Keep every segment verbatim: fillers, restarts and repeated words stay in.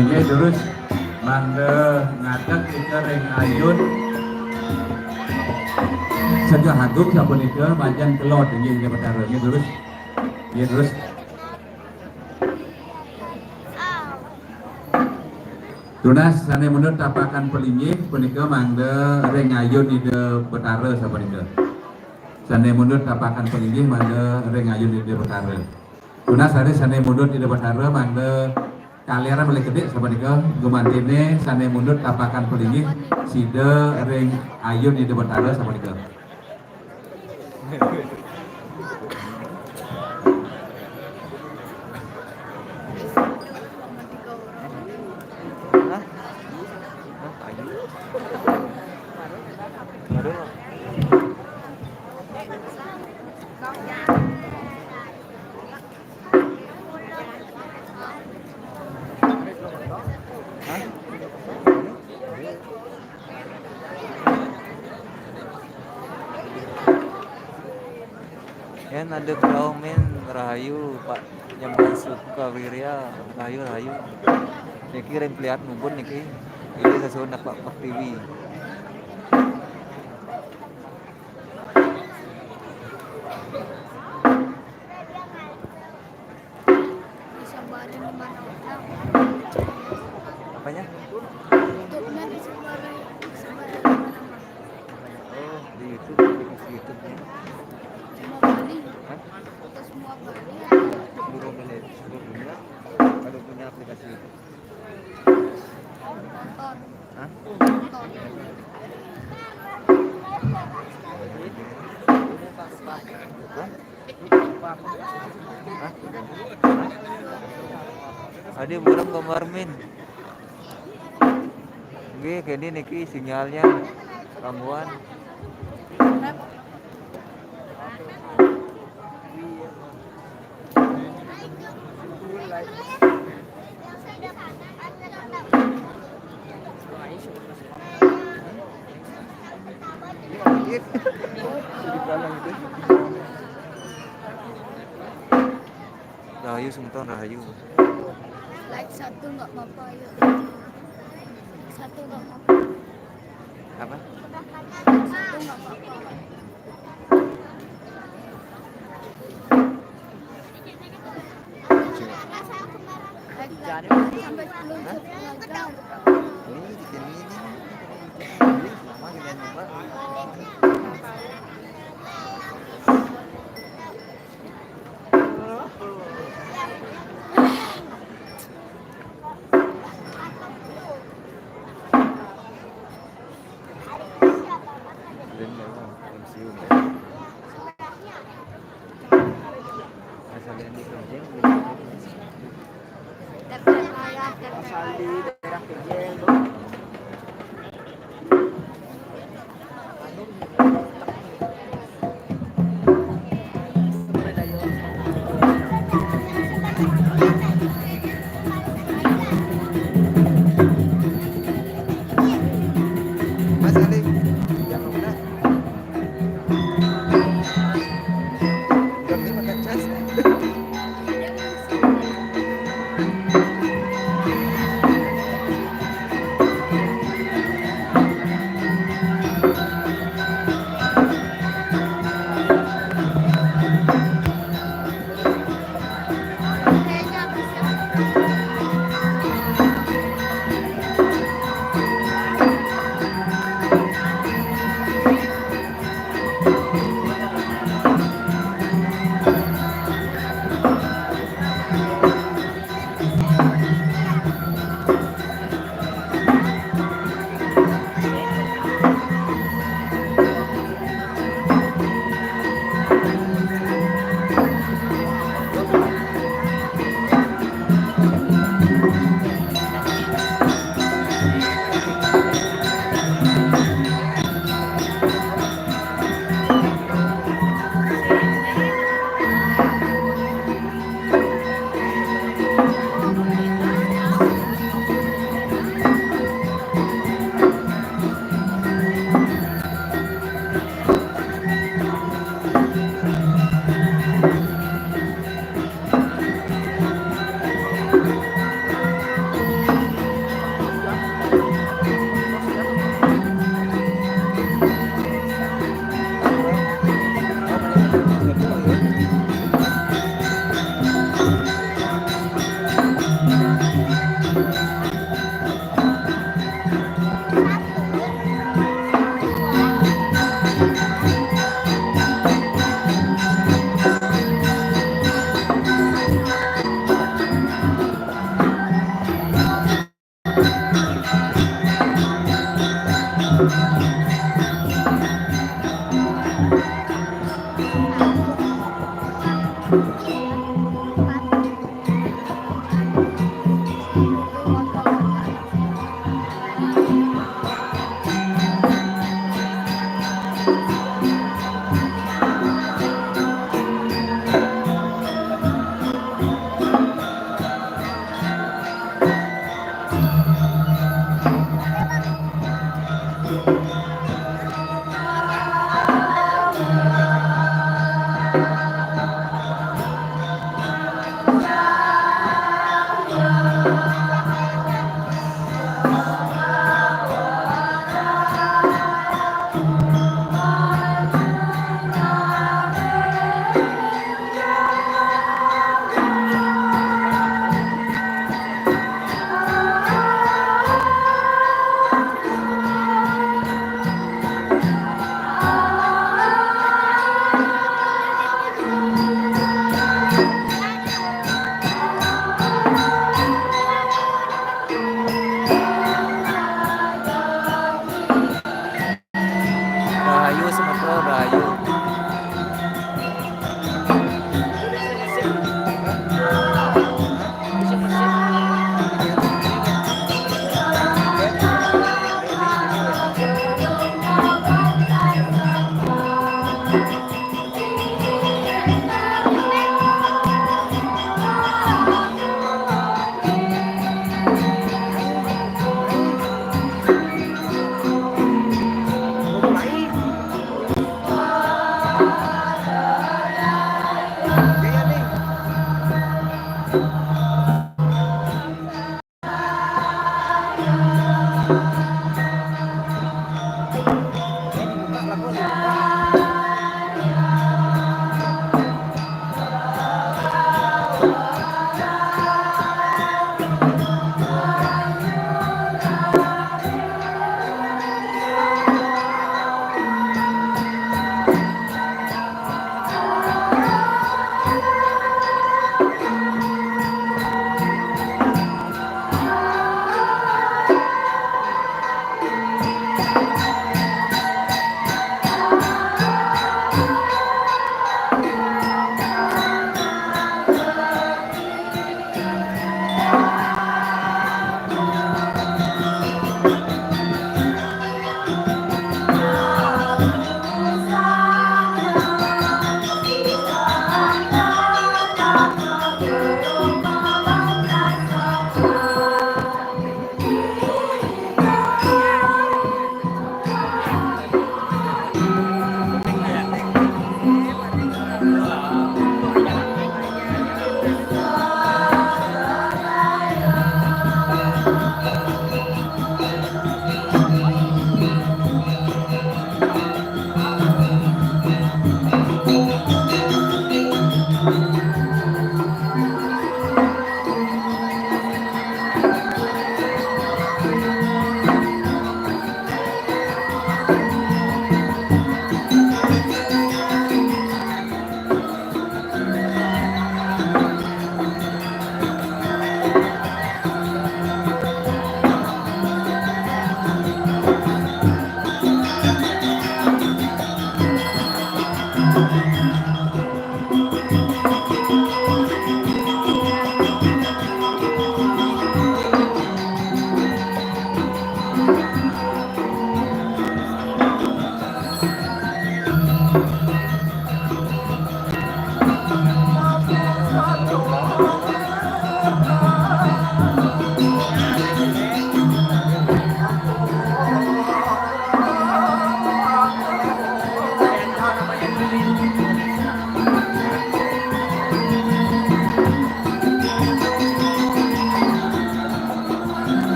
Inggih, durus. Mangda ngadeg nika ring ayun. Segeh agung sapunika, majeng kelod, inggih, inggih, Betara. Inggih, durus. Inggih, durus. Tunas sane mundut tapakan palinggih punika mangda ring ayun Ida Betara sapunika. Sane mundut tapakan palinggih mangda ring ayun Ida Betara. Tunas sane, sane mundut Ida Betara mangda kaliaran malih kedik sapunika, gumantine sane mundut tapakan palinggih sida ring ayun Ida Betara sapunika. Yan, ada Brown, men, rahayu, Pak Nyaman Sukawirya, rahayu, rahayu. Niki ring Peliat Ubun niki. Ini sesuai nak Pak Pertiwi. Disebarin di mana-mana. Apanya? YouTube-nya disebarin, disebarin di mana-mana. Oh, di YouTube, aplikasi YouTube ya. Semua Bali. Hah? Ke semua Bali. Seluruh Bali, seluruh dunia. Kalau punya aplikasi YouTube. Nonton. Hah? Nonton. Hah? Adi, burung gambar min. Nggih, kene niki sinyalnya gangguan. Rahayu semeton, rahayu. Like satu nggak apa-apa, yuk. Satu nggak apa-apa. Apa? Satu nggak apa-apa. Like, like, sampai sepuluh, sepuluh aja. Ini bikin ini. Ini sama kita nyoba. Mas Ali, jangan lupa. Berarti pakai cas. Rahayu, Sumatera, rahayu.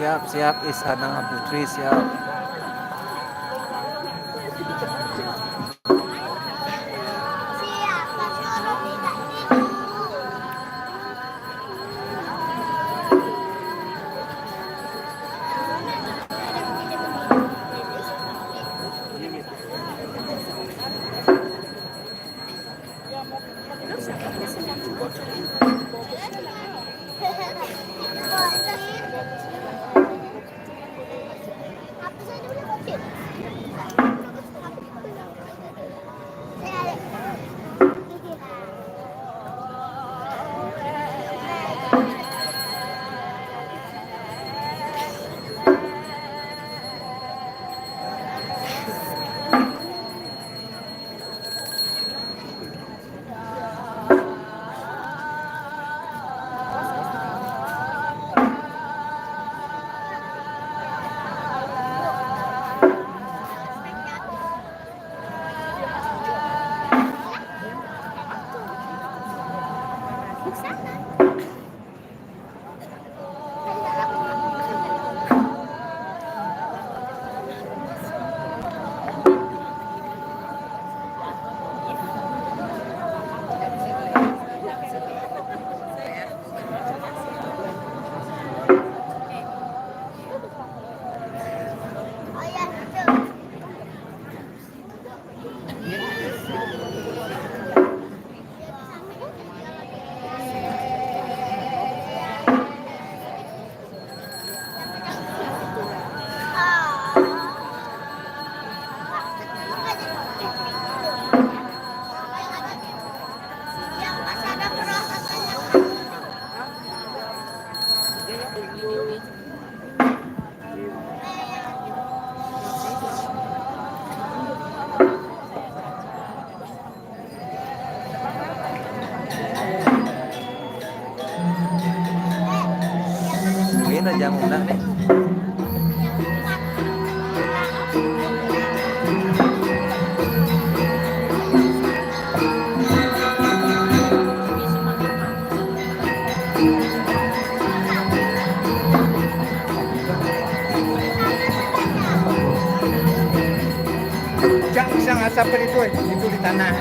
Siap, siap, Istana Putri, siap. Nah, nih. Jangan, jangan sampai itu, itu di tanah.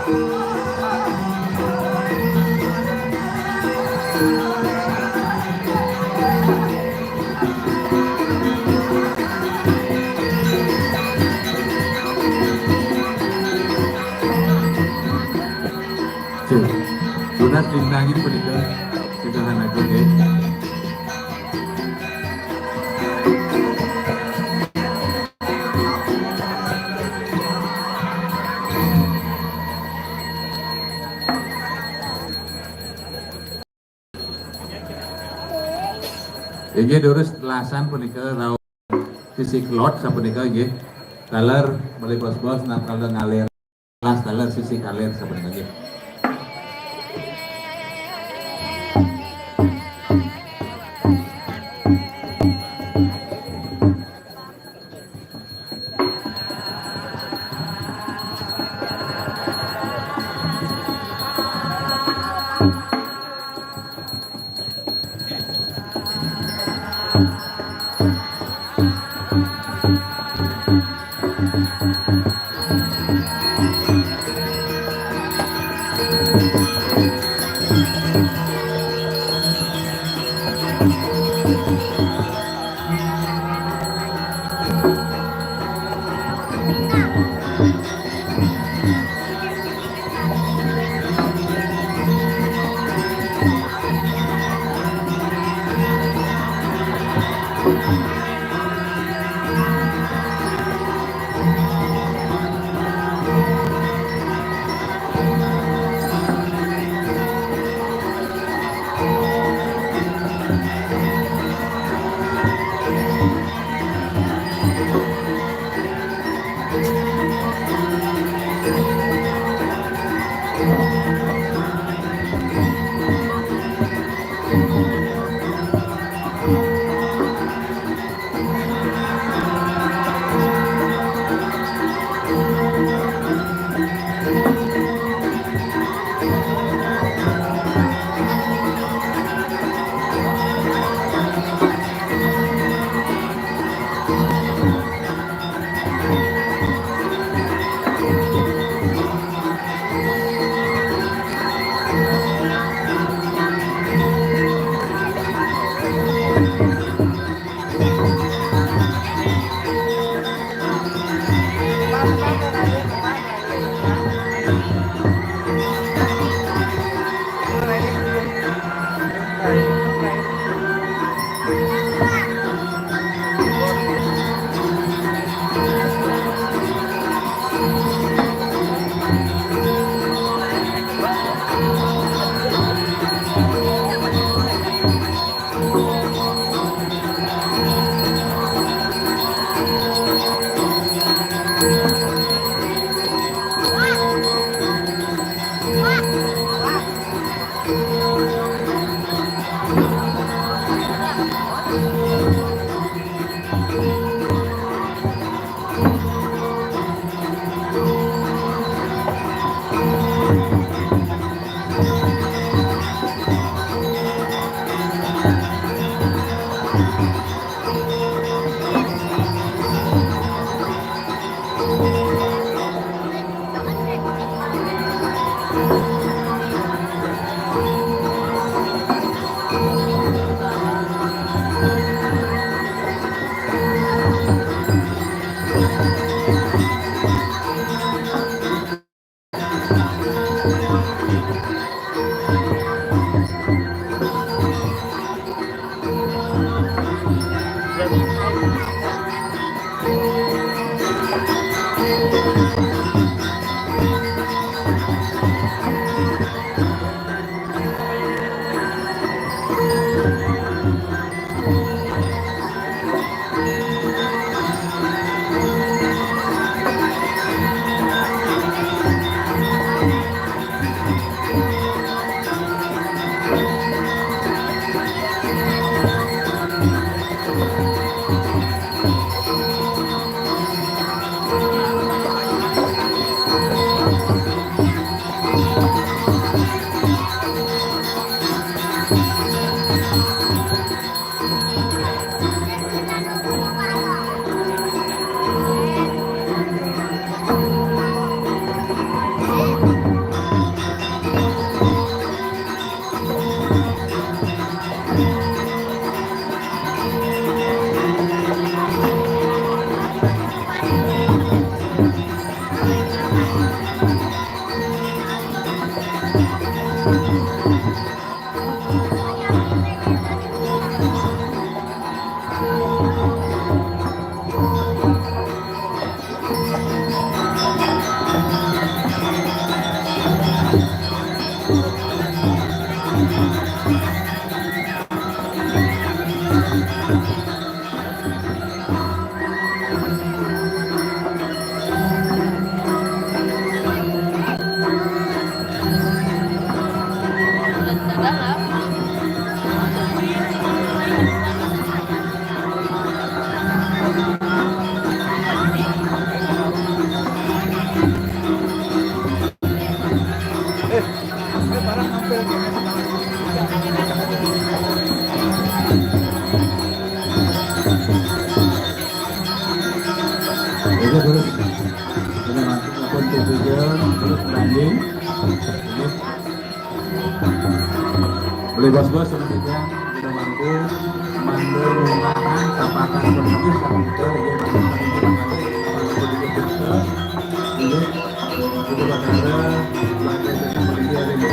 Tuh, tunas lintangin punika. Kita anak nggih. Inggih durus telasan punika rauh sisi kelod sapunika inggih. Taler malih bos-bos nak taler ngalir. Telas taler sisi kalir sapunika inggih. Beli bos-bos, selanjutnya kita mampu mandor mengarang tapakan berpikir sampai dia berpikir sampai dia berpikir. Ini kita bakal belajar dari dia.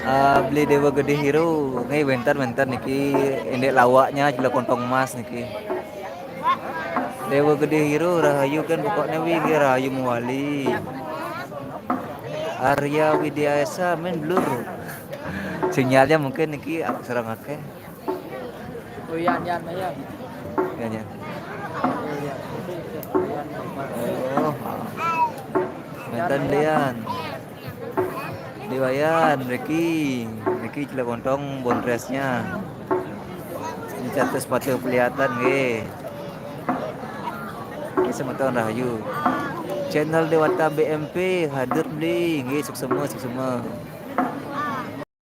Ah, beli Dewa Gede Hero, nggih, wénten, wénten niki, indik lawaknya Jula Kontong Mas niki. Dewa Gede Hero rahayu kan pokoknya wi, nggih, rahayu mewali. Arya Widiasa main blur. Sinyalnya mungkin niki aku serang akeh. Oh iya, Yan, ayo. Ya, ya. Oh, mantan Lian. Diwayan, Ricky, Ricky Cilekontong, bondresnya. Ini catus sepatu kelihatan, nggih. Ini semeton rahayu. Channel Dewata B M P hadir beli, nggih, suksema, suksema.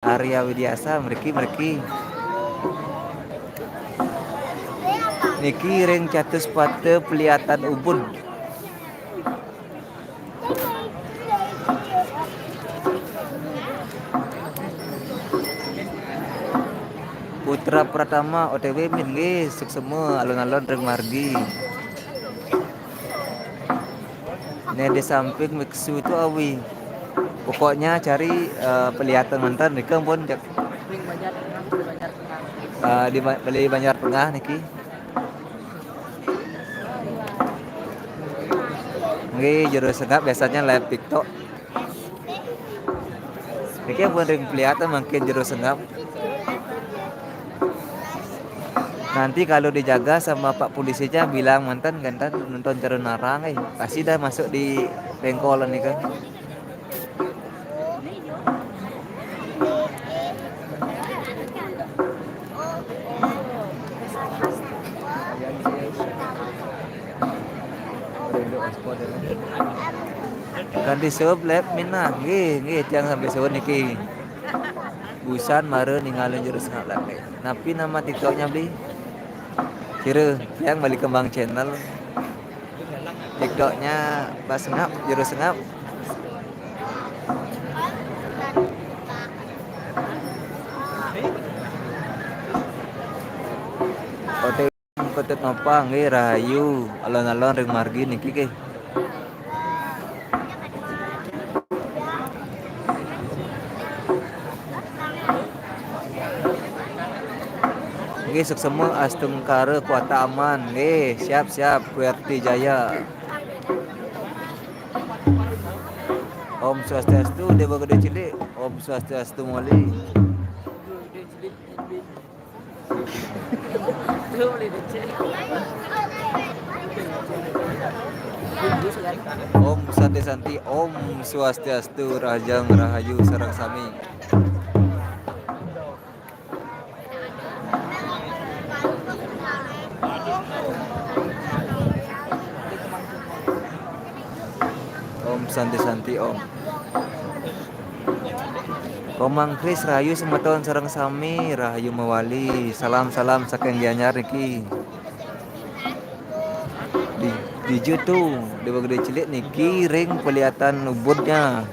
Arya Widiasa, mriki, mriki. Niki ring catus pata pelihatan Ubud. Putra Pratama O T W min nggih, suksema alon-alon ring margi. Nek di samping Mixu itu awi. Pokoknya cari eh, pelihatan mantan nika pun cak. Eh, di Ba- beli Banjar Tengah niki. Nggih, jero sengap biasanya live TikTok. Niki pun ring pelihatan mangkin jero sengap. Nanti kalau dijaga sama Pak Polisinya bilang mantan gantan nonton cara narang eh. Pasti dah masuk di pengkolan nih kan. Kan disebut lab minah, nggih, nggih, tiang sampai sebut niki. Busan mara ningalin jero sengap lagi. Napi nama TikToknya beli? Kira tiang balik kembang channel. TikToknya pas sengap, jero sengap. Oke. Patut napa nggih rahayu alon-alon ring margi niki nggih. Nggih suksema astungkara kuasa aman nggih siap-siap Kuerti Jaya. Om Swastiastu Dewa Gede Cilik. Om Swastiastu Moli. Om Santi Santi, Om Swastiastu, Rahajeng Rahayu sareng sami. Om Santi Santi Om. Komang Kris, rahayu semeton sareng sami, rahayu mawali. Salam-salam saking Gianyar niki. Di, di YouTube, di Gede Cilik niki ring peliatan Ubudnya.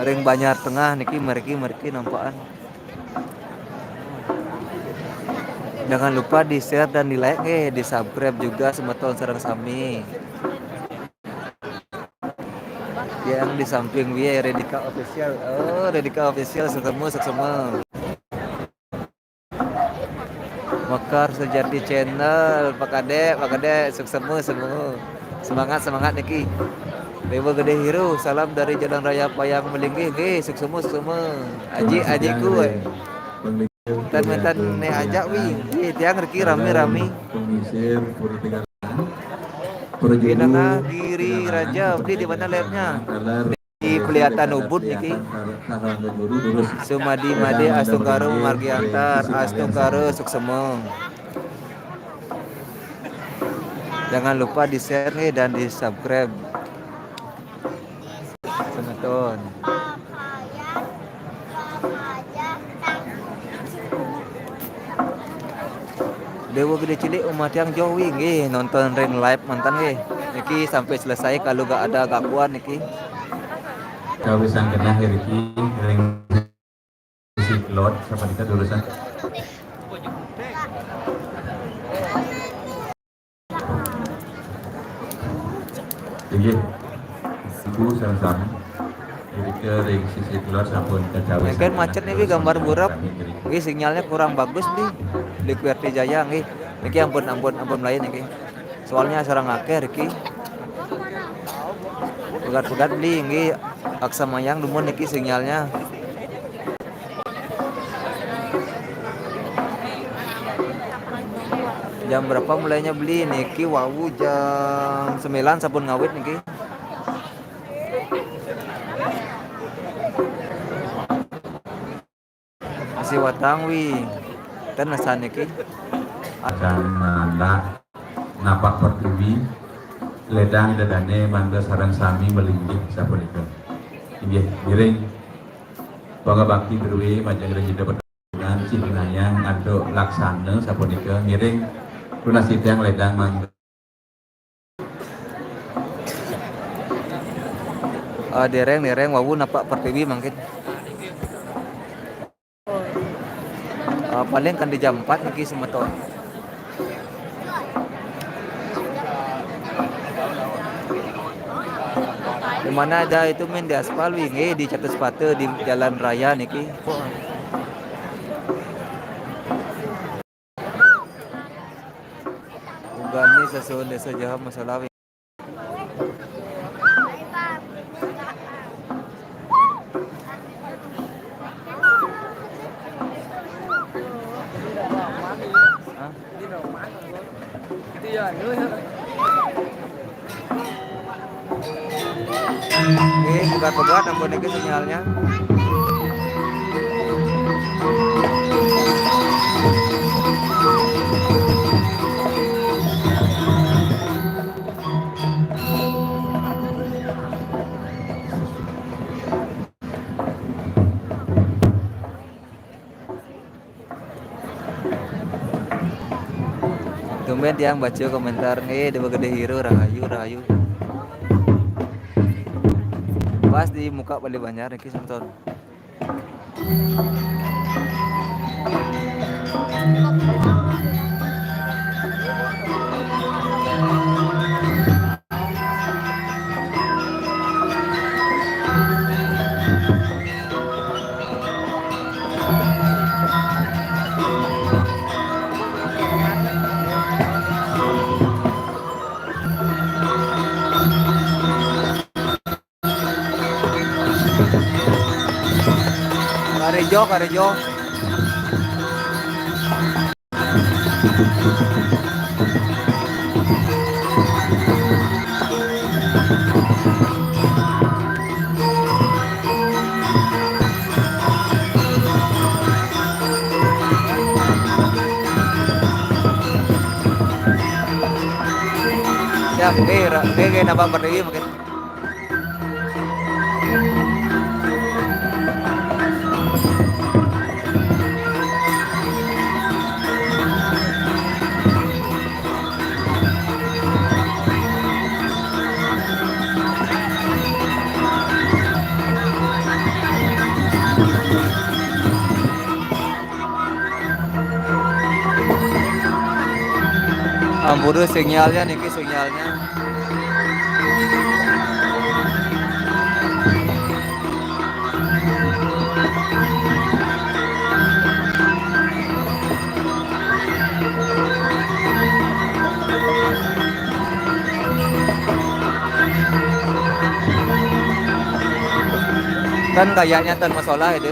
Ring Banjar Tengah niki, mriki, mriki nampakan. Jangan lupa di-share dan di-like nggih, di-subscribe juga semeton sareng sami. Yang di samping wiye Redika Official. Oh, Redika Official, suksma, suksma. Mekar Sejati Channel, Pak Kadek, Pak Kadek, suksma, suksma. Semangat, semangat niki. Dewa Gede Hiro, salam dari Jalan Raya Payang Melinggih, nggih, suksma, suksma. Aji, ajiku, eh. Ten, ten, ne ajak, wi. Nggih, tiang riki rame-rame. Pengisir, Pura Tiga Di Nengah Giri Raja, beli di mana live-nya? Di Peliatan Ubud niki. Sumadi Made Astungkara Margiantar, Astungkara suksma. Jangan lupa di-share nih dan di-subscribe. Semeton. Dewa Gede Cilik, umah tiang jowi nggih nonton ring live manten nggih. Niki sampai selesai kalau gak ada gangguan niki. Kawisan genah niki ring sisi kelod, sapa kita dulusan. Inggih. Ibu sareng sami. Irika ring sisi kulon sampun kacawis. Mungkin macet niki gambar burep. Nggih, sinyalnya kurang bagus, Bli. Di Q R T Jaya nggih. Niki ampun, ampun, ampun melayu niki. Soalnya sareng akeh riki. Pegat-pegat, Bli, nggih. Aksa Mayang dumun niki sinyalnya. Jam berapa mulainya, Bli? Niki wau jam sembilan sampun ngawit niki. Masih watang, wi. Ten asan niki. Akan nanda napak pertiwi, ledang dedane mangda sareng sami melinggih sapunika. Inggih, ngiring. Pangabakti druwe majeng ring Ida Petungan, Cihnayang antuk laksana sapunika, ngiring tunas titiang ledang mangda. Ah, dereng, dereng, wau napak pertiwi mangkin. Ah, paling kan di jam empat niki semeton. Di mana ada itu main di aspal, wi, nggih, di Catur Sepatu, di jalan raya niki. Ugane sesuhun Desa Jaha masalah, wi. Hah? Nggih, pegat-pegat ampun niki sinyalnya. Tumben tiang baca komentar, eh, Dewa Gede Hiro, rahayu, rahayu. Pas di muka Bali Banjar niki, semeton. Karejo, karejo. Ya, oke, ra-, oke, oke, napa berdiri mungkin? Amburu sinyalnya niki, sinyalnya. Kan kayaknya ten masalah itu.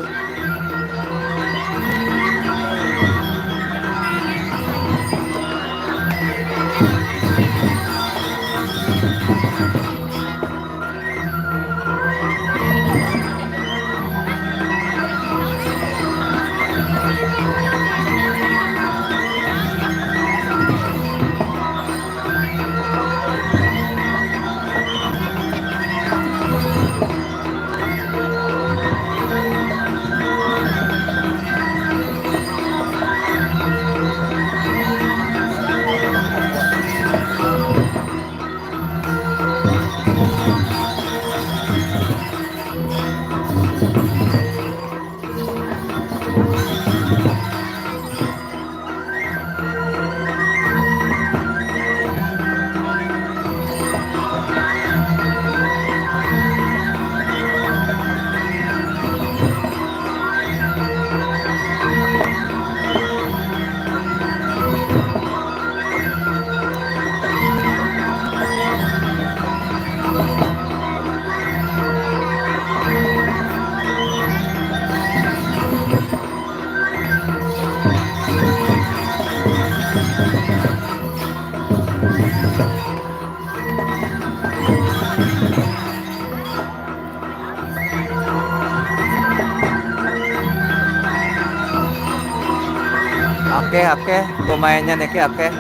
Akeh, akeh pemainnya niki, akeh.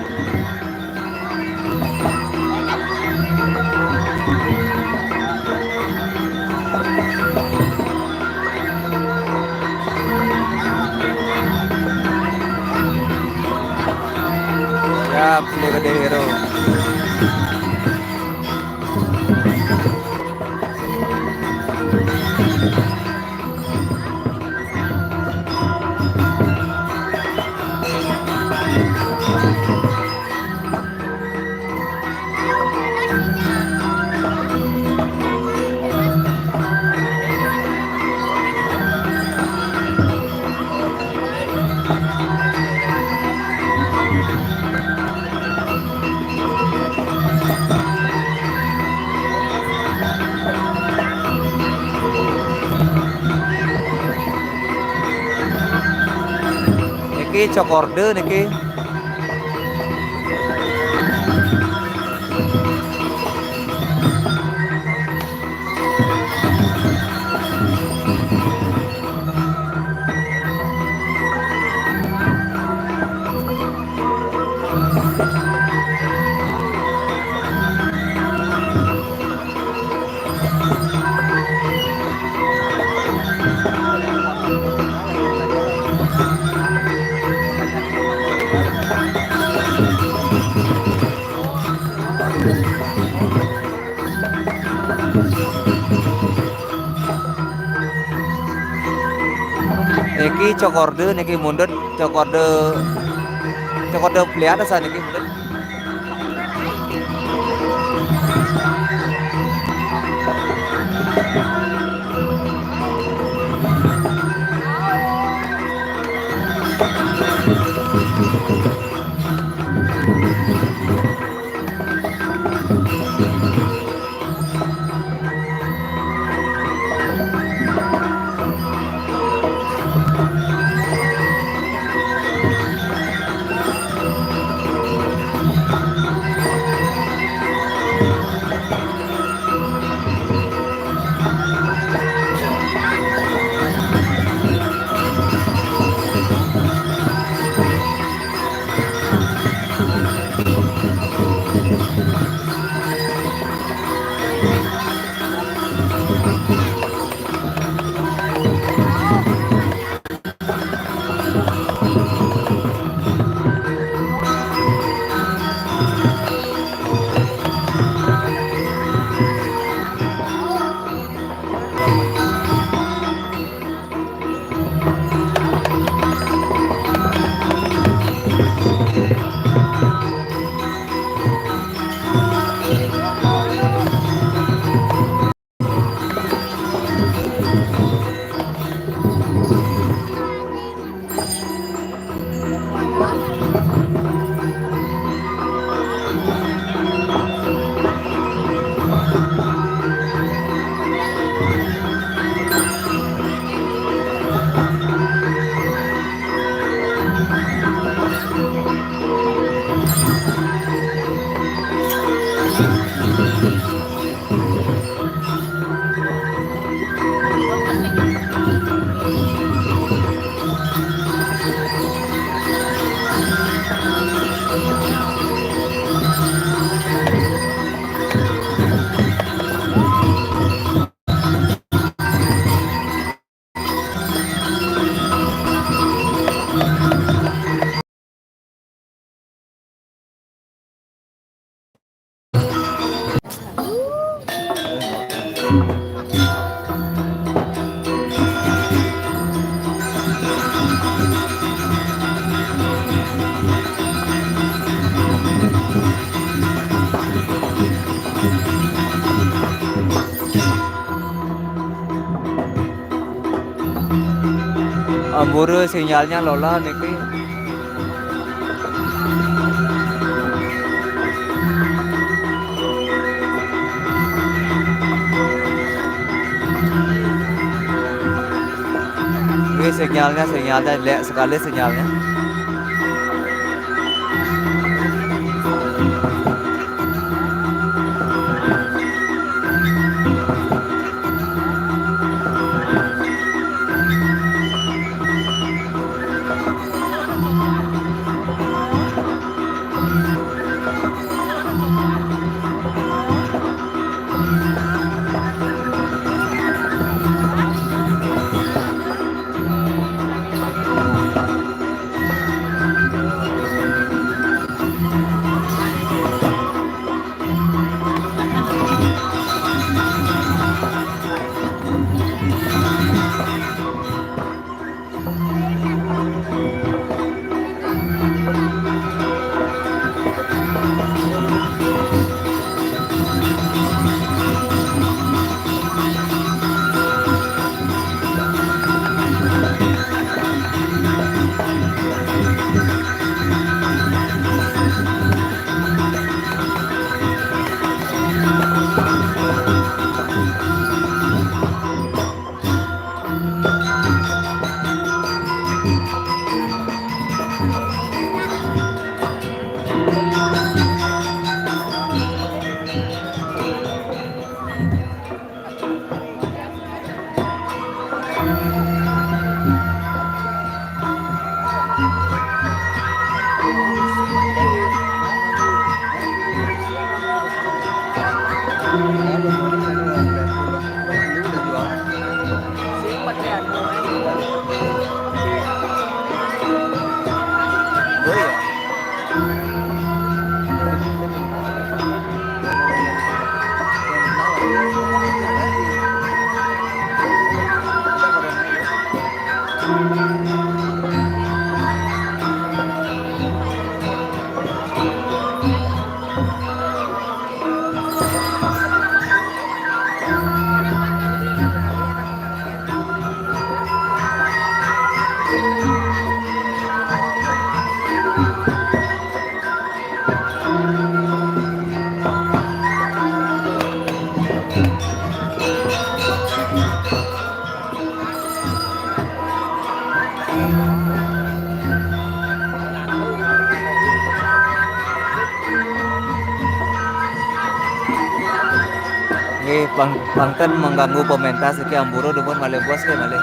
Siap, Sri Gede Hero. Niki cokorde niki. Niki cokorde, niki mundut, cokorde, cokorde beli atas niki mundut. Ambura sinyalnya lola niki. Ini sinyalnya, sinyalnya jelek sekali sinyalnya. Nggih, pang-, pangten mengganggu pementas iki, ambura dumun malih bos nggih malih.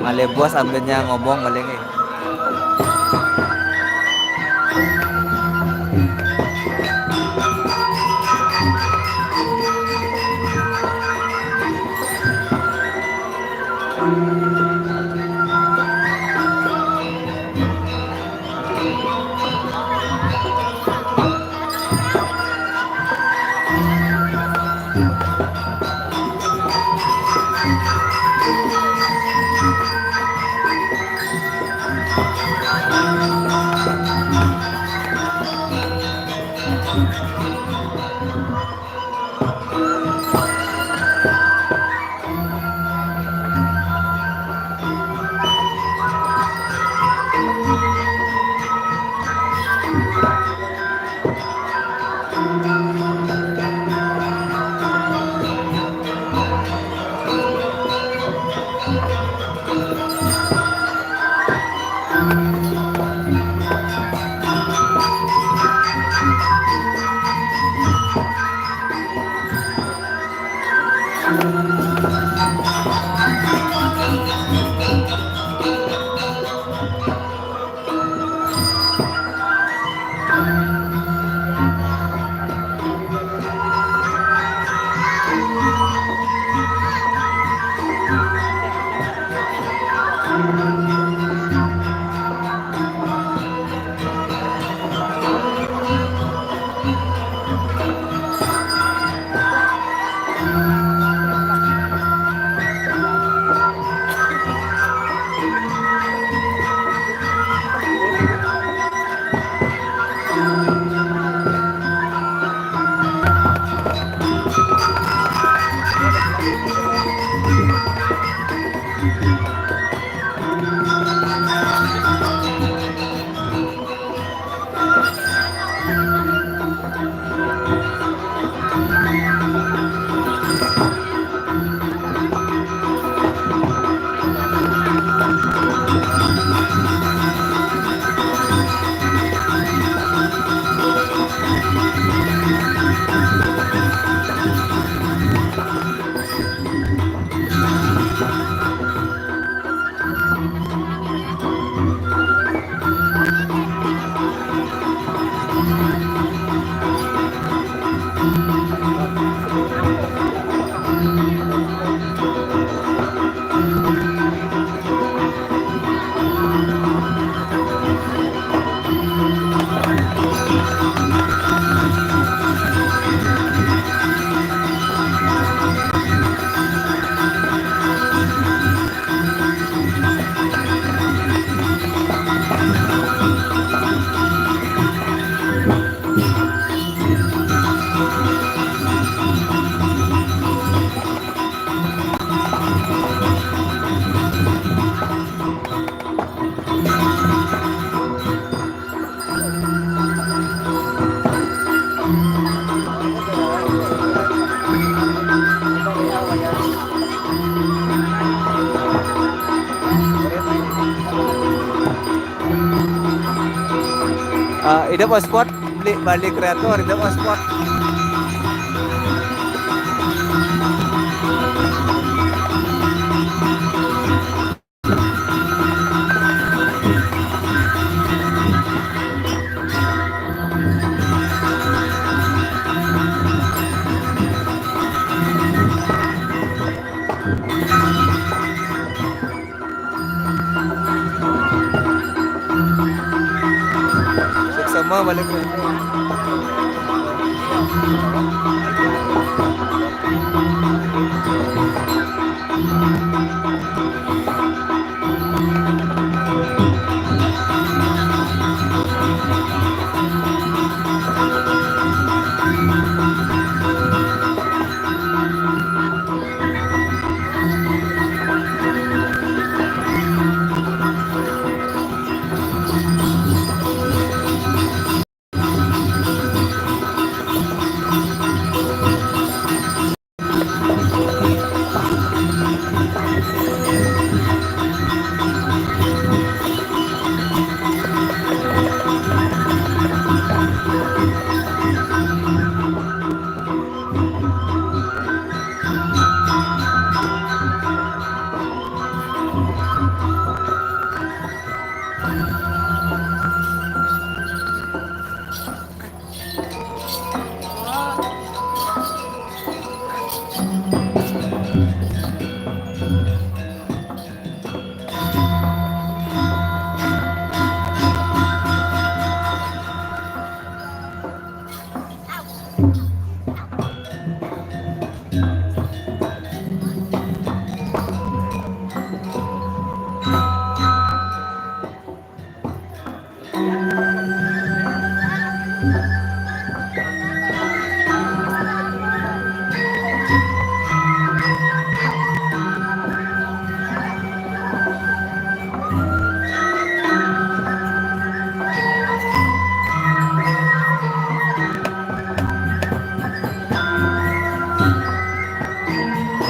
Malih bos ambilnya ngomong malih nggih. Ah, idap hotspot, balik, balik kreator, idap hotspot. Sama balik.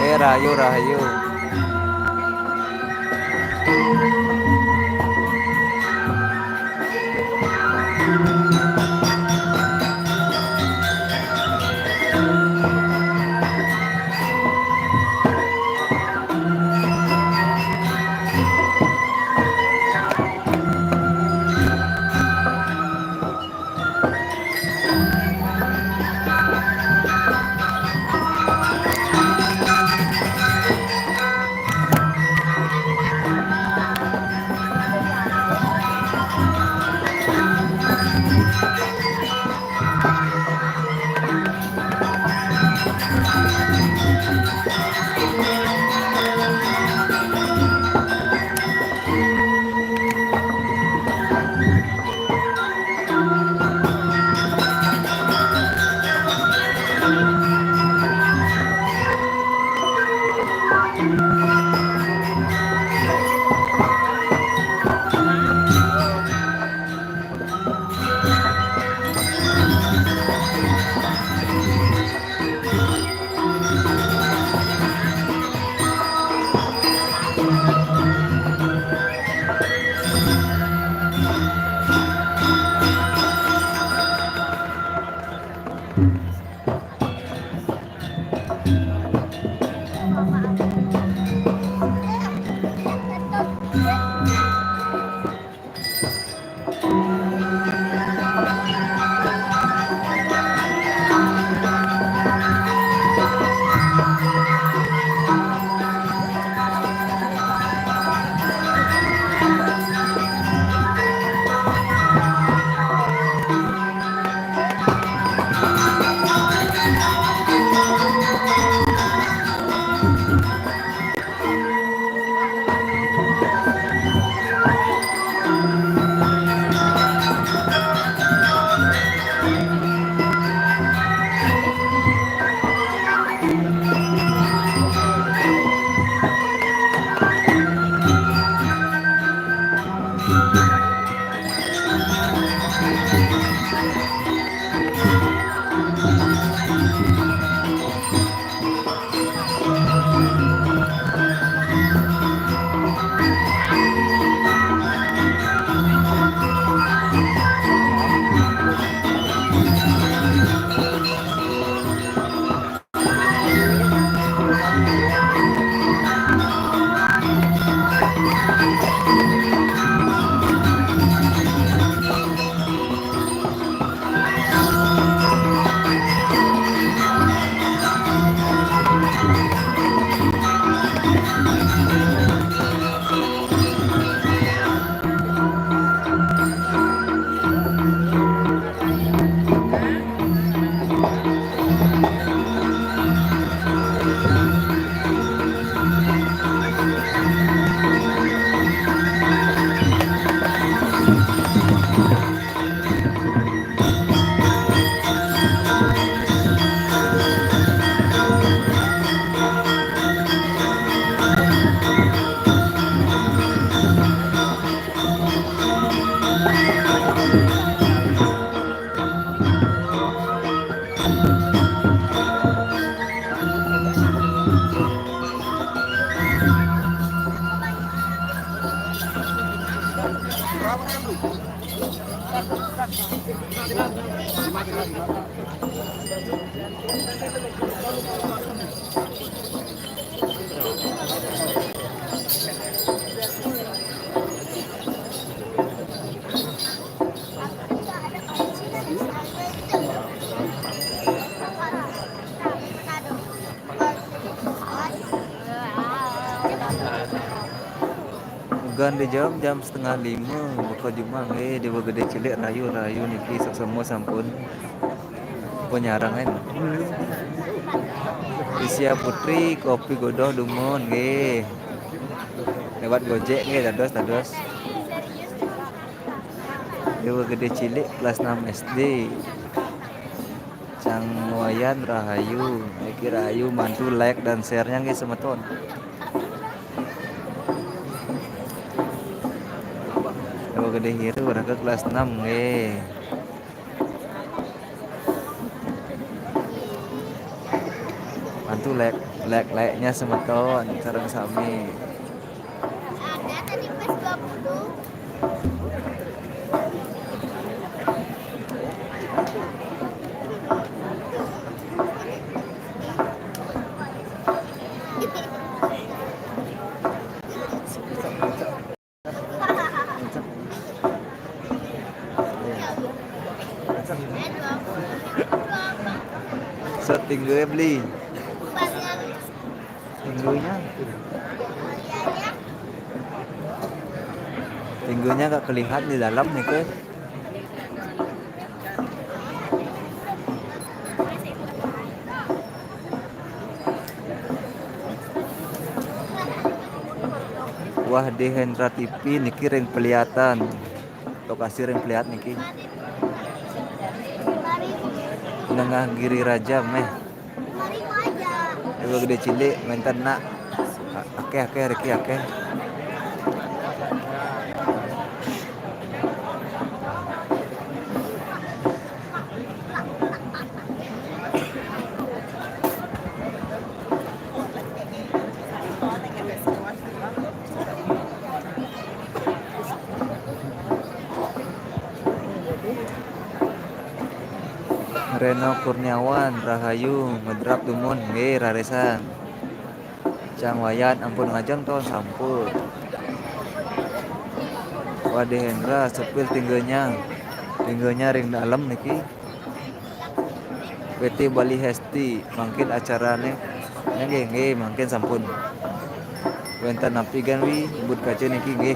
Eh, rahayu, rahayu. Ugan dijawab jam setengah lima, beko jumah, eh, dewa gede cilik rayu, rayu niki suksma sampun. Penyarangan. Isia Putri, kopi godoh dumun, nggih. Lewat Gojek, nggih, dados, dados. Dewa gede cilik kelas enam S D. Cang Wayan rahayu, niki rahayu, bantu like dan share-nya nggih semeton. Dewa gede hiru, raga kelas enam nggih. Bantu like, like, like-nya semeton sareng sami. Ada tadi pas dua puluh. Settingnya beli. Tingginya. Tingginya gak kelihatan di dalam nih, ke. Wah, di Hendra T V niki ring pelihatan. Lokasi ring pelihat niki. Nengah Giri Raja meh. Dewa gede cilik, menten nak. Akeh, akeh, riki akeh. Reno Kurniawan, rahayu, madrap dumun, nggih, raresan. Cang Wayan, ampun ngajeng to, sampun. Wade Hendra, sepil tingganya. Tingganya ring dalem niki. W T Bali Hesti, mangkin acarane. Nggih, nggih, mangkin sampun. Wenten napi gan wi, but kaca niki nggih.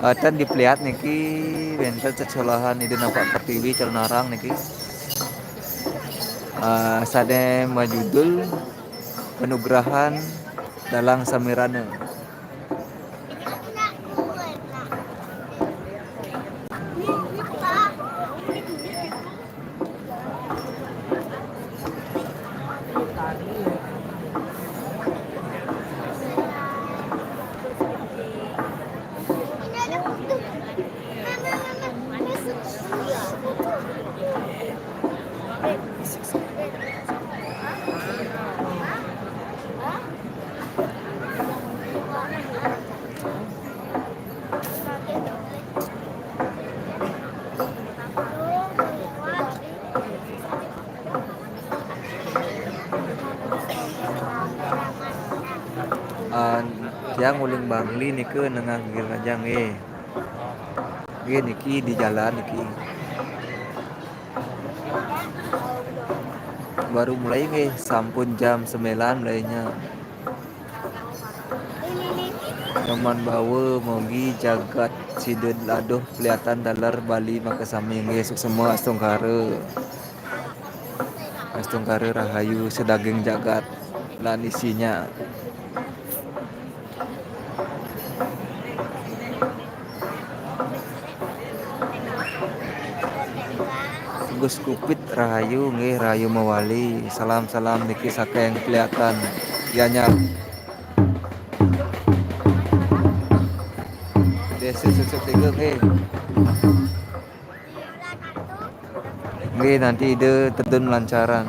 Eh, ten dipelihat niki, wenten cecolahan Ida Napa Pertiwi Calonarang niki. Eh, sane majudul Panugrahan Dalang Samirana. Ah, tiang uling Bangli nika nengah Giri Raja nggih. Nggih niki di jalan niki. Baru mulai nggih, sampun jam sembilan mulainya. Nyoman bawa mogi jagat sida aduh pelihatan taler Bali makasami nggih, suksema astungkara. Astungkara rahayu sedaging jagat lan isinya. Gus Kupit rahayu nggih, rahayu mawali. Salam-salam niki saking Peliatan Gianyar. Desa Sucuk Tiga nggih. Oke, nanti ide terjun melancaran.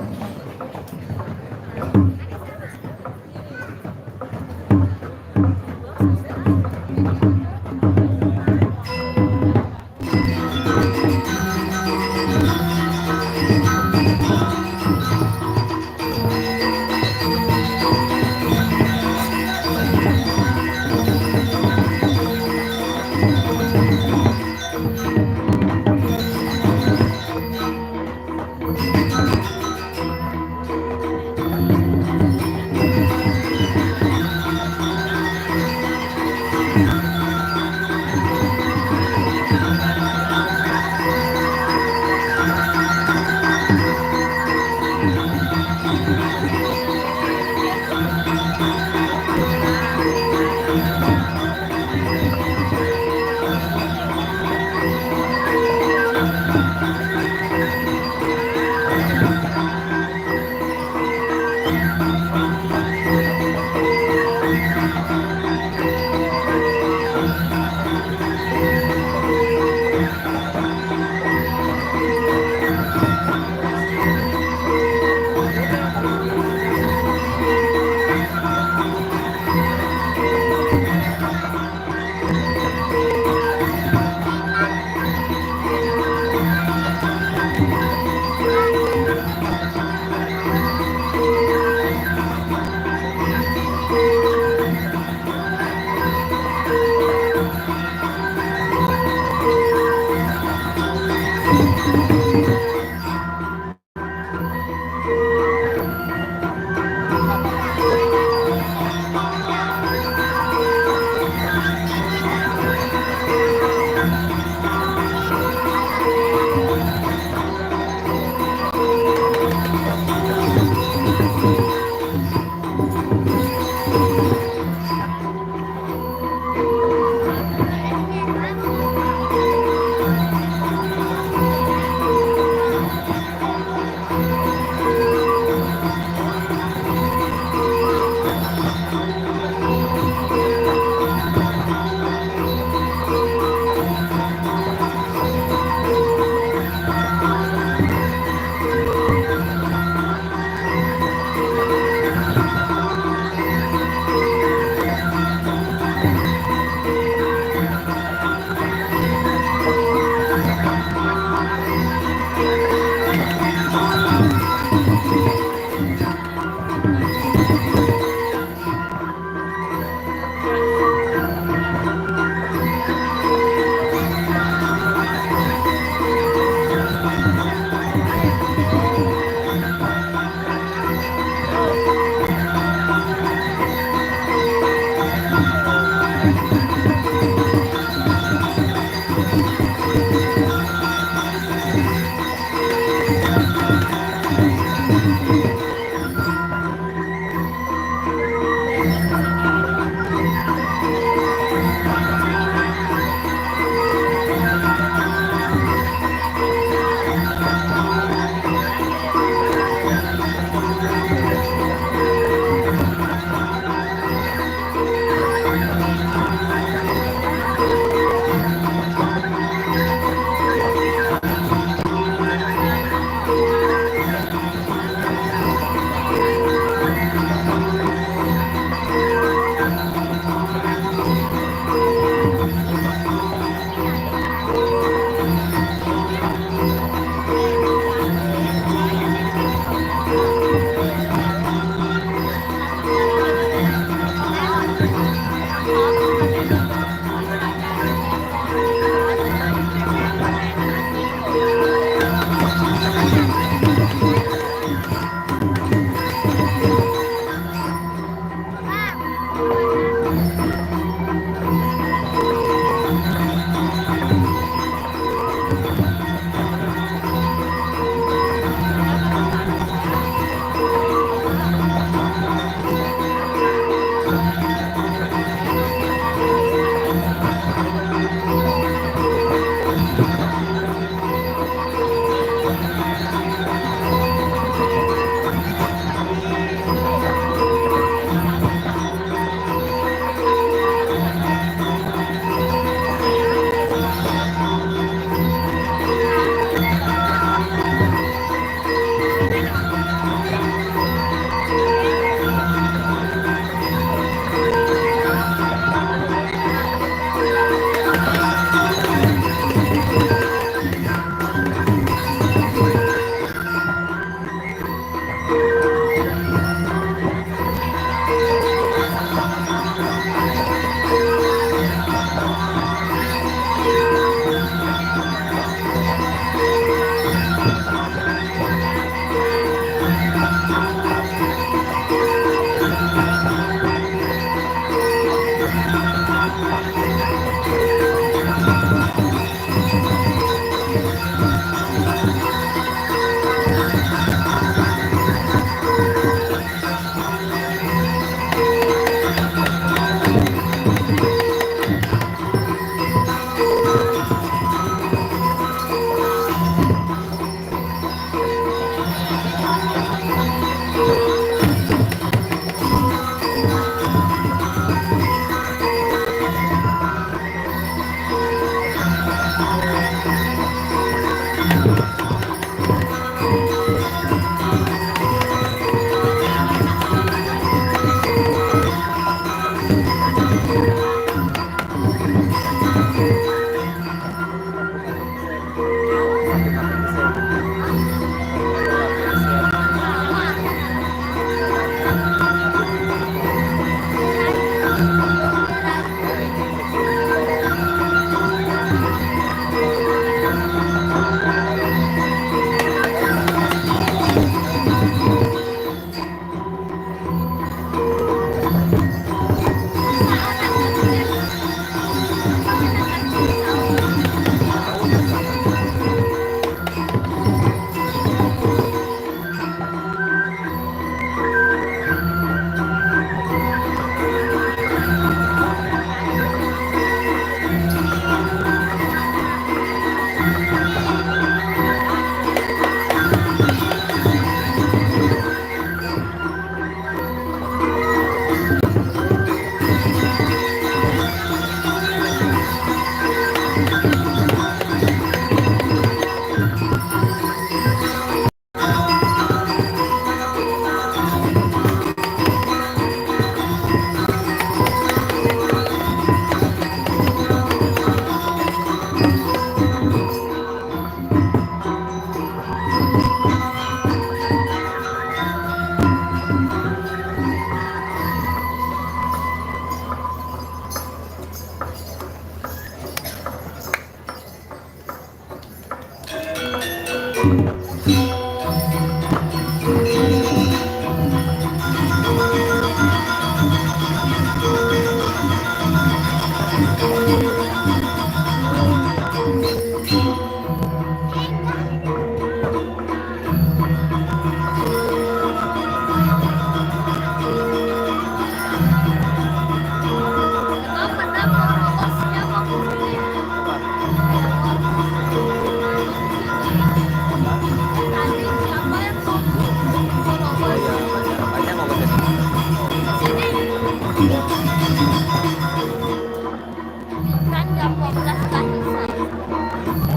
Kan jam dua belas kan selesai.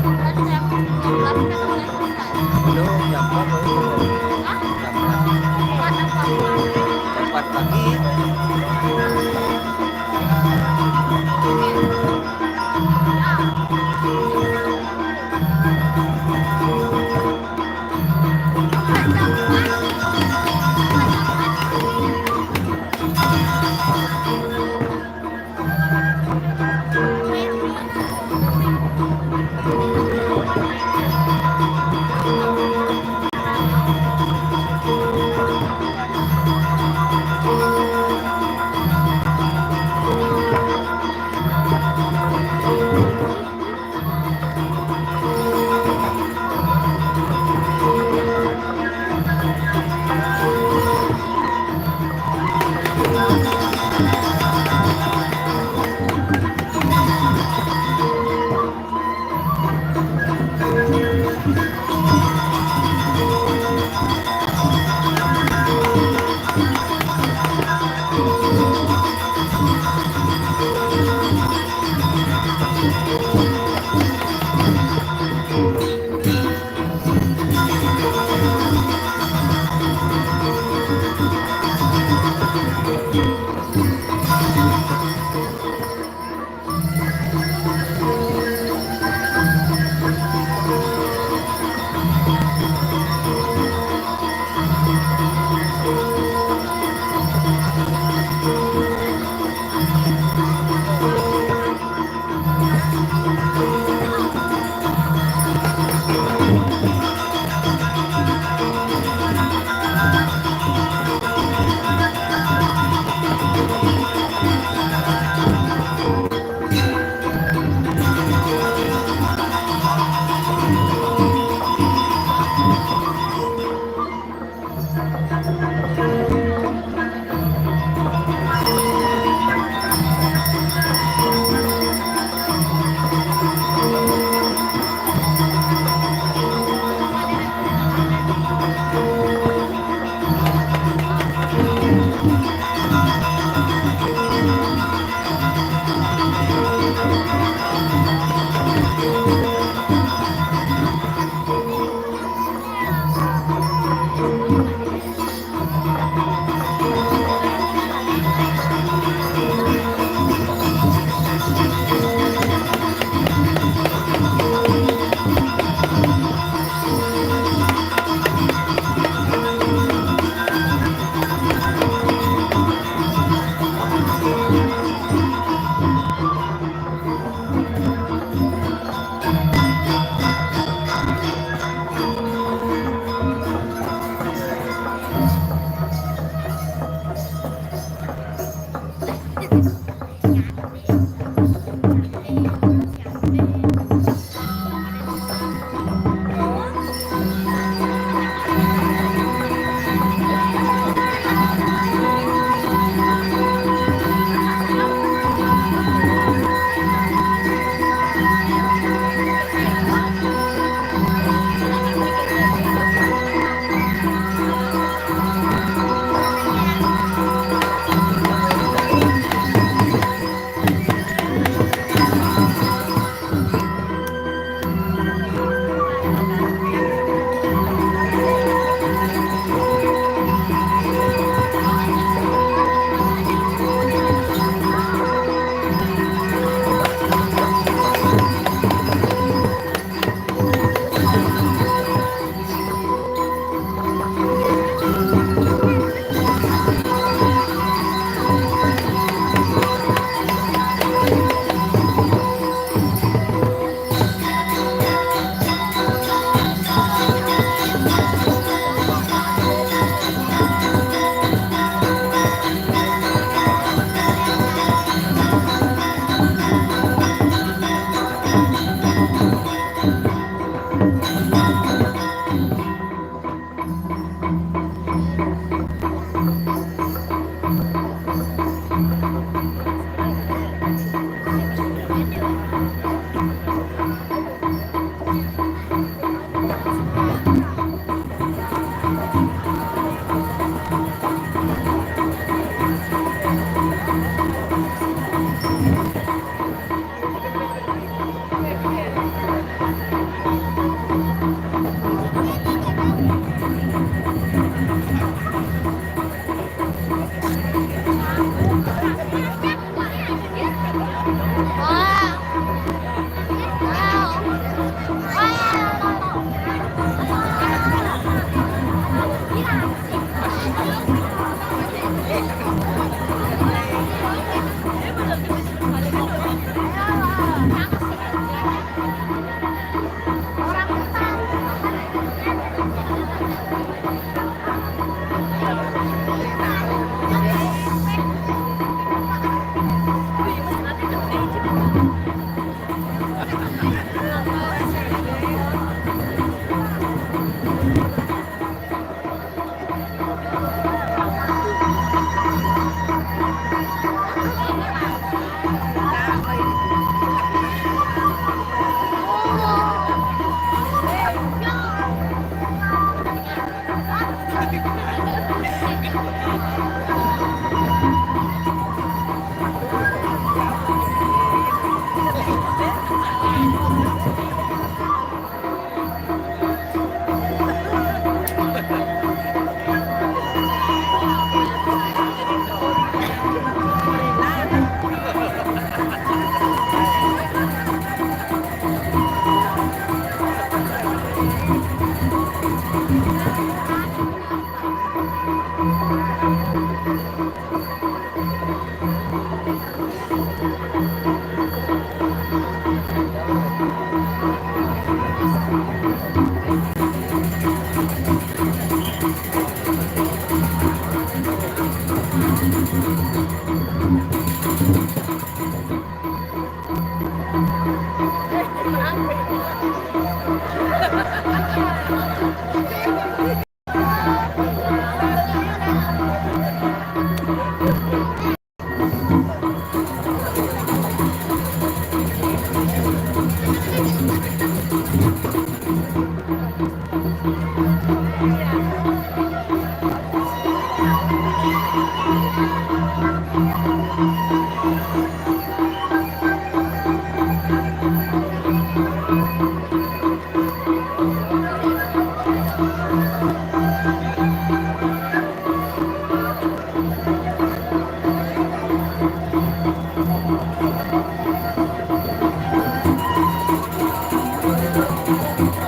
Kan jam dua belas kan selesai. Belum, jam empat baru. Hah? Jam empat. Empat apa? Jam empat pagi.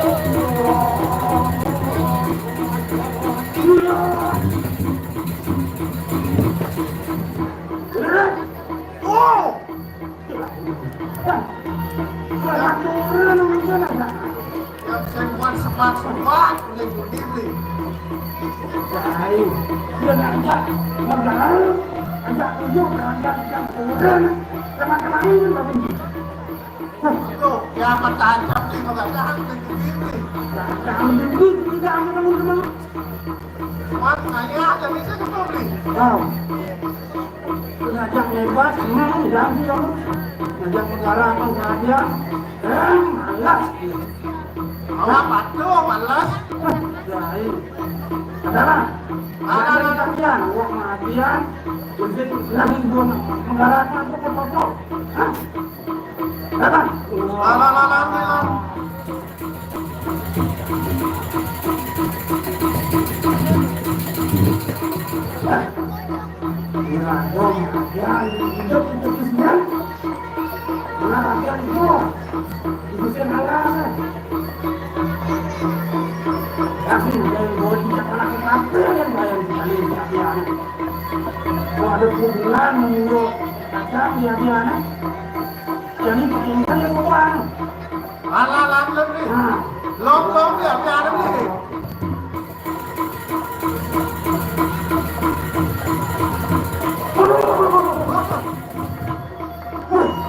Yang sing kuat semak-semak, ning diri. Cai, dia ngajak modal, ajak tunjuk, ajak jam turun, sama-sama ini bagus. Tuh, ya, mata aja, nih, kalau nggak tahan, nih, nih, nih. Nggak tahan, nih, nih, nih, nih, nih, nih. Wan, saya ada bisa ketemu, nih. Nah. Ngajak bebas, emang udah bilang. Ngajak negara apa nggak ada. Eh, malas. Apa tuh, malas? Jahil. Adalah. Ada, ada, ada. Kerjaan, wah, matian. Jadi, lagi gua negara apa tuh, apa tuh? Hah? Datang. Alah, alah, alah, alah. Nah, dong, ya, hidup itu kesian. Nah, latihan itu. Itu sih malah. Yakin, dari bawah tidak pernah kita, yang bayar sekali, latihan. Kalau ada pukulan, menyuruh, kacang, ya, dia, nah. Jadi, pakai ikan yang lupa. Alah, alah, alah, nih. Nah. Lom, lom, ya, biar nih.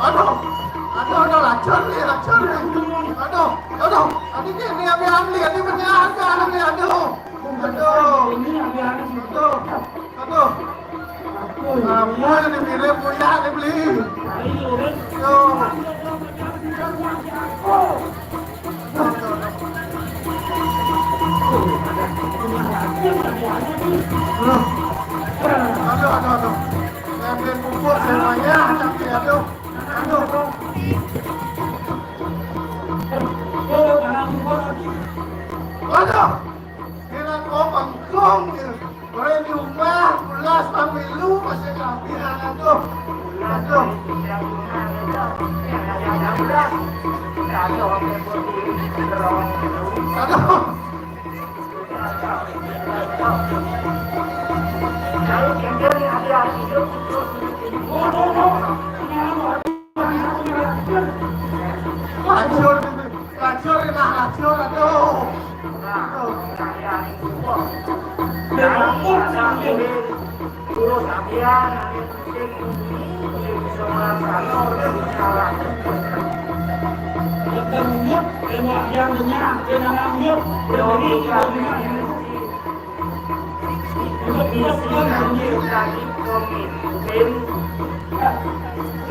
Aduh, aduh, aduh, lacur nih, lacur nih. Aduh, aduh, aduh, ini, ini, ini, ini, ini, ini, ini, aduh. Aduh, ini, ini, ini, aduh. Aduh. Ampun, ini mirip punya nih, beli. Yo. Aduh, aduh, aduh. Ngambil pupuk semuanya, tapi aduh. Aduh. Aduh. Kira kau bengkong, gitu. Orang di rumah, pulas, pemilu, masih kami, aduh. Aduh. Aduh. Lacur, lacur, nah, lacur, aduh. Aduh.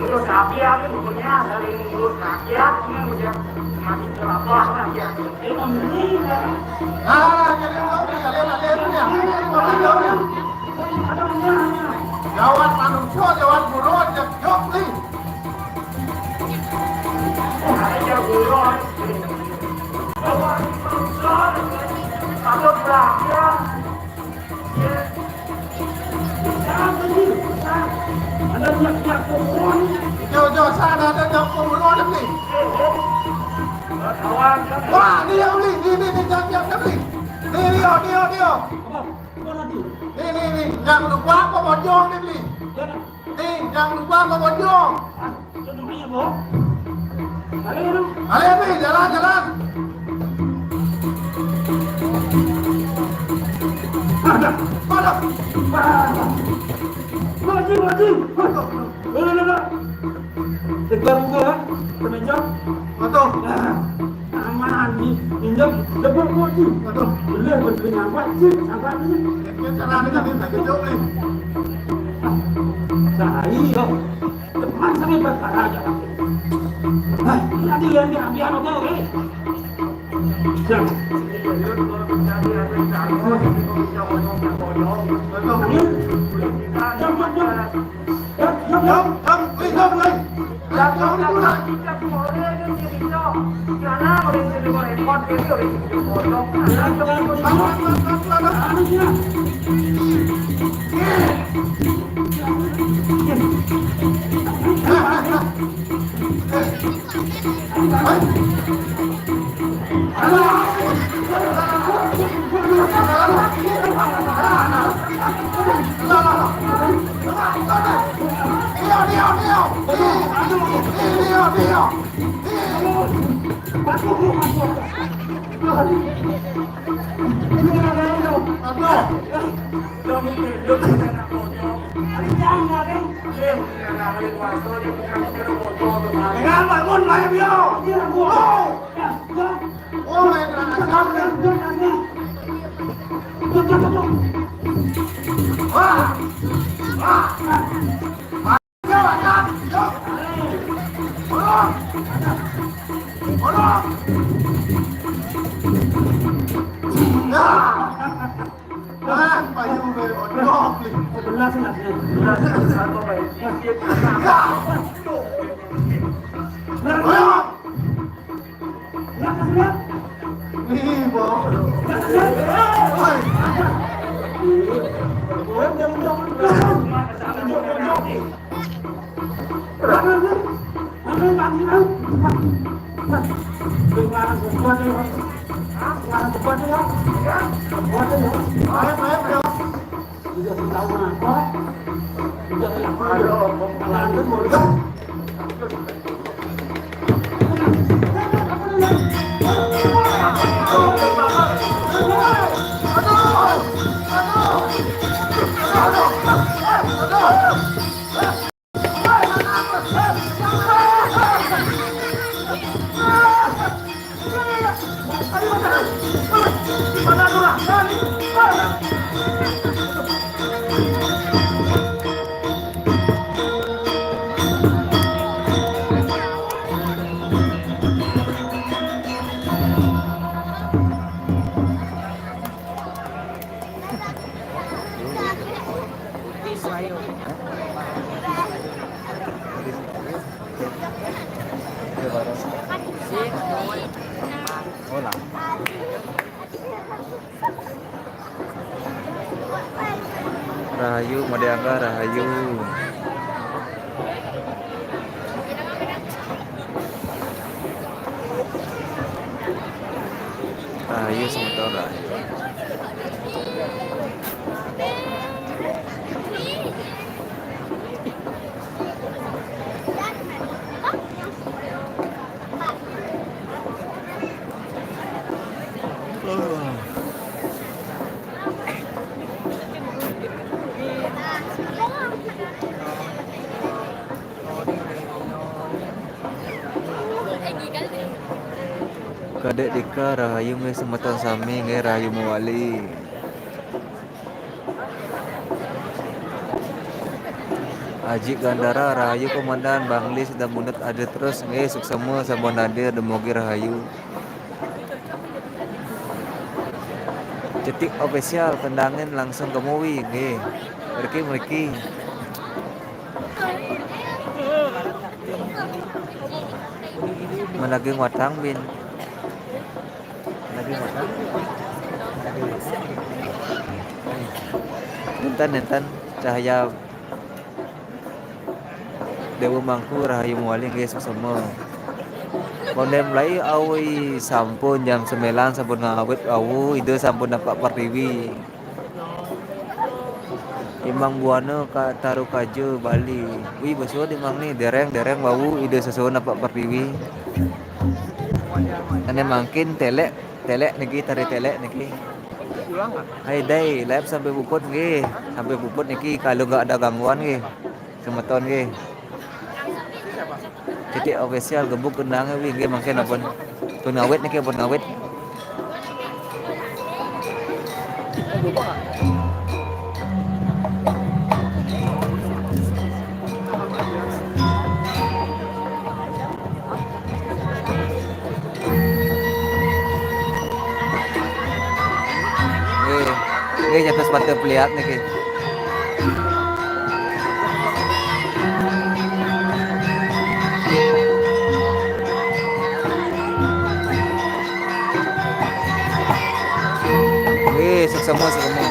Terus rapi aku punya dari ngurus rakyat, ini udah mati kelapa rakyat. Ah, jadi kalian ada yang punya? Jawab manusia, jawab burung, jawab jawab nih. Ada burung. Jawab manusia, jawab rakyat. Ada nyak-nyak pohon. Jauh-jauh sana ada nyak pohon ni. Wah, ni yang ni, ni, ni, ni, nyak-nyak ni. Ni, ni, ni, ni. Apa? Apa lagi? Ni, ni, ni, nyak lupa apa bojong ni, ni. Ya. Ni, nyak lupa apa bojong. Ah. Ayo, Bro. Ayo, Bro. Ayo, Bro, jalan, jalan. Ada. Ada. Maju, maju. Aduh. Aduh, aduh, aduh. Tegar juga, ya. Kemencong. Aduh. Nah, aman, nih. Pinjam. Lebur, maju. Aduh. Boleh, boleh, nyampe, sih. Nyampe, sih. Ini cara ini, ini, ini, ini. Nah, iya. Teman sampai berkara aja. Nah, ini lagi yang diambil apa, eh? Yang. Yang, yang, yang, yang, yang, yang, yang, Rahayu, Made Angga, rahayu. Rahayu semeton, rahayu. Kadek Dika, rahayu nggih semeton sami nggih, rahayu mawali. Aji Gandara, rahayu Komandan, Bang Lis dan Bunut ada terus nggih, suksema sampun hadir, dumugi rahayu. Cetik Official, kendangin langsung ke movie nggih. Mriki, mriki. Menaging watang bin. Menaging watang. Nénten, nénten, Cahaya Dewa Mangku, rahayu mawali nggih, suksema. Kondem lai awi sampun jam sembilan, sampun ngawit awu, Ida sampun napak pertiwi. Imang Buana ka Taru Kaja Bali. Wih, besua di mang ni, dereng, dereng wau Ida sesuun napak pertiwi. Ane mangkin telek, telek niki, tari telek niki. Hai dai, live sampai puput nggih. Sampai puput niki kalau nggak ada gangguan nggih. Semeton nggih. Cetik Official, gebuk kendang nggih, mangkin ampun. Pun ngawit niki, pun ngawit. Nggih, nggih, nyampé sepatu peliat niki. Nggih, suksema, suksema.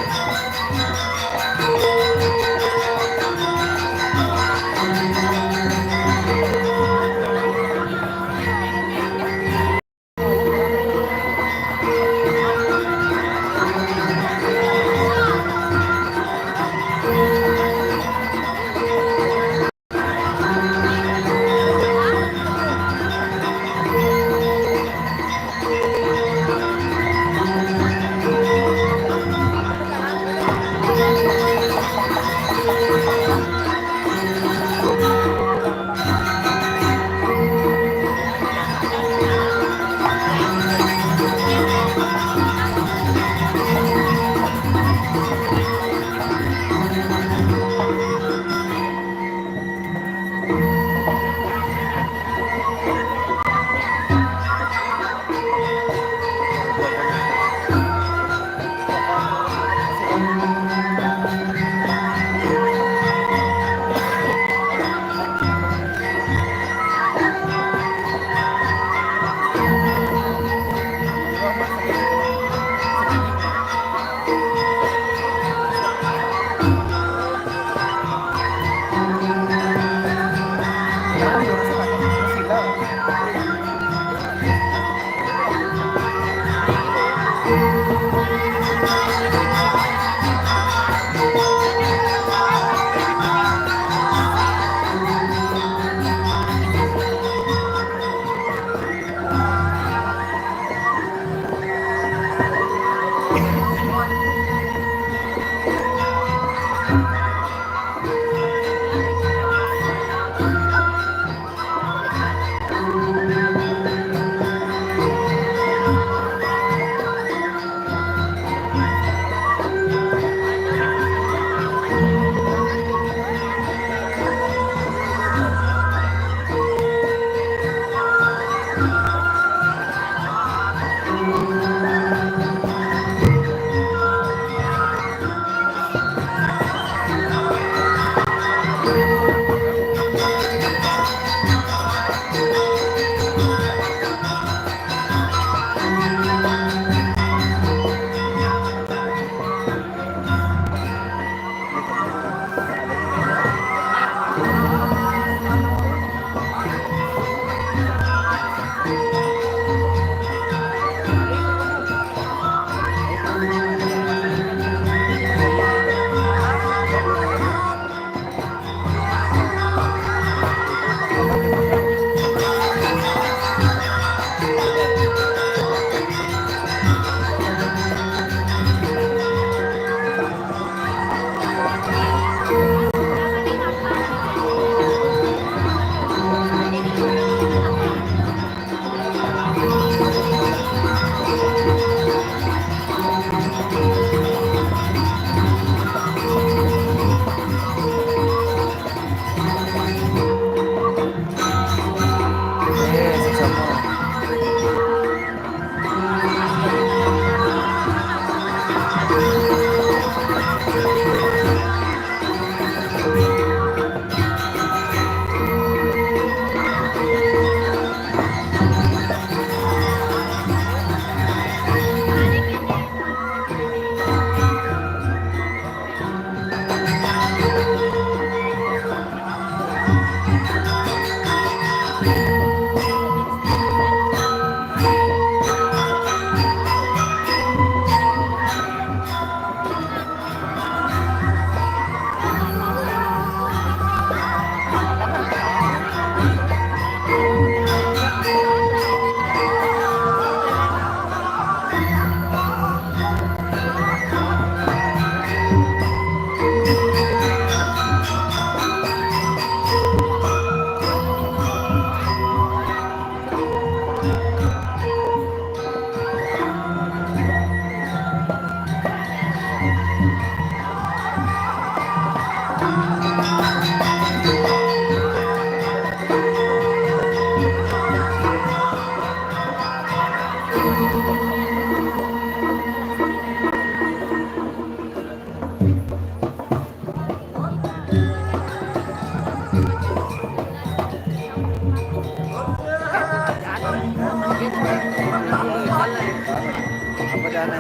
Ada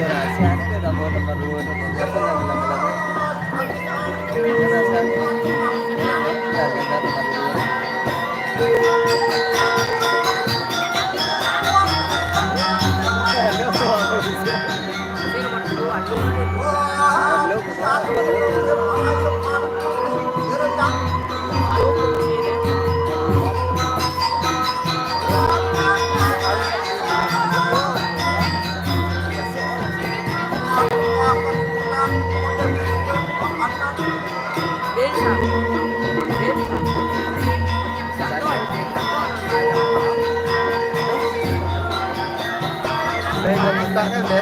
rahasia, ada nomor, nomor dua, nomor berapa, lama-lama. Ada rahasia. Ada nomor dua. Saya mau minta kan, deh.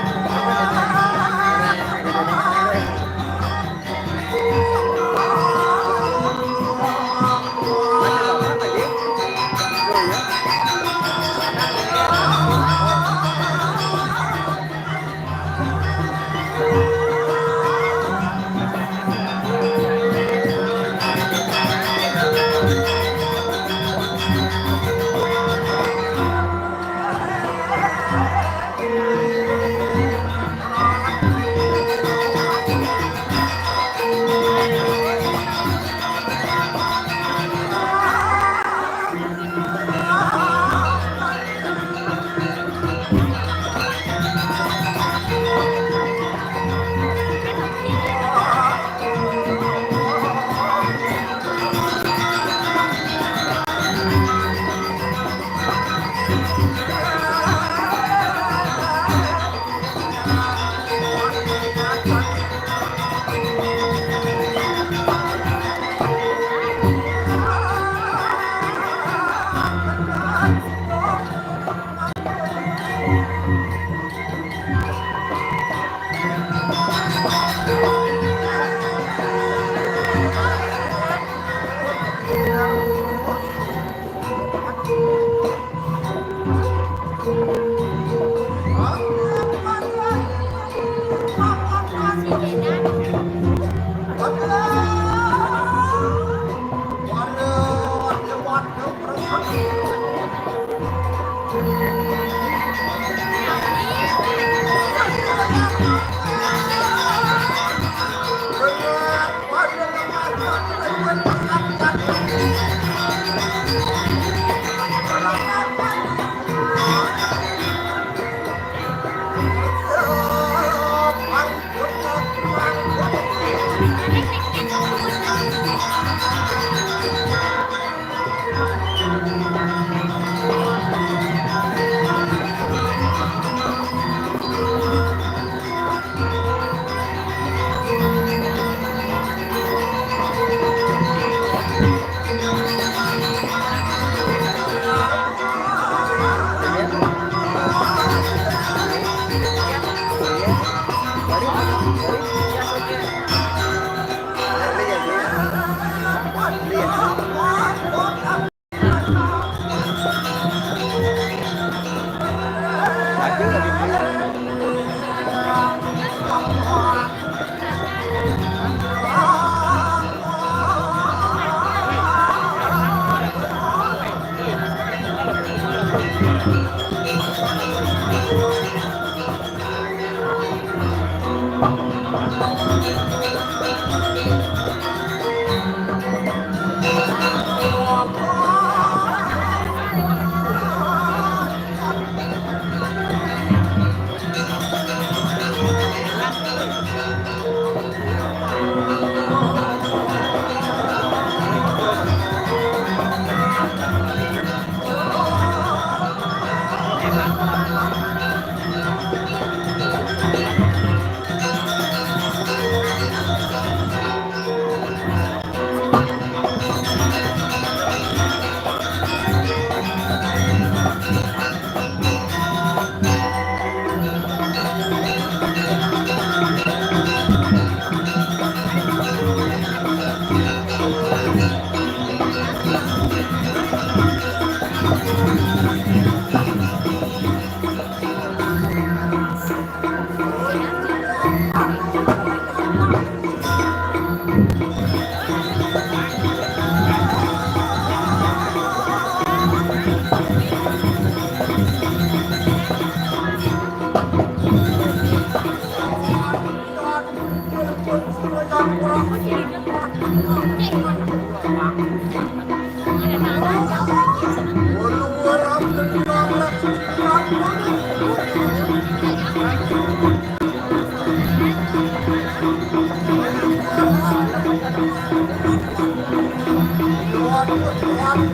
Lagi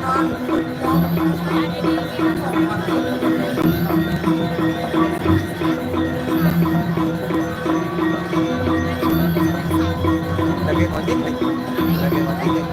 ojek nih. Lagi ojek nih.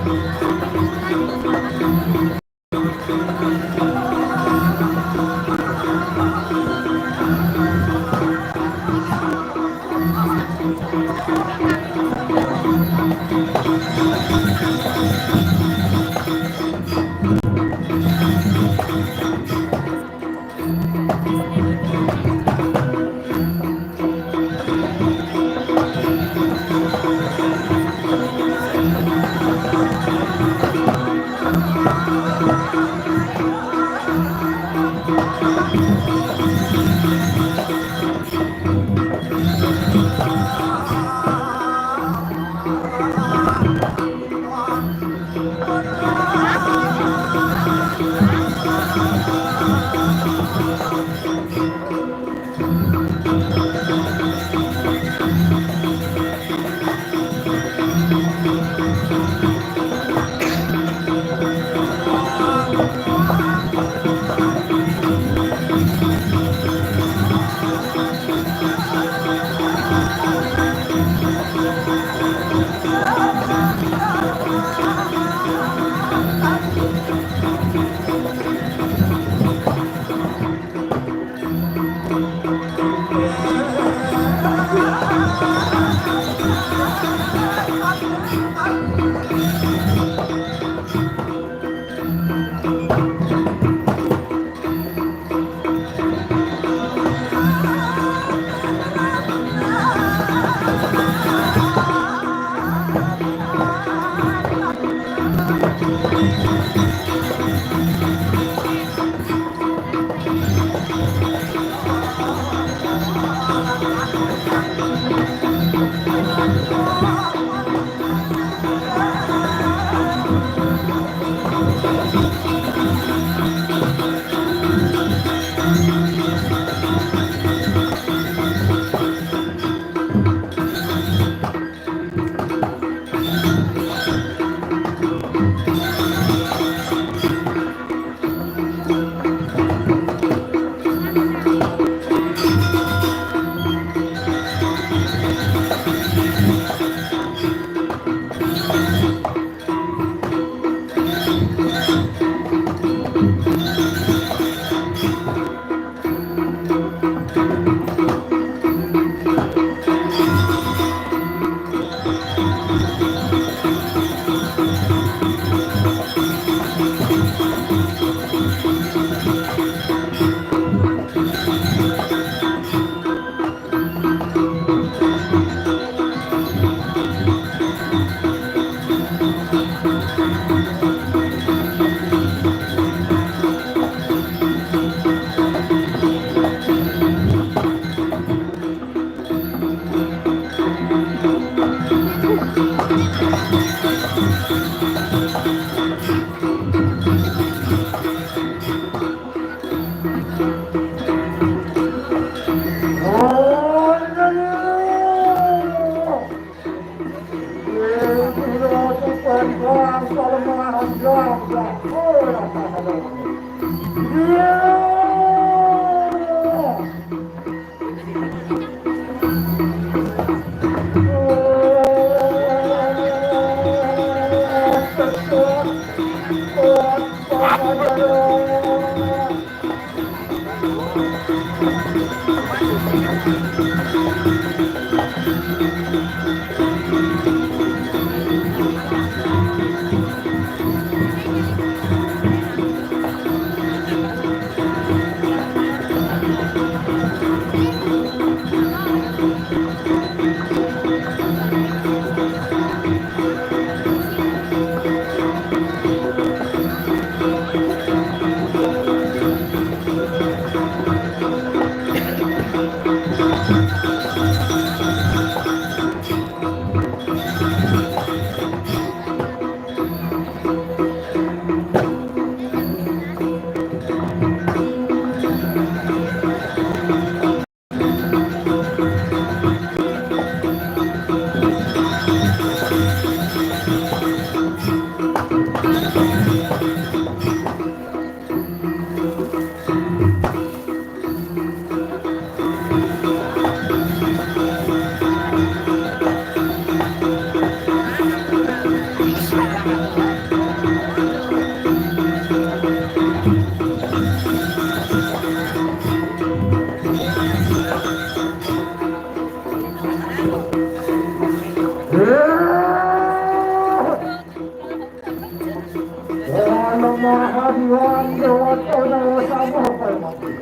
Ayo,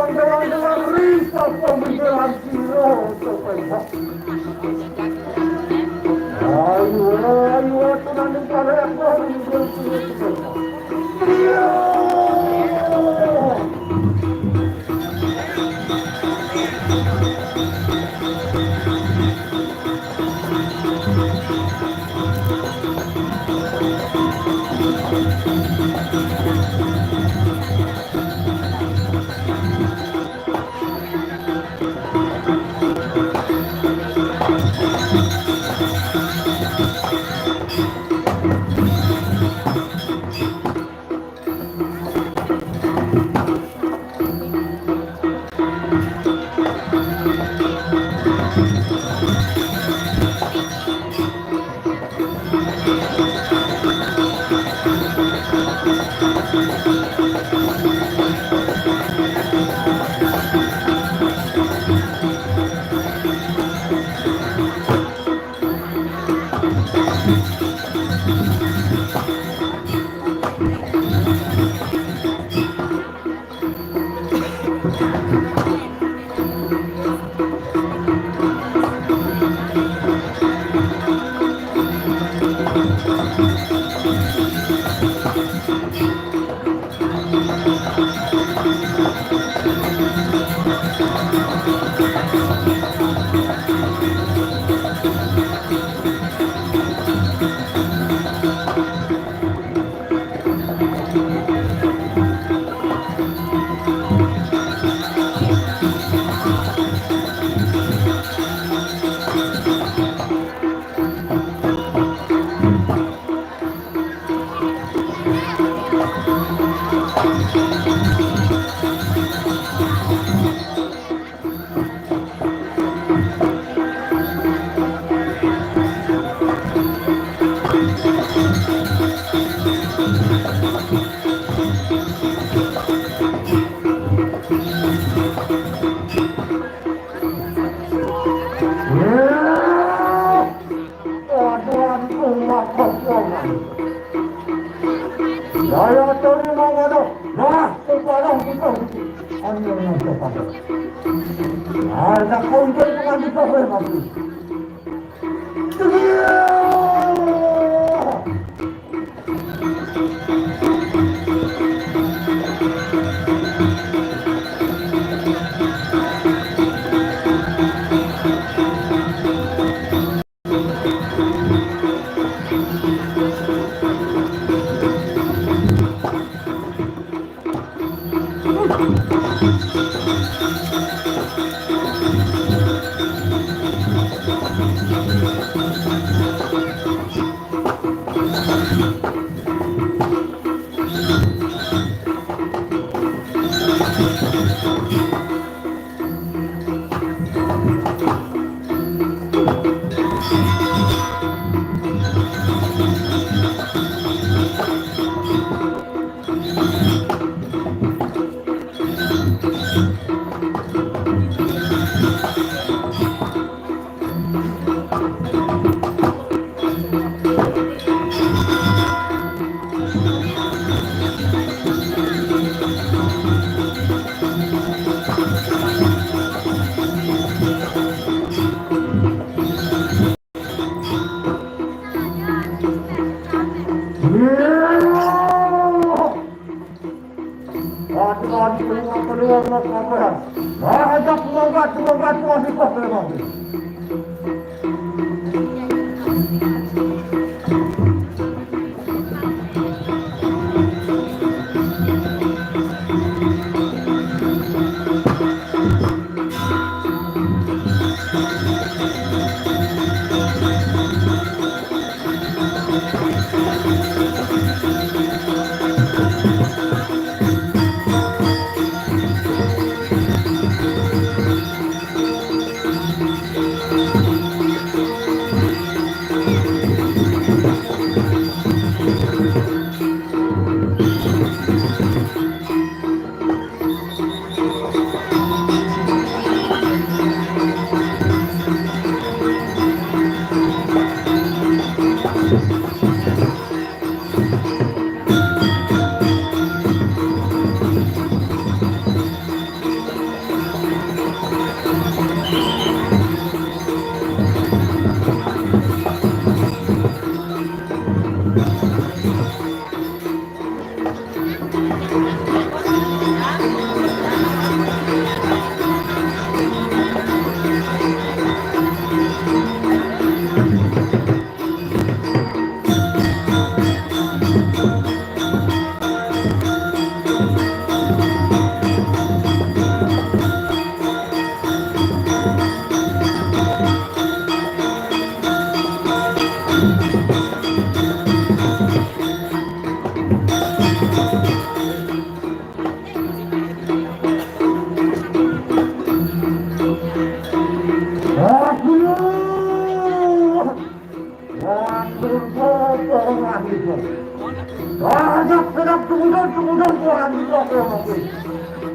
ayo, ayo, ayo. Aduh, aduh, makokongan. Daya terima waduh. Nah, kepada kita. Anu yang cepat. Nah, tak kau itu dengan kita, eh, mati.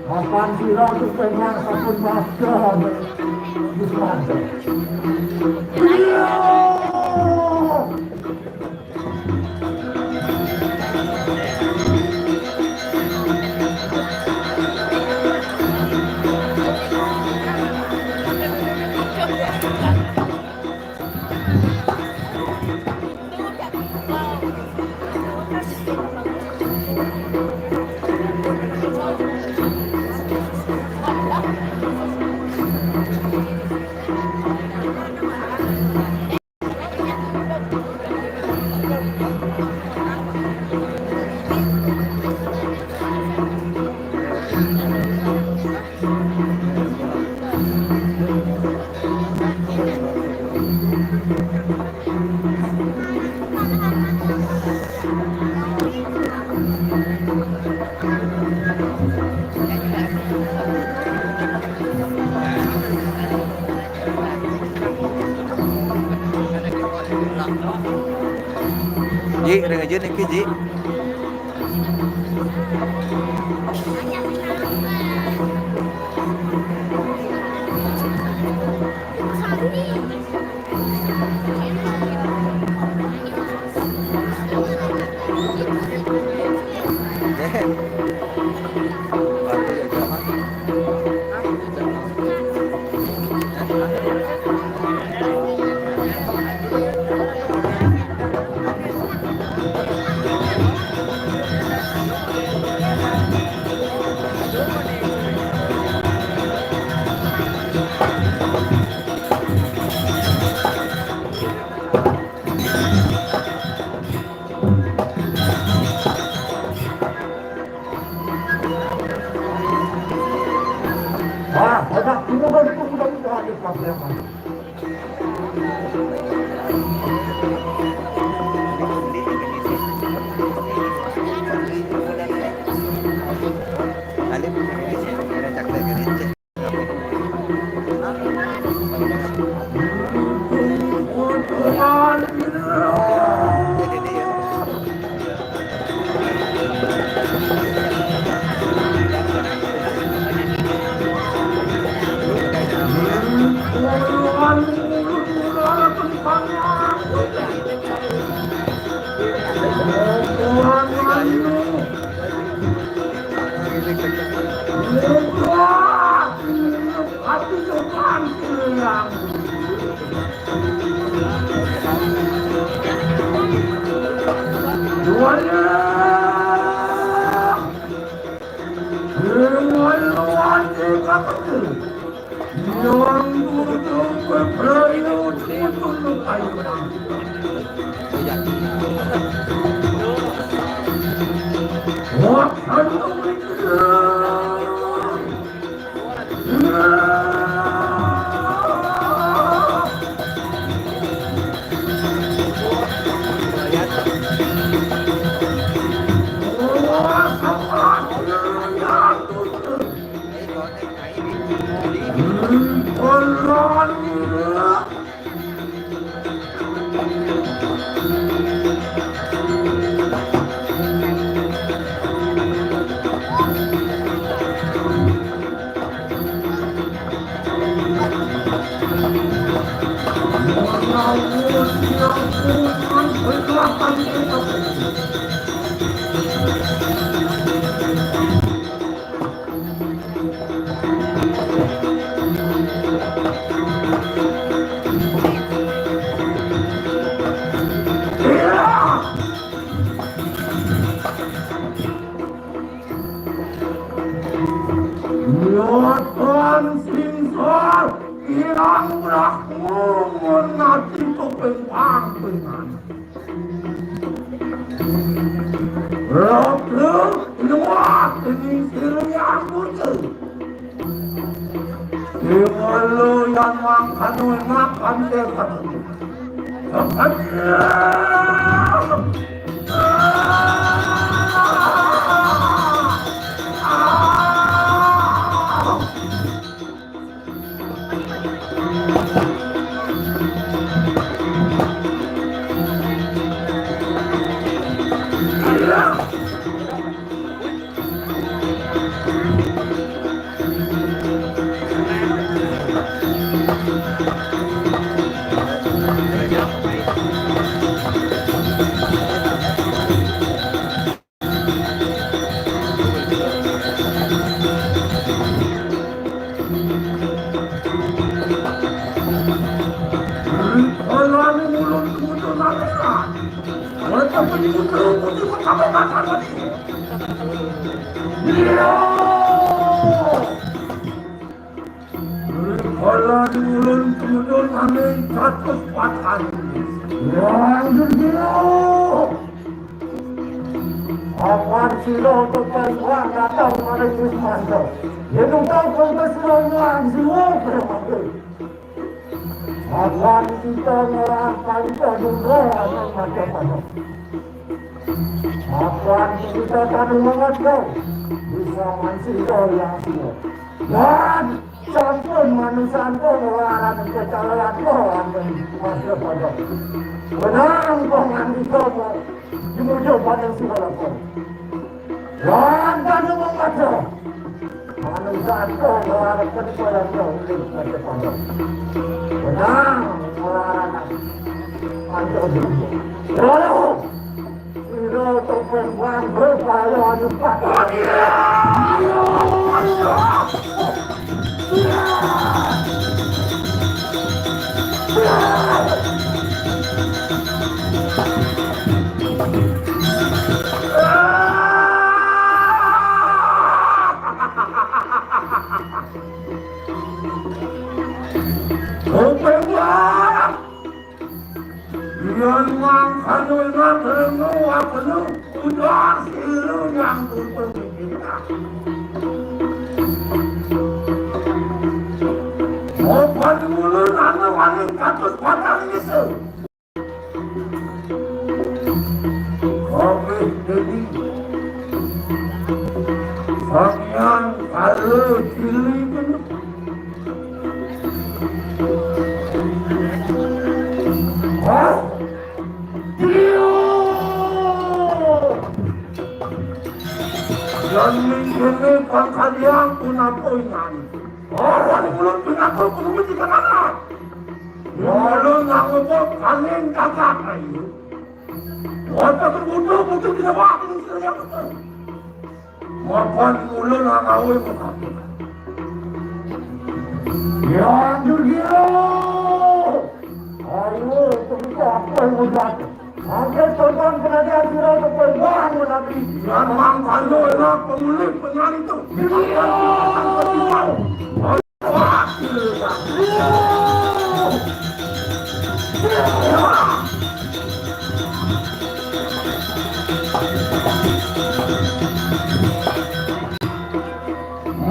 Makan sira tu pengen satu masker. Bukan. Iya. Ji, ring aja niki, Ji. Yoton singsar ilang rahmu menati kepengpang dengan. Raja luas ini sirnya anggota. Iwalo yang makan makan tekan. Kala diulun tumudun angin satus patang. Lanjut gila. Apan sira tetep datang pada Krismanto. Yaitu tahu kontes lawan jiwa bermati. Apan kita ngelarang kali kedua anak macam-macam. Apan kita tadi mengajar bisa mansira yang sila. Dan sampun manusia pun ngelarang kecalahan kau akan masa pada. Benang pangan kita mau dimujuk pada segala pun. Dan tadi mengajar manusia pun ngelarang kecalahan kau akan masa pada. Benang ngelarang antuk dulu. Lalu Sira topeng bangga kaya anu patah. Topeng bangga. Yan mangkana nak reno wakena ujar silu yang tutung kita. Opan mulu nana wani katus batang isu. Kabeh dadi Sang Hyang Kala Cili kena. Hah? Iya! Dan ning kene pangkadiang punapa inan? Ora mulut pinaka kudu mesti kenana. Mulut nganggo kaning kakak ayu. Wata berbutuh butuh tidak waktu yang betul. Mapan mula nang awé mengapung. Ya, Durgiro! Ayo, terbuka apa yang mau jatuh? Angkat tonton penajam sira ke perubahan menanti. Dan mangkano enak pemulih penyari itu. Durgiro!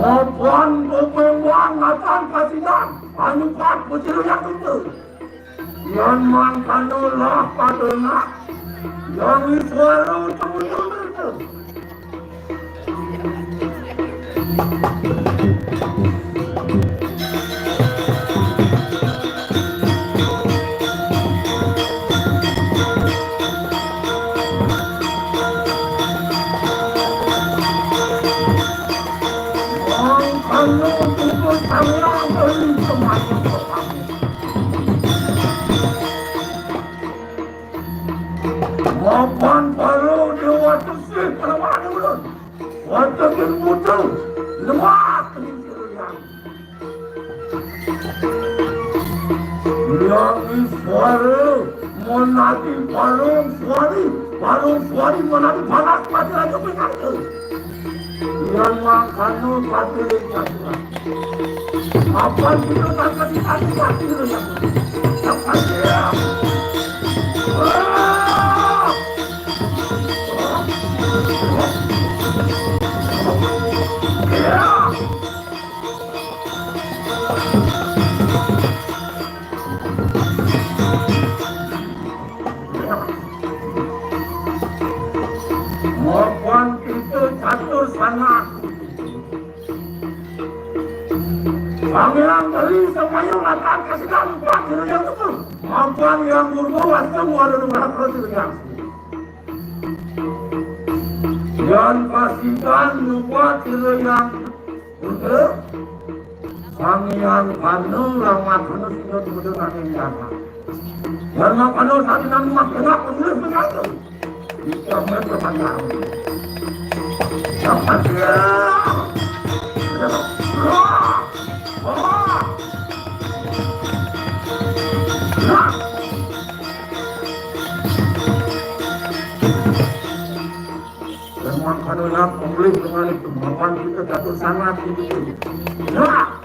Mapan pemewang ngatan kasidan, anyukat pecil yang itu. Yan mangkano lah padona, yang iswara temuju itu. Mapan para dewa sesih permana ulun. Wonten ing mutu, lemah ing siruyang. Yang iswara, monati parung swari, parung swari monati panas pati raja pinangka. Yang mangkano pati ring pati. Apa kita tak kasih pati pati ring yang tak pati ya. Ah! Mapan kita catur sanak. Pangeran dari semuanya mengatakan kasih tahu empat yang itu. Mapan yang purba wasta muara nuraka yang. Yan pasidan lupa tirayan. Udah. Sangiang panu lamat panu sino tuh udah nanti jama. Karena panu tadi nang mak kena panu benar. Bisa mereka pandang. Dapat ya. Wah. Wah. Wah. Lemah pada lah, pemulih dengan itu, mapan kita jatuh sangat gitu. Nah.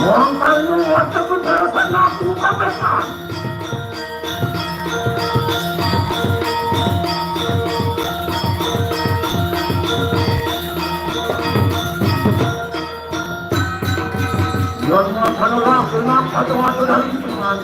Wong kayu waktu pun terasa ngaku kapesan. Yang makan orang senang atau atau dari Tuhan.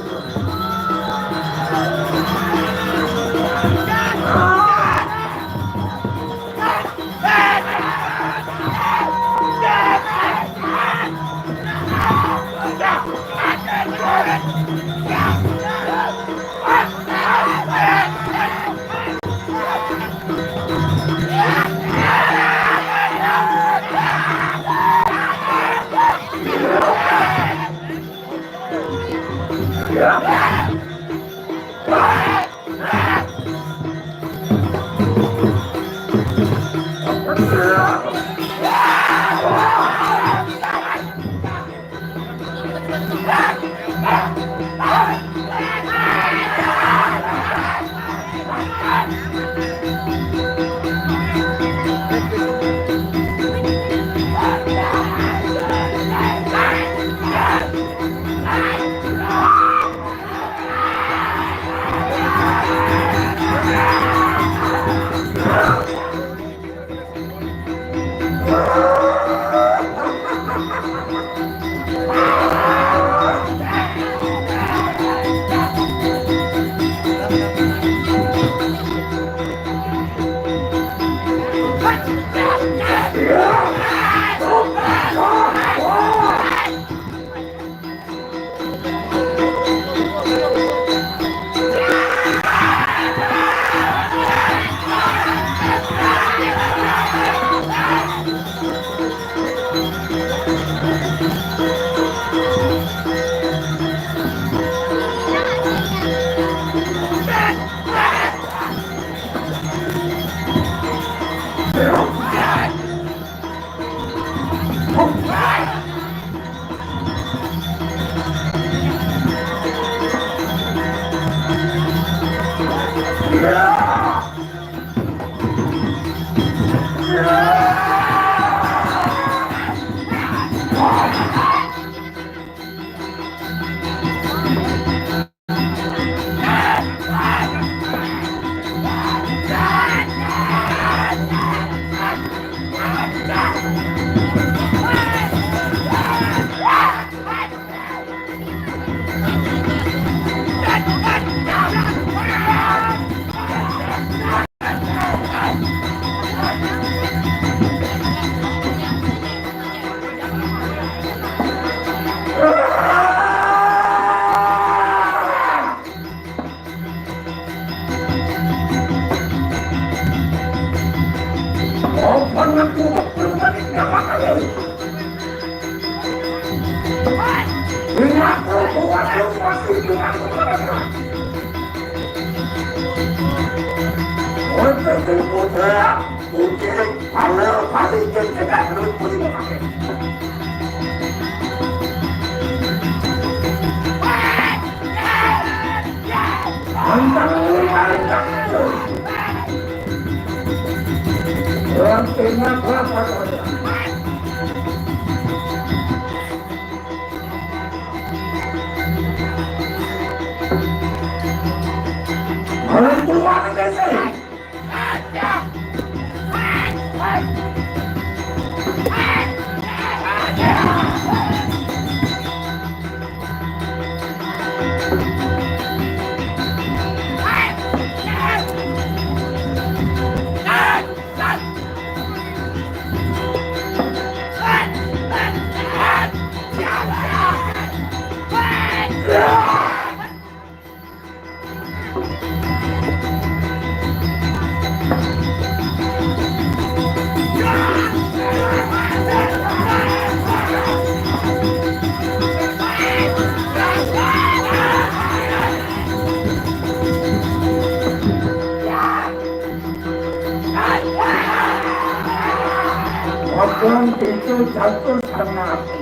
Abang itu jatuh sama aku.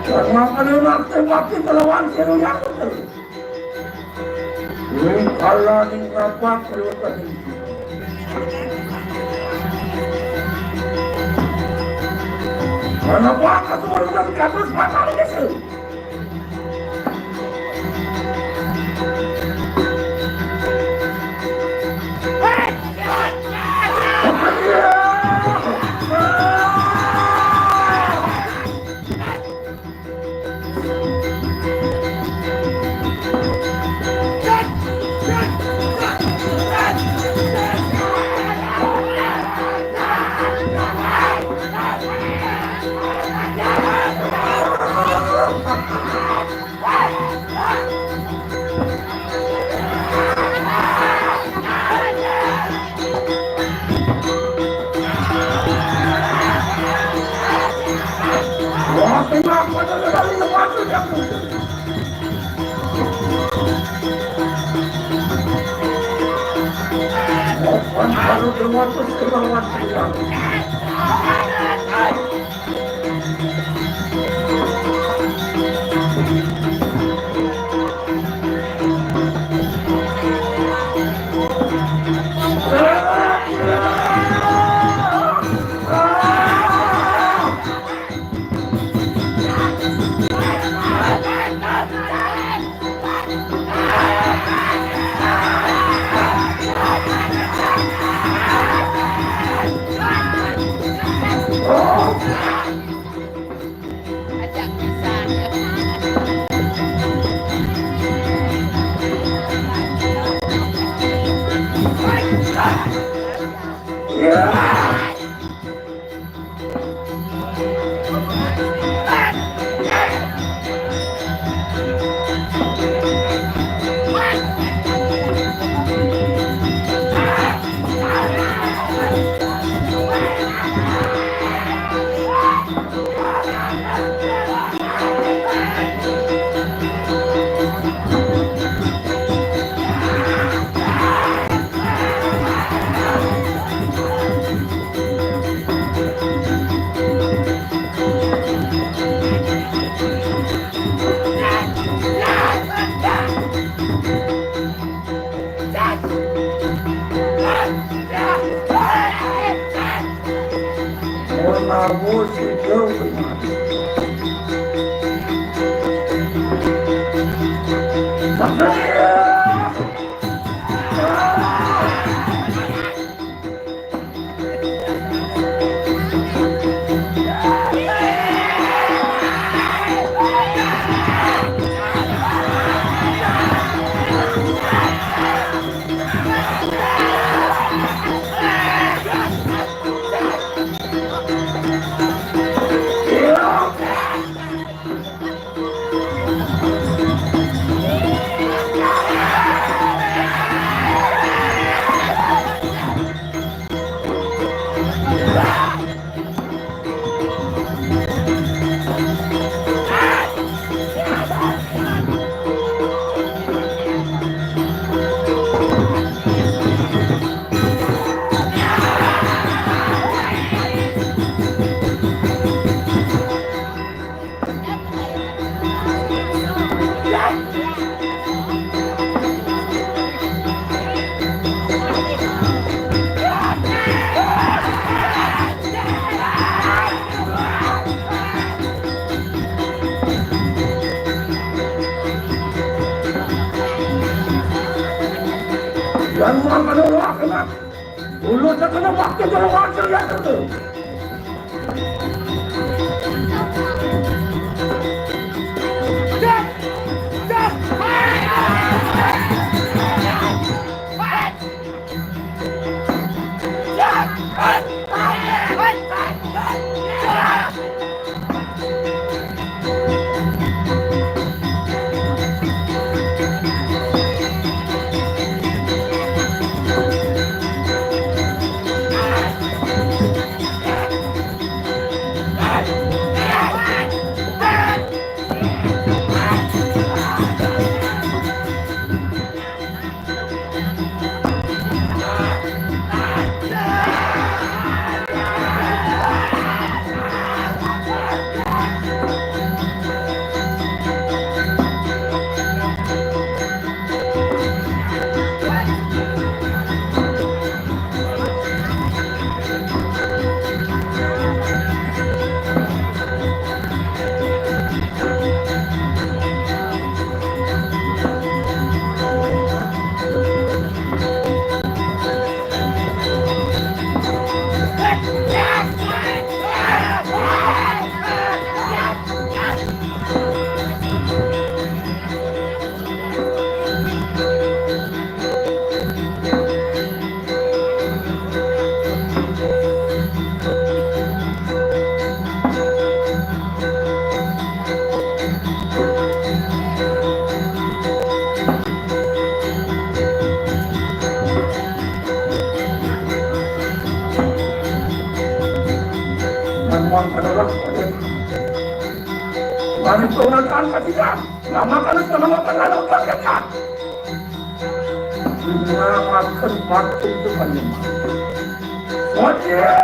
Karena ada waktu-waktu melawan serunya itu. Ini kalau ini ngapa keluar tadi? Kenapa aku baru dari atas mata ini sih? Dan Muhammad Allah kena. Dulu terkena waktu dalam waktu yang tentu. Mari turunkan ketiga. Nama kalian nama kalian apa kata? Menyelamatkan waktu itu kalian. Wajib.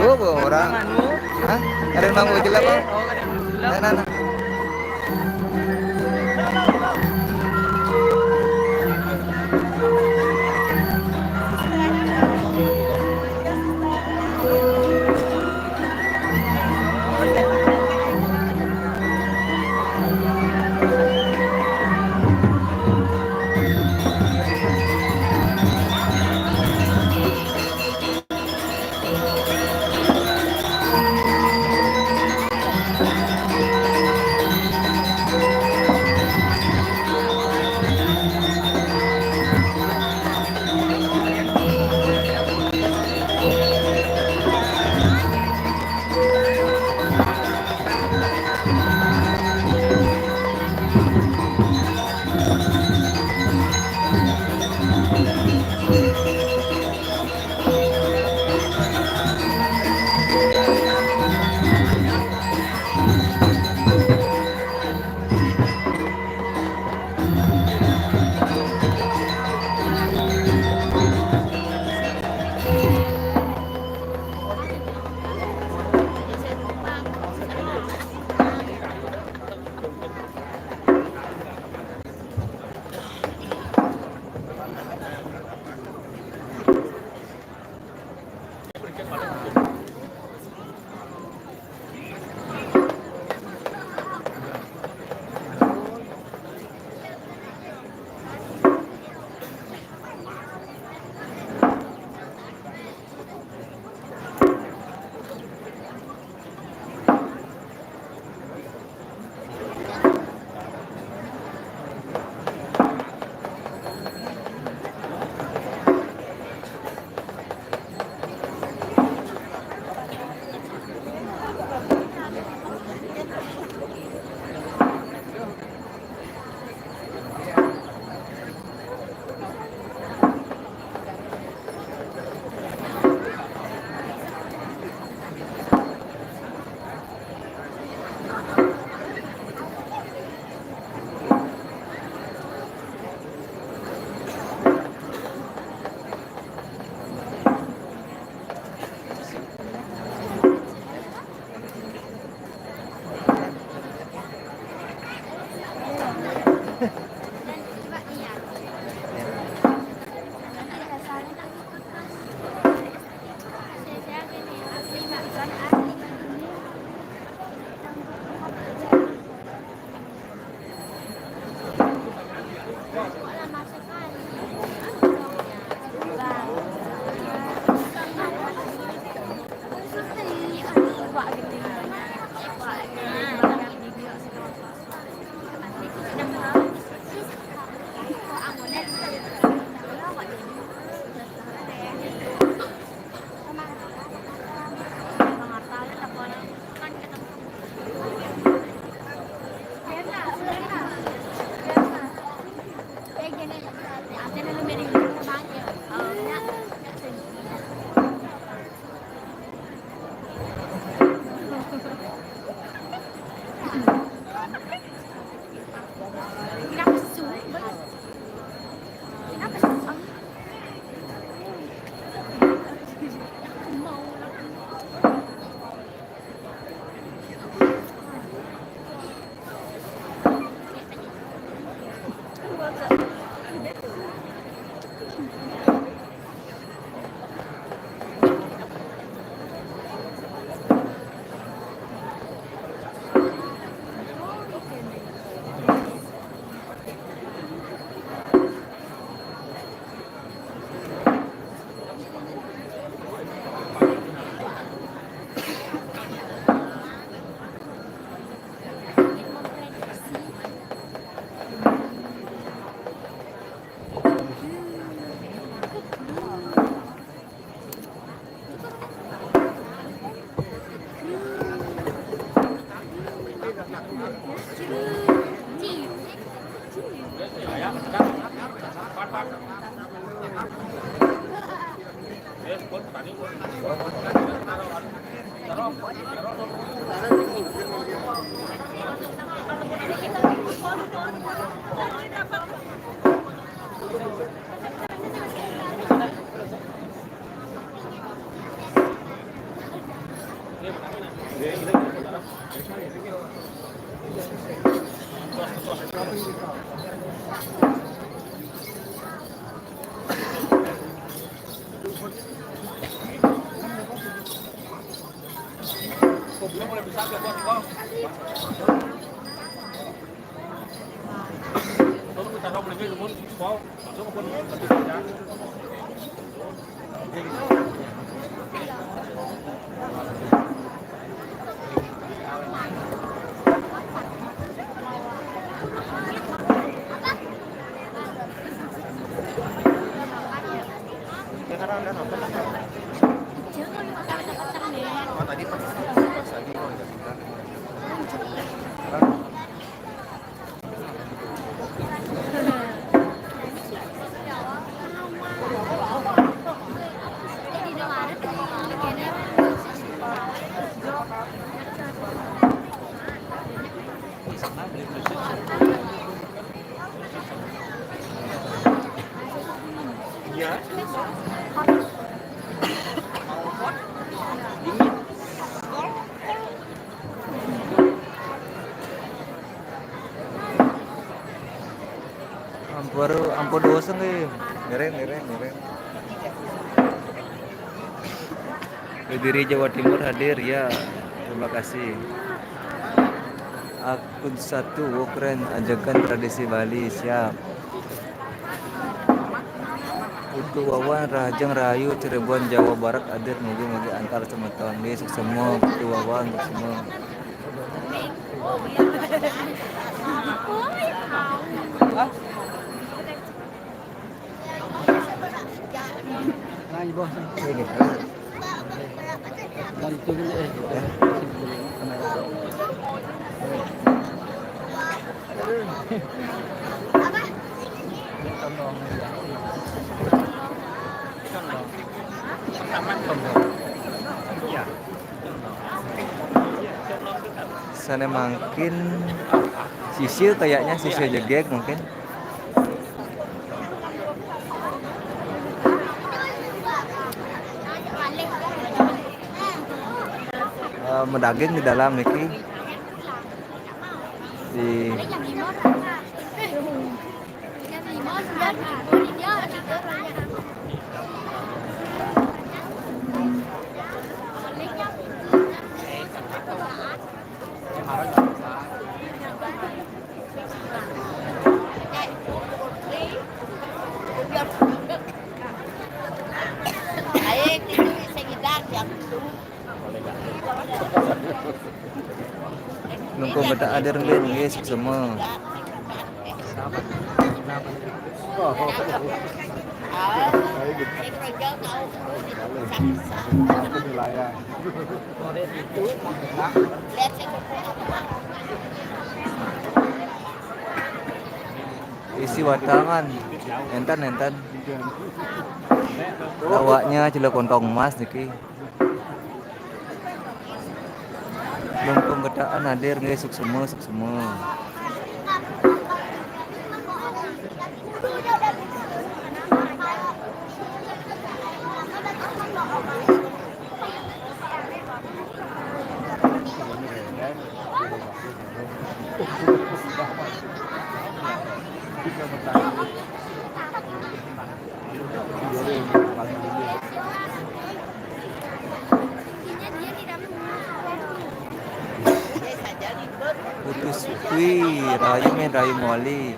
Oh, orang. Hah? Ada yang mau jelek apa? Nah, nah, nah. Ampuru, ampuru dosen, eh. Ngereng, ngereng, ngereng. Kediri, Jawa Timur hadir, ya. Terima kasih. Akun satu, wo, keren, ajakan tradisi Bali, siap. Putu Wawan, Rahajeng Rahayu, Cirebon, Jawa Barat, hadir, mugi-mugi antar semeton. Nggih, suksema, Putu Wawan, suksema. Sana mangkin sisil, kayaknya sisil jegeg mungkin. Eh, medaging di dalam niki. Di Kok beda adir nggih, nggih, suksma. Isi watangan. Enten, enten. Awaknya celok kontong emas niki. Lungkung Getaan hadir nggih, suksma, suksma. Putus kui, rayu min, rayu moli.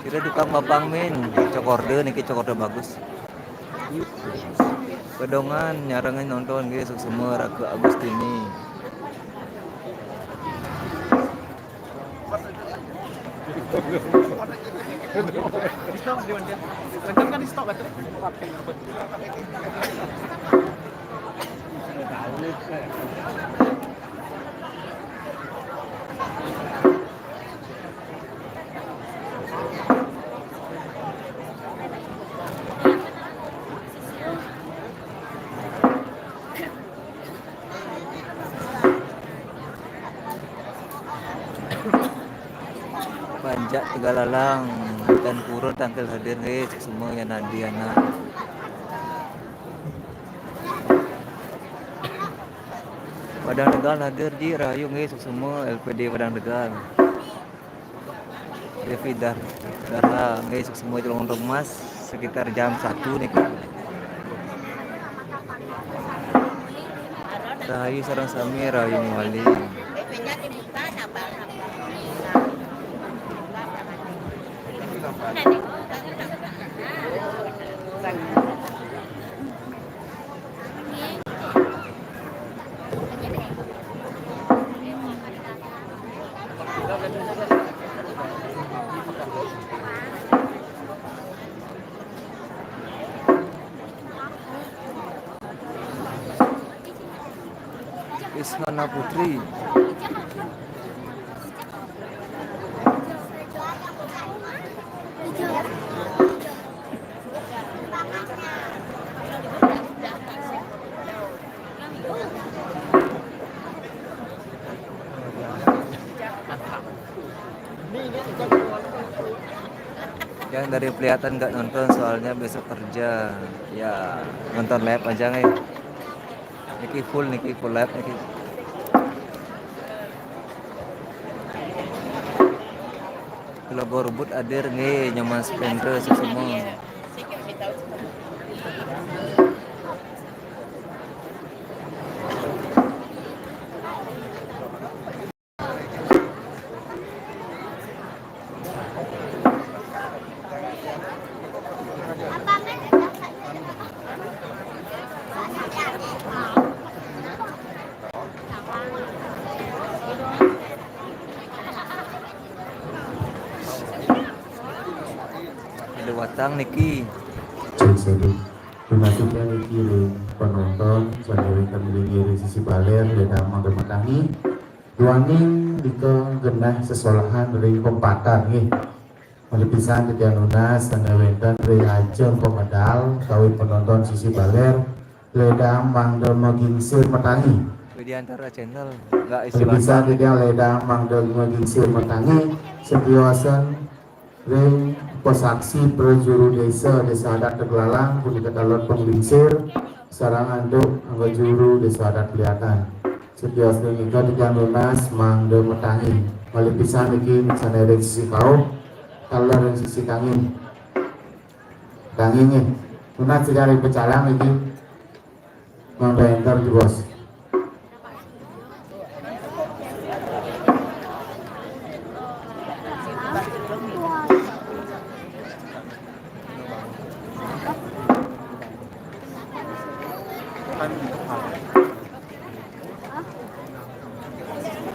Kira tukang babang min, cokorde niki, cokorde bagus. Pedongan nyarengin nonton nggih, suksma Raka Agustini. Banjak Tegalalang dan Purun tangkil hadir nggih, semua yang hadir anak. Padang Tegal hadir ji, rayu nggih, semua L P D Padang Tegal. Devi Dar Darla nggih, semua celong emas sekitar jam satu nih. Rahayu sareng sami, rahayu mawali. Ismana Putri. Yang dari Peliatan nggak nonton soalnya besok kerja. Ya, nonton live aja nih. Niki full, niki full live niki. Logo rebut hadir nggih, Nyoman Splendor semua. Ada watang niki. Cek sedih. Tunasipun niki ring penonton, sané wénten ring ngiring sisi baler, Ledang mangda matangi. Duaning nika genah sesolahan ring pempatan nggih. Malih pisan titiang nunas sané wénten ring ajeng pamedal, kawit penonton sisi baler, Ledang mangda magingsir matangi. Widiantara Channel, nggak istilah. Malih pisan titiang Ledang mangda magingsir matangi, setiosan ring pasaksi prajuru désa, Désa Adat Tegalalang, punika taler panglingsir, sareng antuk angga juru Désa Adat Peliatan. Setios ring ika titiang nunas mangda matangi. Malih pisan niki sané ring sisi pauh, taler ring sisi tangi. Tangi nggih. Nunas titiang ring pecalang niki. Mangda énter, Bos.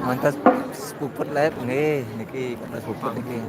Mantas puput lep nggih niki, kantos puput niki.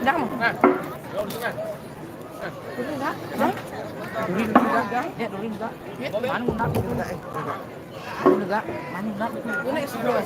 Dang. Nah, yo, di sini. Nah. Dulu enggak? Hah? Dulu enggak? Ya, dulu enggak. Ya, mana enggak? Dulu enggak. Dulu enggak? Mana enggak? Ini sebelah.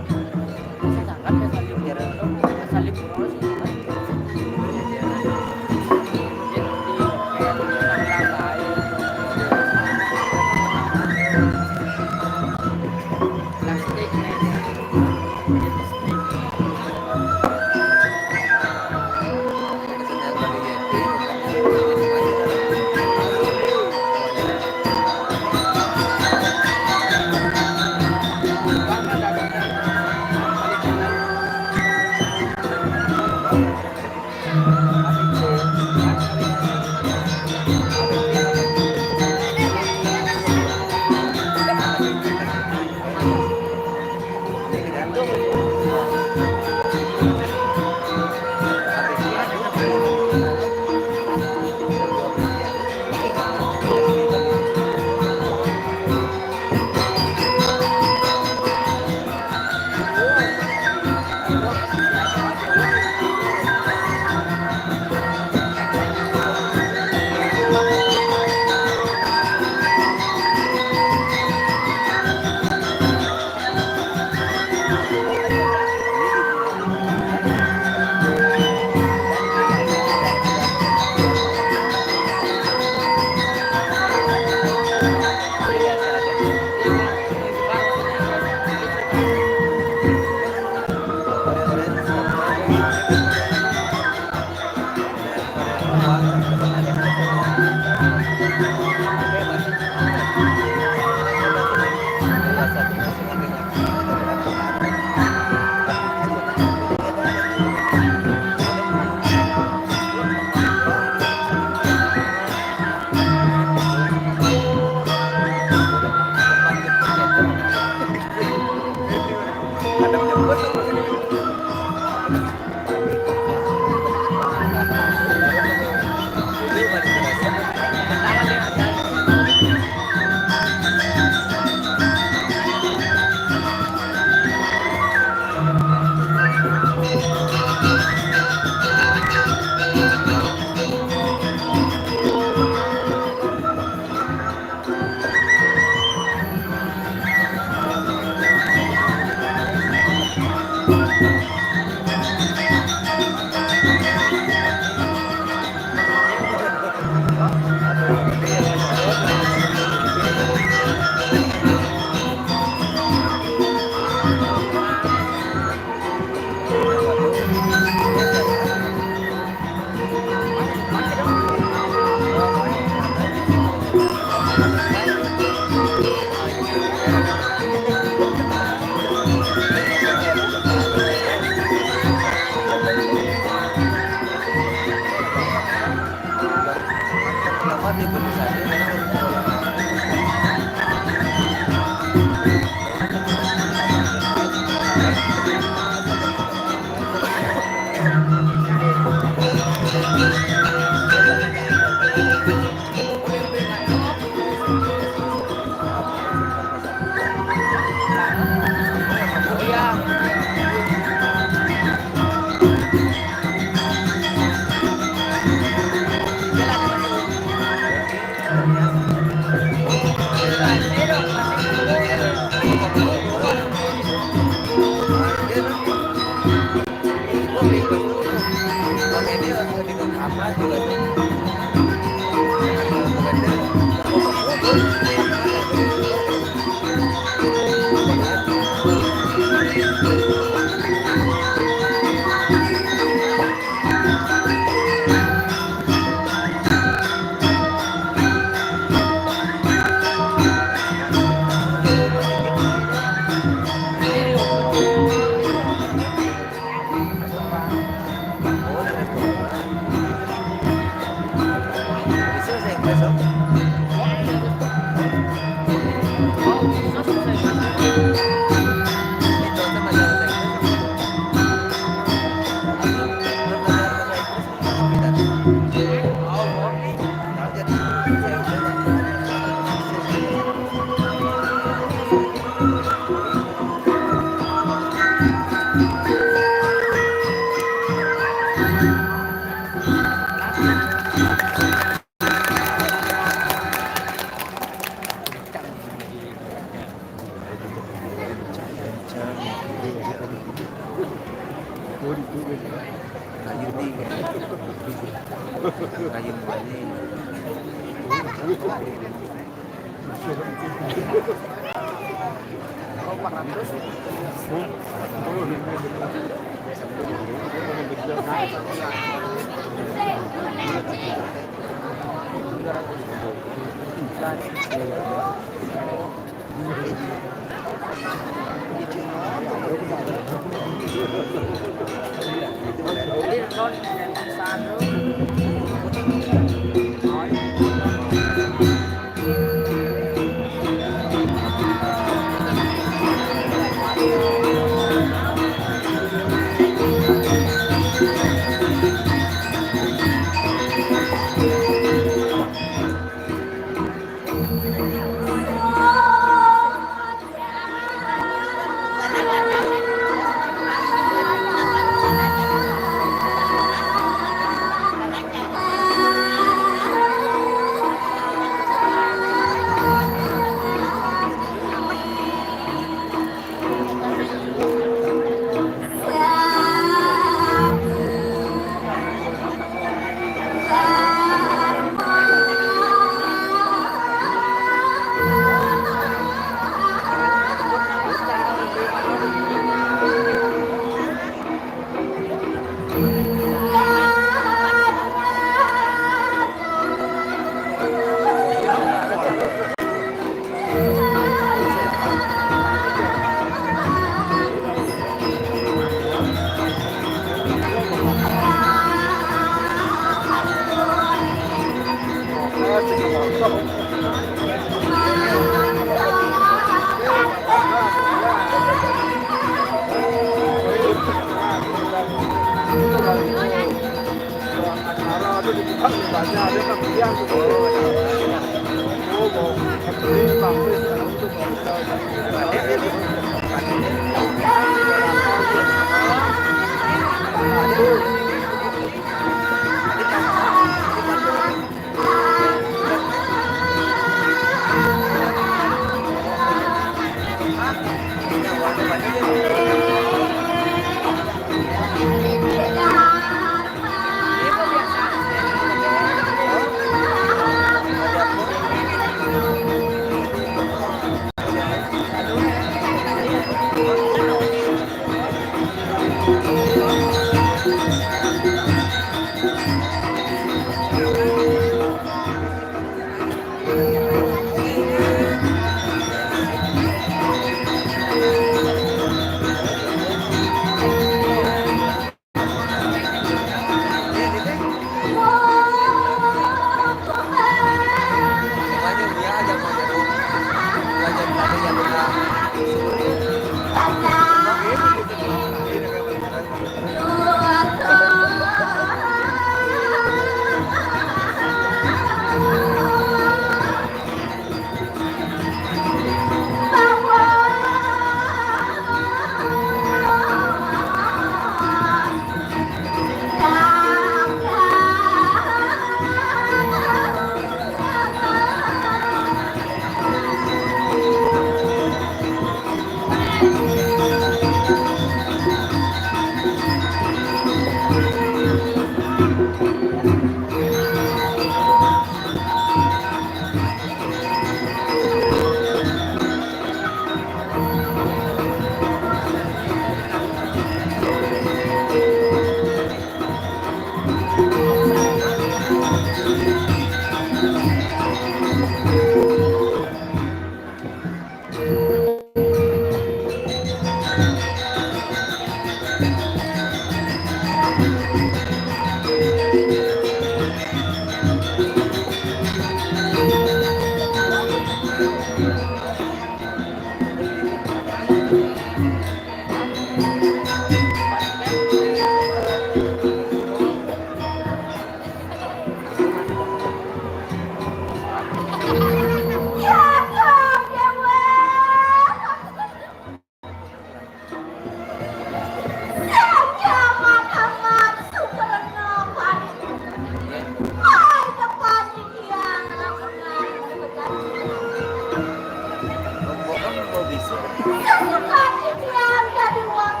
Sasuka titiang dadi wong.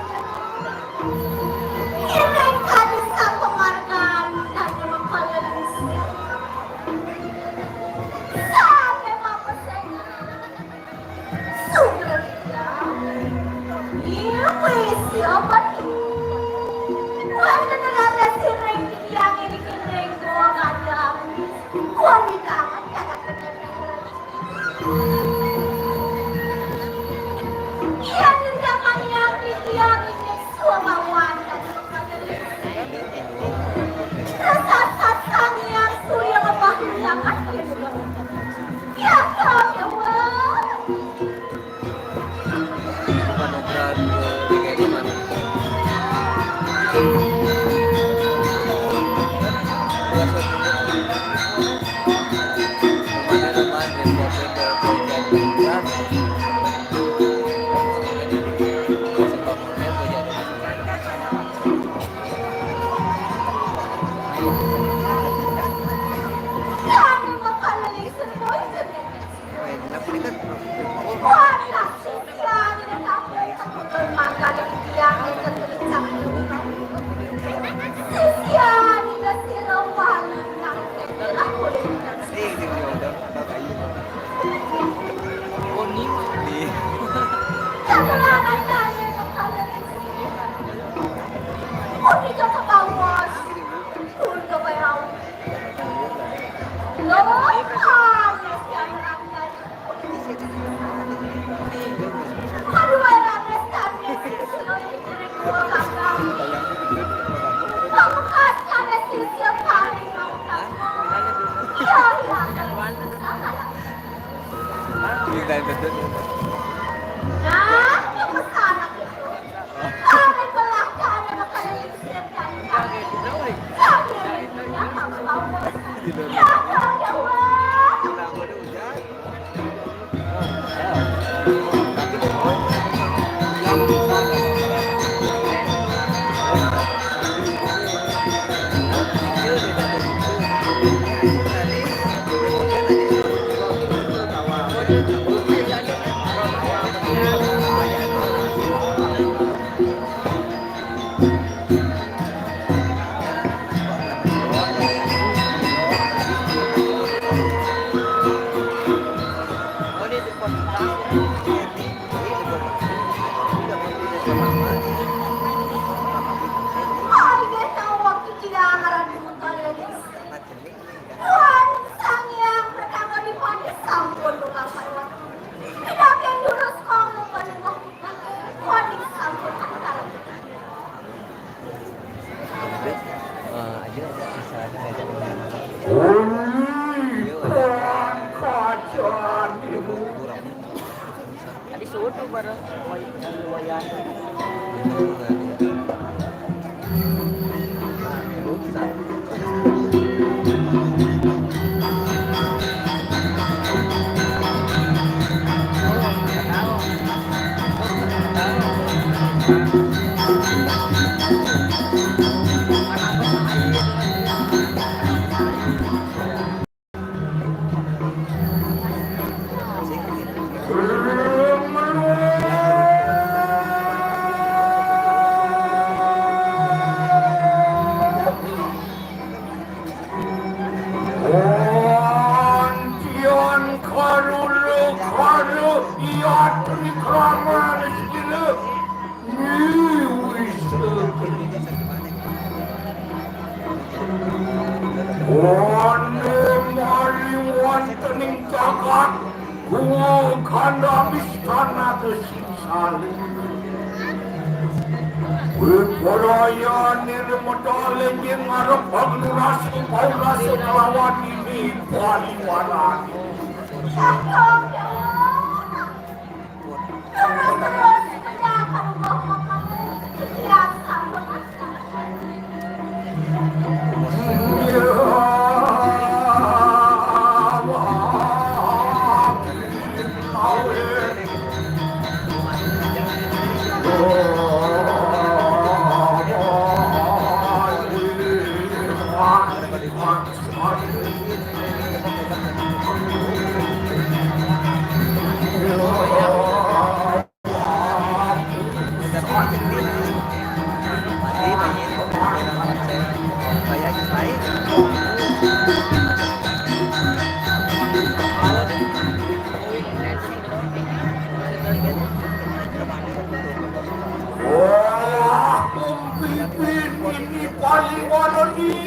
Iring kadi sapamargan dadi mapalelis. Sane mapesengan. Sugratya. Iya, wis, ya, Pak. Wonten rada sireng titiang ing kene goa kadang. Wong tangan kadang. Iya, nindakani ati titiang ing suamawan. Rasa sasanian surya memahulakan. Ya, ya, wah. Tadi suruh bareng. Antian karula kara yatri krama sila. Wonten mari wonten ing jagat Guwa Gandha Istana Desing Salin. Wipraya nirmata lenjing ngarep Agnurasi Paurasi kelawan ini Bali Warani.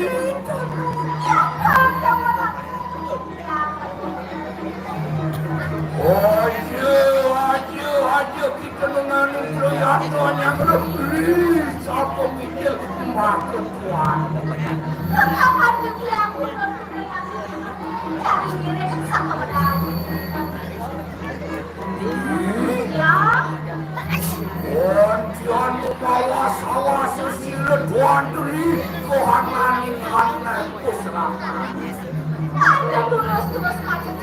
Aja, aja, aja kita menganu proyek Tuhan yang lebih. Sapa mikir makan Tuhan. Kapan dia bilang, cari diri sama menang. Ya. Onchan mawa salah sesire doan dri kohanani karena kusrama. Ada terus-terus macam.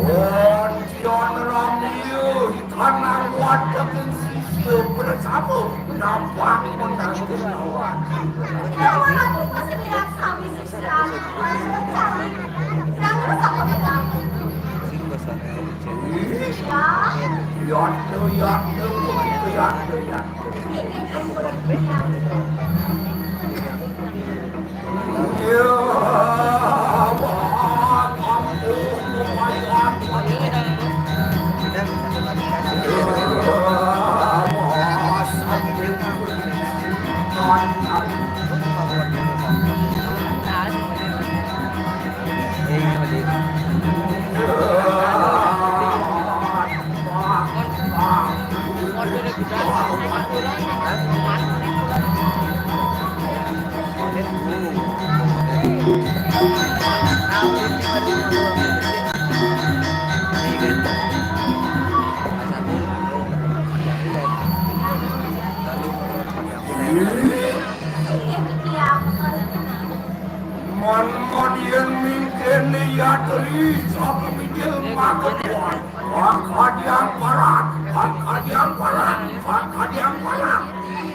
Onchan ramliu karena wadah sisir bersama nampak menanggung lawan. Lawan aku masih lihat kami. Mon-mon yen mingkene yatri saka mijil maketuan. Hakadiang parak, hakadiang parak, hakadiang parak.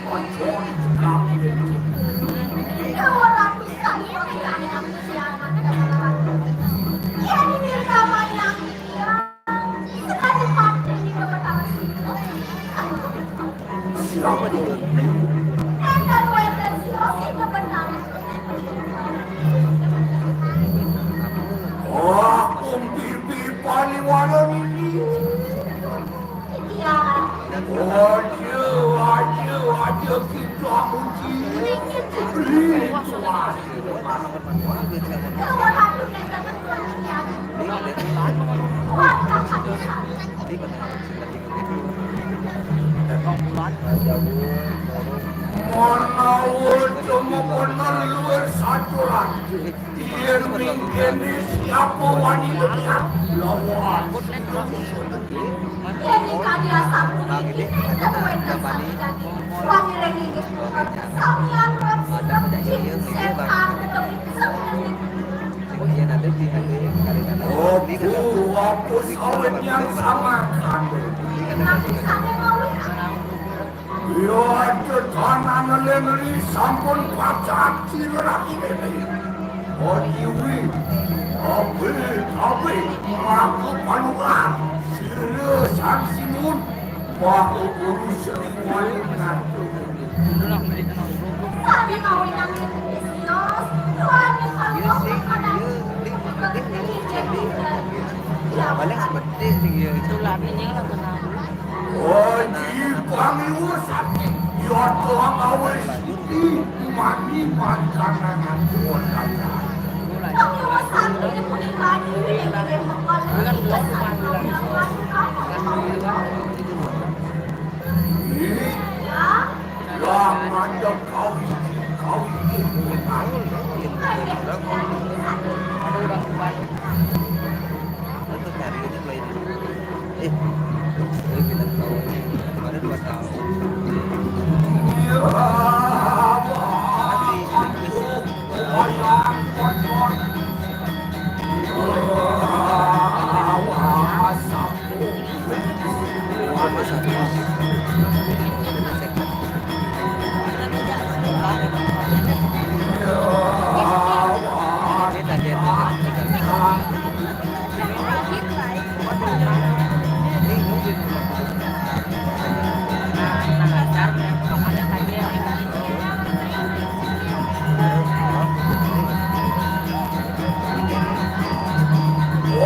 Ojo dikapin. Kawan aku sekali pakai anak sianak. Ia ini ramai yang dia. Sekali pakai di beberapa situ. Oh, kumpir-pir paniwala niki. Aja, aja, aja kita uji. Beli tuan. Menawa cuma bener luwih saturan. Yen mingkene siapa wani lihat lawan. Yen kadi asam putih, kita wenten satu daging. Wangi rengi, samian rep, rep, jin, setan, ketemu, samian. Oku, aku sawit yang sama kan. Tapi saya mau. Ya, tetanane Lengri sampun pacak sira rati dene. Oniwi, ape, ape, aku panukan. Sira sang simun, aku guru sering wali ngantuk. Saya mau yang ambisius, Tuhan yang paling. Iya sih, iya. Paling seperti sih, iya. Itulah minimal aku tahu. Oji pangiwa sakit, ya Tuhan awis. Mani mancanangan Tuhan kaya. Pangiwa sakit, muni mani, ini yang mengkali. Iya. Lah, mantap kau ini, kau ini. Ada orang kuat. Untuk hari ini mulai dulu. Eh, saya bilang tahu. Kemarin dua tahun. Iya, Pak.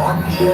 Tapi,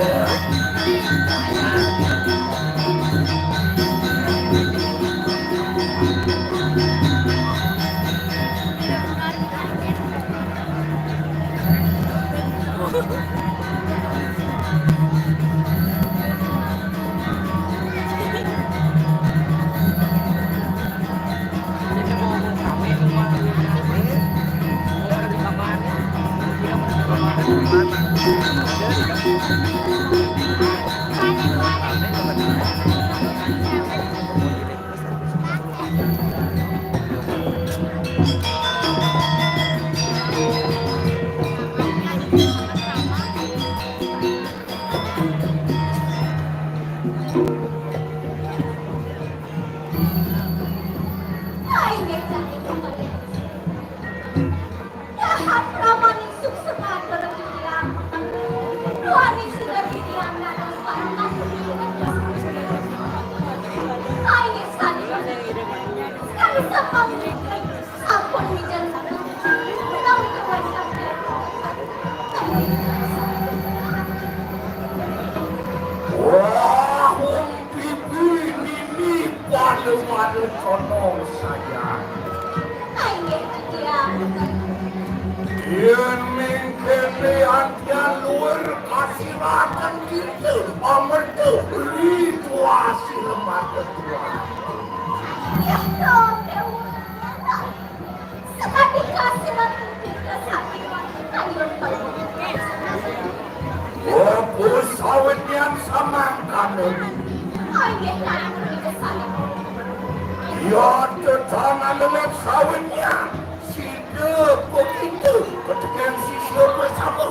Sampun wijen. Menawi kewan sampeyan. Wah, wong pipi nini pada-pada condong saja. Inggih, titiang. Yen mengkene antian luwih kasilaken kita, amerta rituasi lemah ketua. Ya, dong, Dewa. Sekali kasih waktu kita sakit, ayo, Dewa. Apa sawitnya samangkana? Ayo, Dewa, kita sakit. Ya, tetangan lelep sawitnya. Sida pekinta ketekan sisya bersama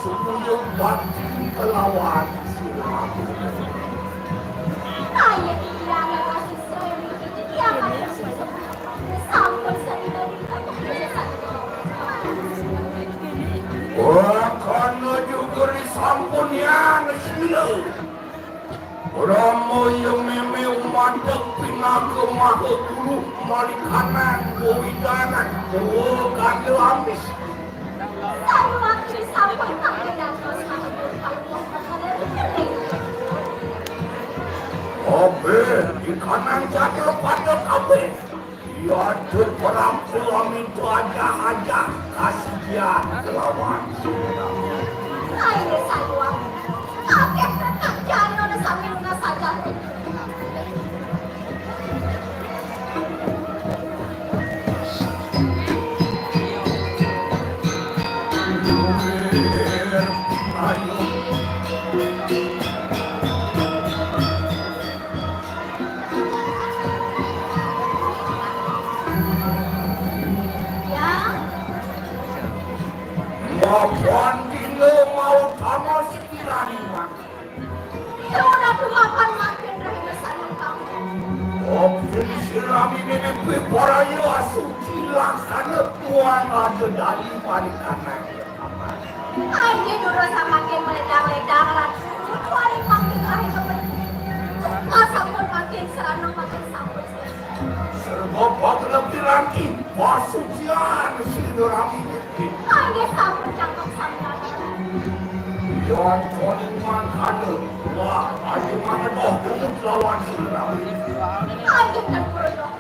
supaya bakti kelawan sira. Ayo, Dewa, kita sakit. Sampun sami. Wah, kana juga disampun yang sila. Rama yang meme umantek pinaka maha guru malikanan wewidangan. Oh, kanda ambis. Sampun, sampun, kanda dados maha guru. Obe, di kanan jatuh pada kabeh. Yadut perang suami itu aja-aja kasihan kelawan. Ayo, sayang. Kakek tetap jangan sampai lunas saja. Ayo. Ya. Mapan dina mau tamas kirani. Ya ora dumapan makin rene saneng kamu. Opin sirami nene kue paraya asuci laksana tuan ada dali parikanan. Ayo dulu samakin meledang-ledang lan kuali makin lahir kepen. Sampun makin serana makin sampun. Serba pagelem piranti pasucian sirami. Ayo sampun cakep sampun. Yon koning mangkana. Wah, ayo mangedoh kebut lawan sirami. Ayo tempur dong.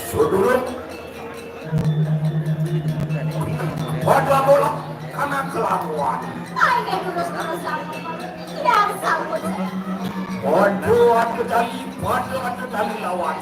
Sedulur. Pada bola kanan kelakuan. Ayo terus terus. Yang sangkut. Pada adu tali, pada adu tali lawan.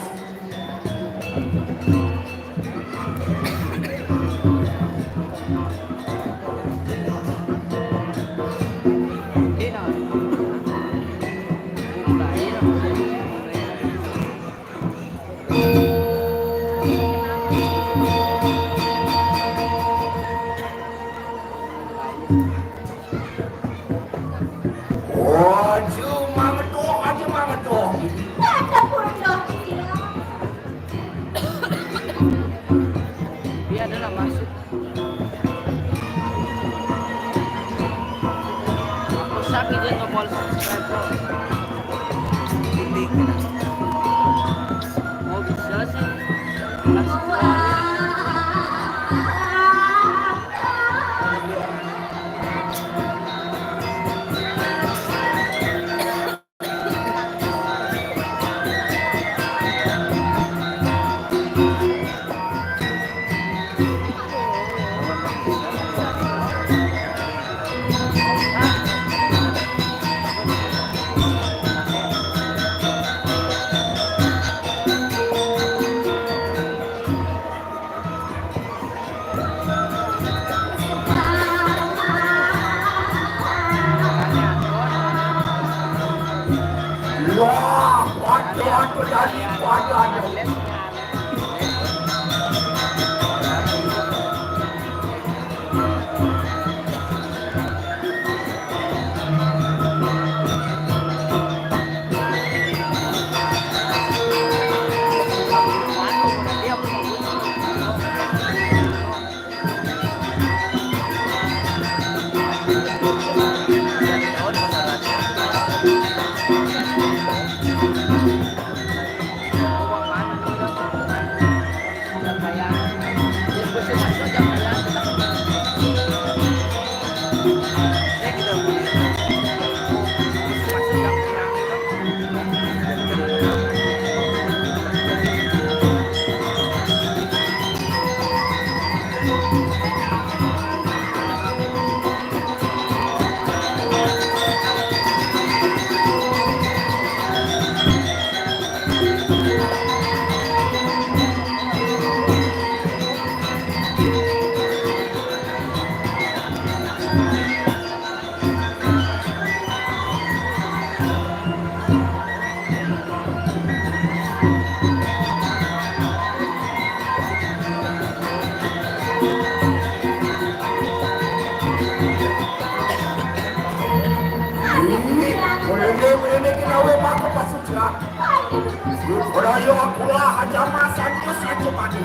Aja mangedoh, aja mangedoh. Ada pun dong dia. Wah, pada, pada, pada. Ih, merene, merene, kinawe mako pasuja. Ora yo aku lah aja masan yo saja mati.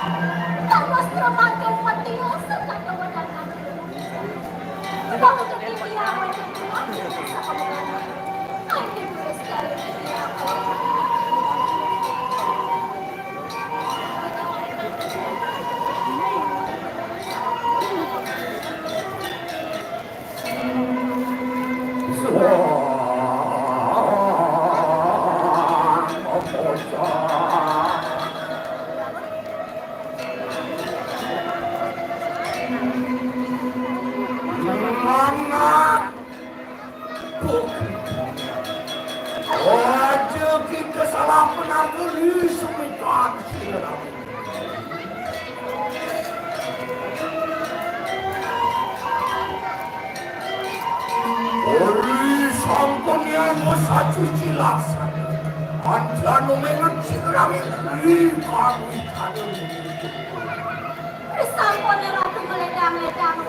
Dados rumaga mati, sekato wedangan. Wong titiang mati, sekato wedangan. Ayo, sekali titiang. Aja kita salah penangkeli semeton. Ori sampun yang sacuci laksana. Anjanu mengan sirami ri kami kami. Sampun Ratu meledang-ledang.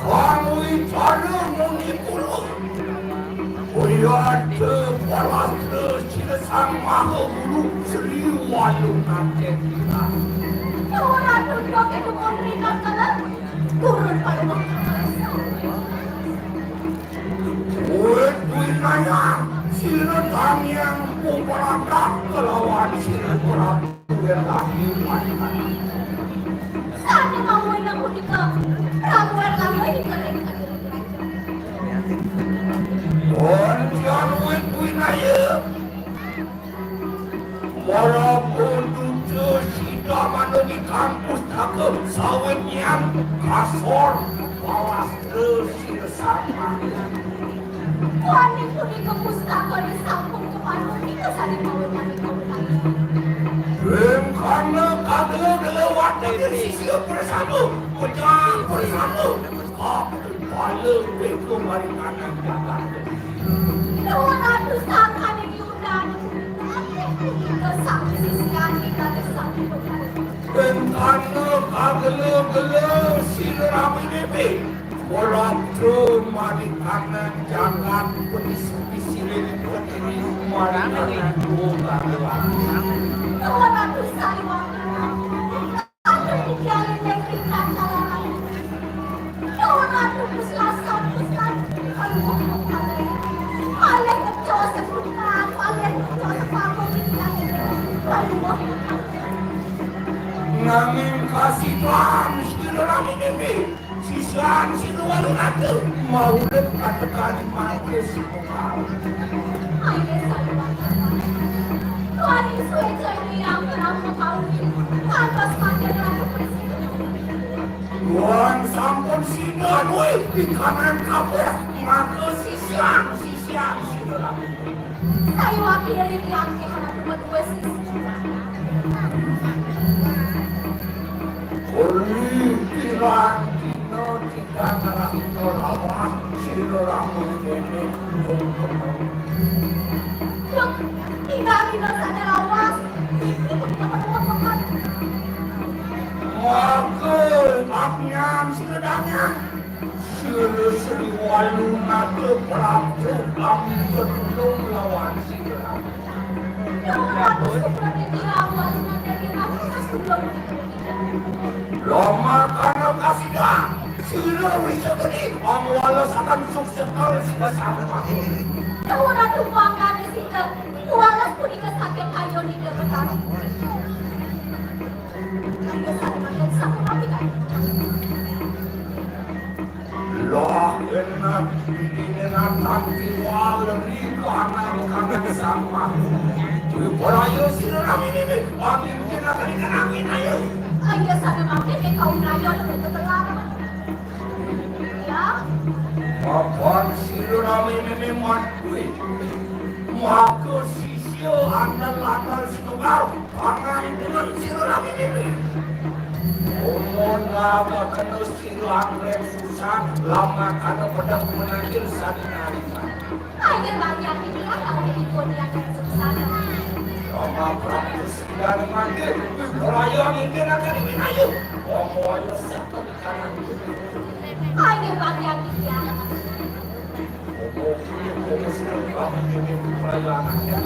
Kang wicara muni kula. Kuyada palatra sira Sang Maha Guru Sri Walunaken. Ora tunduk itu pun rinakala turun pada waktu. Wit winayang sira tamiang pupalatak kelawan sira Prabu Erlangga. Sane mawon punika Prabu Erlangga ing kering. Bontian wit winaya. Walaupun duta sida manuni kang pustaka sawit nyang kasor palastra sira sama. Waning punika pustaka sampun kepanuhi kasane mawon manika. Ring kana kagel-gel watekin sisia bersama, pecah bersama. Kepala bego mari kanan jagat. Dua ratus angkane diundang. Punika sang sisian kita kesang. Bengkana kagel-gel sira rame bebe. Ora tru mari kanan jagat penis-pisirin petini mari kanan dua kagel. Dua ratus saliwang. Nanging kasih Tuhan, sira rami mimpi. Sisaan sira walu ratu, maurip katekan mati. Tuhan Yesus, yang pernah mengetahui, pantas pada Ratu Presiden. Tuhan sampun sida duwe pikanan kabeh, maka sisian, sisian sida. Saya wakil yang pernah kedua sisi. Uli pirang dina tidak ngerasa lawan, sira lamun kene. Loh, tidak dina sadar lawas. Ini bukan apa-apa. Maka, paknyan sekedarnya. Sira Sri Walu nate prapta kami ketulung lawan sira. Lama kana kasida, sira wisa geni, amwala sakan sukses kal sida sama. Ora tumpang kali sida, walas punika sakit ayo nida petani. Ayo sami makan sama kami kan. Lah, enak, ini enak, tapi wal, ini kanan, kanan sama. Wih, ora ayo sira rame ini, kami mungkin akan ikan angin, ayo. Ayo sami makan, kaum rayon, betul-betul. Ya. Papan sira rame ini, mat, wih. Maka sisya andal-andal setunggal. Pangan dengan sira rami ini. Om Mun lama kena silang rek susah, lama kana pedang menanjil sadina. Ayo bagi aku dia kalau dipun dia akan susah. Lama praktis dan manggil, raya mungkin akan dipinayu. Pokoknya satu di kanan. Ayo bagi aku dia. Pokoknya, pokoknya sudah bangun ini raya anaknya.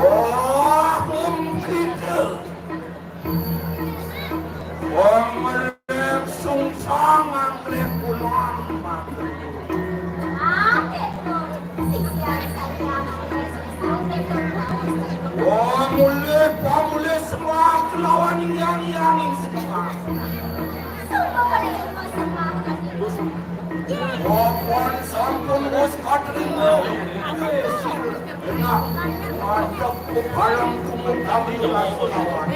Wah, mungkin. Wong ngelék sungsang, ngelék pulang. Wong mulih, wong mulih sembah kelawan yang yang sembah. Wong sampun wis katrima. Nah, madhep kepalang tumut kami lawan.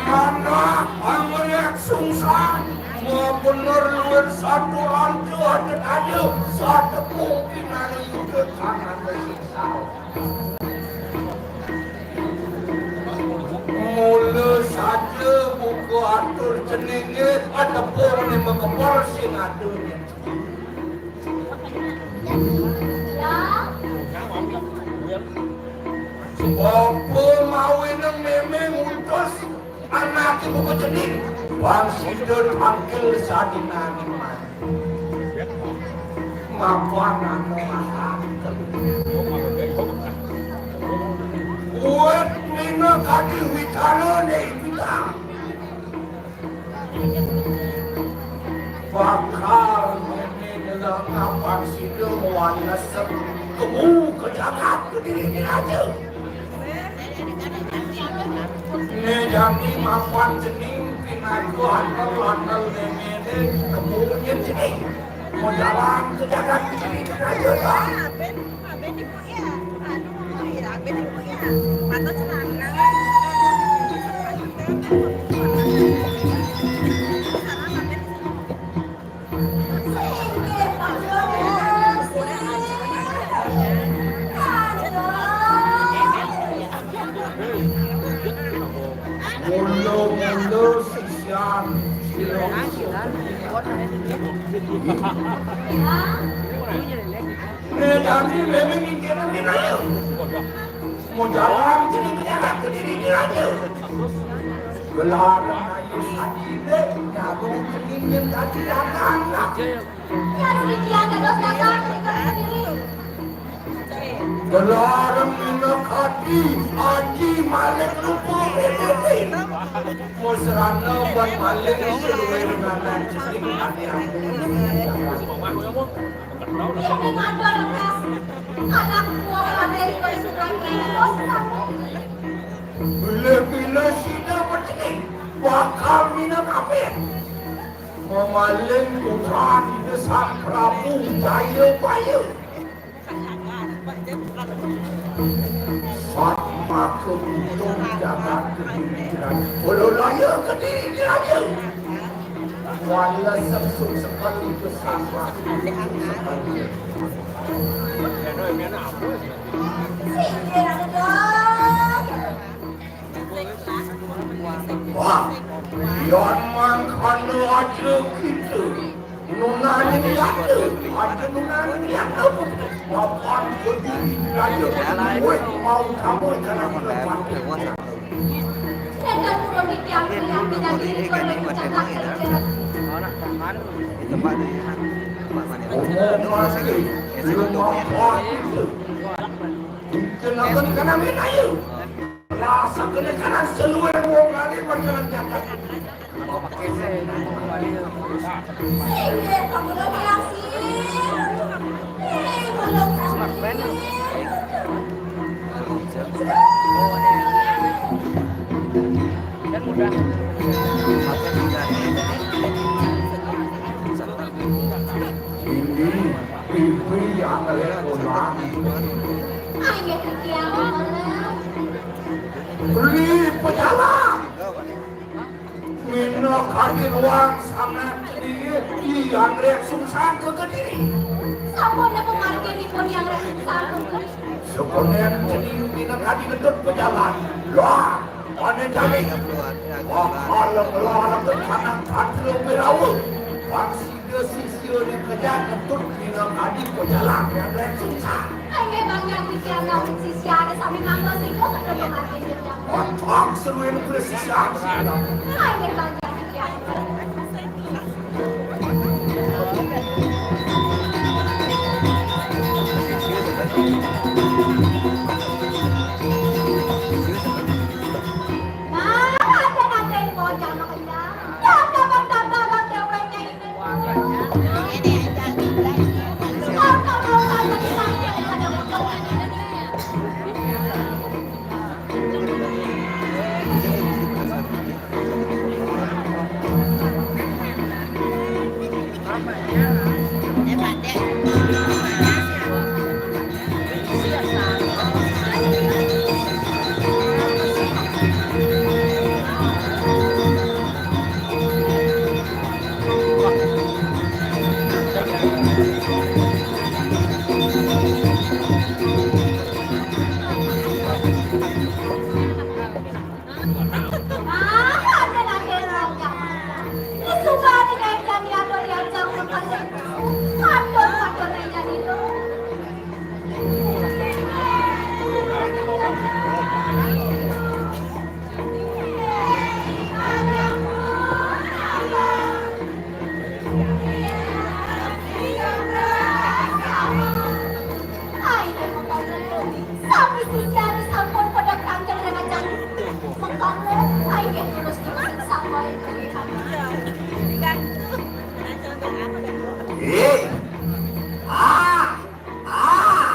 Manah anglék sungsang, mau bener luwih satu rancu aja, satu pungkin nang ikut tangan siksa. Mula saja buka atur jenenge, ada pun yang mengepal sing atur. Apa mau ini meme ngutus anake buka jening? Bang sida tangkil sadinane mati. Mapan anu makan. Kuat mina kaki witana ne witana. Bakal ngene ngelak kapan sida wanesep kemu ke jagat kediri diraja. Ne jani mapan jening pinaka andel-andel ngene kemu nyen jening. Mau jalan ke jagat kediri diraja. Mula-mula sisian sila. Nek jani meme mikirne ayo. Mau jalan sini ke jalan kediri diraja. Gelar ayo sadine jago kening yen tadi datang. Kalau dikian dados datang kediri. Gelar minakati aji malik rupa. Mau serana buat malik seluruh dengan jening ati aku. Bila-bila sida becik bakal mina kabeh. Memaling putra Ida Sang Prabu Jayabaya. Satma kebutuh jagat kediri diraja. Ululaya kediri diraja. Wala sengsung sekali ke sama. Wah, yang mangkana aja kita. Nunani lihat tu, aja nunani lihat tu. Bapak berdiri diraja. Weh, mau kamu dalam tempat. Kenakan kanan ayo. Rasa kena kanan seluar wong kali berjalan jalan. Inggih, Pak Guru Biasi. Eh, Guru Biasi. Beli pejalan. Minakadi ruang sangat cening, Hyang Rek Sungsang ka Kediri. Sampun napa marginipun Hyang Rek Sungsang? Sapunika cening minakadi ngedut pejalan. Lah, ané jani. Bakal ngelarang kanang Patria Wirawa. Bangsi Sisya dikejang ketut minakadi pejalan Hyang Rek Sungsang. Inggih mangga titiang dawuh sisya ada sami mangga singko ketemu mangkin jenjang. Otak seruin presisya. Inggih mangga titiang. Nah, ada nanti bocah makanya. Ya, dapat tambah deweknya ini. Sami sisian sampun padha kanjeng dengan janji. Mengkono, ayo terus terus sampai. Eh, ah, ah.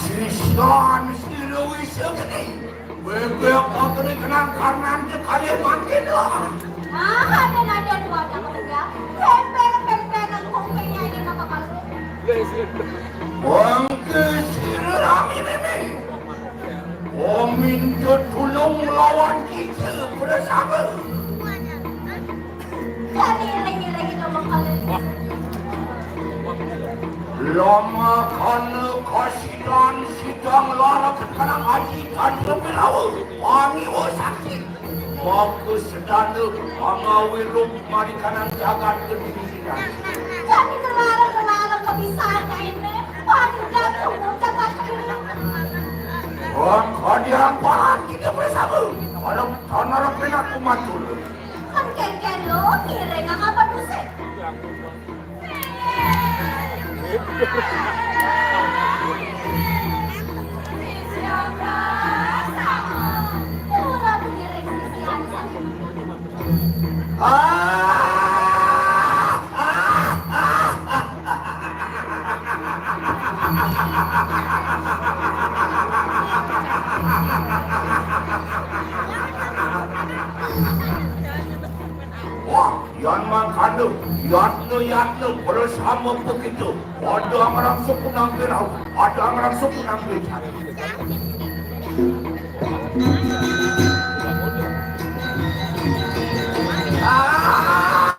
Sisian sira wisa geni. Bebek kakene kenang karnan cekali mangkin lah. Ah, ada nada dua tak kerja. Bebek, bebek, kupingnya ini maka kalu. Mangke sira rami mimi. Omin tulung lawan kita bersama. Kami lagi-lagi ngomong kalian. Lama kana kasidan sidang lara keterangan aji dan lebih lawa. Wangi, oh, sakti. Maka sedana mangawi rup marikanan jagat kediri sidang. Kami kelarang-kelarang kebisaannya ini. Waduh, jatuh, jatuh. Wah, kadian pahan kita bersama. Kalau tanah rapi nak kumatul. Kan kengken lo, ngiring apa tusuk? Wah, yan mangkana, yatna, yatna, bersama begitu. Ada ngarang suku nang pirau, ada ngarang suku nang pirau. Ah!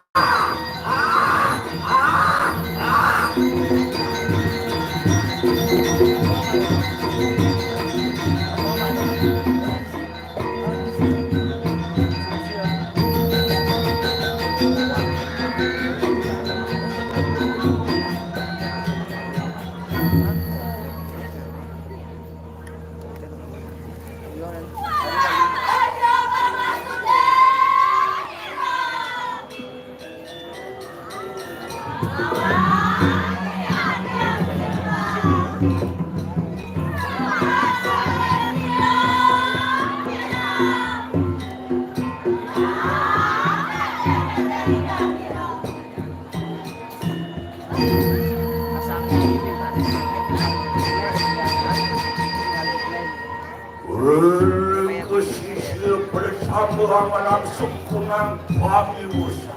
Ring kesisir bersama langsung kunang pamiusa.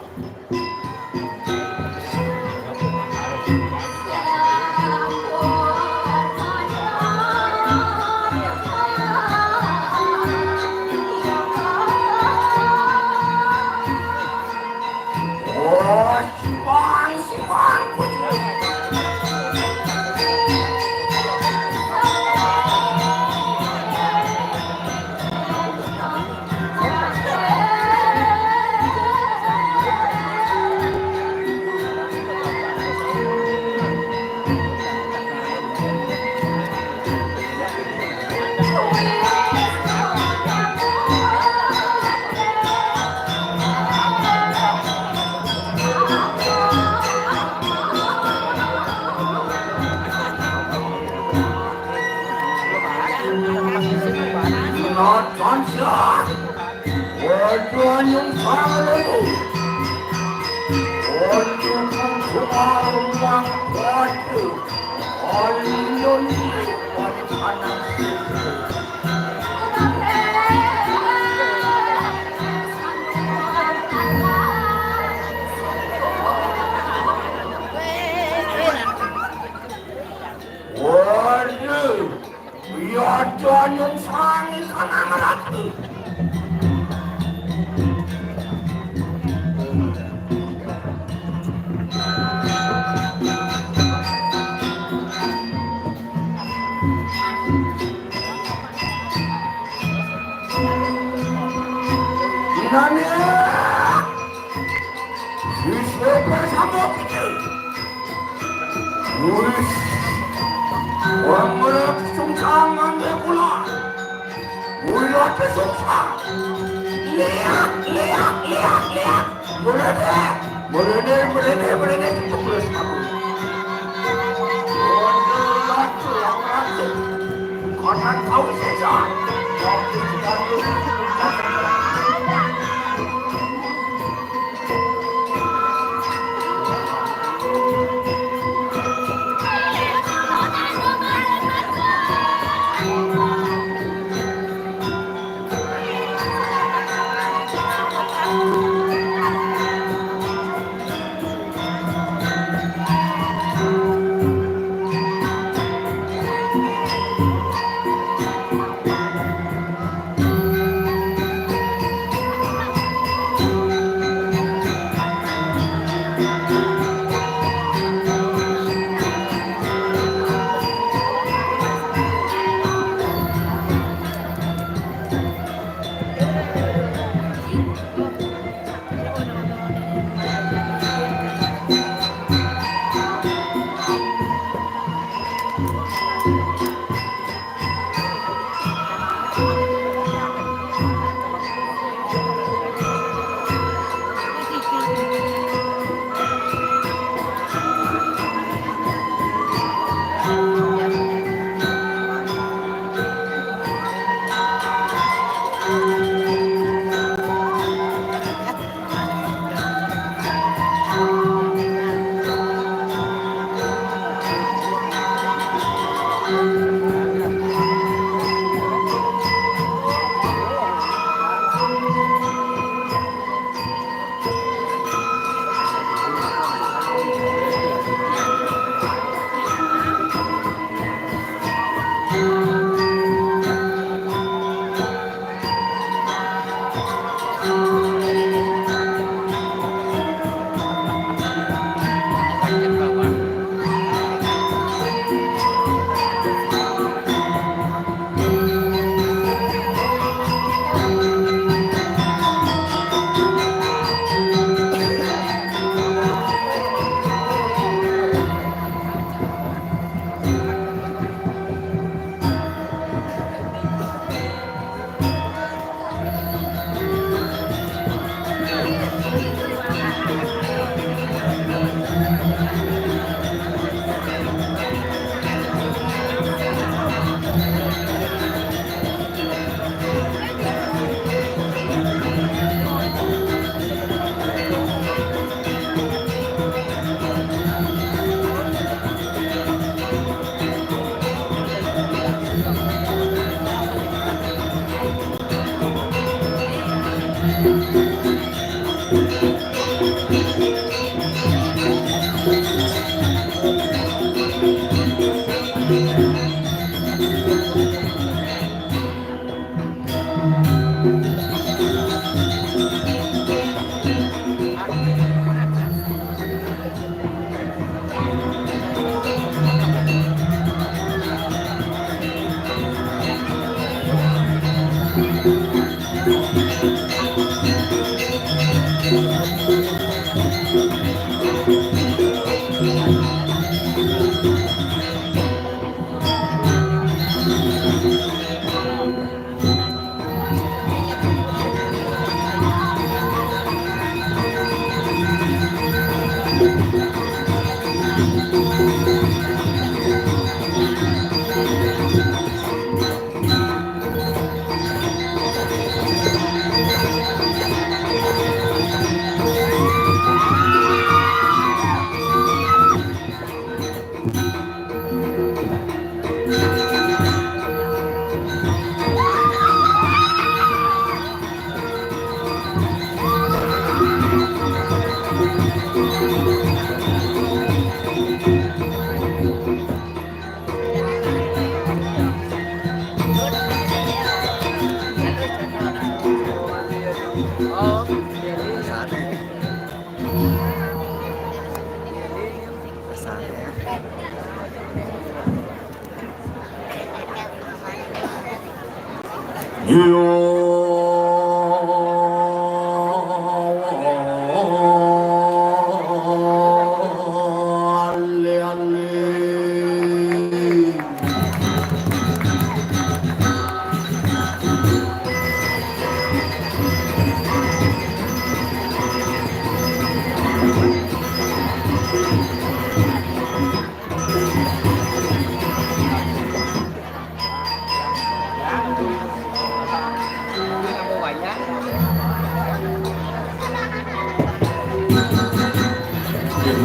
Waduh, iya aja nyungsang ikan amaratu. Inane. Siswa bersama kita. Wis. Wong merek sungsang ngangge kula. Kula kesuksa. Lihat, lihat, lihat, lihat. Mrene, mrene, mrene, mrene, terus aku. Waduh, langsung, langsung. Konan kau sisa. Waktu kita dulu.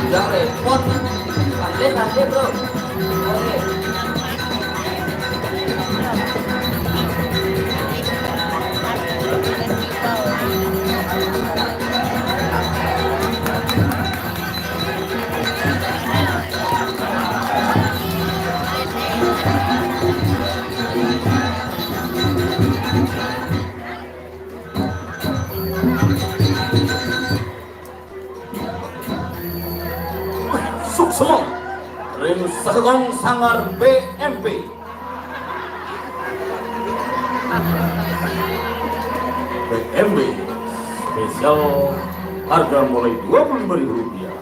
Udah repot. Santai, santai, bro. Oke. Suksma. Ring Sagong Sanggar B M B. B M B spesial, harga mulai dua puluh lima ribu rupiah.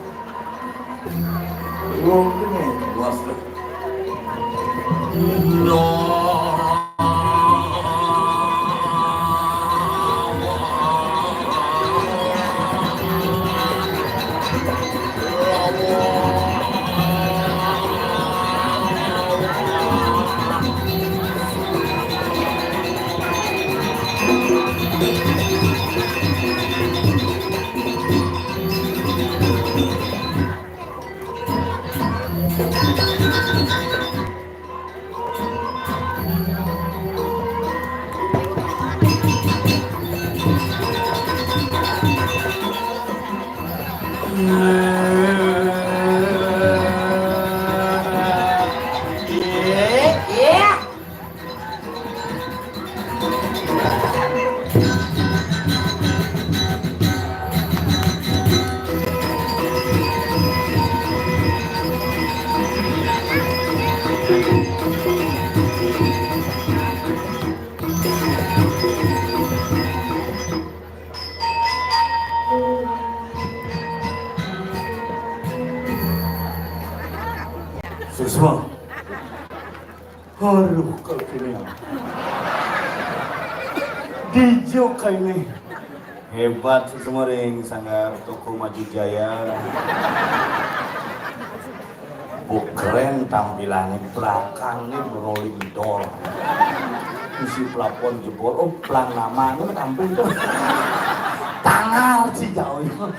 Wong ini luas deh. Suksma. Aduh, kalau gini. Dijok ini. Hebat sih semua ring Sanggar Toko Maju Jaya. Bu, keren tampilannya, belakangnya rolling door. Isi plafon jebol, oh, pelang namanya tampil tuh. Tangar sih jauh.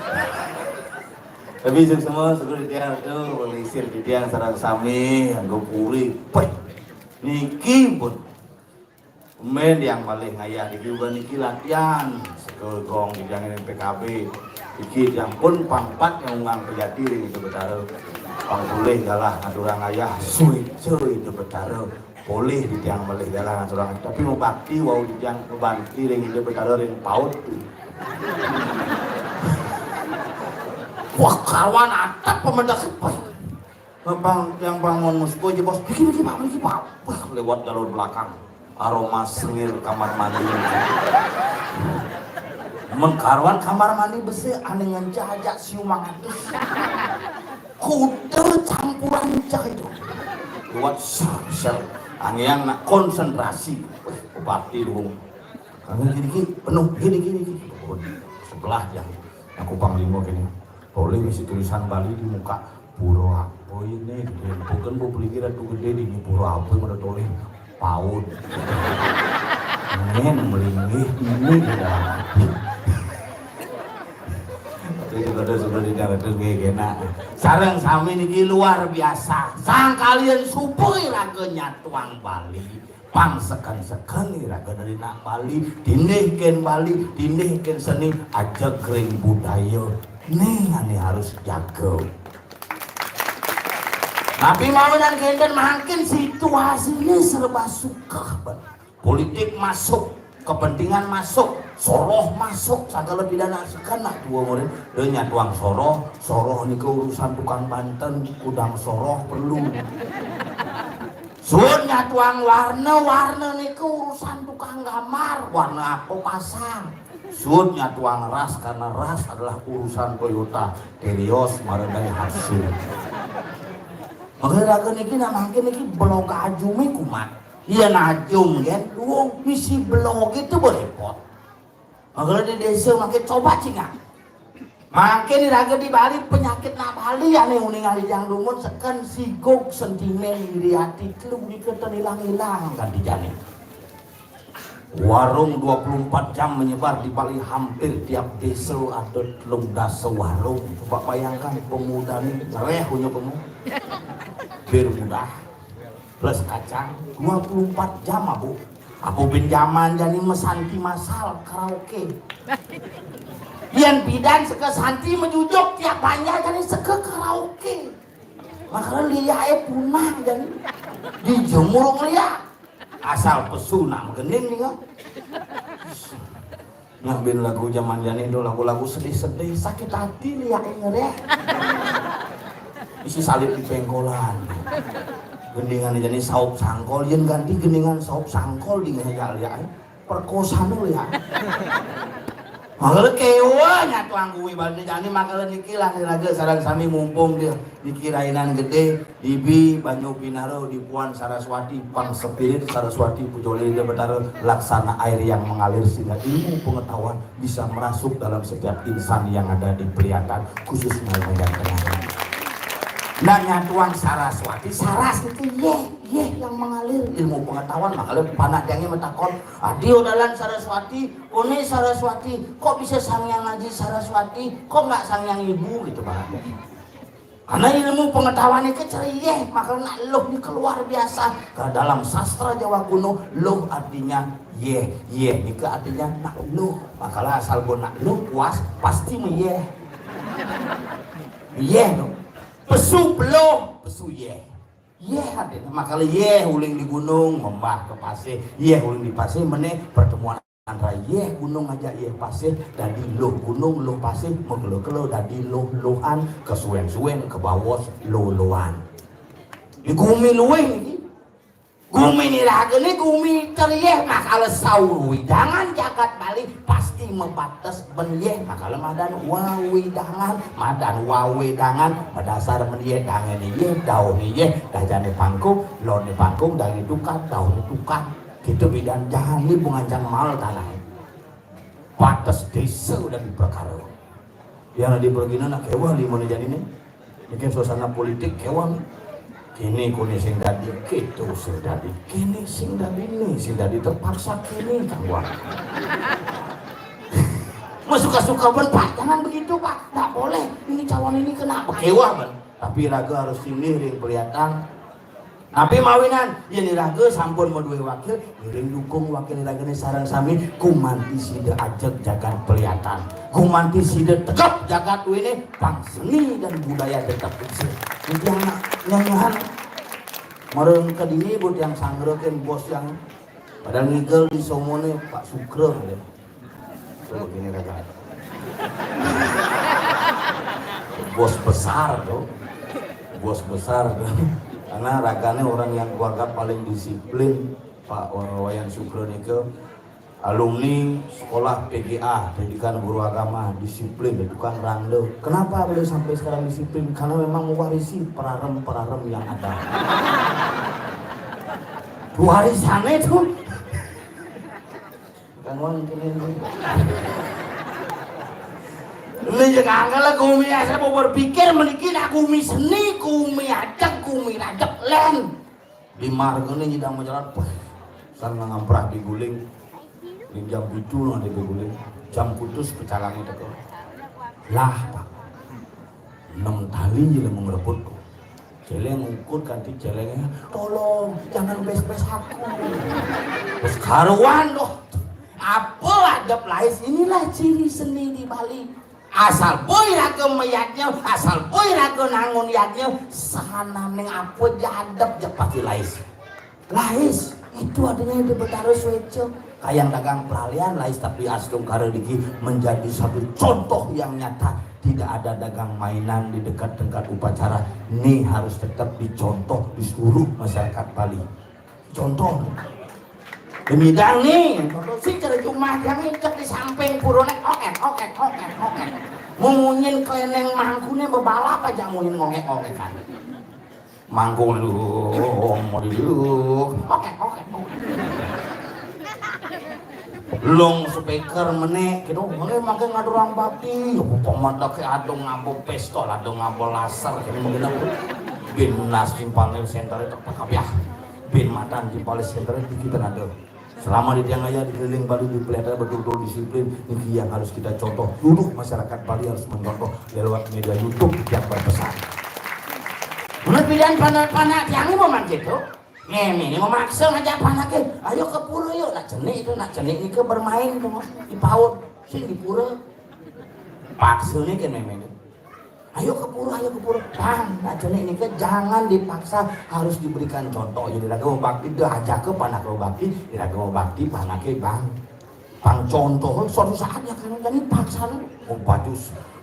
Tapi suksma, suksma titiang tuh, melisir titiang sareng sami, anggo puri. Peh, niki pun. Mén tiang malih ngayah niki uga niki latihan. Seka gong titiang ring P K B. Niki tiang pun pangpat nyunggang pejati ring Ida Betara. Pang polih galah ngaturang ngayah, suéca Ida Betara. Polih titiang malih galah ngaturang. Tapi mabakti wau titiang mabakti ring Ida Betara ring paut. Wah, kawan atap pemedek sepes. Bang, yang bangun musko aja, Bos. Niki, niki, Pak, niki, Pak. Wah, lewat jalur belakang. Aroma sengir kamar mandi. Mengkaruan kamar mandi besik, ané ngencah aja siuman atus. Kuda campuran cah itu. Lewat ser, ser. Angiang nak konsentrasi. Wah, bupati dulu. Kami gini, gini, penuh, gini, gini, gini. Sebelah yang aku panglima gini. Oleh isi tulisan Bali di muka, pura apa ini? Bukan bu peligi ratu gedé di pura apa yang ada tulis paut. Ngen melinggih ini tidak. Tapi Sudah, sudah tidak ada gaya kena. Sareng sami niki luar biasa. Sangkalian supui raga nyatuang Bali. Pang seken-seken iraga dari nak Bali, tindih ken Bali, tindih ken seni, aja kering budaya. Nih, ini harus jaga. Tapi mawinan kenten mangkin situasinya serba suka, Pak. Politik masuk, kepentingan masuk, soroh masuk, segala pidana sekena dua murid. Dia nyatuang soroh, soroh niku urusan tukang banten, kudang soroh perlu. Suud nyatuang warna, warna niku urusan tukang gambar, warna apa pasang. Suud nyatuang ras karena ras adalah urusan Toyota, Terios, Maruti, Daihatsu. Maka raga niki nak mangkin niki belog ajumi kumat. Iya najum kan, duung misi belog itu berepot. Maka di desa makin coba cingak. Mangkin iraga di Bali penyakit nak Bali ane uning alijang dumun seken sigog sentimen iri ati telu diketen ilang-ilang kan di jani. Warung dua puluh empat jam menyebar di Bali, hampir tiap desa ada telung dasa warung. Coba bayangkan pemuda ni ngereh punya kamu. Bir mudah plus kacang dua puluh empat jam, Abu. Abu bin jaman jani mesanti masal karaoke. Yan bidan seke santi mejujuk tiap banjar jani seke karaoke. Makanya liae punah jani. Dijemur liak. Asal pesu nak megening nih. Ngambil lagu zaman jani itu lagu-lagu sedih-sedih, sakit hati liae ngereh. Isi salib di pengkolan. Gendingan jani saup sangkol, yen ganti gendingan saup sangkol di ngeja liae. Perkosaan dulu ya. Makanya kewa nyatuang kuwi bani jani makanya niki lah raga sareng sami mumpung dia niki rainan gede dibi banyu pinaro di puan Saraswati pang spirit Saraswati pujolé Ida Betara laksana air yang mengalir sehingga ilmu pengetahuan bisa merasuk dalam setiap insan yang ada di Peliatan khususnya yang kenal. Nah nyatuang Saraswati, Saras itu yeh, yeh yang mengalir ilmu pengetahuan makanya panak diangnya metakon Adio dalan Saraswati, Kone Saraswati, kok bisa Sang Yang Aji Saraswati, kok nggak Sang Yang Ibu gitu Pak. Karena ilmu pengetahuan itu ceriyeh, maka nak luh ini keluar biasa. Ke dalam sastra Jawa kuno, luh artinya yeh, yeh ini ke artinya nak luh. Makalah asal bo nak luh puas pasti meyeh. Yeh no. Pesu beluh, pesu yeh. Yeh artinya makalah yeh uling di gunung membah ke pasir, yeh uling di pasir meneh pertemuan antara yeh gunung aja yeh pasir, dadi luh gunung luh pasir, mekelo-kelo dadi luh-luhan, kesuwen-suwen kebawos luh-luhan. Di gumi luwih niki. Gumi ni raga ni gumi teriyeh makalah saur widangan jagat Bali pasti mebates ben yeh makalah madan wawidangan, madan wawidangan, madasar men yeh dange ni yeh, dauh ni yeh, dajane pangkung, lone pangkung, dange tukad, dauh ni tukad. Gitu bidan jani bungan jang mal tanah. Bates desa dan perkara. Yang di perginan nak kewa lima ni jani ni. Mungkin suasana politik kewa ni. Kini kuni sing dadi, gitu sing dadi. Kini sing dadi ni, sing dadi terpaksa kini kan wah. Mau suka-suka ben Pak, jangan begitu Pak, tak boleh. Ini calon ini kena bekewa ben. Tapi raga harus sini ring Peliatan. Tapi mawinan, yen iraga sampun maduwe wakil, ngiring dukung wakil iragane sareng sami gumanti sida ajeg jagat Peliatan. Gumanti sida tegep jagat duwene pang seni dan budaya tetep bisa. Niki anak nyanyian mereng ke dini buat yang sangrekin bos yang padahal ngigel di somone Pak Sukra ya. Tuh, begini raga. Bos besar tuh. Bos besar tuh. Karena ragane orang yang keluarga paling disiplin, Pak Wayan Sugro nika alumni sekolah P G A, pendidikan guru agama, disiplin, tukang rande. Kenapa beliau sampai sekarang disiplin? Karena memang mewarisi perarem-perarem yang ada. Warisannya itu Kan wong kene iki. Ini ya kangkal gumi ya, saya mau berpikir meniki nak gumi seni, gumi ajeg, gumi rajek len. Di margane nyidang majalan, wah, sang ngamprah diguling. Di jam tujuh nang diguling. Jam putus pecalangi teko. Lah, Pak. Enam tali je lah mengrebut. Céléng ngukur kanti céléngnya, "Tolong, jangan bes-bes aku." Terus karuan doh. Apa adep Lais, inilah ciri seni di Bali. Asal boi raga mayadnya, asal boi raga nangun yadnya, sahananing apa ja adep ja pasti Lais. Lais, itu adanya di Betara Suéca. Kayang dagang pelalian Lais, tapi astungkara digi menjadi satu contoh yang nyata. Tidak ada dagang mainan di dekat-dekat upacara. Ini harus tetap dicontoh di seluruh masyarakat Bali. Contoh. Demidang nih, contoh si cara jumah yang ngicek di samping purone, oke, oke, oke, oke. Mumunyin keleneng mangkune bebalap aja munin ngongek-ngongek kan. Manggung lu, mau dulu. Oke, oke, oke. Long speaker menek gitu, menek makin ngadurang bakti, ya pemadak ke adong ngabo pistol, adong ngabo laser, kayak mungkin aku. Bin nas timpalnya center itu apa ya? Bin matan timpalnya center itu kita ada. Selama di tiang ayah dikeliling Bali dipelihara betul-betul disiplin, ini yang harus kita contoh. Duduk masyarakat Bali harus mencontoh lewat media YouTube yang berpesan. Menurut pilihan panak-panak tiang ini mau gitu. Ngene ini memaksa ngajak panaknya, "Ayo ke pura yuk." Nak cenik itu, nak cenik ini ke bermain tuh, di paut. Sing di pura. Paksa nih ke meme ini. "Ayo ke pura, ayo ke pura." Bang, nak cenik ini ke jangan dipaksa, harus diberikan contoh. Jadi raga mau bakti, dah ajak ke panak lo bakti, di raga mau bakti, panaknya bang. Pang contoh, suatu saat ya kan, kan ini paksa nih. Mau baju,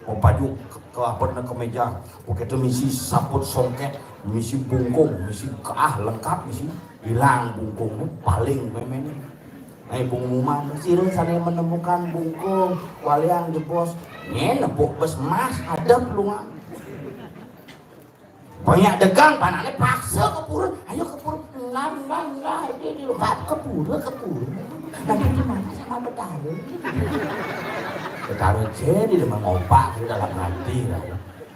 mau baju ke, ke apa, ke meja, pokoknya misi saput songket, misi bungkung, misi keah lengkap, misi hilang bungkung, paling memang. Nah, pengumuman, sira sana menemukan bungkung, walian jebos, ini nepuk bes mas, ada pelungan. Banyak dagang, panaknya paksa ke pura. "Ayo ke pura." "Enggak, enggak, enggak. Ini di rumah ke pura, ke pura." Nanti gimana sama Betara? Betara jadi dia mengopak di dalam hati lah.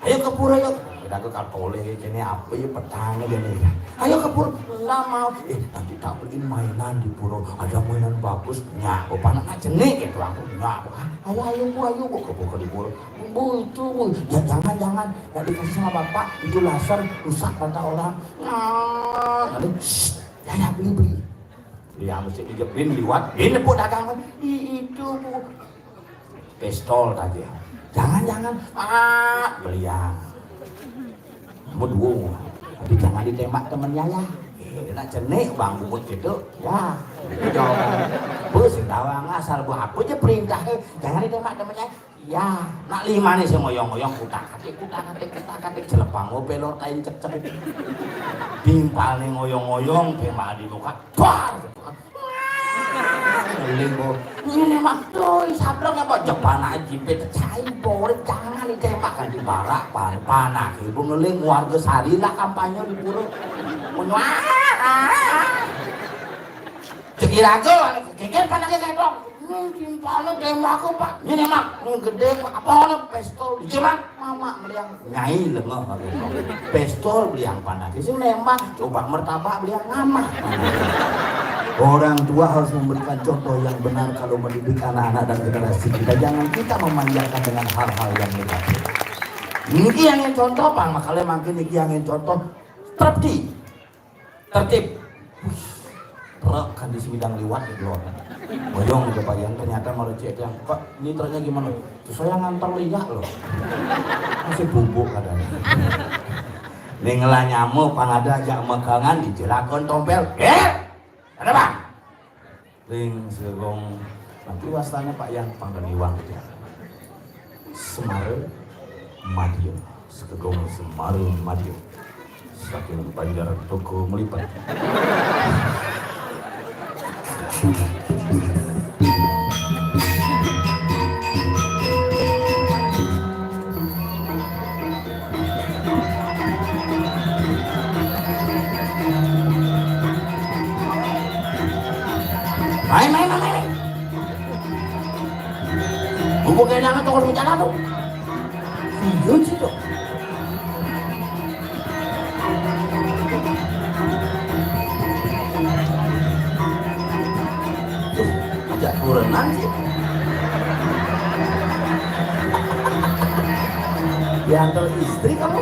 "Ayo ke pura yuk." Kita ke Katolik, ini apa ya petang aja nih. "Ayo ke pura." "Enggak mau." "Eh, nanti tak beliin mainan di pura. Ada mainan bagus." Nyak, oh, panak nak jenik gitu aku. Nyak, "Ayo, ayo, Bu, ayo, Bu, ke pura, di pura." "Bu, itu, Bu." "Ya, jangan, jangan. Nggak dikasih sama bapak. Itu laser, rusak mata orang." Nah, nanti, "Shh, ya, ya, beli, beli." Dia mesti dijebin liwat. Ini, Bu, dagangan. "I-, itu, Bu." Pistol aja. "Jangan, jangan." "Ah, belian." Mau dua. Tapi jangan ditembak temennya ya. Eh, nak cenik bang bungut gitu. Ya. Itu jawaban. Bu, sing tawang asal bu apa aja perintah. Eh, jangan ditembak temennya. Ya, nak lima nih sing ngoyong-ngoyong kutak-atik, kutak-atik, kutak-atik, celepang, oh, pelor, tain, cek-cek. Timpal nih ngoyong-ngoyong, tembak di muka, bar! Ngeling, oh. Ini mah, tuh, sableng apa? Jepan aja, jipit, cai, borek, jangan ditembak, kan di barak, pan-, panak, ibu ngeling, warga sari lah kampanye di pura. Wah! Cek iraga, geger panaknya kayak dong. Ini timpalnya kayak aku, Pak. Ini, Mak, ini gede, Pak. Apa orang pistol? Jemak, mama meliang. Nyai lengah. Pistol beliang panak. Itu nembak, coba mertabak beliang ngamah. Orang tua harus memberikan contoh yang benar kalau mendidik anak-anak dan generasi kita. Jangan kita memanjakan dengan hal-hal yang negatif. Ini yang contoh, Pak. Makanya makin ini yang contoh. Tertib. Tertib. Wih, truk kan di sebidang liwat di luar. Boyong ke bagian, ternyata malah cek yang, "Pak, ini truknya gimana?" "Itu saya ngantar liak loh." Masih bubuk katanya. Ning lah nyamuk pang ada ajak megangan dijelakon tompel. "Eh, ada, Bang?" Ring Segong, nanti wastanya Pak Yang Pangkaniwang. Semara Madia, Segong Semara Madia. Saking Banjar Toko Melipat. Main, main, main, main. Gua kayak jangan toko di jalan tuh. Iya sih tuh. Tuh, ajak kurenan sih. Diantar istri kamu.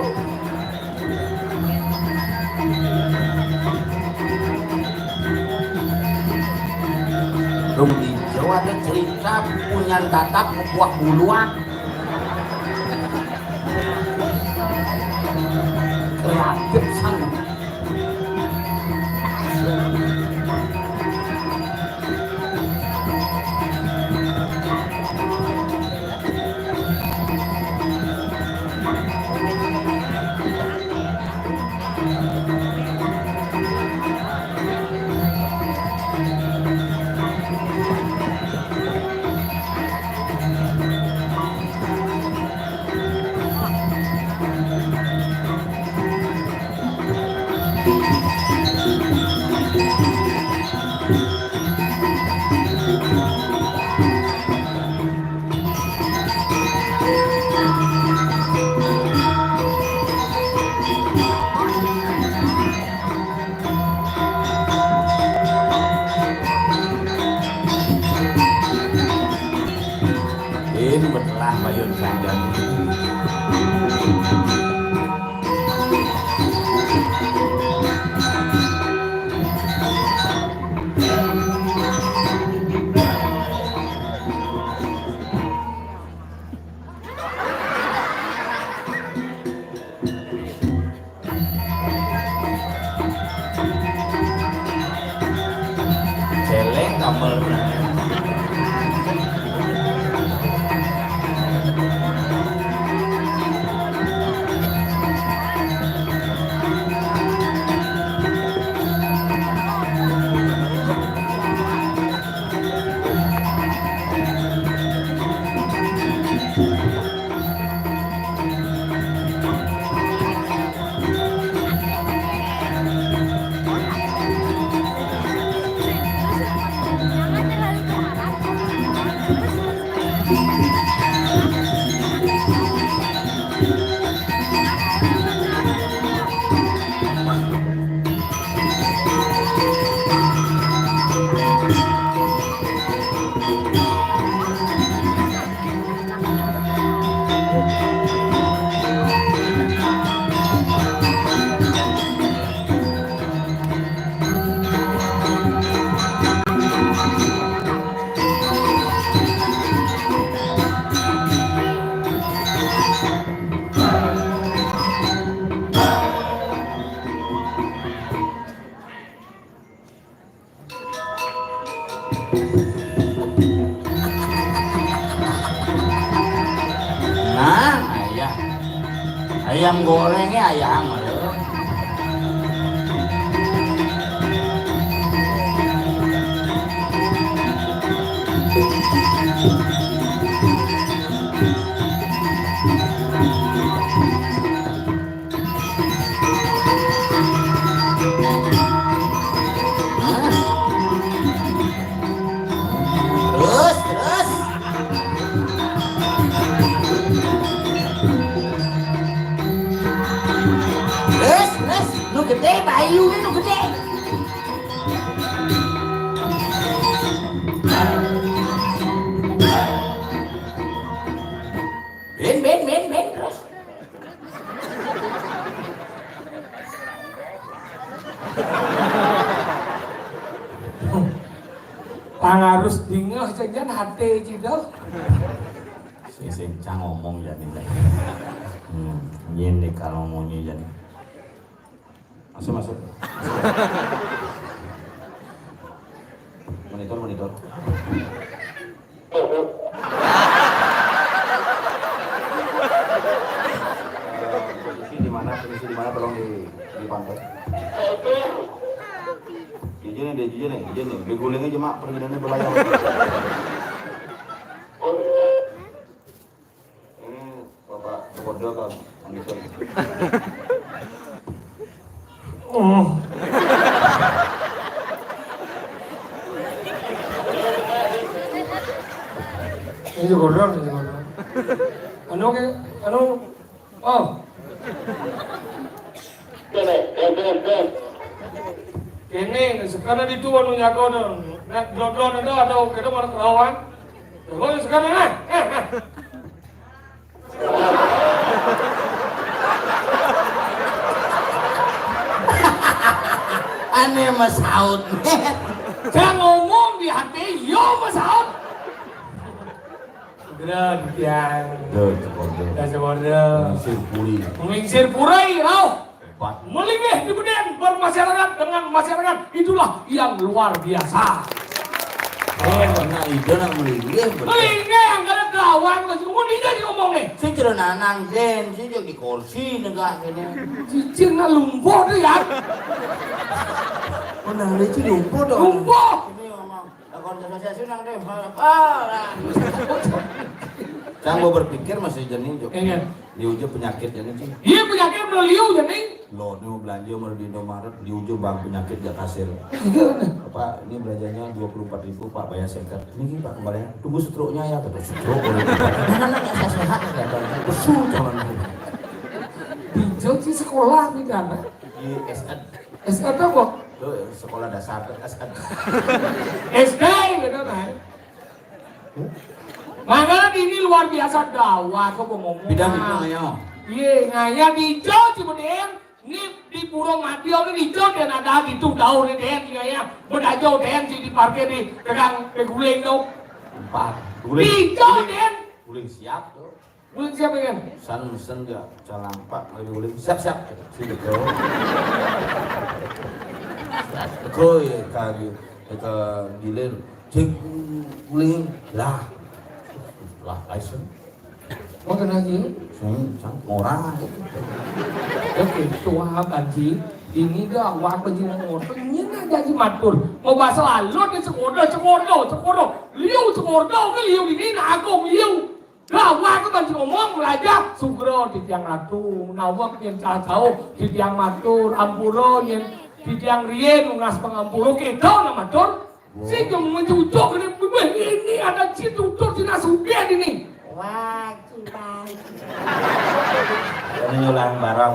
Dong di Jawa ada cerita punyan tatak kuah buluak. Kreatif sana. Ini betelah payun sandal. Céléng tambel. Nah, ayah. Ayam gorengnya ayah mah. Terus, terus. Terus, terus. Nu gedé, bayuné nu gedé. Bén, bén, bén, bén, terus. Pangarus dingeh cenah haté cida. Sing, sing, cang ngomong ya nih. Hmm, nyén nih kalau ngomongnya ya nih. Masuk, masuk. Monitor, monitor. Eh, posisi di mana, posisi di mana, tolong di, dipantau. Di sini deh, di sini, di sini. Diguling aja, Mak, pergidannya belayar. Ini Bapak Kodo, Pak Anderson. Oh. Ini kodok, ini kodok. Anu ke, anu, oh. Ini sekarang itu anu nyago dong. Nah, blon-blon itu ada oke itu mana ketahuan. Terus sekarang ah. Ané masaut. Saya ngomong di hati, yo masaut. Bener, Tiang. Tuh, Cokorde. Ya, Cokorde. Mengsir puri. Mengsir puri, rauh. Hebat. Melinggih di beden bermasyarakat dengan masyarakat, itulah yang luar biasa. Nah, ida nak melinggih, bener. Melinggih, yang kada kawan, masih umur, ida diomong nih. Sing cara nanang, Den, sing di kursi, negah kene. Cicing nak lumpuh tuh, ya. Benar, itu lumpuh dong. Lumpuh. Ini ngomong. Lah, kon sosial sunang deh, malah parah. Cang mau berpikir masih jening, Jok. Iya. Liu aja penyakit jening, Cing. Iya, penyakit udah liu jening. Lo, ini mau belanja mau di Indomaret, liu aja bang penyakit gak kasir. Iya. Apa, ini belanjanya dua puluh empat ribu, Pak, bayar seket. Ini, Pak, kembalian. Tunggu stroke-nya ya, kata stroke. Mana nanya saya sehat ya, Bang? Besul, calon. Di Jogja sekolah nih, kan? Di S N. S N apa? Tuh, sekolah dasar, tuh, S N. S D gitu, nah. Makanya ini luar biasa gawat, kok mau ngomong. Bidang itu, ayo. Iya, ngaya di Jogja, Cibudin. Ini di Puro Madya ini di Jogja, ada gitu, daun ini, Den, ngaya. Bedajau, Den, si di parkir di tegang, di guling tuh. Empat. Guling. Di Jogja, Den. Guling siap tuh. Guling siap, Den? San mesen gak? Calampak lagi guling. Siap, siap. Sini, bro. Bro, ya, kali. Kita gilir. Cek guling. Lah. Lah, license. Mau kena sih? Hmm, sang orang. Oke, tua Banji. Ini dah awak Banji mau ngotot. Ini dah jadi matur. Mau bahasa lalu ni sekolah, sekolah, sekolah. Liu sekolah ke liu ini nak agung liu. Lah, awak ke Banji ngomong belajar. Sugro di tiang ratu, nawak yang cacau di tiang matur, ampuro yang di tiang rien, lunas pengampuro kita nak matur. Sing mencucuk ini, ini ada citutur Cina Supian ini. Wah, Cina. Ini nyulang barang.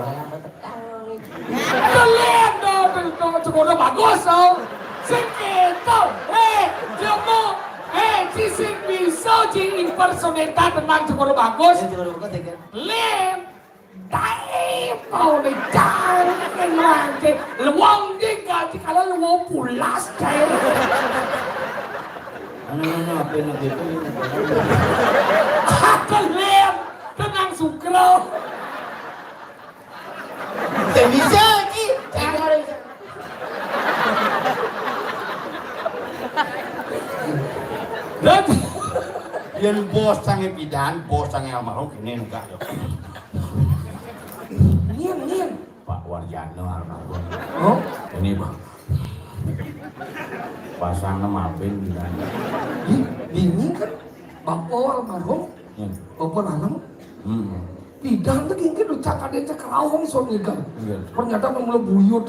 Kalian dong, dong, sekolah bagus, dong. Sing kita, eh, jemo, eh, ci sing bisa, ci impersonate tenang sekolah bagus. Eh, sekolah bagus, ya, kan? Lem. Dai, mau dicari lagi. Lewang dia gaji kalau lewang pulas, cai. Mana, mana, apa yang gitu? Aku lem, tenang sugro. Tak bisa lagi. Dan yang bos sange pidan, bos sange almarhum ini enggak. Nien, nien. Pak Warjano almarhum. Oh? Ini, Bang. Pasang nama Apin di sana. Ih, ini kan Bapak almarhum. Hmm. Bapak Nanang. Hmm. Pidan lagi kan ucap ada cak kerawang soalnya kan. Iya. Ternyata memang buyut.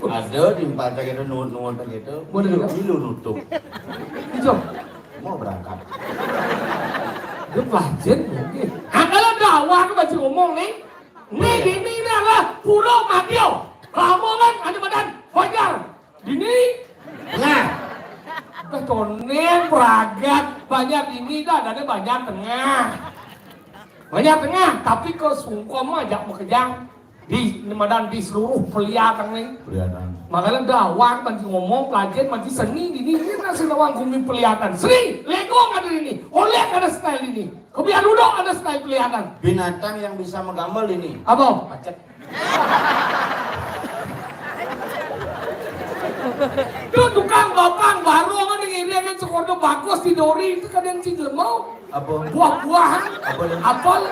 Ada di empat gitu, nuhun-nuhun gitu. Boleh, ilu, ya? Ilu nutup. Hijau. Mau berangkat. Dia pelajen mungkin. Angkalan dakwah aku masih ngomong nih. Nih, iya. Ini, ini adalah Puro Madyo. Lamongan, ada badan. Banjar. Dini. Nah. Betonen, Pragat. Banjar Dini, dah, ada Banjar Tengah. Banjar Tengah, tapi ke Sungkom aja mau kejang. Di, ini madan di seluruh peliatan nih. Peliatan. Makanya dakwah, masih ngomong, pelajaran, masih seni, ini, ini nasi lawang gumi peliatan. Seni, legong ada ini, oleh ada style ini. Kebiar duduk ada style peliatan. Binatang yang bisa menggambar ini. Apa? Pacet. Tuh tukang bapang baru kan yang ini kan sekolah bagus di Dori itu kadang sih mau. Apa? Buah-buahan. Apa? Apel.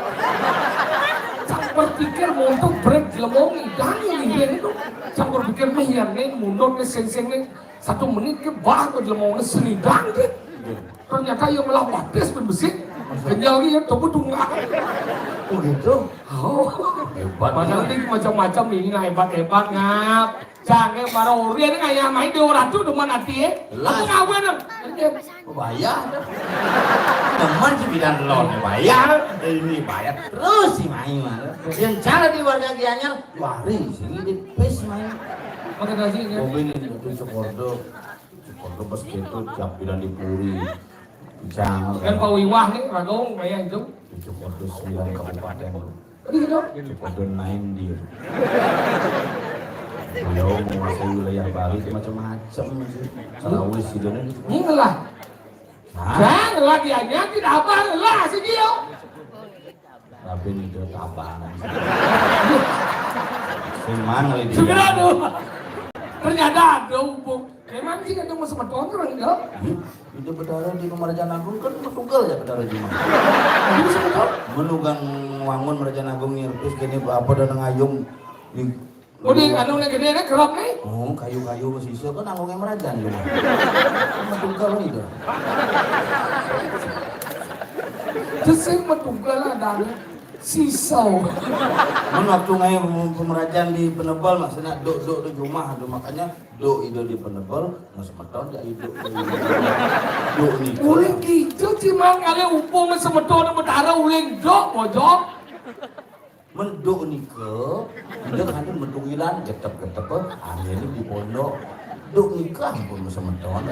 Cang berpikir montok brek jelema ngidang yang ini itu. Cang berpikir mah yang ini mundur ke sing-sing nih. Satu menit ke bah ke jelema ngidang seni dang ke. Iya. Ternyata yang melah batis pun besi. Kenyal ya, tuh tunggal. Oh gitu? Oh. Hebat. Padahal ini macam-macam ini, nah, hebat-hebat, ngap. Jangan marah ori ini kayak main di orang tuh demen hati ya. Jelas. Aku ngawin dong. Bayar. Teman si bidan lon bayar, ini bayar. Terus si main mah. Yang cara di warga Gianyar, wari sini di pes main. Pakai nasi ya. Mobil ini itu Cokordo. Cokordo pas gitu tiap bidan di puri. Jangan. Kan Pak Wiwah nih, Ragong, kayak itu. Cokordo sembilan kabupaten. Tadi gitu. Cokordo nine dia. Menguasai wilayah Bali itu macam-macam sih. Salawis gitu kan. Ini lah. Nah, jangan lagi aja tidak apa lah sih dia. Tapi ini dia tabang. Sing mana lagi? Segera tuh. Ternyata ada hubung. Memang sih ketemu semeton orang enggak? Hmm? Itu Betara di Marajan Agung kan betugal ya Betara Juma. Jadi semeton. Menugang wangun Marajan Agung nyerpis gini apa dan ngayung di. Oh, di anu nih gede nih kerap nih. Oh, kayu-kayu sisa kan nanggung yang Marajan Juma. Betugal itu. Terus sing betugal ada nih. Sisau. Mun waktu ngai pemerajan di Penebel maksudnya duk duk di rumah tuh makanya duk itu di Penebel nggak semeton ya itu duk nih. Uling gitu sih mang kali upung semeton Betara uling duk bojok. Menduk nika, udah kan menduk ilan getep-getep angin di pondok. Duk nika ampun semeton.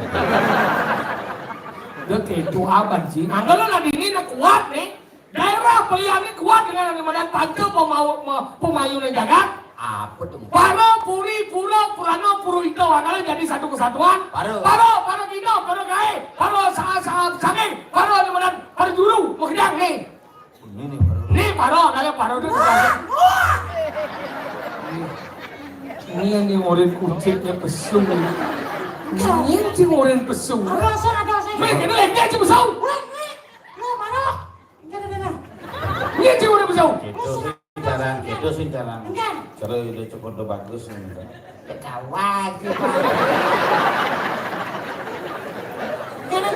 Udah kayak itu abang sih. Anggalan ada ini nak kuat nih. Daerah pilihan ini kuat dengan yang mana tante pemau pemayu dan jagat. Apa tuh? Paro, Puri, Puro, Purano, Puru Ito, anggalan jadi satu kesatuan. Paro. Paro, Paro Kino, Paro Gae, Paro Sa Sa Sange, Paro di mana Paro Juru, mau gedang nih. Ini nih Paro. Nih Paro, kayak Paro itu. Ini yang nih murid kucingnya pesung. Ini yang sih murid pesung. Ada sih, ada sih. Nih, ini lagi aja pesung. Weh, weh. Lu Paro. Enggak ada, enggak ada. Ini yang sih murid pesung. Itu sih cara, itu sih cara. Enggak. Cara itu cukup udah bagus nih. Ketawa sih. Enggak ada.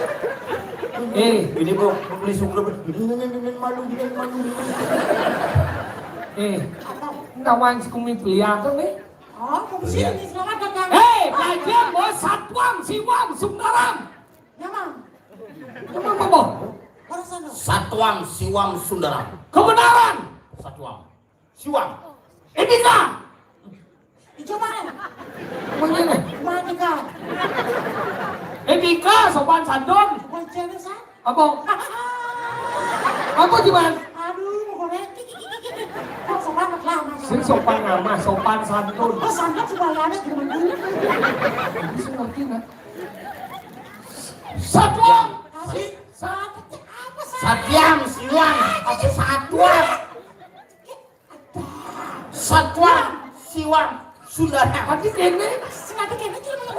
Eh, ini kok beli sungguh ini malu ini malu. Eh, kawan si kumi beli apa nih? Oh, kumi sini selamat datang. Eh, kajian bos Satwam Siwam Sundaram. Nyamang. Nyamang apa? Orang sana. Satwam Siwam Sundaram. Kebenaran. Satwam Siwam. Etika. Dicoba kan? Begini. Cuma etika. Etika sopan santun. Bukan cewek sah. Apa? Apa gimana? Aduh, mau goreng. Kok sopan amat lah, Mas? Sing sopan amat, sopan santun. Oh, santun semuanya ada di rumah. Bisa ngerti nggak? Satuan. Apa sih? Satu apa sih? Satiam, siwam, apa satuan? Satuan, siwam, saudara. Tadi kene, sing ati kene iki lho.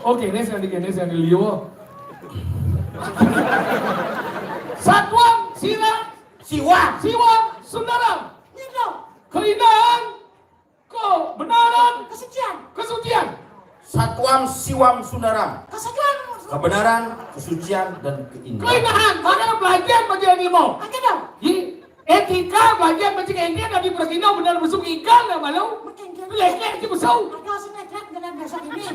Oh, kene sing ati kene sing ati liyo. Satuan, sila, siwam, siwam, saudara. Keindahan, kebenaran, kesucian. Kesucian. Satuam siwam sundaram. Kesucian. Kebenaran, kesucian, dan keindahan. Keindahan, mana belajar bagi ilmu? Aja dong. Di etika belajar bagi keindahan dari berkino benar besuk ikan lah malu. Berkengkeng. Lek-lek si besuk. Ada si lek-lek dengan besok ini.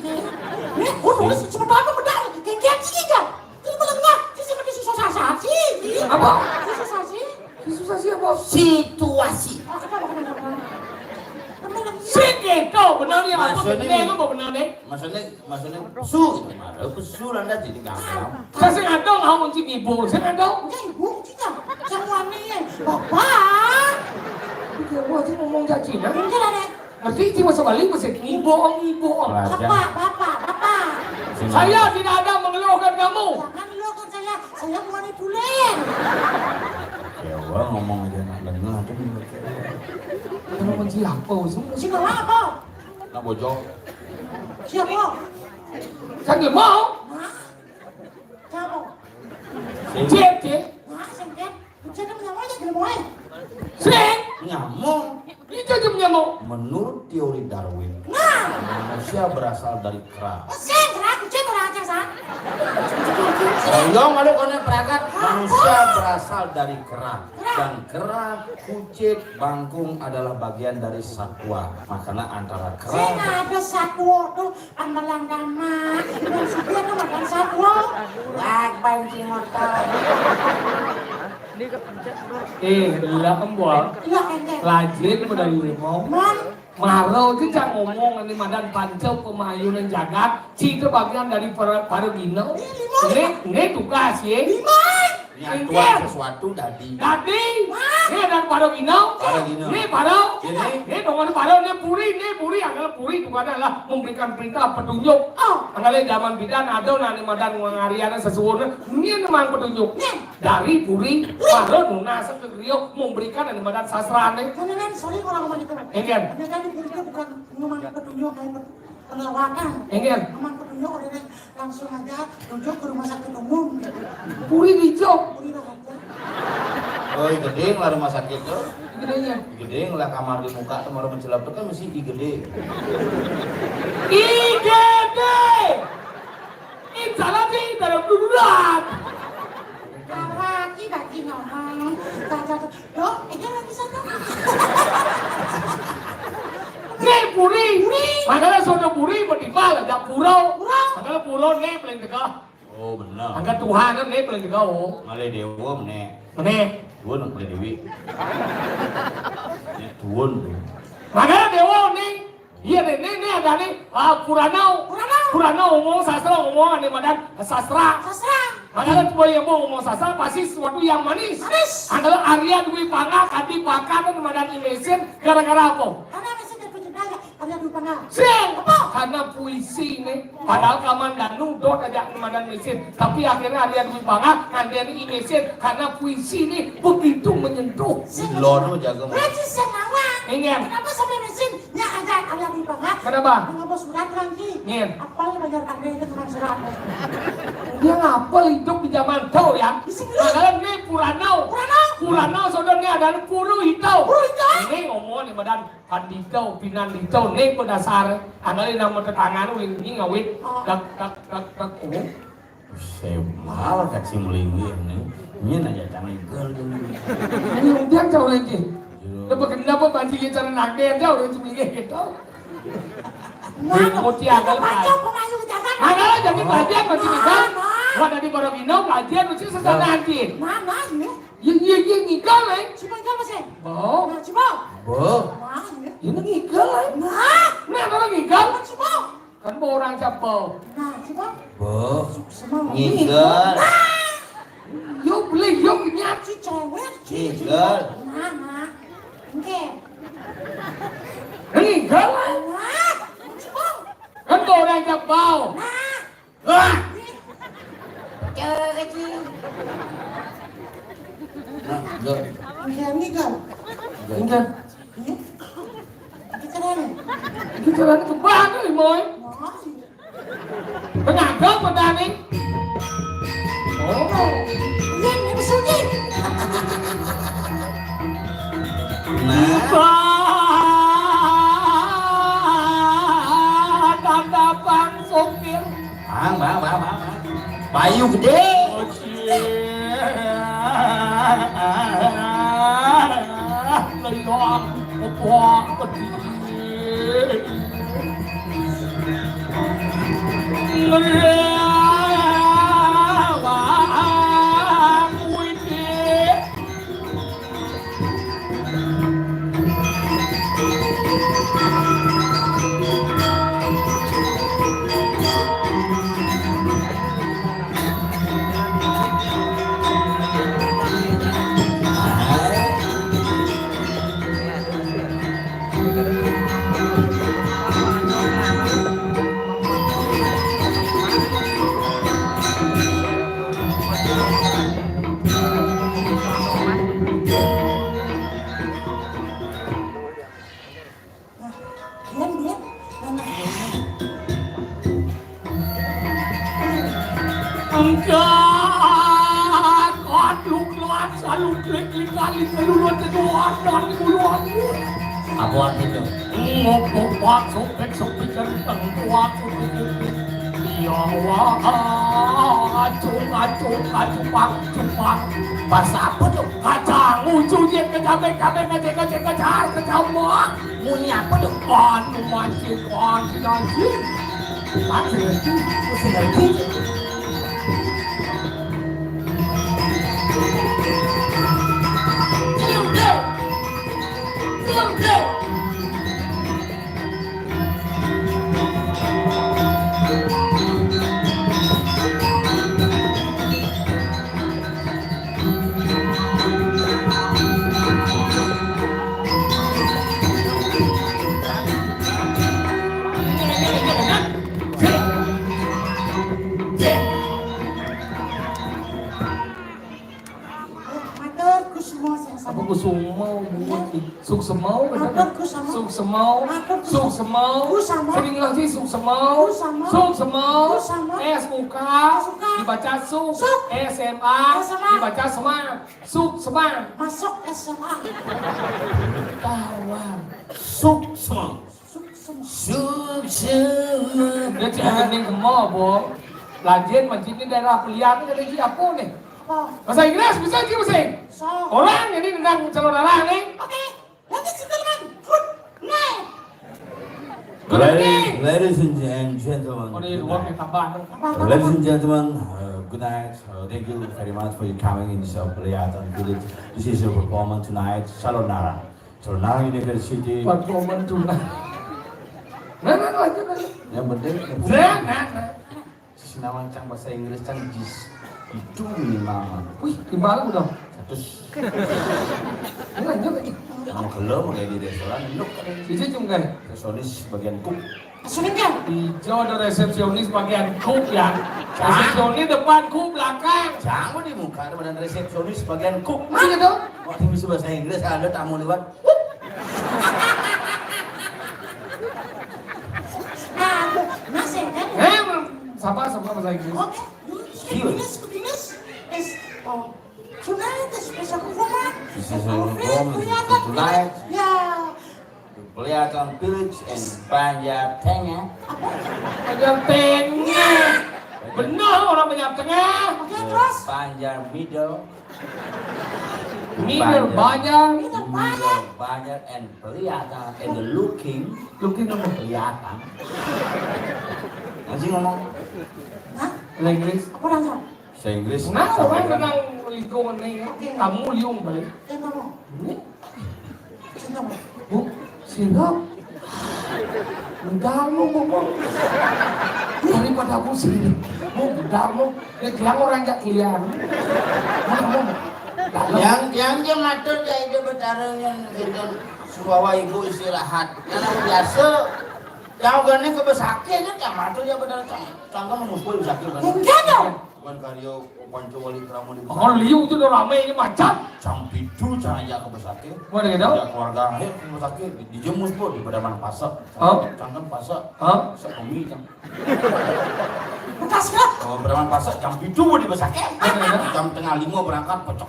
Eh, oh, oh, sebetulnya benar. Kengkeng sih kan. Ini benar. Sisi seperti sisa sasa sih. Apa? Sisa sasa sih. Susah sih apa? Situasi. Sing gitu, bener ya, apa? Maksudnya bener, nih, apa bener nih? Maksudnya, maksudnya, su, gitu, Mas. Aku su, anda jadi gampang. Saya sing ada nggak kunci ibu, sing ada. Enggak, ibu, kita. Semuanya ya. Bapak. Iya, gua aja ngomong gak Cina. Enggak ada. Ngerti sih, masa balik, masa ibu, om, ibu, om. Pelajar. Bapak, bapak, bapak. Sing Saya ada. Tidak ada mengeluhkan kamu. Jangan mengeluhkan saya. Saya mau ditulen. Ya, gua ngomong aja anak lengah tuh. Ngomong siapa, Usung? Si Noah apa? Nak bojong. Siapa? Kan dia mau. Nah. Siapa? Sing. Cek, cek. Nah, sing, kan? Saya kan punya wajah, dia mau, eh. Sing. Nyamuk. Itu aja nyamuk. Menurut teori Darwin, nah. Manusia berasal dari kera. Oh, sing, kera, kucing, kera, aja, sa. Ayo, malu kono peragat. Manusia berasal dari kera. Kera. Dan kera, kucit, bangkung adalah bagian dari satwa. Makanya antara kera. Sing ada satwa tuh, amalan dama. Yang sipir tuh makan satwa. Wah, banci motor. Eh, lah, Embol. Iya, Ente. Lajin udah ilmu. Mon. Maro aja cak ngomong ini madan panca pemayunan jagat, cita bagian dari para, para gina. Ini, ini tugas, ya. Lima. Nyatuan sesuatu dadi. Dadi. Né ada paro gina. Paro gina. Né paro. Ini. Né nomor paro, né puri, né puri, angger puri tukang adalah memberikan perintah petunjuk. Oh. Angger zaman bidan ada nang madan ngarian sesuwun. Nyén mang petunjuk. Nyén. Dari puri, paro nunas ke griya memberikan nang madan sastrané. Kan sorry kalau ngomong gitu. Éngkén. Kan di puri bukan ngomong petunjuk, kayak pengawakan. Éngkén. Ngomong petunjuk udah deh, langsung aja tunjuk ke rumah sakit umum. Puri hijau. Puri raja. Oh, gedé lah rumah sakit tuh. Gedénya. Gedé lah kamar di muka tuh, mau mencelap tuh kan mesti I G D. I G D. Insya Allah sih dalam bulan. Awak iki bagi ngomong. Yo, iki lagi satu. Né puri. Puri. Padahal sono puri, menimbal ada pura. Pura. Padahal pura né paling tegah. Oh, bener. Angger tuhan né paling tegah, oh. Malih déwa né. Né. Tuwun malih déwi. Né tuwun tuh. Padahal déwa né. Iya, né, né, né ada né. Ah, Purana. Purana. Purana ngomong sastra, ngomong ané madan sastra. Sastra. Padahal tuh yang mau ngomong sastra pasti sesuatu yang manis. Manis. Angger Arya Dwi Panga kanthi pakan madan I Mésin gara-gara apa? Karena Mésin dapat jendela, Arya Dwi Panga. Sing. Apa? Karena puisi né. Padahal kamandanu dot aja madan Mésin. Tapi akhirnya Arya Dwi Panga ngandani I Mésin karena puisi né begitu menyentuh. Sing. Lono jago. Berarti sing awak. Iya. Kenapa sampai Mésin? Nya ada Arya Dwi Panga. Kenapa? Ngabos berat lagi. Nyén. Apal banyak tangga itu tukang surat. Dia ngapal hidup di zaman tau ya. Di sini. Padahal né Purana. Purana. Purana saudara né ada puru hijau. Puru hijau. Né ngomong né madan pandita, pinandita né pada dasar. Angger nang matetanggan ini ngawit. Oh. Dak, dak, dak, dak. Oh. Semal kacimlinggih nih. Ini nanya tanggal gel dulu. Ini udah jauh lagi. Iya. Udah berkenal apa banci kita nang dia jauh lagi cimlinggih gitu. Nah, muti agak pacok, pemayu jangan. Ada jadi bagian masih bisa. Nah, nah. Wah, dari Borobino bagian masih sesana anjing. Nah, nah, iya. Iya, iya, iya, ngigal, eh. Coba ngigal, Mas, eh. Boh. Nah, coba. Boh. Nah, iya. Ini ngigal, eh. Nah. Nah, kalau ngigal. Nah, coba. Kan orang capel. Nah, coba. Boh. Semua. Ngigal. Nah. Yo beli, yo nyat si cewek. Ngigal. Nah, nah. Oke. Ngigal. Nah, coba. Kan orang capel. Nah. Wah. Cewek sih. Nah, ngigal. Ngigal, ngigal. Ngigal. Iya. Iki carane. Iki carane kebak kali, Moy. Wah, iya. Kenapa petani? Oh. Iya, ini suci. Nah. Bukan tatapan sopir. Bang, bang, bang, bang, bang. Bayu gedé. Nah, diam, diam. Nah, nah. Engkak, aduh, kelas, aduh, klik, klik, kali, keluar, keluar, dan keluar. Apa artinya? Ngok, ngok, wak, sopek, sopek, kenteng, kuat, sopek, sopek. Ya, wah, acung, acung, acupang, cupang. Bahasa apa tuh? Kacang, ucu, jet, kecabe, cabe, ngecek, ngecek, kecar, kecambah. Bunyi apa tuh? Anu, mancing, mancing, mancing. Mancing, mancing, mancing, mancing. Bener. Apa ku sama? Suksma. Apa ku sama? Suksma. Ku sama. Sering lagi suksma. Ku sama. Suksma. Ku sama. S U K. S U K. Dibaca suk. Suk. S M A. S M A. Dibaca sma. Suksma. Masuk S M A. Tawang. Suksma. Suksma. Suksma. Dia cuma gending ke mall, Bu. Lanjut, masjid ini daerah Pelian, ada di apa nih? Apa? Bahasa Inggris bisa juga sih. So. Orang ini tentang calon arah nih. Oke. Ladies and gentlemen, good night. Good evening. Ladies and gentlemen, oh, ini good night. Tambah. Ladies and gentlemen, uh, good night. Uh, thank you very much for your coming in this, uh, Peliatan Village. This is your performance tonight, Salonara. Salonara University. Performance tonight. Nah, nah, lanjut, lanjut. Yang penting, nah, nah, nah. Sinawan cang bahasa Inggris cang jis itu minimal. Wih, gimana udah? Satu. Ini lanjut lagi. Mau gelo mau di restoran, nuk. Siji cuma kan? Resepsionis bagian cook. Resepsionis kan? Ijo ada resepsionis bagian cook ya. Cang. Resepsionis depan, cook belakang. Cang di muka ada badan resepsionis bagian cook. Mana tuh? Waktu bisa bahasa Inggris ada tamu lewat. Nah, masih kan? Eh, belum. Sabar, sabar bahasa Inggris. Okay. English, English is, oh, tonight is special performance. This is a performance tonight. Ya. Peliatan Village and Banjar Tengah. Apa? Banjar Tengah. Benar orang Banjar Tengah. Oke, terus? Banjar Middle. Middle Banjar. Middle Banjar. Middle Banjar and Peliatan and the looking. Looking apa? Peliatan. Masih ngomong. Hah? Bahasa Inggris. Apa bahasa? Bahasa Inggris. Nah, sampai orang kan kenal lingkungan nih, ya. Oke. Kamu liung balik. Ya, kamu. Ini. Cinta, Bu. Bu, sirap. Bentar lu ngomong. Daripada aku sini. Bu, bentar lu. Ya, dia orang jak liar. Mau ngomong. Dalam. Yang, yang dia matur ya itu betara yang gitu. Subawa ibu istirahat. Karena biasa. Yang gane ke besake aja yang matur ya betara cang. Cangkem muspul besake kan. Enggak dong. Bukan karya Panca Wali Krama di Oh, besake. Liu itu udah rame ini macet. Cang pitu cang aja ke besake. Mana gitu? Ya keluarga, ayo ke besake. Di jemus po di pedaman pasek. Hah? Cangkem pasek. Hah? Sekemi cang. Bekas kan? Oh, pedaman pasek jam pitu di besake. Iya, iya. Jam tengah lima berangkat, pecek,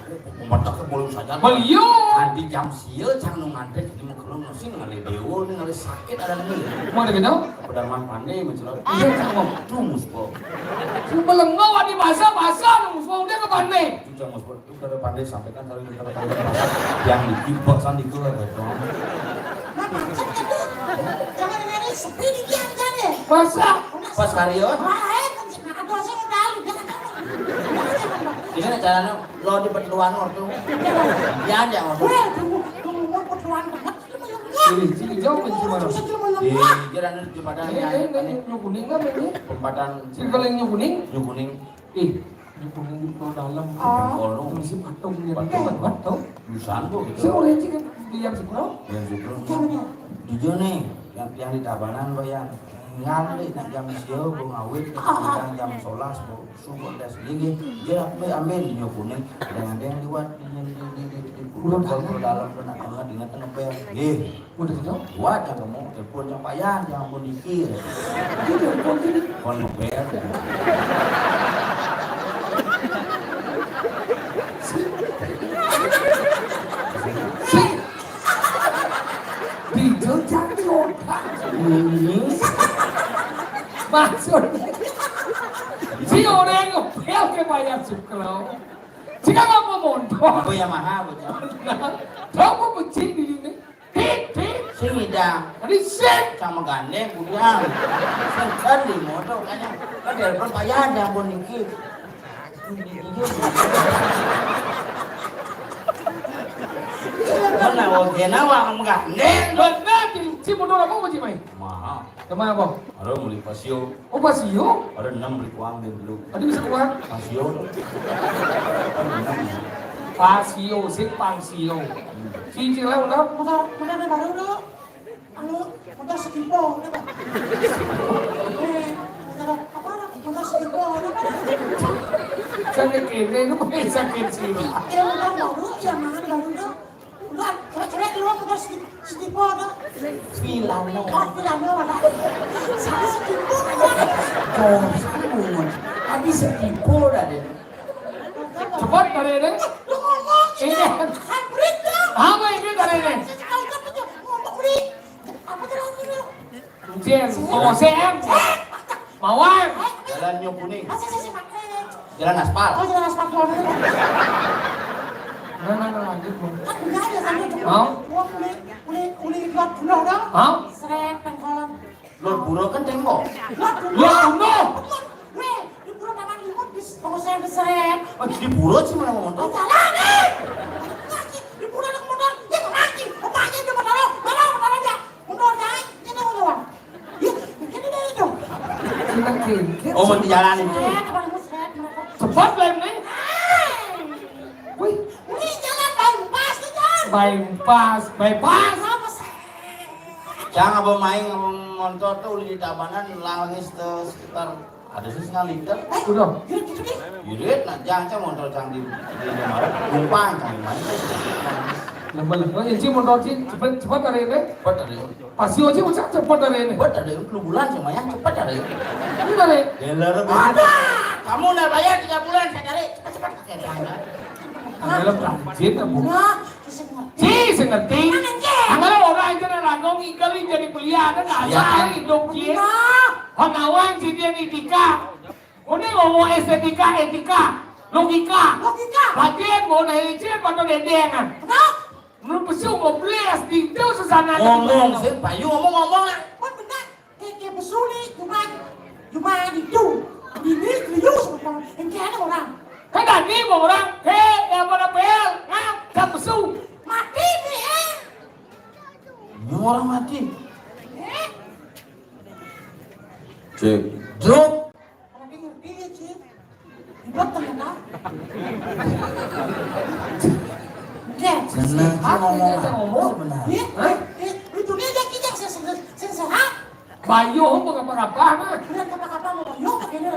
pecek bolong saja. Beliau. Nanti jam sia, cang nu ngantri, jadi mau kelung, sing ngalih dewa, nih ngalih sakit ada nih. Mau ada gitu? Pedaman Pandai, mencelat. Iya, cang mau. Tuh, muspel. Sebelum mau di bahasa, bahasa, muspel dia ke Pandai. Itu cang muspel. Itu kada pandai sampaikan kalau itu kada pandai. Yang dikit bosan dikit lah, betul. Nah, macet itu. Jangan ngene sepi di dia aja deh. Masa? Pas karya. Wah, eh, kan ada sih udah lu jangan. Ini caranya lo di peteluan waktu. Jangan, jangan. Weh, tunggu, tunggu, mau peteluan banget. Ini sini jauh kan cuma. Di jalan di Padang. Ini, ini, ini, ini kuning kan ini? Perempatan. Sini kalau yang kuning? Yang kuning. Ih, ini kuning di Pulau Dalam. Oh. Kono. Itu masih patung dia. Patung. Patung. Lusan kok gitu. Si orange kan di yang sebelah. Yang sebelah. Iya, benar. Di Jone, yang, yang di Tabanan, Pak, yang ngalih nak jam sia, Bu, ngawit, nak jam sebelas, Bu, subuh tes gigi. Dia ambil, ambil yang kuning. Ada yang, ada yang lewat di, di, di, di, di Pulau Dalam. Pulau Dalam, nak tengah, di tengah bel. Nggih. Udah gitu? Buat yang kamu, telepon yang payah, yang pun dikir. Dia telepon gini. Kon ngeber. Si. Si. Dijejak di otak. Ini. Maksudnya. Si orang ngebel ke Bayar Sukro. Si kan apa motor? Apa Yamaha, betul? Tahu apa benci di sini? Tik, tik. Sing ngidang. Tadi sing. Sama gandeng, budang. Sing kan di motor, kayaknya. Kan telepon payah, ada pun niki. Mana, oke, nawa, kamu gandeng. Benar, si motor apa, Pak Jimai? Mahal. Kemana, Bang? Ada beli Pasio. Oh, Pasio? Ada enam beli kuang dia dulu. Ada bisa kuang? Pasio. Ada enam. Pasio, si Pangsio. Cincin lah, udah. Motor, motor yang baru dulu. Anu, motor sekipo, udah, Bang. Eh, motor apa? Motor sekipo, udah, Bang. Sakit ini, lu pakai sakit sih. Ya, motor baru, ya, mahal baru dulu. Udah, coba-coba keluar, motor Setipo ada. Filano. Oh, Filano ada. Saya Setipo ada. Oh, saya bungut. Adi Setipo ada deh. Cepat dari ini. Lu ngomong ini. Iya. Hybrid dong. Apa ini dari ini? Saya tahu apa tuh. Ngomong ini. Apa tuh lagi lu? Encén, mau Osean. Mawar. Jalan Nyo Kuning. Masa sih sih pakai? Jalan aspal. Oh, jalan aspal keluar dulu. Nah, nah, nah, lanjut, Bang. Kan udah ada kan itu. Mau? Gua kulit, kulit, kulit buat bunuh dong. Hah? Seret, pengkolan. Lor Buro kan tengok. Lor Buro. Lor Buro. Weh, di Buro Taman Limut bis, kalau saya beseret. Oh, di Buro sih mana mau motor? Jalan, eh! Di Buro ada motor, dia mau mati. Bapaknya dia mau taruh, taruh, taruh aja. Mundur, guys. Ini mundur. Ih, ini dari itu. Kita kiri. Oh, mau di jalan itu. Saya teman musret, mereka. Cepat lah ini. Wih. Ini jalan bypass, nih, Jan. Bypass, bypass. Apa sih? Jangan apa main ngomong motor tuh di Tabanan, langis tuh sekitar ada sih setengah liter. Eh, udah. Yuk, gitu deh. Yuk, nah, jangan cang motor cang di, di Indomaret, numpang cang di mana? Lemah-lemah, ya, Ci, motor, Ci, cepet, cepet hari ini. Cepet hari ini. Pasti, Ci, ucap cepet hari ini. Cepet hari ini, lu bulan sama yang cepet hari ini. Ini dari. Dealer. Ada. Kamu udah bayar tiga bulan, saya cari. Cepet, cepet, pakai tanggal. Tanggal berapa, Ci, kamu? Nah, Ci, sing ngerti. Ci, sing ngerti. Mana, Ci? Tanggal orang aja nang ragong, ikel, jadi kuliah, ada nggak? Iya. Ada hidup, Ci. Nah. Hanawan, Ci, dia nih, Tika. Ini ngomong estetika, etika, logika. Logika. Batin, mau naik izin, pada dendeng, kan? Kenapa? Menurut pesu, mau belas, di itu susana. Ngomong, sih, Bayu, ngomong, ngomong, ah. Kan benar. Keke pesu ni, cuma, cuma itu. Ini serius, bukan. Yang kayak ada orang. Kan tadi mau orang, hei, yang mana pel, ngap, tak pesu. Mati ni, eh. Ini orang mati. Eh? Cek. Drop. Orang dia ngerti dia, Cik. Ribet ternyata. Oke. Benar, Cik, ngomong apa sebenarnya? Iya, hah? Eh, eh, untungnya dia kita sing, sing, sing sehat. Bayu, apa ngapa-ngapa, mah? Benar ngapa-ngapa, mau Bayu, pakai dia.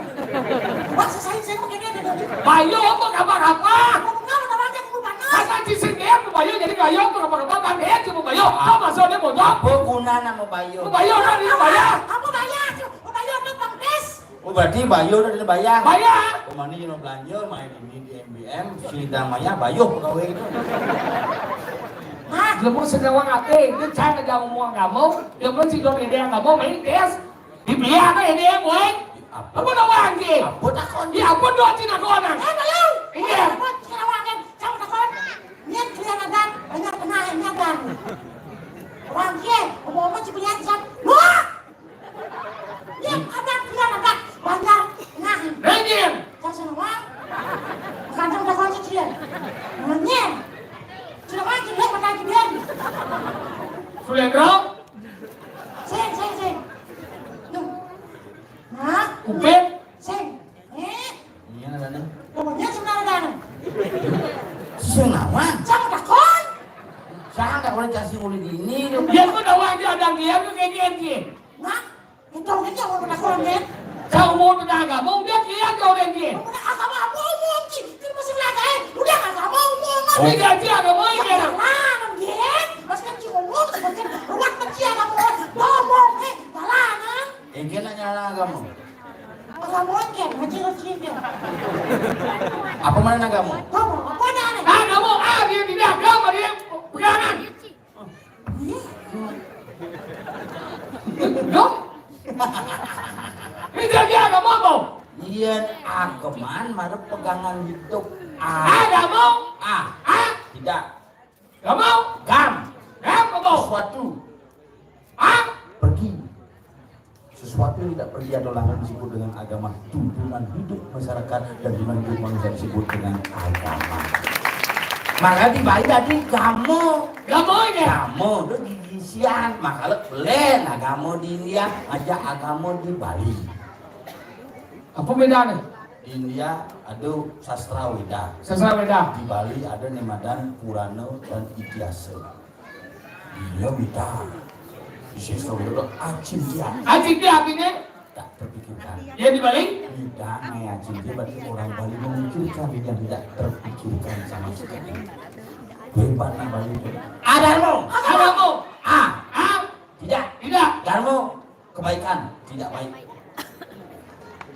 Wah, selesai, saya pakai dia, dia, dia. Bayu, apa ngapa-ngapa? Ngomong apa, orang dia kumpul panas. Kata di sini, apa Bayu, jadi Bayu, apa ngapa-ngapa, kan dia cuma Bayu. Apa maksudnya, mau jawab? Apa guna nama Bayu? Mau Bayu, kan dia bayar. Apa bayar? Mau bayar, apa pampes? Oh, berarti Bayu udah dibayar. Bayar. Kemana yang belanja, main ini di M B M, si Damaya, Bayu pegawai itu. Hah? Dia mau sedawang ate, dia cang aja ngomong kamu, dia mau si Don Ede kamu, main tes. Dibiar apa Ede, boy? Apa? Apa dah wangge? Apa takon? Ya, apa doa Cina kau nang? Eh, Bayu. Iya. Apa Cina wangge? Cang takon. Niat kalian ada, banyak tengah yang ada. Wangge, ngomong-ngomong, si Brian, Cang. Wah! Iya, ada pilihan, ada banyak. Nah, Rengin. Saya seneng, Bang. Bukan udah kau kecil. Rengin. Sudah mati, dia pakai kebiri. Sulendro. Sing, sing, sing. Nuh. Nah. Upit. Sing. Eh. Iya, namanya. Pokoknya sebenarnya. Sing apa? Sama takon. Saya nggak boleh kasih ulit ini. Dia tuh ada wajah dan dia tuh kayak dia, dia. Nah, itu aja mau kena koran, ya. Kau mau kena agama, udah dia kau dan dia. Mau kena agama, apa mau, Ci? Kan masih belajar, eh. Udah agama, mau, mau. Oh. Dia, dia agama, ya. Nah, dia. Mas kan cuma mau, seperti ruang kecil agama. Ngomong, eh, jalanan. Eh, dia nanya agama. Agama, kan, kecil-kecil, dia. Apa mana agama? Ngomong, apa ada, nih? Agama, ah, dia tidak agama, dia pegangan. Dong? Ini jadi agama apa? Iya, ageman, mana pegangan hidup. Ah. Agama? Ah. Ah? Tidak. Gak mau? Gam. Gam apa? Sesuatu. Ah? Pergi. Sesuatu yang tidak pergi atau lahir disebut dengan agama. Tuntunan hidup masyarakat dan tuntunan hidup manusia disebut dengan agama. Maka di Bali tadi gamo. Gamo ini? Gamo, itu gigisian. Maka lo belen agama di India, aja agama di Bali. Apa bedanya? Di India ada sastra Weda. Sastra Weda. Di Bali ada namadan Purana dan Itihasa. Iya, Weda. Di sastra Weda ada Acintya. Acintya artinya? Tak terpikirkan. Ya, di Bali? Weda, Acintya berarti orang Bali memikirkan yang tidak terpikirkan sama sekali. Hebatnya Bali itu. Ada lo, ada lo. Darmo, kebaikan, tidak baik.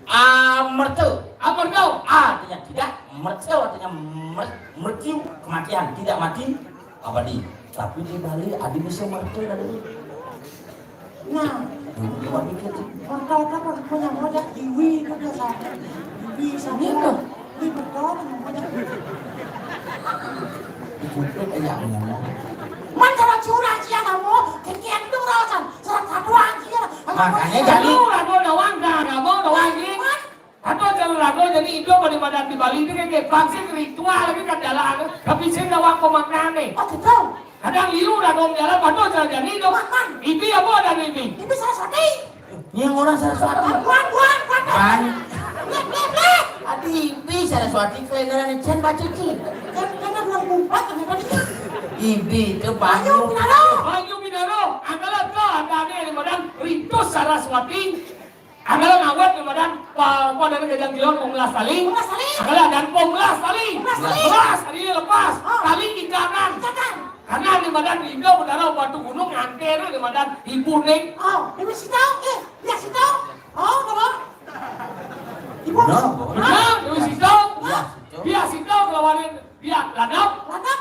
Amerta, amerta, A artinya tidak, merta artinya mer- mertiu, kematian, tidak mati, abadi. Tapi di Bali ada bisa merta ada. Nah, dulu dia pikir, merta apa? Punya modal iwi itu biasa. Iwi sama. Iya. Iwi merta punya modal. Ikut aja ngomong. Man kalau curang sih kamu, kekian tuh rasan, serap satuan sih. Makanya jadi. Kamu lah mau doang, dah, kamu doang, Ji. Atau jalur lagu jadi hidup di badan di Bali itu kayak bangsa ritual lagi kan jalan. Tapi saya doang pemaknaan nih. Oh, gitu. Kadang liu lah dong jalan, atau jalan jadi hidup. Makan. Ibi apa ada ibi? Ibi Saraswati. Yang orang Saraswati. Buan, buan, buan. Ban. Bleh, bleh, bleh. Adi ibi Saraswati kelengaran cen baca ki. Kan, kan ada bulan empat, kan tadi. Ibi itu Banyu banyu. Pinaro. Banyu Pinaro. Angkala tuh, ada di badan Ritus Saraswati. Angkala ngawet di badan, pa-, apa ada gajang gilon, pembelas tali. Pembelas tali. Angkala dan pembelas tali. Pembelas tali. Belas tali lepas. Oh. Tali ikatan. Ikatan. Karena di badan Indo, Betara Batu Gunung, nganter di badan ibu nih. Oh, ini si tahu, eh, ya si tahu. Oh, kalau ibu. Benar, benar. Nah, di situ. Iya, situ. Iya, situ kalau wanin. Iya, ladap. Ladap.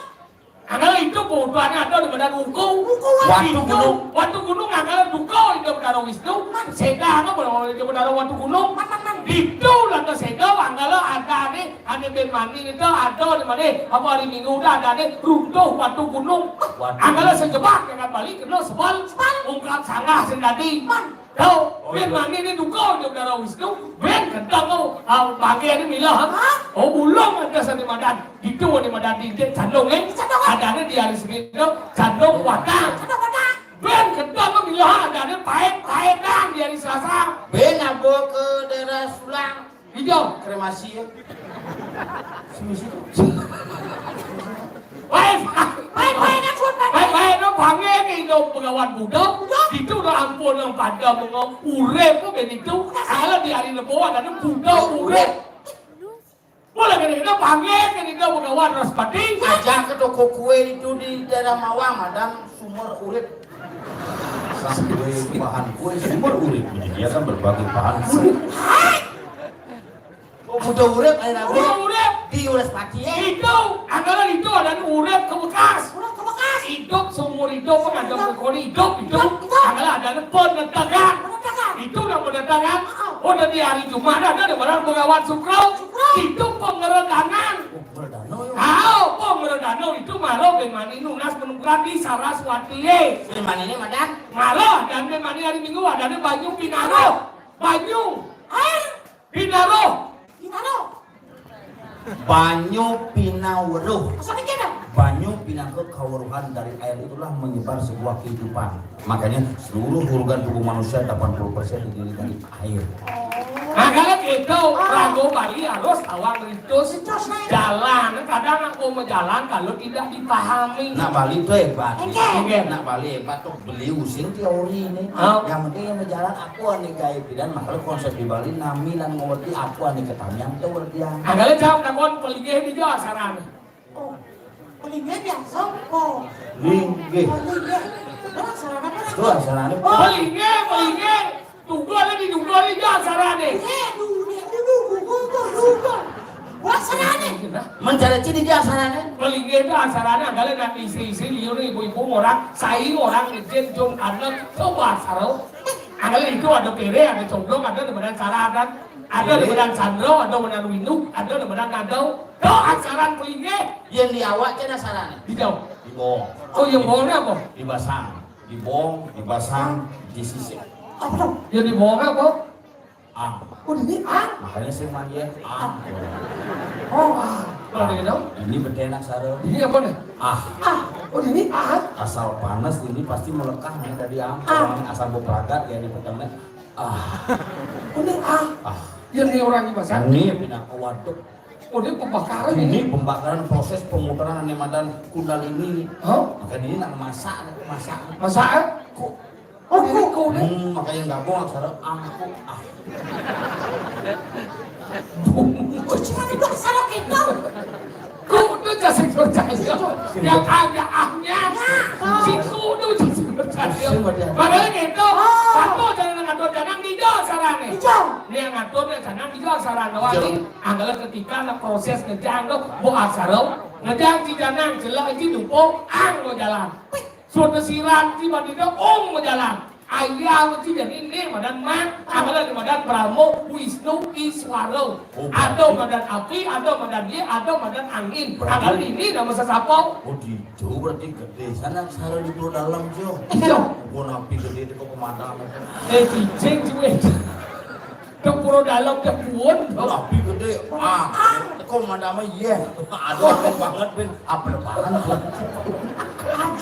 Angkala itu kebutuhannya ada di badan uku. Uku, Watu itu. Gunung. Watu gunung angkala duka itu Betara Wisnu. Seda angkala berada di Betara Watu Gunung. Man, man, man. Itu lah ke seda angkala ada nih, ada ben mani itu ada di mana? Apa hari Minggu udah ada nih, runtuh Watu Gunung. Watu. Angkala sejebak dengan balik kena sebal. Sebal. Ungkap sanggah sendadi. Man. Tahu, oh, ben iya. Mani ini duka di Betara Wisnu, ben kentang kau, ah, bangke ini milah, ha? Hah? Oh, bulung ada sani madan. Itu ni madan di, di Candong, eh? Candong, eh? Ada ni di hari Senin tu, Candong Watang. Candong Watang. Ben kentang kau milah, ada ni paet, paet dah di hari Selasa. Ben abo ke daerah Sulang. Hijau. Kremasi ya. Sini situ. Baik, baik, baik, baik, baik, baik, no, panggil ke Indo Begawan Buddha. Buddha. Itu dah ampun yang pada mengo urip tu ben itu. Kalau di hari Lebo ada ni Buddha urip. Boleh ke kita panggil ke Indo Begawan Raspati. Ajak ke toko kue itu di daerah Mawang, ada sumur urip. Sampai bahan kue sumur urip. Menyediakan berbagai bahan kue. Oh, Buddha urip, ayo, Buddha urip. Di Wraspati, eh. Itu, angkala itu ada urip ke bekas. Urip ke bekas. Hidup seumur hidup, pun ada kekoni hidup, hidup. Hidup, hidup. Angkala ada penetangan. Penetangan. Itu udah penetangan. Oh. Udah di hari Jumat ada, ada barang Begawan Sukro. Sukro. Itu pengeredanan. Oh, pengeredanan, ya. Tahu, pengeredanan itu malah ben mani nunas menumprak di Saraswati, eh. Ben mani ini, Madam? Malah, dan ben mani hari Minggu ada, ada banyu Pinaro. Banyu. Air. Pinaro. Pinaro. Banyu Pinaweruh. Masa mikir dah? Banyu pinangka kaweruhan dari air itulah menyebar sebuah kehidupan. Makanya seluruh organ tubuh manusia delapan puluh persen terdiri dari air. Nah, kalau gitu, raga Bali harus awang ritus. Ritus, nah. Jalan. Kadang aku mau jalan kalau tidak dipahami. Nak Bali tu hebat. Oke. Oke. Nak Bali hebat tu. Beli usin teori ini. Oh. Yang penting yang berjalan aku ane gaib dan makanya konsep di Bali nami lan ngerti aku ane ketamian tu berdiam. Angkala jawab takon pelinggih di jauh saran. Oh. Pelinggih biasa. Oh. Linggih. Pelinggih. Itu saran apa? Itu saran apa? Oh, pelinggih, pelinggih. Tunggu ada di tunggu ada di jauh saran ni. Eh, dulu, dulu, dulu, dulu, dulu. Wah, saran ni. Mencari ciri dia saran ni. Pelinggih tu asarannya adalah nak istri-istri liur ibu-ibu orang, saya orang izin jom anak tu bahasa. Angkala itu ada pere, ada condong, ada di badan saran kan. Ada di badan sandro, ada badan windu, ada di badan kadau. Tu asaran pelinggih. Yang di awak je asaran. Di jauh. Di bawah. Oh, yang bawah ni apa? Di basang. Di bawah, di basang, di sisi. Apa tu? Yang di bawah ni apa? Ah. Oh, ini ah? Makanya saya manggil ah. Oh, ah. Kalau dia tahu? Ini betenak sara. Ini apa ni? Ah. Ah. Oh, ini ah. Asal panas ini pasti melekah ni tadi ah. Ah. Asal berperagat ya ini pertama. Ah. Oh, ini ah. Ah. Yang ni orang ni pasal? Ini pindah ke waduk. Oh, ini pembakaran ini? Ini pembakaran proses pemutaran ane madan kundalini. Hah? Makanya ini nak masak, masak. Masak, eh? Kok Oh, kok, kok, hmm, makanya gabung aksara angkuk. Ah. Kok cuma itu aksara kita? Kok itu jasik percaya? Yang ada ahnya. Situ tu jasik percaya. Makanya gitu. Satu, jangan ngatur janang di jauh sarane. Di jauh. Nih yang ngatur nih janang di jauh sarane. Wah, ini anggalan ketika ada proses ngejang tuh, bu aksara, ngejang si janang, jelek si dupo, ang mau jalan. Suatu siran si bandita, ong mau jalan. Ayah si jadi ini madan mang, anggalan di madan Brahmo, Wisnu, Iswaro. Oh, ada madan api, ada madan ye, ada madan angin. Berarti anggalan ini nama sesapo. Oh, di Jauh berarti gede. Sana aksara di Puro Dalem, Jo. Iya. Pun api gede di kok pemadam. Eh, cicing cuy. Ke Puro Dalem ke puun. Api gede. Ah, kok pemadam, iya. Aduh, aneh banget, Pin. Apa banget?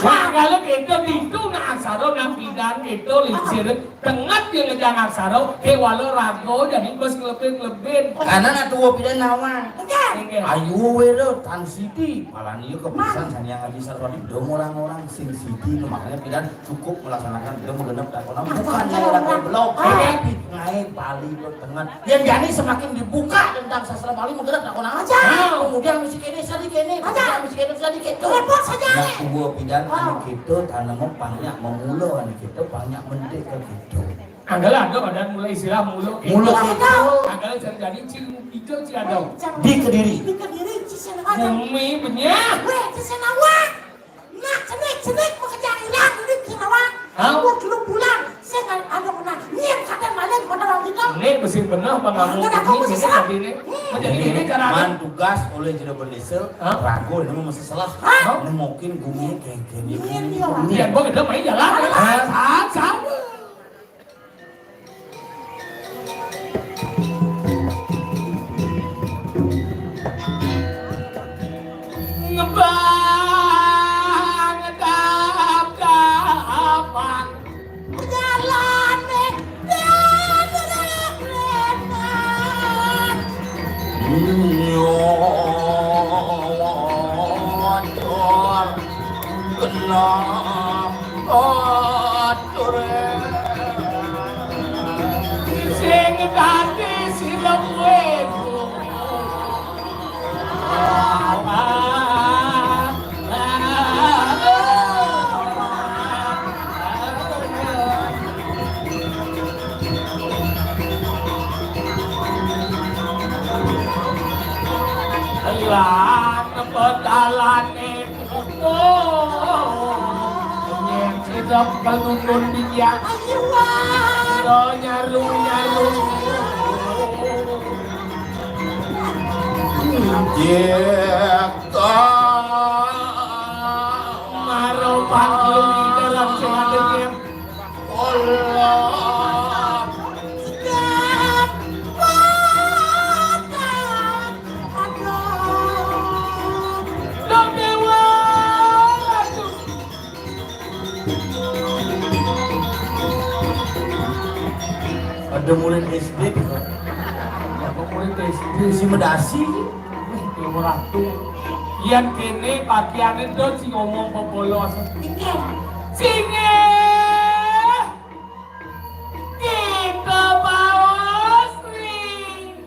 Nah, kalau gitu, itu nah aksara nang bidan itu lingsir. Tenget dia ngejang aksara, kewala raga, jadi bes ngelebin-ngelebin. Karena nak tua pidan nawang. Enggak. Ayu wé lo, tan sidi. Malah iya kepisan sanya ngaji sarwani dong orang-orang sing sidi. Nah, makanya pidan cukup melaksanakan pidan menggenep dakonan. Bukan orang goblok. Tapi ngaé Bali lo tenget. Yang jani semakin dibuka tentang sastra Bali menggenep dakonan aja. Kemudian mesti kene, sadi kene, kemudian mesti kene, sadi kene. Repot saja. Nah, tua pidan anu gitu, tanaman banyak memula anu gitu, banyak mendek ke gitu. Anggalah ada badan mulai istilah mulu. Mulu gitu. Anggalah cari jadi cing hijau cing ada. Di Kediri. Di Kediri, Cisenawa. Bumi benyah. Weh, Cisenawa. Nak cenik-cenik pekerjaan hilang di Cisenawa. Hah? Buat lu pulang. Saya nggak ada pernah. Niat kata maling pada orang kita. Ini besi benar apa nggak mau? Ini besi tadi ini. Menjadi ini cara man tugas oleh Jero Bendesa. Rago ini masih salah. Hah? Ini mungkin bumi kayak gini. Iya, gua udah main jalan. Hah? Saat, saat. Ngebang tap-tapan. Jalane dadrek-drekan. Nyocor kena atur. Sing dadi silem wéku. Lan pedalane. Oh, nyek sidep kelundun di dia. Ayo, Wan. Nyaru, nyaru. Jeka. Maro panggung di dalam suatu game. Allah. Ada mulai S D. Apa mulai S D? Si medasi. Wih, lima ratus. Yan kene pakaiane do si ngomong popolos. Singe. Kita bawa Sri.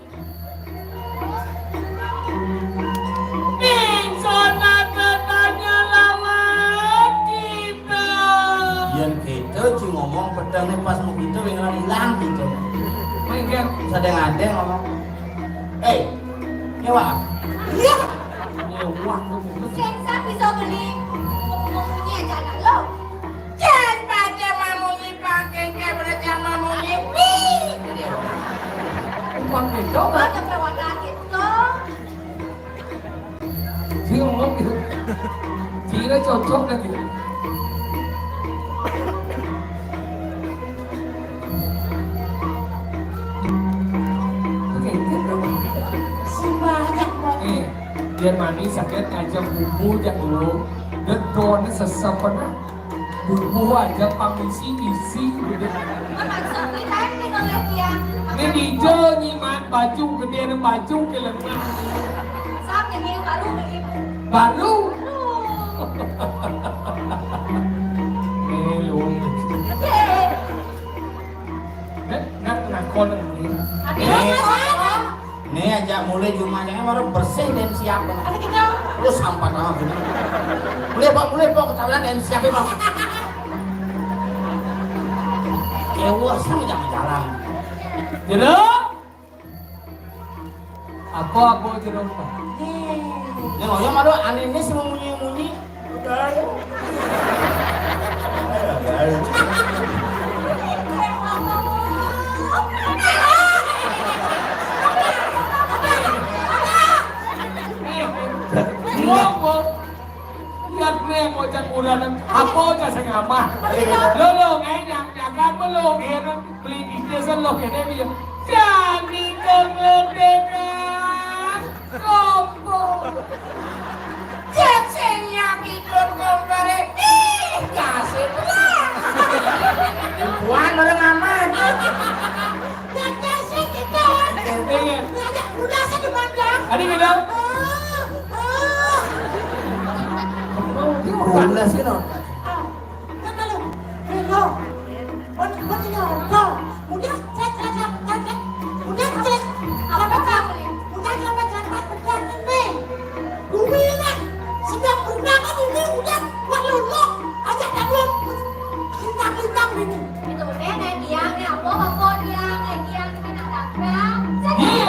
Ning sonat katanya lawan kita. Yen gitu, ci ngomong pedangnya pas mau gitu, yang hilang gitu. Mungkin sadang ada ngomong, "Eh, nyewa." Iya. Nyewa. Sensor bisa beli. Ngomongnya jangan lo. Jan pake mamunyi pake kebret yang mamunyi. Wih. Umpang beda, kan? Ada perawatan itu. Dia ngomong gitu. Kira cocok kan gitu. Oke, gitu. Sebanyak banget. Eh, biar manis sakit ngajak bumbu jak dulu. Gedone sesep pernah. Bubuh aja pang isi-isi gitu. Maksudnya kan nih oleh dia. Ini dijo nyimak baju gede, ada baju ke lengan. Sama ini baru begitu. Baru. Baru. Eh, lu. Gede. Nggak, nggak, nggak konek nih. Ada apa? Nih aja mulai jumahnya kan baru bersih dan siap. Ada kita. Lu sampah banget ini. Mulai, Pak, mulai, Pak, ketahuan dan siap, Pak. Ewa, sama jangan jalan. Jero. Apa, apa jero? Nih, yang ada aneh sing munyi-munyi. Iya, apa? Lihat nih, bocah kurang. Apa aja sing amah? Lo, lo, eh, yang jaga belum, ya, kan? Beli di desa lo, ya, dia bilang, "Jadi kemerdekaan, kompor." Cek sing nyakit lo, kompor, eh. Ih, kasih pulang. Tuan, orang aman. Cek sing kita. Iya. Ngajak udah saya di mana? Ada nggak tahu? Ah, ah. Udah sih, no. Ah, kata lu, Reno, mun, mun tinggal apa? Udah, cek, cek, cek, cek, cek. Udah, cek. Apa, Kak? Udah, cek, cek, cek, cek, cek. Nih, gue bilang, sedang berdagang ini udah, wah, lu, lu, ajak dah lu. Lintang-lintang ini. Itu deh, naik tiang, naik apa, apa tiang, naik tiang, kita nak dagang. Iya.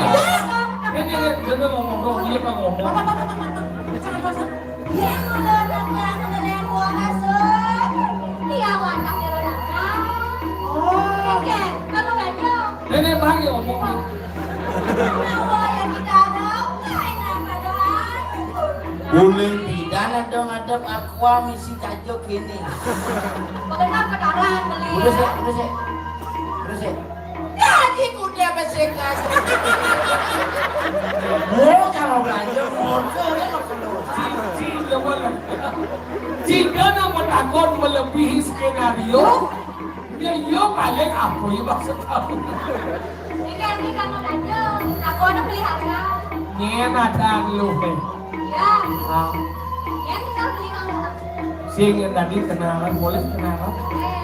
Ini, ini, dia ngomong, ngomong, dia kan ngomong. Apa, apa, apa, apa, apa? Jangan, jangan. Iya, udah, udah, udah, udah, udah, udah, udah. Iya, wadah, ya, udah, udah. Oh. Oke, kamu ganjil. Nenek bagi omong. Kenapa ya kita ada? Enggak enak padahal. Boleh tidak ada ngadep aqua misi cajo kene. Benar kedaran beli. Udah sih, udah sih. Udah sih. Gaji kuda besekas. Mau kalau belanja motor ya lo keluar. Jika nama takon melebihi skenario, ya iya paling apa ya maksud kamu? Ini kan, ini kan mau belanja, takon beli harga. Nyen ada lu, eh. Iya. Ah. Ya, kita beli kalau Sing yang tadi kenalan, boleh kenalan? Eh,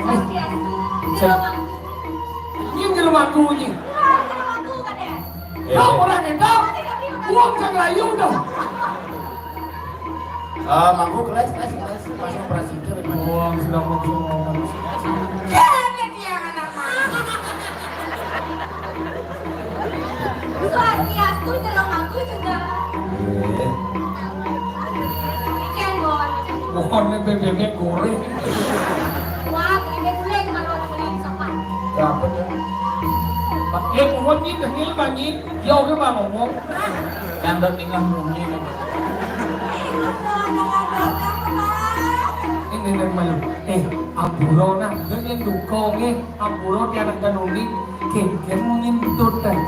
Swastiastu. Ini di rumahku ini. Wah, di rumahku, Kak, ya? Eh. Kau orang itu, uang kan layu dah. Ah, mangkuk, kelas, kelas, kelas. Masuk operasi itu, Mas. Uang sudah masuk, uang. Jangan dia anak. Swastiastu, dalam aku juga. Eh. Ikan, Bon. Bukan bebek goreng. Wah, bebek goreng, kalau goreng sopan. Berapa tuh? Pakai pohon ni, kecil bangi, jauh ke bang ngomong. Yang dah tinggal bunyi. Ini, ini malu. Eh, ampura nah, dia yang dukung, eh. Ampura tiada kanuni, kengken ngintut, eh.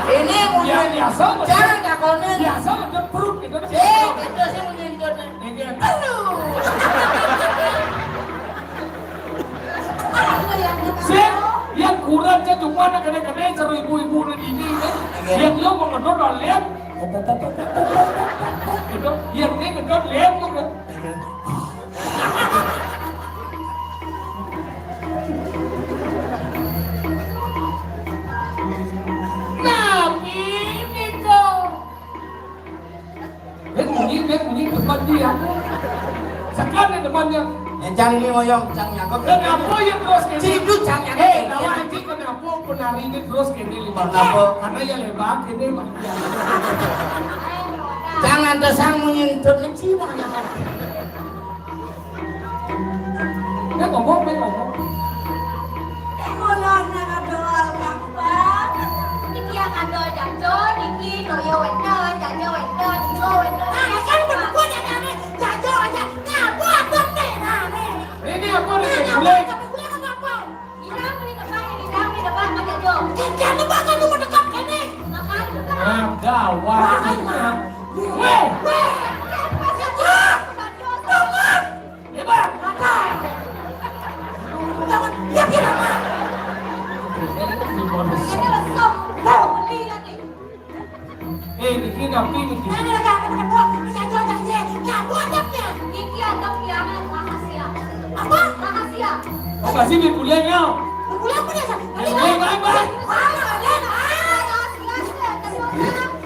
Ini ya, mungkin biasa, jangan takonin. Biasa ada perut gitu. Eh, kita sih ngintut, eh. Ini. Aduh. Sing, yang kurang aja cuma nak kena-kena seru ibu-ibu ni ini, kan? Iya. Yang lo mau ngedot, lihat. Gitu. Yang ni ngedot, lihat tu, kan? Nah, ini tu. Dia bunyi, dia bunyi depan dia. Sekarang depannya. Yang cang ini ngoyong, cang nyangkut. Kenapa ya terus ini? Cidu cang nyangkut. Eh, lawan anjing kenapa penari ini terus ini lima? Kenapa? Karena ya lebar ini, Bang. Jangan tersang menyentuh kecil, Bang. Dia ngomong, dia ngomong. Mulane adoh, Kang Bang. Iki yang adoh jajo, iki toyo wedok, jajo wedok, jiwa wedok. Nah, kan bener gua jajane jajo aja. Nah, gua abang nih, nah, nih. Ini apa nih, nah, boleh? Tapi boleh apa apa? Ini apa nih, depan, ini apa nih, depan, apa jajo? Jangan depan, kan cuma dekat ini. Makanya depan. Ah, gawat. Weh! Weh! Weh! Weh! Hebat! Jangan, ya, ya. Eh, ini apa ini? Apa? Apa sih, Bang? Bang, Bang.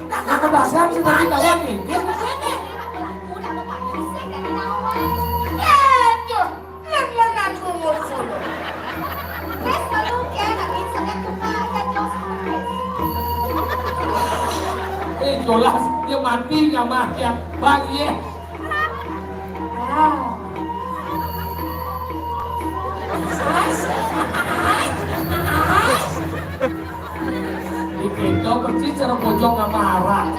Nah, kebasan sih tadi kawan nih. Udah, Bapak. Saya dari awal. Aduh, lem-leman umur. Dolas, dia mati nyamah ya. Bang, iya. Di kita persis cara pojok nggak marah.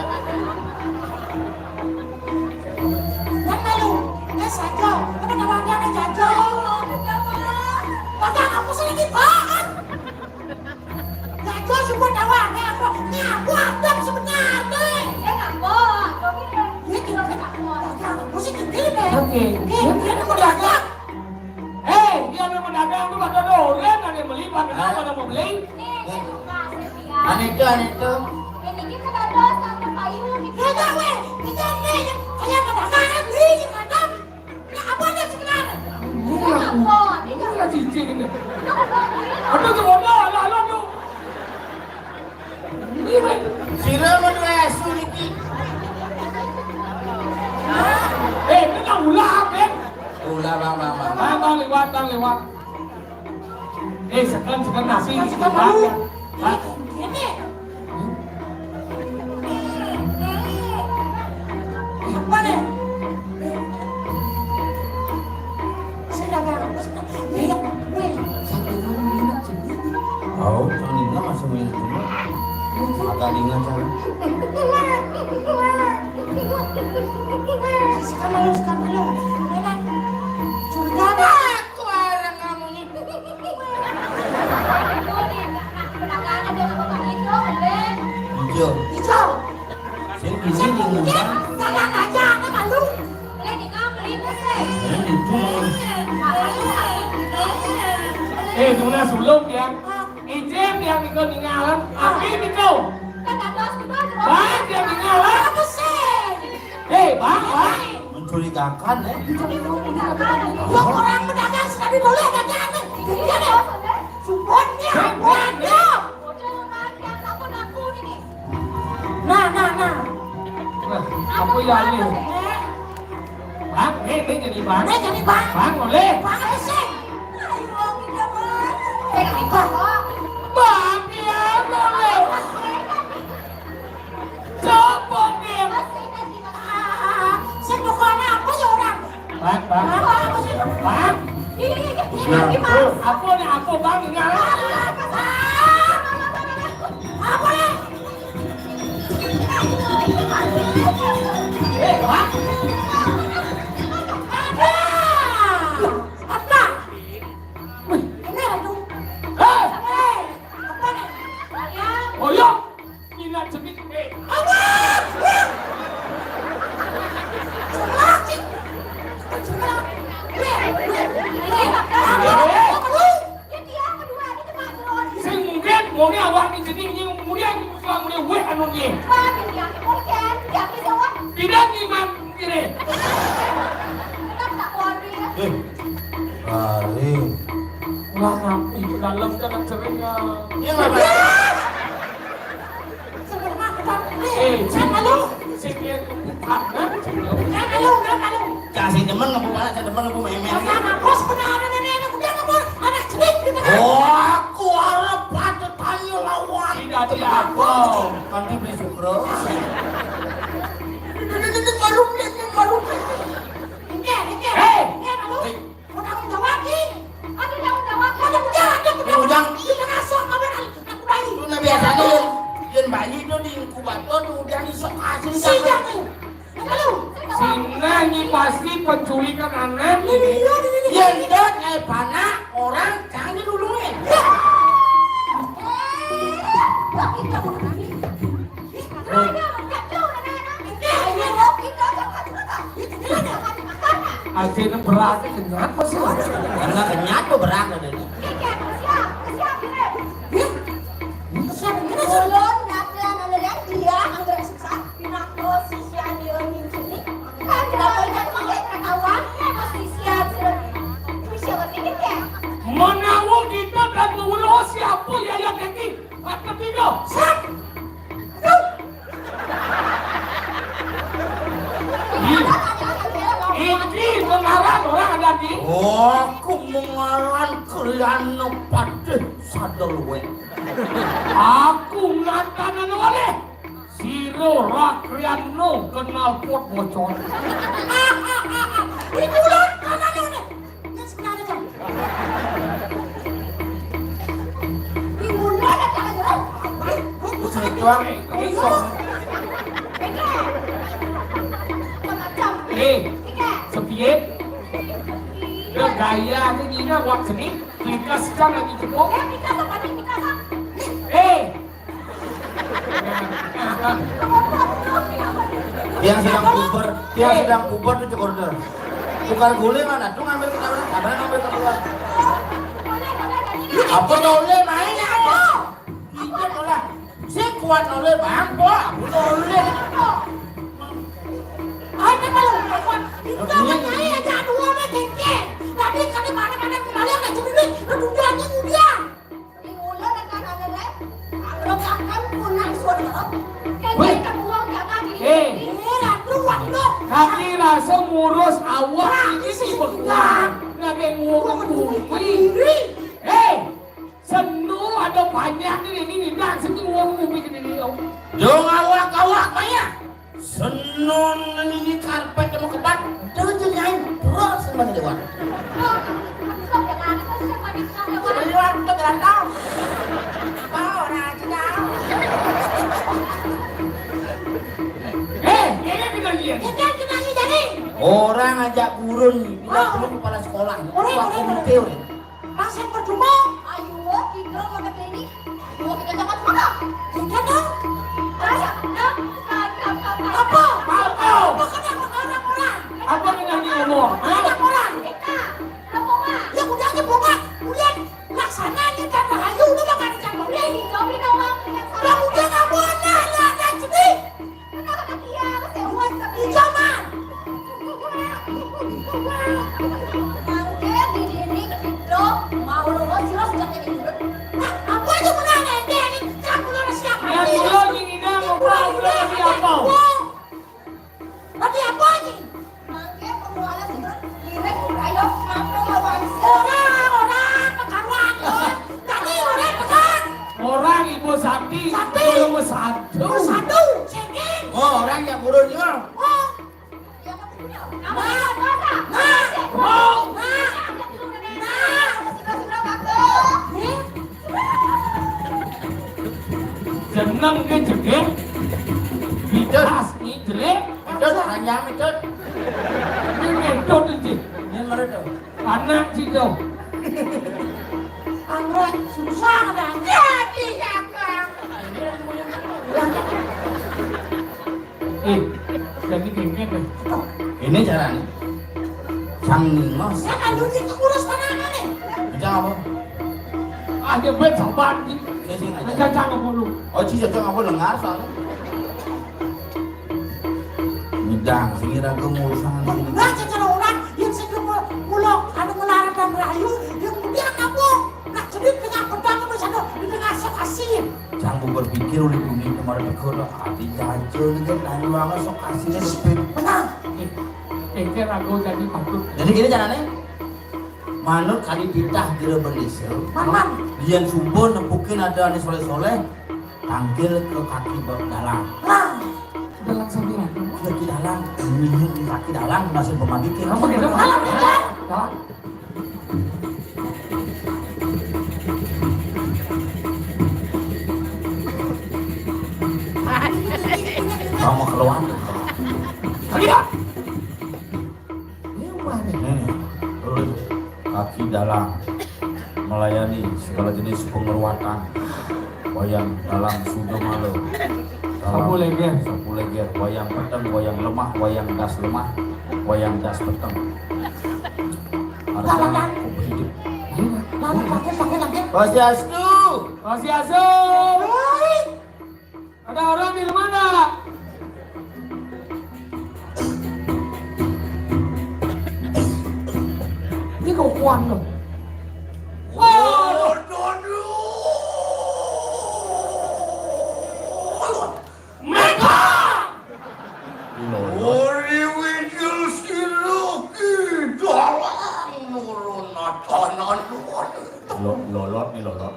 Yang lalu, eh, saja. Apa namanya, ada jajan? Pakai apa sih ini, Pak? Jajan semua tahu, ada apa? Ini aku ada sebenarnya. Eh, apa? Ini gimana? Pakai apa sih ini, Pak? Oke. Ini, ini mau dagang. Hei, dia ada pedagang tuh, kata dolen, ada yang beli, Pak, kenapa ada mau beli? Nih, ini tuh, Pak, saya bilang. Aneh tuh, aneh tuh. Ini kita dados, tante payung, ini. Ya, ya, weh, kita nih, kayak pedagang, beli, macam. Ya, apa aja sebenarnya? Ini apa? Ini apa cincin ini? Aduh, tuh, ada, ada, ada, tuh. Ini, weh. Sira mah dua esu niki. Eh, ini nggak ulah, Ben. Ulah, Bang, Bang, Bang. Bang, Bang, lewat, Bang, lewat. Eh, sekarang, sekarang nasi, sekarang, sekarang, sekarang. Bang. Ini. Apa nih? Saya dagang. Iya, weh. Satu orang minat sendiri. Oh, Nina masih minat juga. Mata Nina, cara. Sekarang, sekarang, sekarang. Enak. Curiga, Bang. Aku orang kamu ini. Hijau. Hijau. Sing ini diundang. Jangan aja, aku malu. Ini itu. Eh, Duna sulung ya. Izin yang ikut ningalan. Abi itu. Bang, yang ningalan. Apa sih? Eh, Bang, Bang. Mencurigakan, ya. Lo orang pedagang sekali boleh dagangan. Iya deh. Support-nya, buat dia. Nah, nah, nah. Nah, aku ya ini. Bang, eh, eh, jadi bang. Eh, jadi bang. Bang, boleh. Bang, apa sih? Ayo, kita bang. Jadi bang. Bang, ya, boleh. Coba, Bang. Ah, saya bukan apa ya orang? Bang, Bang. Apa, apa sih? Bang. Iya, iya, iya. Iya, iya, Bang. Apa nih, apa, Bang? Ini apa? Apa nih? Eh, Bang. Apa? Wih. Ini, aduh. Hei. Hei. Apa nih? Saya. Oh, iya. Minat jenik, eh. Awas! Wah! Jelek, Cik. Jelek. Weh, weh, weh. Apa lu? Sing mungkin, mungkin awak ni jenik ni, kemudian, kemudian, weh, anu ni. Wah, dia, dia, dia, dia, dia, dia. Tidak ni, Mang, kira. Tetap tak kuat dia. Eh, Ari. Wah, itu dalam kan sering, ya. Iya, Bang. Eh, sing dia bukan, kan? Jangan lu, jangan lu. Kasih demen ngebuk anak, saya demen ngebuk memen. Karena bos pernah ada nenek-nenek, udah ngebuk anak cedik gitu kan. Oh, aku harap patut tanya lawan. Tidak, tidak, apa? Kan dia beli sukro. Ini, ini, ini baru, ini baru. Ini, ini. Hei! Ini, lalu. Mau tanggung jawab, Ki? Ada tanggung jawab. Ada tanggung jawab, ada tanggung jawab. Ini udah. Ini udah ngasuh, kawan. Aku bayi. Itu nah biasanya yang, yang bayi itu di inkubator, kemudian isok kasih. Siap, nih. Lalu. Sina ini pasti penculikan anak. Ini dia, ini dia. Yang dot, eh, panak, orang, jangan diduluin. Ya. Eh, kita mau kemana? Akhirnya berat, kenapa sih? Karena kenyat tuh berat, ada ini. Ulun, Nathan, anu, dia anggur susah, pinangku sisian di London sini. Kan, tidak banyak pakai ketahuan, sisian, sisian, sisian, sisian. Menawa kita dan mengulo siapa yang yang kaki? Empat ketiga. Sat. Iki mengaran orang ada di. Oh, aku mengaran Kriana Patih Sadelwe. Aku ngatanan oleh. Sira rakyat no knalpot bocor. Di bulan kanan ini. Ini sebenarnya, Jang. Di bulan ada aja. Tuang. Eh, sepiye? Gaya ni Nina wak seni. Pikas kan lagi jebok. Eh, Tiang sedang puber, tiang sedang puber tuh cek order. Tukar guling mana? Tuh ngambil kita orang, apa ngambil kita orang? Apa noleh main apa? Itu noleh. Si kuat noleh bang, po, aku noleh. Ada kalau kuat, itu namanya aja dua orang kengkeng. Tapi kalau mana-mana kembali akan cemili, kemudiannya kemudian. Hei. Kaki rasa ngurus awak iki sing bekuat. Ngake ngurus kuwi. Hei. Senu ada banyak ni, ni, ni, dah sini ngurus kuwi kene ni. Dong awak-awak banyak. Senun ini karpet mau kebat. Jangan jangan terus sama dewan. Dewan kita gerantau. Mau orang aja tahu. Eh, ini kita lihat. Kita kita ni jadi. Orang ajak gurun, dia perlu kepala sekolah. Orang orang. Masih percuma. Ayo, kita mau ke klinik. Ayo, kita dapat mana? Kita dong. Ayo, dong. Apa? Apa? Apa kena orang-orang? Apa kena ni ngomong? Hah? Orang-orang. Kita. Rombongan. Ya udah aja bongkar. Udah laksana ni kan rahayu udah makan ikan bawang. Jauh di kawang. Lah udah nggak boleh lah, lah jadi. Kenapa dia? Saya buat tapi zaman. Mangke di dini kedok mau lurus sira sejak ini. Nah, apa itu menang ente ini? Kamu lurus siapa? Ya, dulu ni ina ngobrol udah siapa? Tapi apa ini? Mangke perlu ala sira. Direk ayo ngatur lawan. Orang, orang, kekaruan. Tadi orang pegang. Orang ibu sakti. Sakti. Nomor satu. Nomor satu. Sengkeng. Oh, orang yang burun ya. Oh. Jeneng ke jegek. Bidas ni jelek. Bidas hanya mitut. Ni mitut je. Ni mereka. Anak cito. Anak susah dah. Jadi kakak. Eh, jadi gengket deh. Ini caranya. Sang Ningos. Saya kan dulu itu kurus mana mana. Bisa apa? Ah, dia buat sobat ni. Saya sih ngajak. Ngajak cakap dulu. Oh, cik cakap apa dengar soalnya. Midang, sing ira ku ngurus tangan sini. Lah, cara orang yang sing mulo anu ngelarat dan rayu, yang kemudian apa? Nak jadi tengah pedang apa sana di tengah sok asin. Canggu berpikir oleh bumi kemarin berkona ati jaja ni kan nanya banget sok asinnya sepit. Benar. Pikir aku jadi patut. Jadi gini caranya. Manut kali titah kira bendesa. Manman. Lian subuh nempukin ada anis soleh-soleh. Tangkil ke kaki dalang. Nah, dalang sambilan. Kaki dalang, ini kaki dalang masih pemadikin. Apa gitu? Dalang, dalang. Dalang. Kamu keluar. Lihat. Ini rumahnya. Nih, terus kaki dalang melayani segala jenis pengeruatan. Wayang dalang sudo malo. Sapu leger. Sapu leger, wayang peteng, wayang lemah, wayang das lemah, wayang das peteng. Harga kompetitif. Lalu pakai pakai lagi. Swastiastu. Swastiastu. Ada orang di rumah enggak? Ini kau kuat loh. Mereka. Ori wikil siluki dalam nurun atanan luar. Lolot nih lolot.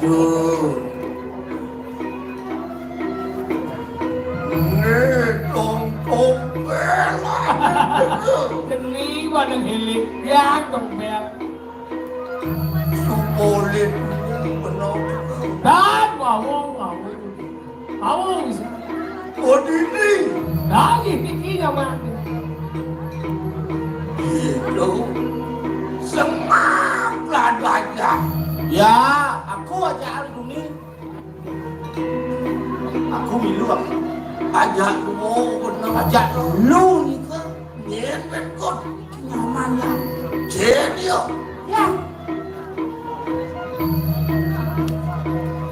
Duh. Nih, tong tompel. Geni pada ngilik, ya tompel. Supolit benar. Dan wawung, wawung. Wawung. Oh, dini. Lagi pikinya mati. Itu sengap lah aja. Ya, aku aja hari ini. Aku milu aku. Ajak lu, oh, bener. Ajak lu nih ke. Nyepet kok. Nyaman ya. Jadi yo. Ya.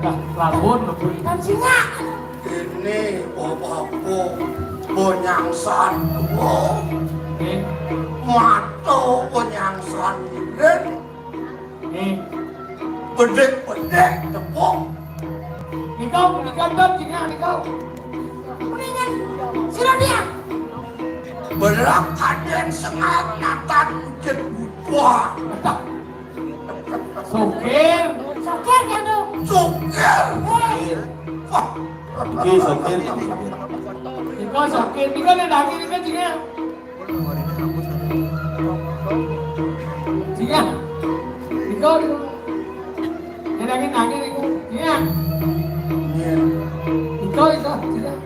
Dah, lamun, lamun. Kan singa. Ini bapak, oh, penyangsan. Oh. Eh. Mata penyangsan. Eh. Nih. Bedek-bedek tepung. Nikau, nikau, dan jingah nikau. Mendingan sira dia. Berak kaden sengat natan ujet butwa. Sokir. Sokir ya tu. Sokir. Hei. Wah. Oke, sokir. Nikau sokir, nikau ada daging, nikau jingah. Jingah. Nikau, nikau. Yang daging, daging, nikau. Jingah. Nikau, nikau, jingah.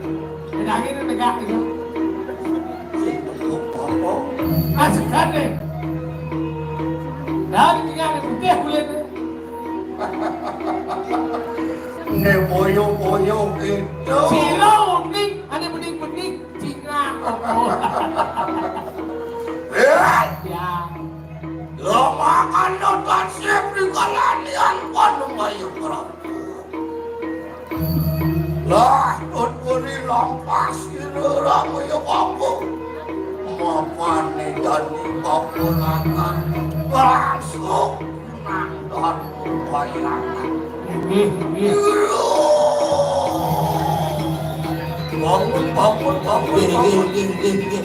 Yang daging, negak, nikau. Ah, segan deh. Dah, jingah, putih kulit. Nek boyo-boyo gitu. Sira unik, ada bening-bening, cingak. Eh, ya. Lo makan lo tasib di kalanian kono bayu kerap. Lah, tuturi lampas kira ramu ya kamu. Mapane dani kaponakan. Langsung nang danu bayangan. Inggih, inggih. Bangun, bangun, bangun, inggih, bangun. Inggih, inggih, inggih.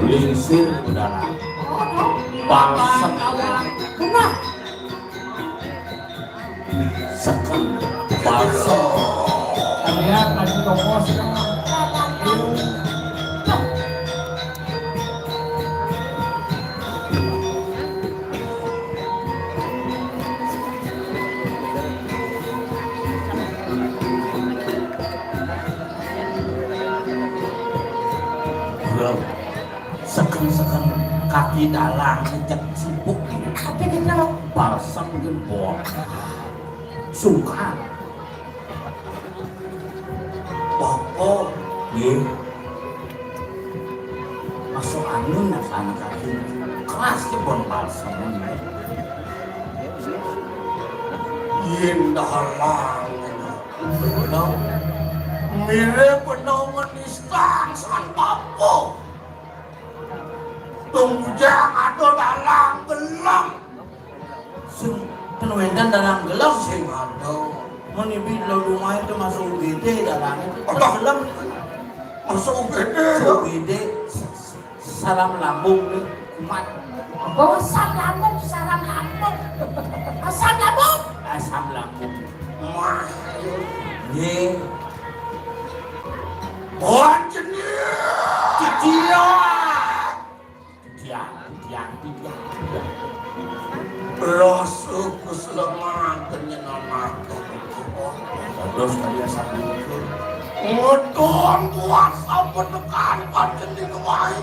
Lingsir udara. Balsem. Benar. Seken. Balsem. Lihat, lagi tokos. Bro, seken-seken kaki dalang ngecek sipuk. Kaki kita. Balsem gempol. Sungkan. Bapa, nggih. Masuk angin, nah, sana kaki. Keras ki pon balsem, nggih. Yen dalang, no. Mirip no menistang sang bapa. Tumujang ada dalang gelem. Sing ten wénten dalang gelem. Sing ada. Mun ibi lo lumai itu masuk U G D dalang itu. Apa? Gelem. Masuk U G D. Masuk U G D. Salam lambung nih. Mat. Apa asam lambung, sarang lambung? Asam lambung. Asam lambung. Wah. Nggih. Wah, jenis. Titiang. Titiang, titiang, titiang. Rasa keselamahan nyenamak. Terus kalian satu itu. Ngedon kuasa penekan pancen di kemai.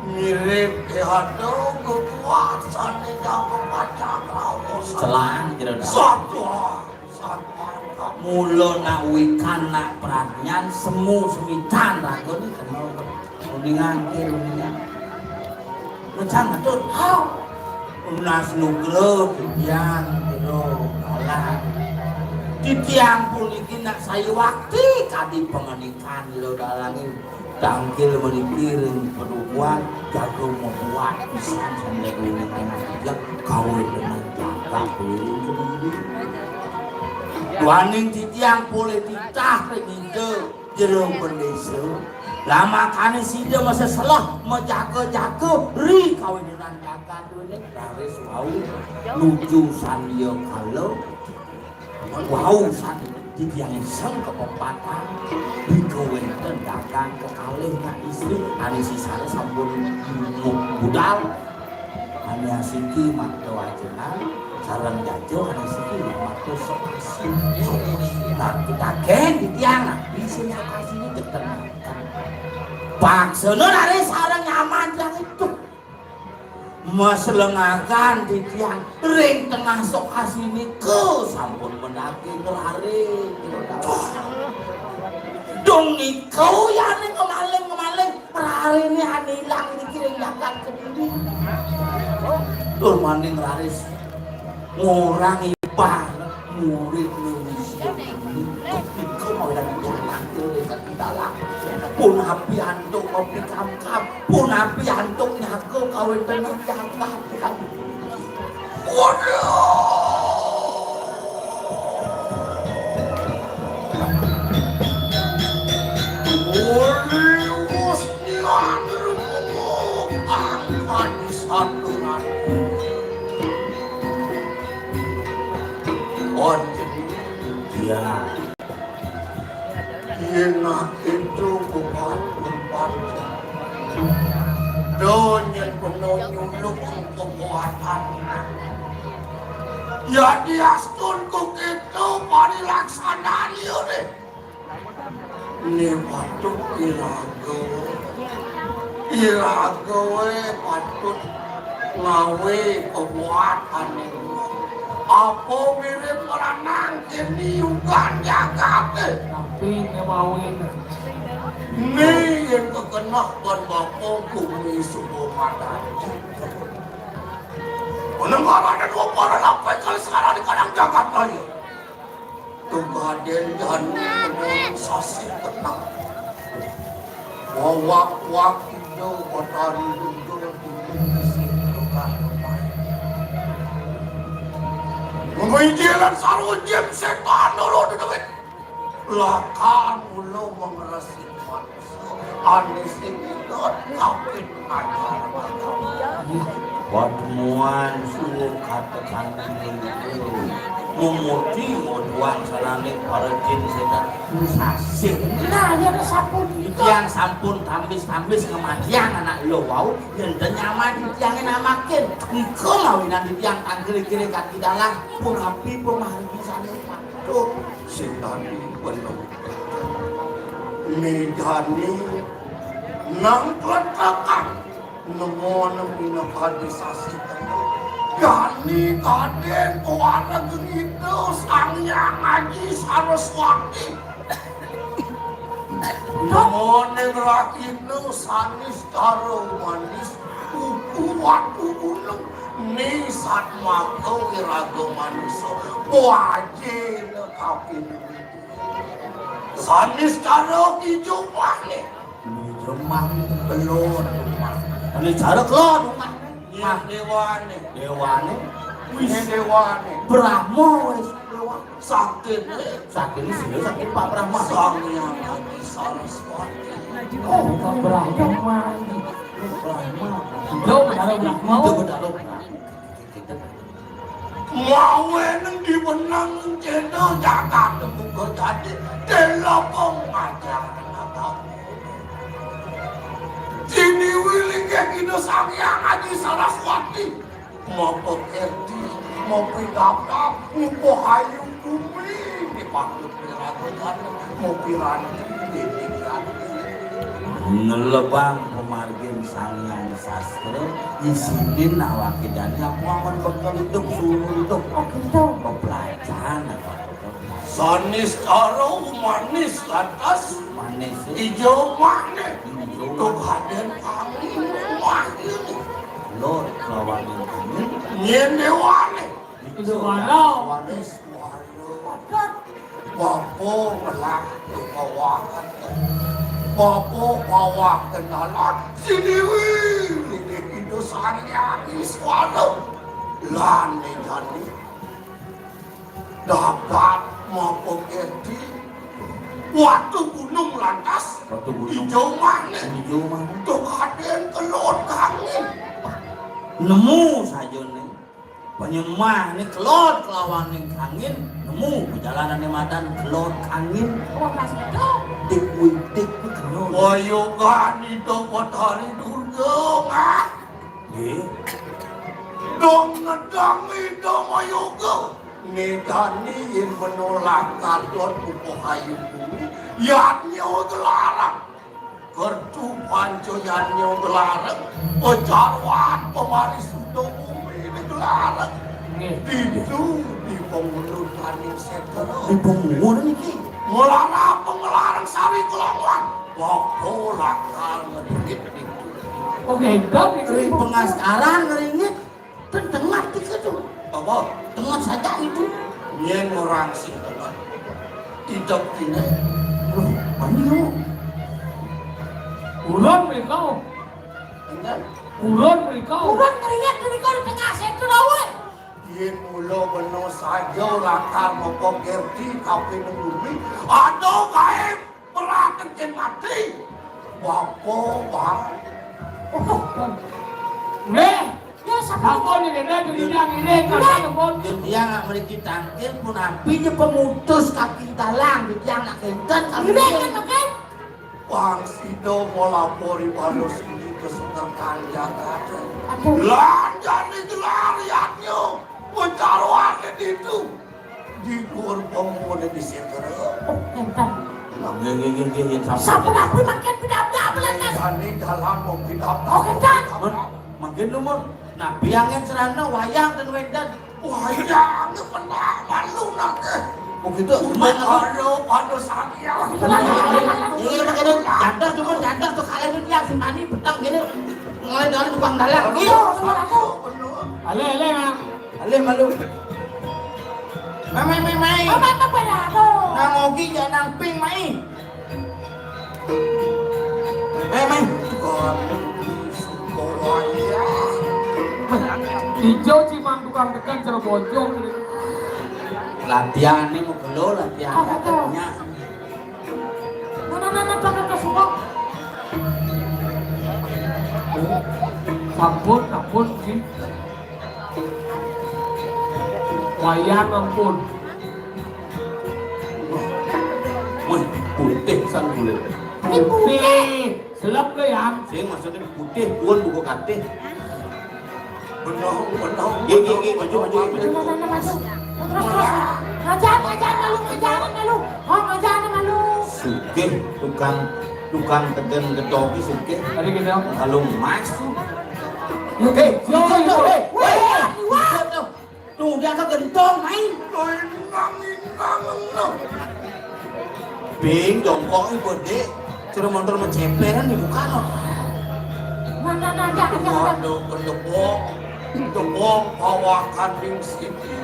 Mirip ke ada kekuasaan yang pacang rawas. Celang, kira-kira. Satu. Mula nak wikan, nak pradnyan, semu semitan raga ni kena. Uningan ke, uningan. Ngecang ngetut, hau. Unas nugra, titiang, kira, kalah. Titiang puniki nak saya wakti kadi pengenikan lo dalangi. Tangkil meniki ring padukuhan, jaga mabuat pisan sandal duning tengah tiga, kawin dengan jagat dulu. Duaning titiang polih titah ring Ida Jero Bendesa. Lamakané sida masih selah majaga-jaga ri kawinan jagat duning. Raris wau nuju sandia kala. Wau sami titiang iseng kapepatan, nika wénten dagang kekalih nak istri, ané sisané sampun budal. Ané asiki makta ajengan, sareng jaja ané siki makta sokasi. Nah, kitaken titiang, nah, isin sokasiné jek ten. Paksana raris sareng nyaman tiang itu. Maslengakan titiang ring tengah sokasi nika sampun mendaki ngrare. Dong nika yané ngemaling-ngemaling rariné ané ilang niki ring jagat Kediri. Tur maning raris ngorang ibar murid Indonesia ini ketika mau dari jalan ke desa di dalam. Pun api antuk, api kamkam. Punapi antuk nyaga kawéntenan jagat. Waduh. Waduh, Gusti Agung, angkat saturan. Wonten. Iya. Yen aku kupat-kupat, donya penuh nyuluk kekuatan. Ya diastun ku kita parilaksanane deh. Ini patut dilagu. Iraga waé patut ngawé pabuat ané. Apa mirip meranang kéné yugan jagaté? Tapi ngawé. Né yén kekenah ban bapa bumi suba madan. Menengah ada dua para lapai kali sekarang di kadang jagat raya. Tugaden jani tenun sasih tenang. Wawak-wak ijo batari luntur dini sing tukang rumah. Mengwijilan sarujim setan dulu di duit. Lakar mula mengerasi. Ané sing ikut kapit ajar. Patemuan suwung katekan niku. Mumuti oduan sarane para jin setan. Sasih. Nah, ya sapunika. Yang sampun tambis-tambis ngematiang anak lo wau, yen ten nyaman tiange namakin. Engko mawinan tiang tangkil-kili kaki dalang, pun api pun mahargi sane. Tuh, setan bener. Medane nang pletakan nemo nemina kadi sasi. Gani kaden kuala genido Sang Hyang Aji Saraswati. Nemo ning rakina sanis karo manis, uku watu gunung, ni satmaka wiraga manusa, wajena kapin. Sanis karo kijumahne. Jumah kelon, jumah. Ini cara kelon, jumah. Iya, dewane. Dewane. Wis. Ini dewane. Brahma wis dewa. Sakit, eh. Sakit ini sih, sakit Pak Brahma. Sang Hyang Aji Saraswati. Oh, Pak Brahma. Brahma. Jauh, Mau. Mawe nang dimenang cendol jagat buka dadi telopong aja. Sini wiling ke Ida Sang Hyang Aji Saraswati. Mau pekerti, mau pidabdab, ngupuh hayu bumi, dipatut piraga jana, mau piranti, dene piranti. Ngelebang pamargin Sang Hyang Sastra, isinin awake dadi apa awan bekel idup, suruh idup, oh, gitu. Pepelajaran apa? Sanis karo manis lantas. Manis. Ijo manis. Ijo. Tuh haden kami manis. Lor, lawanin kami. Nyen dewane. Ijo mana? Manis. Waduh. Bapa ngelah bawahan. Bapa bawah kenalan. Siniwi. Ini Indo Sariani suara. Lani jani. Dapat mapegeti. Watu gunung lantas. Watu gunung. Ijo manis. Ijo manis. Tuh haden kelod kangin. Nemu saja nih. Penyemah nih kelod kelawaning kangin. Nemu perjalanan madan kelod kangin. Oh, Mas, itu. Tik witik kelod. Wayo gani to Batari Durga, Mas. Nggih. Dong ngedang ida mayoga. Nedani yen menolak kadot upahayu bumi, yatnya gelarang. Kertu panca yatnya gelarang, pejarwan pemari suda bumi ini gelarang. Nggih. Ditu di pengundutan setra. Di pengundutan iki. Melarang pengelarang sari kelongoan. Bapa lakar ngedit niku. Oke, dok, ring pengastaran ngeringit, ten tengat iki tuh. Apa? Tengat saja itu. Yen orang sing tengat. Idep kene. Loh, ayo. Ulun mriko. Enggak. Ulun mriko. Ulun ngeringit mriko di tengah setra, woi. Yen mula bena saja lakar moko kerti kapining bumi, ada kae Perhatikan mati. Bapa, Bang. Nggih. Ya, sapa? Sampun niki, nggih, dunia ngiring, nggih. Kata sampun. Dunia nak mriki tangkil pun api je pemutus kaki talang, dunia nak kenten kami. Nggih, kan, oke. Bang Sido melapori balu sini ke Sukertan Jakarta. Aduh. Lanjani gelariannya. Mencaruan itu. Di dhuwur pangune di Sindra. Oh, enten. Nggih, nggih, nggih, nggih, nggih, sampun. Sampun aku makin pidabdab, Lekas. Jani dalan mau pidabdab. Oh, enten. Mun, mangkin lho, Mun. Nabi angin serana wayang ten wénten. Wayang kena malu nake. Oh, gitu. Umat halo pada sangya. Iya, makanya jantar, cuma jantar tuh kalian itu yang simani petang gini. Mulai dari tukang dalang. Iya, sama aku. Ale, ale, Mang. Alih malu. Mai, mai, mai, mai. Apa, apa, apa ya, aduh. Nang ogi ya nang ping mai. Mai, mai. Ijo cimang tukang tekan cara bojong. Latihan nih mau gelo latihan. Apa tuh? Katanya. Mana, mana, mana, mana, suka. Sampun, sampun, Ji. Wayang ampun. Wih, putih san kulit. Ini putih. Putih. Selap ke yang. Sing maksudnya putih, pun buku katih. Benar, benar. Nggih, nggih, nggih, maju, maju, maju. Maju, maju, maju. Terus, terus. Ngajar, ngajar malu, ngajar malu. Oh, ngajar malu. Sugih tukang, tukang tegen gedhoki sugih. Tadi kita. Kalau emas tuh. Oke, yo, yo, yo. Wih, wah. Tuh, dia ke gentong, main. Bing, jongkok iku, Dik. Cara motor meceperan dibuka, no. Mana, mana, mana, mana? Waduh, kedebok. Kedebok, bawakan ning sini.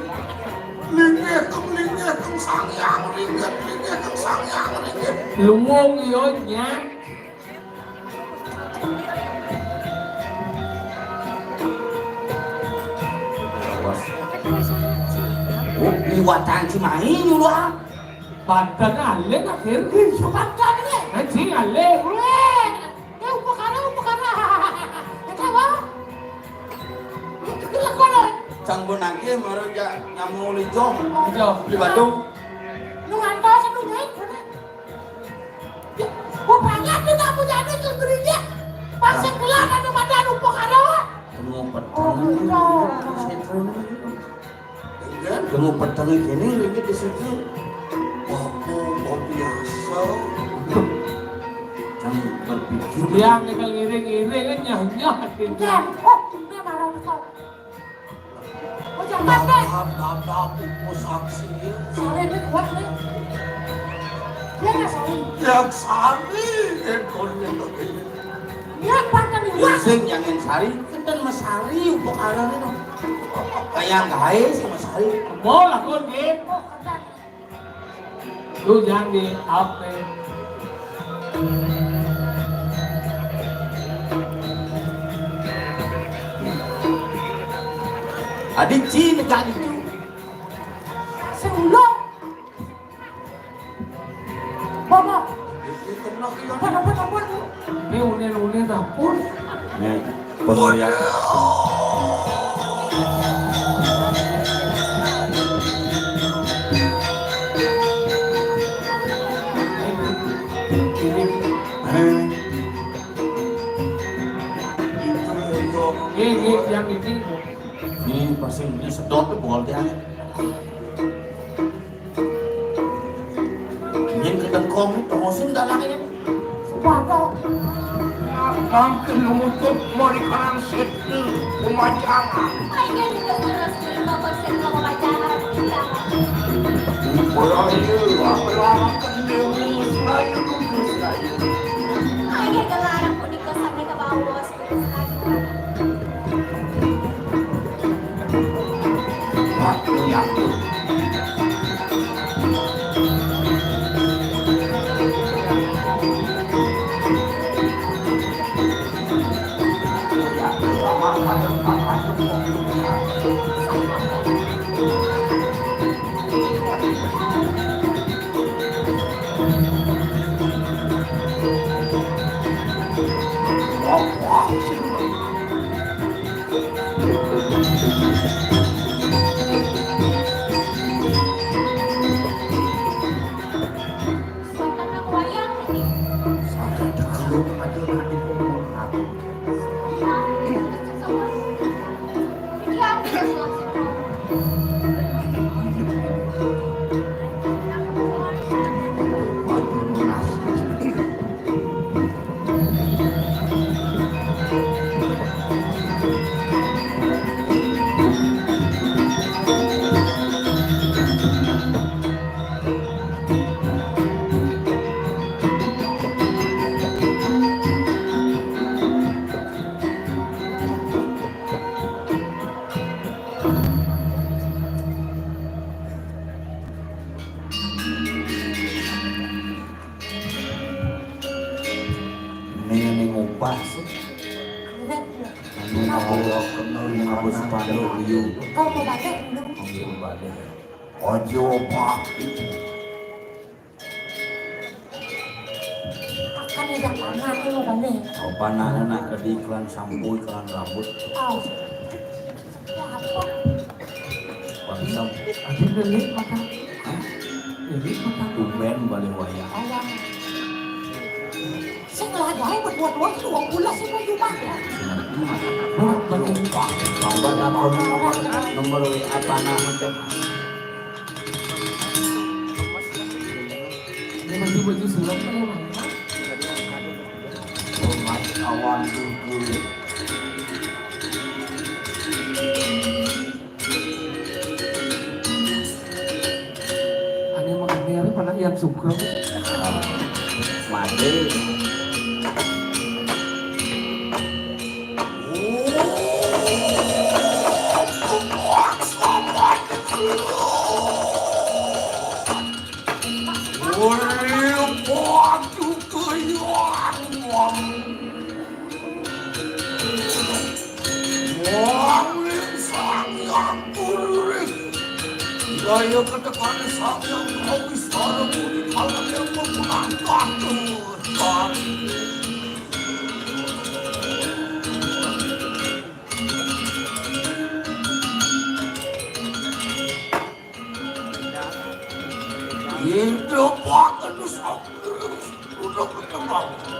Linggih, kem, linggih, kem, sangyang, linggih, linggih, kem, sangyang, linggih. Lumung, yo, nyak. Awas. Oh, liwatan si Mai nyuruh ah. Banten alih akhir. Ih, so Banten ini. Kan si alih. Weh, eh, upakara, upakara. Kita apa? Nangke mara ja nyamu lijo. Lijo. Di Bandung. Nu ngantos anu nyai kana. Ya, gua banyak tuh tak punya anak yang beri dia. Pas sekolah anu mata anu pohara. Temu peteng. Oh, iya. Temu peteng ini ringgit di situ. Waktu kopi asal. Jangan berpikir. Yang ngiring-ngiring kan nyah-nyah. Iya. Oh, ini malah kau. Oh, jangan deh. Maaf, maaf, maaf, aku saksi ya. Soalnya ini kuat nih. Dia nggak saling. Yang sami, ekornya begini. Dia kuat kan ini. Sing jangan sari, kan mesari upuk alam itu. Kayak gae sih mesari. Mau lah, Gun, Gun. Oh, ketat. Lu jangan di ape. Adi Cina jadi tu. Seulung. Bapak. Bapak, bapak, bapak. Ini unen-unen dapur. Nih, pemurian. Ini, ini, yang ini. Ini pasti ini sedot tuh bol dia. Nyen ke dengkong, tongosin dalang ini. Sepatu. Abang ke nutup mau di kanan situ, pemajangan. Ayo juga terus ke bapak saya mau pemajangan. Bola ini, apa lama ke dia, selain itu, selain. Ayo, gelarang pun dikosan ke bawah. Ini, ini ngubah sih. Ini ngubah, kenal ngabus palu, liu. Kau mau balik? Ambil balik. Ojo, Pak. Akan ada panah, lu balik. Oh, panah anak tadi iklan sampo, iklan rambut. Oh. Bangsa. Aduh, lilit mata. Hah? Lilit mata. Tumben balik wayah. Ayah. Sing lah gawe berdua-dua itu dua belas itu cuma. Nomor, nomor, nomor W A apa nama tuh? Ini baju-baju sulap kan, Bang? Oh, Mas, awan dulu. Ane mah ane, ane mana yang suka? Mati. Wangin Sang Hyang Puri. Daya ketekan Sang Hyang Kawisara Puri, kalah yang menggunakan.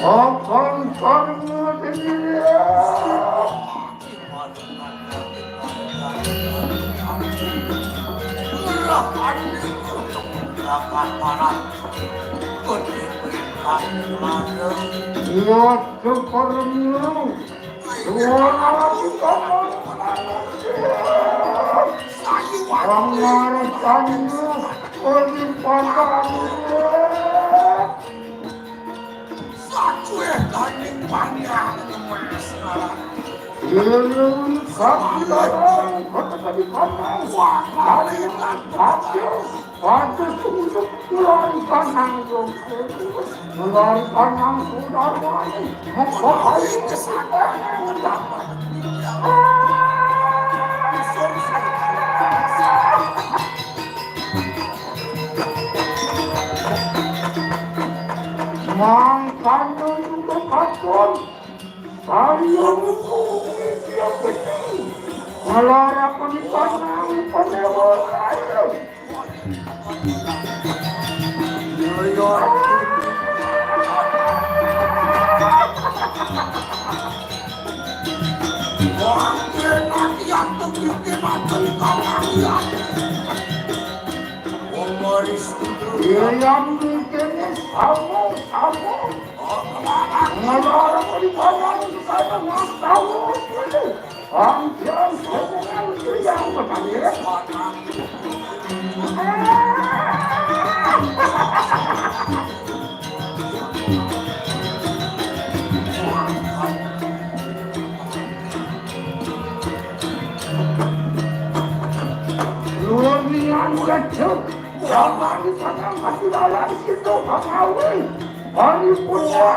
Akan karena dia. Iya, syukur lu. Suara kita pangarisan lu, kelimpahan lu. Sakué kaning panjang emas. Iya, iya, iya. Kami larang, kata tadi kamu. Wah, kami larang. Pantes untuk ngeluarin panang dong. Ngeluarin panang sudah wani. Mau bahain ke sana. Mangkana juga katon. Saya buku yang penting. Kalau rakan panang penewa saya. Yang bikin kamu, kamu. Ngelarang di bawah sana, nggak tahu. Panjang hubungan yang bertanya. Luar nian kecil. Jangan dipandang hati dalam situ, Bang Awi. Hari punya.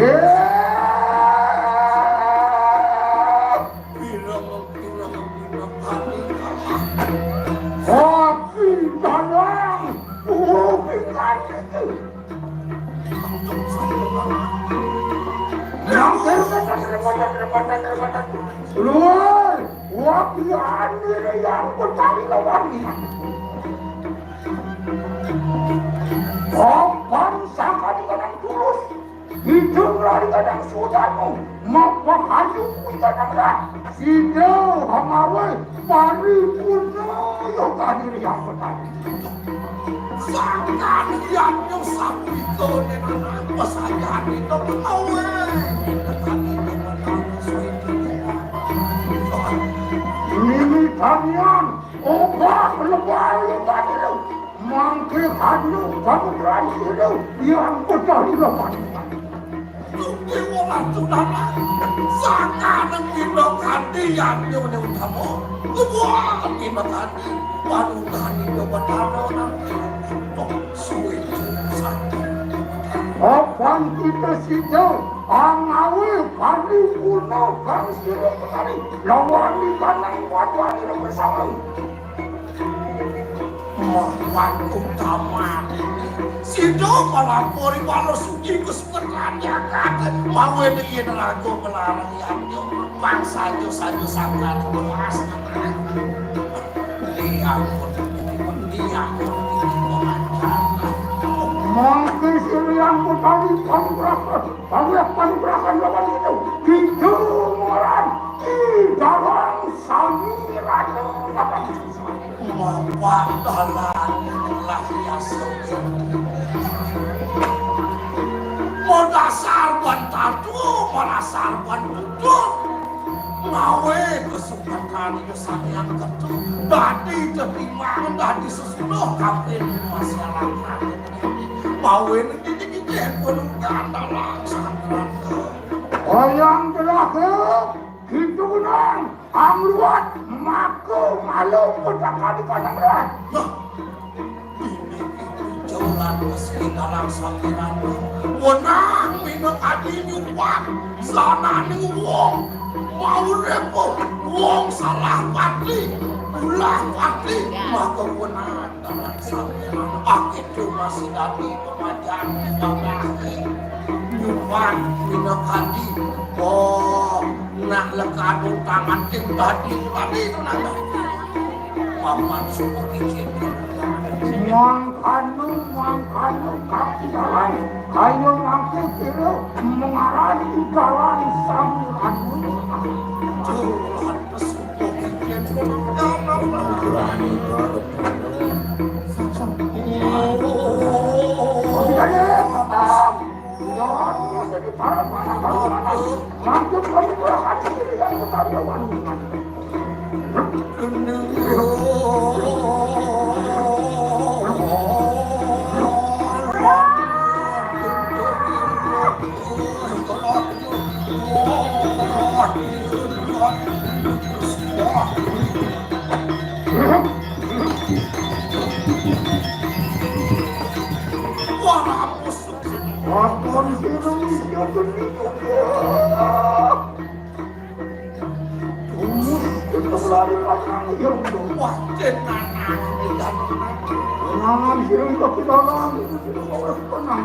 Yé. Kopi dalang. Oh, pindah itu. Yang terbatas, terbatas, terbatas, terbatas. Luar, wakilan diri yang bertali lawan. Papan sangka di kadang tulus. Hidung lari kadang sudanu, mapahayu kuwi kadang lah. Sida hamawe paripurna ya kadiri yang petani. Sangkan yadnya sapuika nenana pasayani to awe. Ini tanian, obah lebay kadiri. Mangke hanya panugrahan sira yang betah di lapangan. Tuti wong aturan. Sakaning dina kanthi yadnya utama. Kebuah dina kanthi panugrahan dina betara nanti. Tok suwe santi. Apan kita sida angawe paripurna kang sira petani lawan di kanang wadwani bersama. Mapan utama sida malapori bala suci kesukerlan jagat. Mawe yen raga melarang yadnya bangsa saja sangkan kelas. Liang liang. Mangke sira yang utawi panugrahan, panugrahan lawan itu. Kita mengarang di dalam sami rana. Bapak dalan lah ya. Modasar ban tatu, modasar ban tutup. Mawe kesempatan yang satu yang ketu. Dadi terima, dadi sesudah kawin masyarakat. Mawe niki niki pun ganda langsung. Oyang terakhir, gitu nang. Angluat maka malu petaka di padang rai. Nah, ini jalan meski dalam sampiran. Wenang minum adi nyuwak sanane wong. Mau repo wong salah pati, ulah pati, maka wenang. Aku cuma sidani pemajan pemakai nyuman minakadi. Oh, nak lekadu tangan tim tadi itu nada. Paman suku izin. Mangkanu, mangkanu, kaki jalan. Ayo mangke kira mengarani jalan sambil anu. Tuhan pesuku izin. Wah, rampus. Waton sira wis ya geni. Tumus kita lari pasang ya. Wah, tenan. Nangan sira kepidangan. Tenang.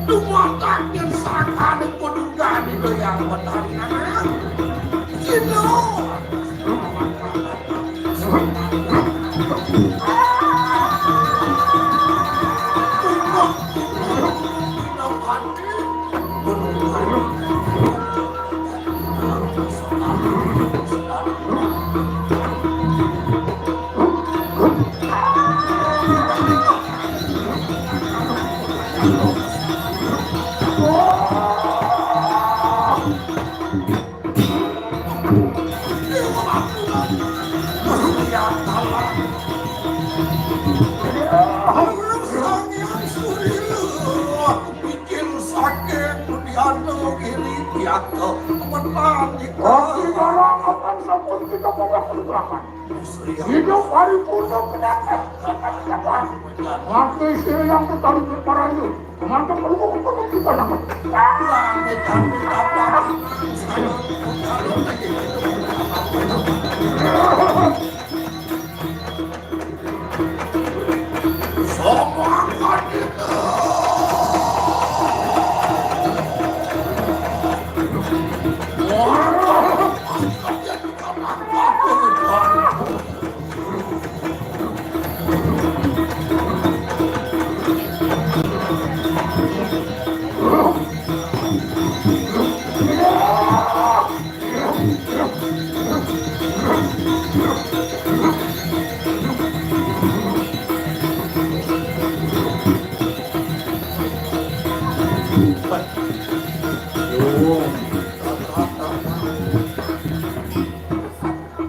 Dumateng yen sakane padungan ida yang betari anak. Sino. Jatuh. Menang kita. Roti Garang akan sampun kita bawa ke belakang. Hidup hari purna penangkap. Mati siang petani berparayu. Teman-teman, kita nangkep. Langit, langit, langit.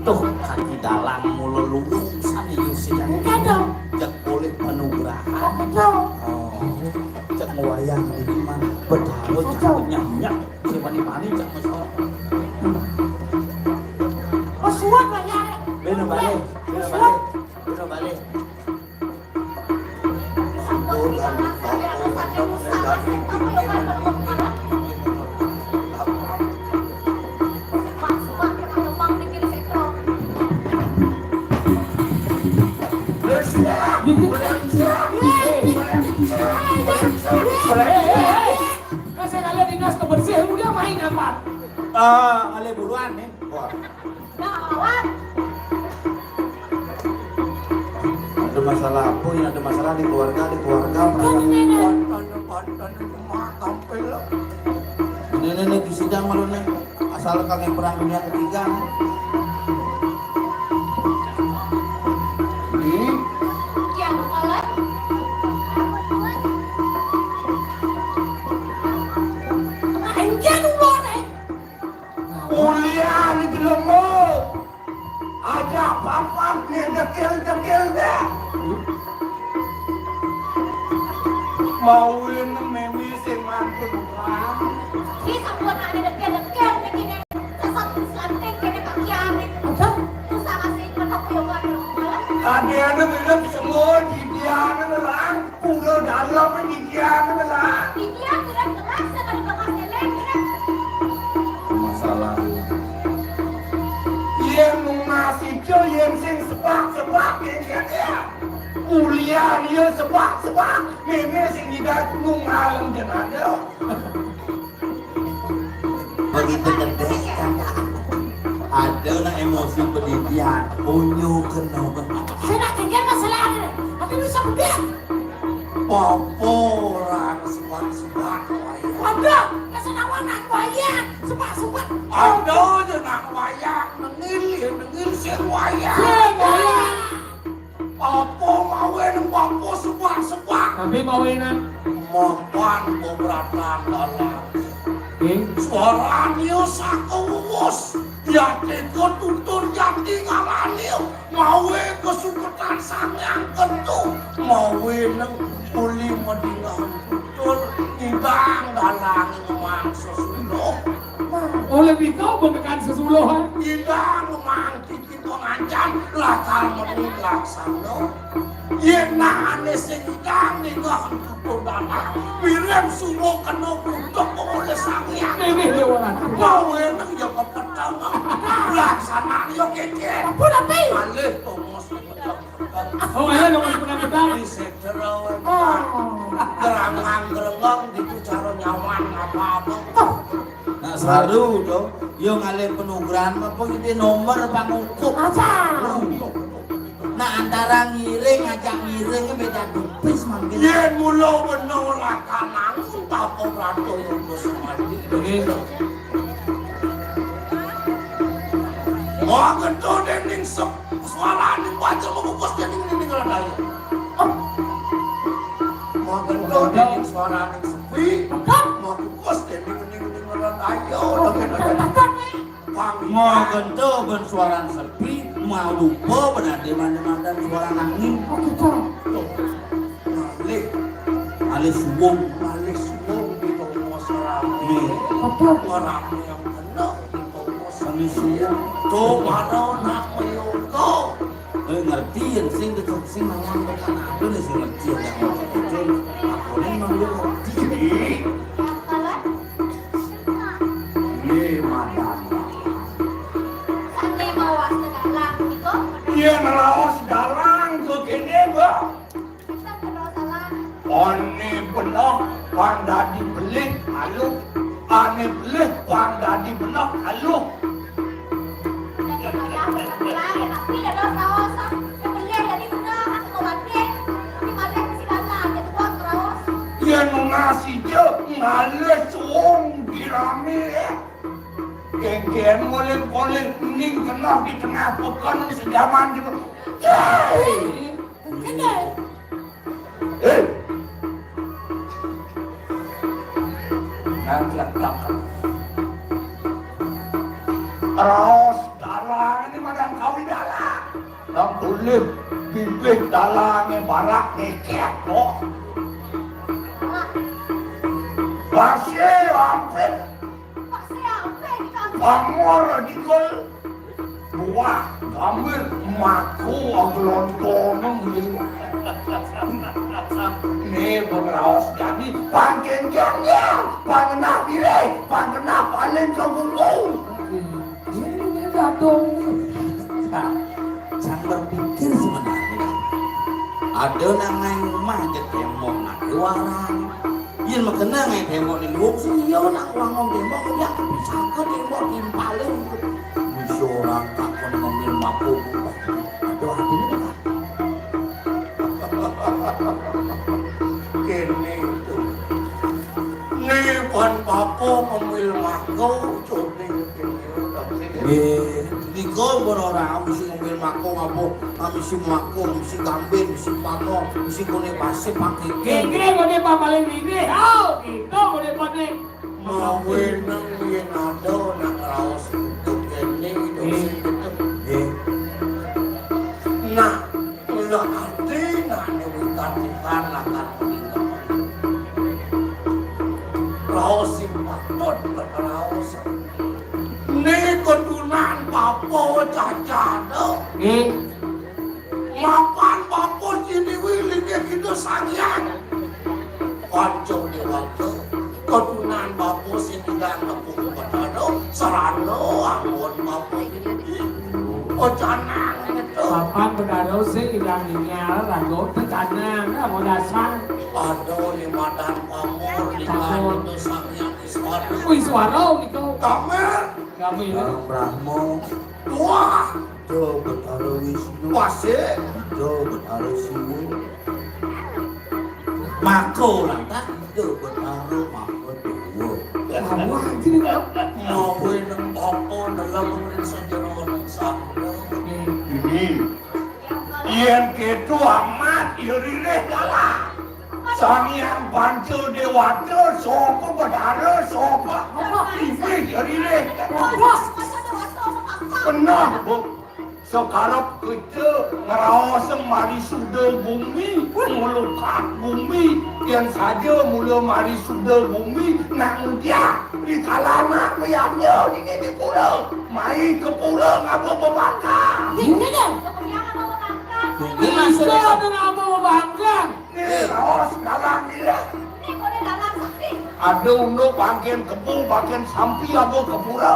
Tuh, kaki dalang mula lulung sane Yusik. Enggak dong. Cek kulit panugrahan. Betul. Oh. Cek wayang iki man bedaro cek nyanyak. Sing pani-pani cek mesor. Oh, suwun, Pak Yai. Beno balik. Beno balik. Beno balik. Wis ngalih dinas kebersihan, udah main apa? Eh, ngalih buruan nih. Wah. Gawat. Ada masalah apa? Ini ada masalah di keluarga, di keluarga. Ini, ini, ini di sidang malu nih. Asal kagak perang dunia ketiga. Ini. Yang mulai. Anjir, mulai. Kuliah di jelema. Aja papat nih dekil-dekil deh. Mauin meme sing mantun orang. Ini sampun ada dekil-dekil bikin sesat slanting kene kaki ane. Aja. Susah kasih mata kuyokan. Tadi ada bilang semua di dia orang. Pura dalam iki kian lah. Iki aturan keras sama di bapak selek. Masalah. Yen nunas ijo yen sing sebak-sebak yen ya. Kuliah dia sebak-sebak. Meme sing tidak nungalan jenada. Begitu gede kan. Ada nak emosi pendidikan. Unyu kena. Saya nak kerja masalah ada. Tapi bisa gede. Apa orang sebak-sebak wayang? Waduh, kesenawan nak wayang. Sebak-sebak. Ada je nak wayang. Nengil, ya nengil sing wayang. Sing wayang. Apa mawe nang apa sebak-sebak? Tapi mawe nang mapan keberatan dalam. Oke. Suaranya sakewus. Ya tega tutur jati ngalani. Mawe kesuketan sangyang kentu. Mawe nang uli medingan tutur. Idang dalang ngemang sesuluh. Oleh bika benekan sesuluh, ha? Idang ngemang Iki pengancan lakar meni laksana. Yen nangane sing idang ninggal tutur dalang, mirip suwa kena kutuk oleh Sang Hyang. Ini dia orang. Mau enak ya kepetang. Laksanane ya kekeh. Ampun, api. Alih tongos kepetang. Oh, iya, dong, benar-benar. Di sedera. Oh. Gerangan-gerengong ditu cara nyawan apa-apa. Oh. Nah, saru to. Yo ngalih panugrahan apa iki nomor apa ngukup? Aja. Nah, antara ngiring ngajak ngiring beda dupis mangkin. Yen mula wenang lakanangun tapa prato lungguh semadi. Nggih. Wah, gento dening sep-, suarane wajah mengukus dening dening ngeladai. Oh. Wah, gento dening suarane sepi. Mengukus dening Ayo, mau gento ben suaran sepi, mau lupa berarti mana madan suara nangis. Oh, gitu. Tuh. Malih. Malih suwung. Malih suwung gitu, mau suara. Iya. Apa? Orang yang kena di toko sini. Tuh, mana nak meyoga? Eh, ngerti, sing dekat sing nawang dekat apa nih, sing ngerti ada apa betul. Aku ini memang belum ngerti. Ini madam. Sane mawas dalang, iko? Iya, neraos dalang ke kene, Mbak. Ane beneh pang dadi belih aluh. Ane belih pang dadi beneh aluh. Yen nunas ija ngalih suung dirame, ya. Kengken nguling-nguling ning genah di tengah peken sejaman di. Hei! Hei! Nang letak. Raos dalang ini madang kawi dalang. Nang ulih bibih dalange barak ngekek kok. Pasir ampit. Pamor dikul buah gambir mako aglontoneng. Nih pengraos jani pangkengkengnya pangenah diri pangenah paling kebungung. Ini, ini gadong nih. Nah, jangan berpikir sebenarnya. Ada nang ngai rumah aja tembok nak keluaran. Yen makena ngai tembok ning luung sing iya nak wangun tembok ya bisa ke tembok timpalin. Bisa orang takon ngemil mako. Aduh, hati ini kan. Kene itu. Nih pan papa ngemil mako, coba. Nggih, nika ora mesti ngambil mako apa, mesti mako, mesti gambir, mesti pako, mesti kone pasir, pakeke. Nggih, kone papaling nggih. Oh, itu kone paling. Mawe nang yen ada nak raos untuk kene, itu sing betul. Nggih. Nah, mula ati nak nyewitan-witan lakar meninggal. Raos sing patut raos. Nika tunan bapa cacana. Nggih. Mapan bapa sini wilinge kita sangyang. Panca dewata. Ketunan bapa sini dan nepung Betara. Sarana anggon bapa ini. Ocanang itu. Papan Betara sing ilang ningal, raga tekanang, kamu dasar. Ada di madan pamor, di Pamor. Kanu Sang Hyang Iswara. Wih, suara niku. Kamer. Kami ini. Sang Brahma. Wah. Ida Betara Wisnu. Wasik. Ida Betara Siwa. Maka lantas Ida Betara Maka Dewa. Wah, anjir. Mawe nang bapa dalam pemeriksaan jero nang sampe. Ini. Yen keto amat, ya rilih dalang. Sang Hyang Panca Dewata, sapa Betara, sapa Iblis, ya rilih. Kenah, Bu. Sekarep kita ngraos marisuda bumi, nglukak bumi, yen saja mula marisuda bumi, nak ngudiak, di kalana, liannya, dini di pura. Mai ke pura ngaba bebangkang. Ini kan? Bisa ada ngaba bebangkang. Nih, raos dalang dia. Ada unduk bangkin kebo, bangkin sampi, ngaba ke pura.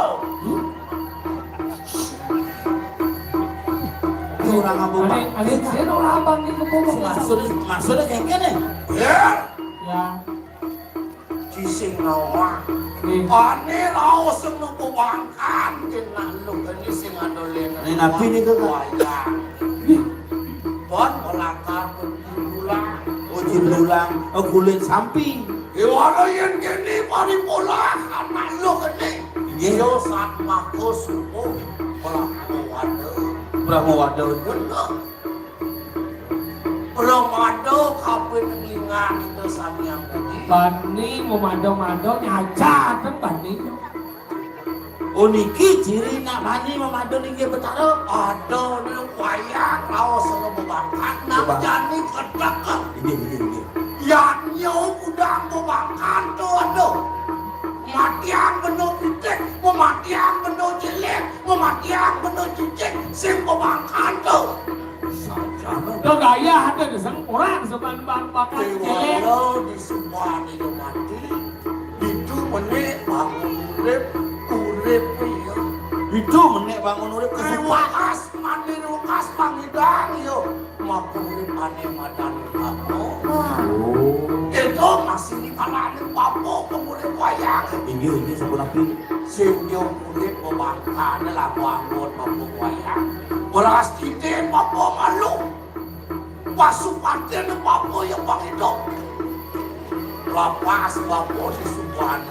Ini orang ngaba bebangkang. Ane, ane, saya orang abang di kebo. Maksudnya, maksudnya kayak gini. Ya. Ya. Sing nawang. Nggih. Ane raos sing nuku bangkan, yen nak lu kene sing adolen. Nek nabi niku, Kak. Wayang. Nggih. Pon melakar pun bulang. Oh, jin bulang. Oh, kulit sampi. Iwara yen kene paripolah, anak lu kene. Nggih. Yo sat mako subuh. Pelaku waduh. Pelaku waduh. Bener. Pramada kaping lima nika sami ambudi. Bani mamada-mada nyacaten bani. Oh, niki ciri nak bani mamada niki Betara. Ada nih wayang raos sama bebangkan, nak Bebang- jani kedek. Inggih, inggih, inggih. Yang nyau kudang bebangkan tu, aduh. Matiang benda pitik, matiang benda cilik, matiang benda cicing, sing pabangkan tu. Saja. Dah gaya ada ke sang orang seban bang bakal cilik. Dewala di sebuah dia mati, itu menik bangun urip, urip iya. Itu menik bangun urip kesukaan. Ruas, mandi ruas, pangidang, yo. Maka urip ane madan kamu. Oh. Itu masih di kalangan bapa pengurip wayang. Inggih, inggih, sampun api. Sing dia urip pabangkane lagu anggot bapa wayang. Beras titik bapa malu. Pasupatin bapa yang bang hidup. Lapas bapa di subahan.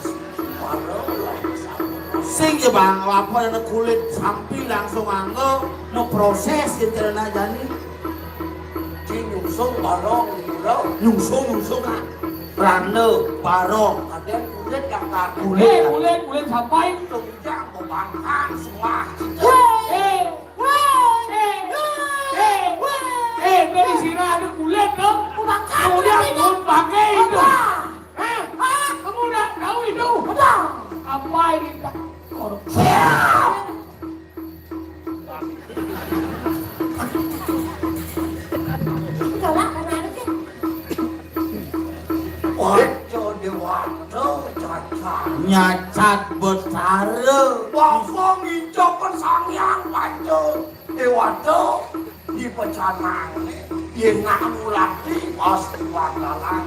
Sing ya bang, lapo yang kulit sampi langsung anggo, no proses gitu na jani. Ci nyungsung barong, nyungsung, nyungsung, Kak. Randa, barong. Ada kulit yang tak kulit. Eh, kulit, kulit sampai. Tunjang, pembangkang, semua. Eh, eh, eh, eh, eh, dari sini ada kulit, no? Pembangkang. Kemudian kulit pakai itu. Apa? Hah? Hah? Kamu udah tahu itu? Apa? Apa ini? Korupsi. Galak, galak, galak. Waduh, dewata, cacat. Nyacat betara. Bapa ngincakan sang yang panca. Dewata, di pecanang ni, ye nak ngulati, pasti bakalan.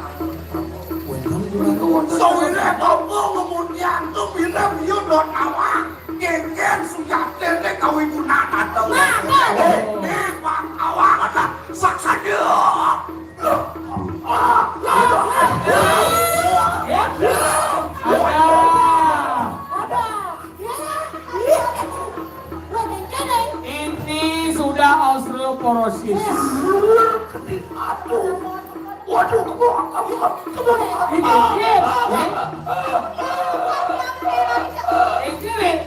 Sawire bapa ngemudian tu, bila dia dot awak, genggen sujate dek kawi guna datang. Nah, nah. Eh, eh, bang awak kata, sak saja. Ini sudah osteoporosis. Aduh. Waduh, kebongkar, kebongkar, kebongkar. Ini, ini, ini. Ini.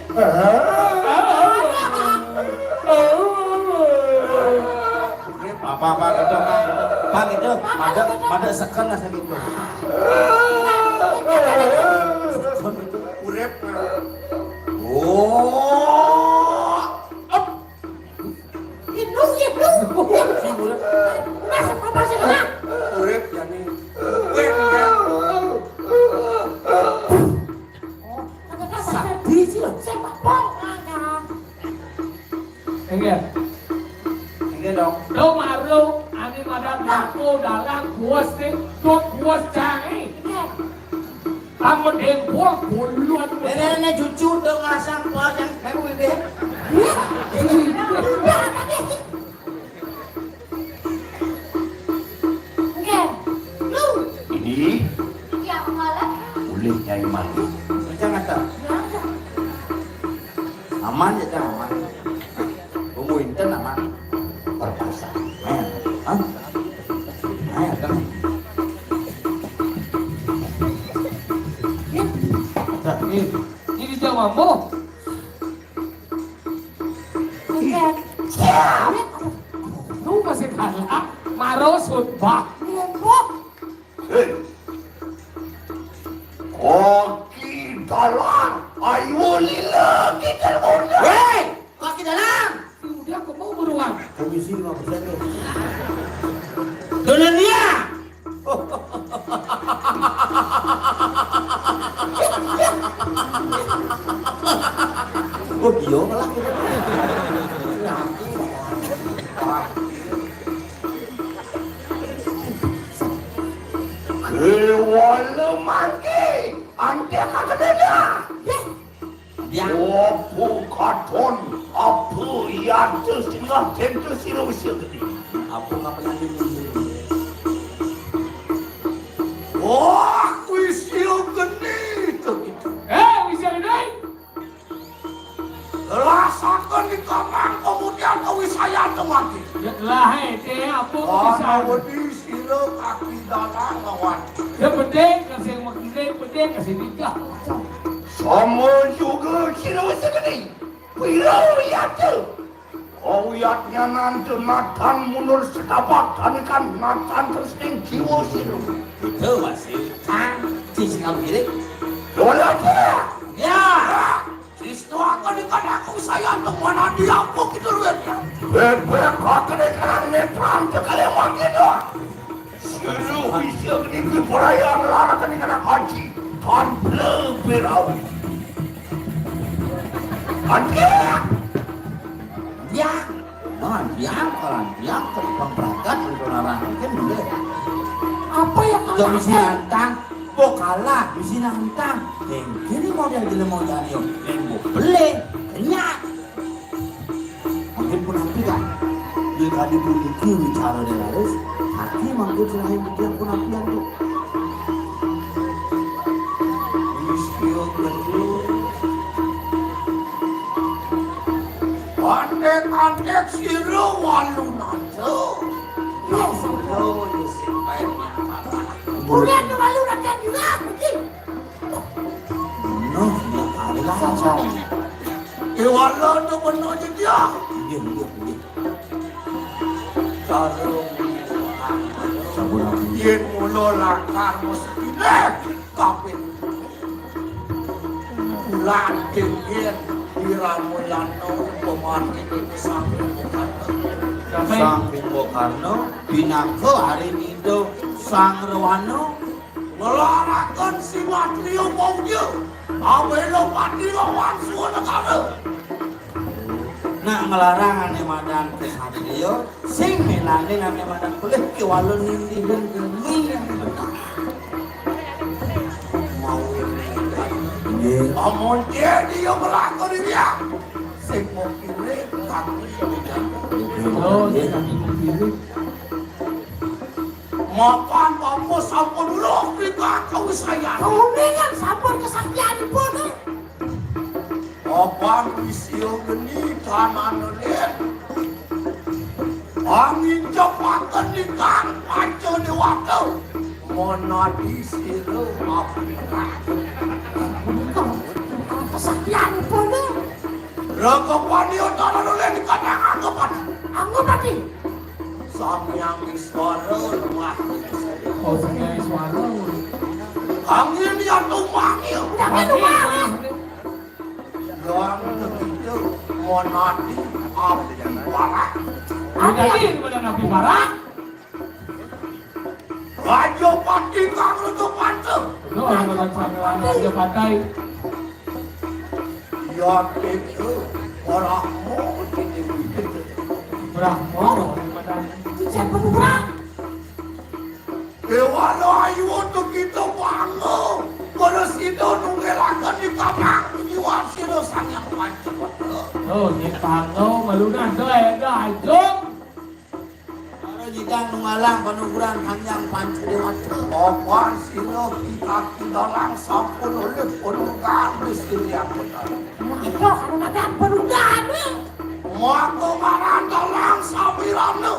Apa, apa, apa, apa, apa gitu? Pada, pada seken lah gitu. Urip. Oh. Ep. Hidung, hidung. Mas, apa sih, Kak? Urip, jani. Urip, ya. Oh, kata-kata sedih sih, loh. Saya apa? Enggak. Enggak dong. Lo maru, ani madan bako dalam kuas ni, dot kuas cai. Enggak. Kamu dempol buluan. Nenek-nenek cucu tuh ngasang kuas yang kayak gue deh. Enggak. Lu. Ini. Iya, malam. Boleh nyai mandi. Macam kata. Enggak. Aman ya, Kang? Aman. Tunggu inten aman. Perkasa. Main. Hah? Main, Kang? Nah, ini. Ini dia mampu. Lu masih kalah. Maro sutbah. Hei. Kaki dalang, ayo lila kita mundur. Hei, kaki dalang. Udah, aku mau beruang. Komisi lima persen tuh. Dunia. Oh, iya malah gitu. Kewala mangke, ante kagedena. Ya. Apa katon, apa iya tu singgah tentu sira usia gede. Apa ngapa yang ini? Wah, usia gede tu. Eh, usia gede. Rasakan di kamar, kemudian ke wisaya tu mati. Ya lah, eh, teh, apa bisa? Ana wedi sira kaki dalang lawan. Ya, penting, kasih makin penting, kasih nikah. Sama juga sira segede. Pira ya tu? Kau yatnya nanti natan mundur setapak, tanikan natan terus ning jiwa sira. Itu masih. Kan, sisi kamu kiri. Dola ke? Ya. Sistu akan ikan aku saya untuk mana dia apa kita duitnya. Bebek akan ikan netral sekali makin doang. Seluruh bisa gede perayaan larakan ikan haji. Tanpa berau. Anjir. Ya. Nah, dia kalau dia ke tukang perangkat untuk larangan kan boleh. Apa yang kamu Gak bisa lakukan? Nantang, kok kalah bisa nantang. Yang kini model jelema jani, yang mau beli, kenyang. Mungkin pun nanti kan, dia tadi pun itu bicara dia harus, hati mangkut selain dia pun nanti tuh. Wis yo gelu. Antek-antek sira walu nada. Yo, sira yo sing paen masalah. Kuliah ke walu nada juga, begini. Bener, ya, kalah. Saja. Kewala tu bener je dia. Iya, iya, iya. Cara Sabun aku. Yen mula lakar mesti leh kabeh. Latih yen Wiramulyana pemati itu sampai bukan. Sampai Bimbo Karno, binaka hari nido Sang Rewana. Ngelaraken si Matrio Maudya, abelo pati lawan Suwanegara. Nak ngelarang ane madan kesatria, sing melane ane madan pelih kewala nindihan gumi. Mau ini. Nggih. Amun dia dia ngelakoni dia, sing mau kiri, kaki. Oh, iya, kaki kiri. Mapan bapa sampun luluh pribadi kawisayan. Kauningan sampun kesaktianipun. Mapan wisya geni tanana len. Angin cepaken ingkang panca dewata. Monadi sira mapirat. Punika kesaktianipun. Ragapani tanana len dikatakan anggapati. Anggapati. Sang Hyang Iswara lemah. Oh, Sang Hyang Iswara. Angin yang tumbang ya. Angin tumbang. Yang ketiga, monadi api barak. Monadi kepada api barak. Raja Pati kang Raja Pati. Betul, Raja Pati. Raja Pati. Ya, itu orang mau ini. Brahma. Siapa tuh, Brah? Dewata Ayu untuk kita bangun. Terus kita nunggelakan di kamar jiwa sira Sang Hyang Pancawata. Oh, ini panggung malu nado ya, dah, Jung. Para jidang nunggalang panuguran Sang Hyang Pancawata. Apa sira kita kita lang sampun oleh penugaran Gusti Yang Benar. Nah, itu kalau ada penugaran, eh. Maka marang dalang samirana.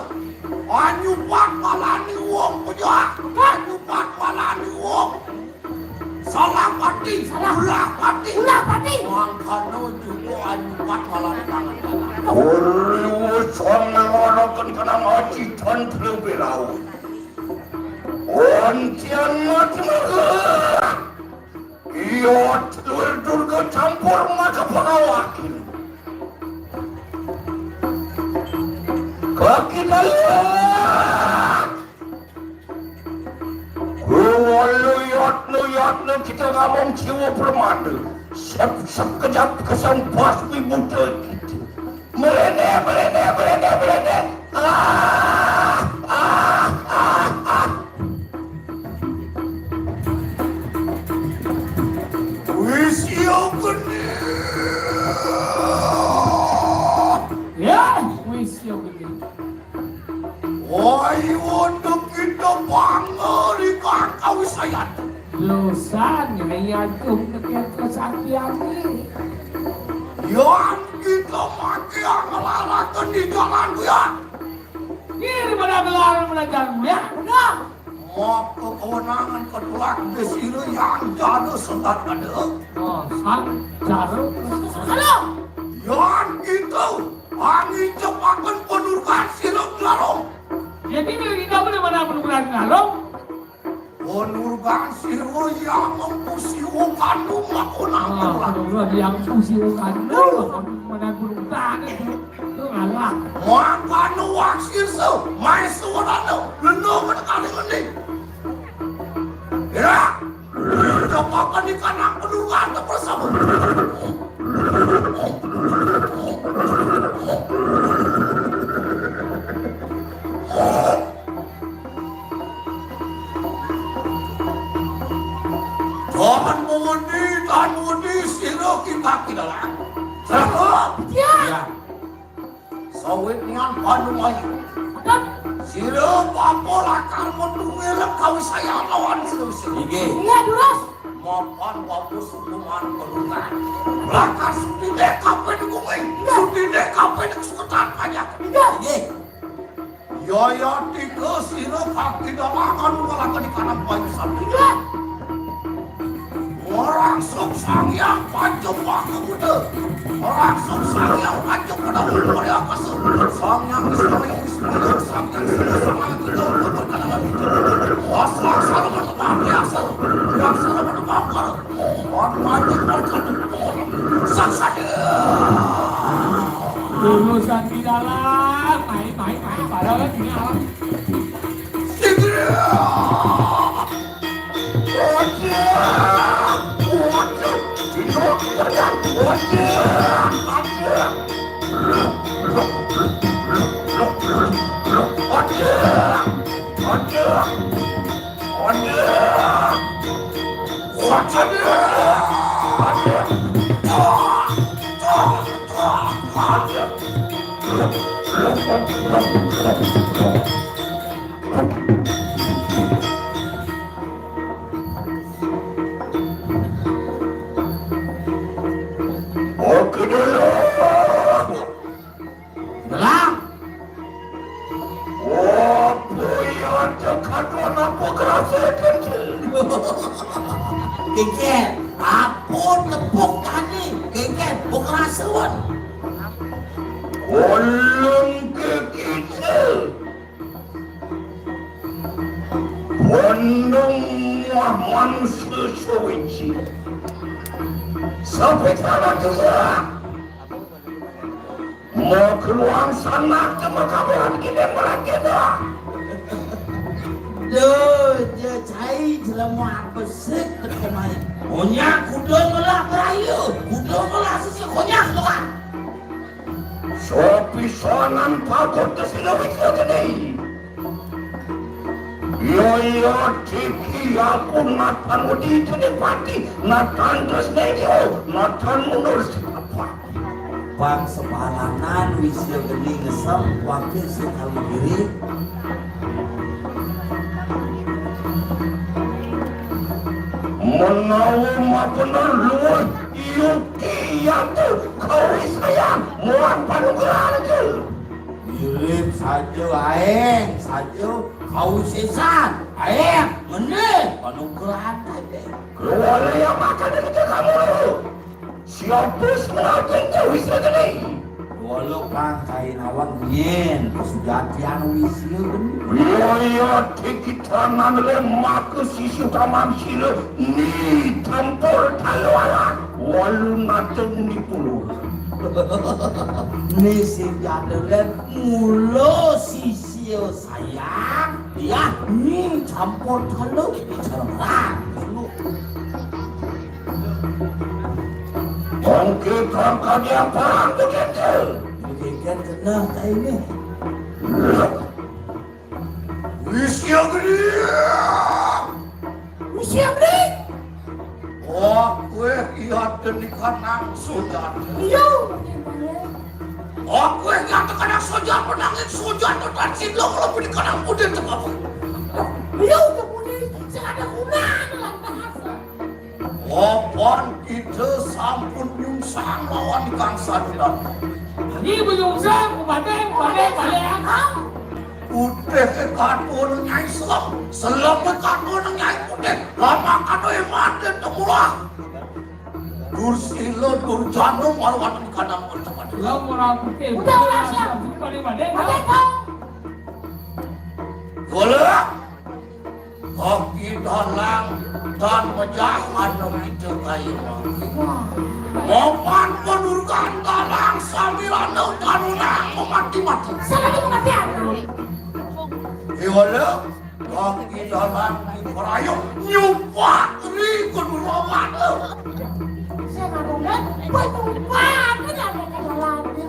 Anyupat balani wong pejah. Anyupat balani wong. Salapati. Salah. Ulapati. Ulapati. Mangkana juga anyupat balani tangan kanan. Ora usah ngewaraken kenang aji dan terlebih laut. Oncian mati merah. Iya, telur Durga campur maka pengawakin. Kaki kalian. Kuwala yatna-yatna kita ngawang jiwa permanda. Sep-sep kejap kesan basmi buta kita. Merene, merene, merene, merene. Ah, ah, ah, ah. Wis ya gede. Ya, wis ya gede. Woi, untuk kita bangga di kakau saya. Lusan, ya, aku dekat kesaktian ini. Yang kita mati yang ngelarakan di jalan ya. Ini pada gelaran pada jalan ya. Benar. Maka kewenangan kedua besira yang jana sedat ada. Oh, sang jana. Halo. Yang itu, angin cepakan penurkan sira ngelarong. Jadi, kita boleh mana penurkan ngelarong? Penurkan Sira yang pusi wong kandung lakon Ah, aku lah. Ora yang pusi wong kandung, lakon menan burung tangan, itu ngalah. Mangkana waksisa, maeswarana, lena kene kali ngendi. Ya, kapakan ikan aku dulu kata bersama. Tahan mudi, tahan mudi, sira ki kaki dalan. Serahlah. Ya. Ya. Sawit nian panu ayu. Betul. Sira papa lakar metu ngelem kawisayan lawan sira. Inggih. Iya, durus. Mapan wapus hukuman perlukan. Lakar sutine kabeh di bumi. Iya. Sutine kabeh di kesuketan banyak. Iya. Inggih. Yaya tiga sira kaki dalangan ngalaken di kanang bayu satu. Iya. Ora sok Sang Hyang Pancawaka Buddha. Ora sok Sang Hyang Pancawaka Buddha. Ora apa sok Sang Hyang Ismail Ismail Sang Hyang Ismail Sang Hyang Buddha. Ora sok Sang Hyang Pancawaka Buddha. Ora sok Sang Hyang Pancawaka Buddha. Lulusan di dalam, main, main, main, padahal ini alam. Oke dulu. Lah. Oh, boy, ada kaduan apa kerasa kecil? Kecil, apa tepuk tadi? Kecil, bukan rasuan. Kolom ke kecil. Bondong wah manusia suci. Sampai tanah juga. Mau keluar sana ke makaburan kita malah kita. Duh, dia cai jelema apa sih ke kemari? Punya kuda ngelak berayu, kuda ngelak sisi konyak tuh kan. Sopi sonan pagot ke sini wis gede. Yo, yo, Diki, aku Nathan Wedi itu di pati, Nathan terus nengyo, Nathan mundur siapa? Bang sepalanan wis gede ngesem, wakil sing kali diri. Menawa mapener luwih yuki yatu kawisayan muat panugrahan ke. Mirip saja aeng, saja kawisesan, aeng, meneh panugrahan kabeh. Keluarga yang makan dari kamu. Siapa sebenarnya wis gede? Walau kang kain awang yen kesujatian wis gede. Wilayah dikitranan lemak ke sisi taman sila ni tampur talwala. Walu natung di puluh. Ni sing jadelen mulo sisi sayang. Ya, ni campur telur. Cerah. Mungkin kau kami apa? Begitu. Begitu kena tak ini. Wis ya gede. Wis ya gede. Oh, kowe iya denikan nang sudan. Iya. Oh, kowe iya tekan nang sudan, menangin sudan, tekan silo kalau berikan nang putih tengah. Iya, udah putih. Sing ada gunane lan bahasa. Kapan kita sampun nyungsang lawan Kang Sadulan? Ini menyungsang, balik, balik, balik. Putih katon Nyai Selem, Selem katon Nyai Putih. Lama kado mati temurah. Dursila Durjana marwati kanang pertemuan. Selem orang putih. Udah, udah, siap. Balik, balik. Balik, Kang. Golek. Koki dalang Tan majalan kita kayu. Mopan penurgan dalang sambilana tanuna mati-mati. Sama di pengertian. Iwala, kaki dalang di perayo nyupak ri kedua mata. Saya ngomong kan, buat nyupak, kan ada ke dalamnya.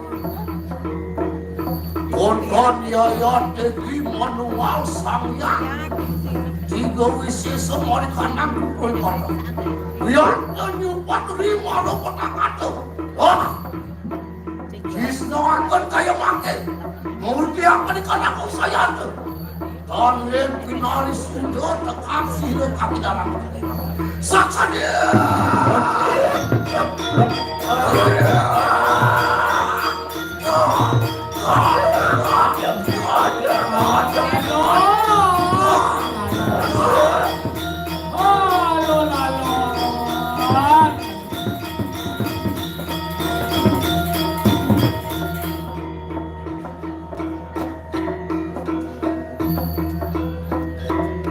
Kon-kon yayat dadi manual samyang. Tiga wisesa mari kanang kumpul kono. Biar nyupat lima lo petang atuh. Wah. Cisno angkon kaya mangke. Multi angkon ikan aku sayang. Tangen pinaris undo tekang sira kami dalam. Saksanya.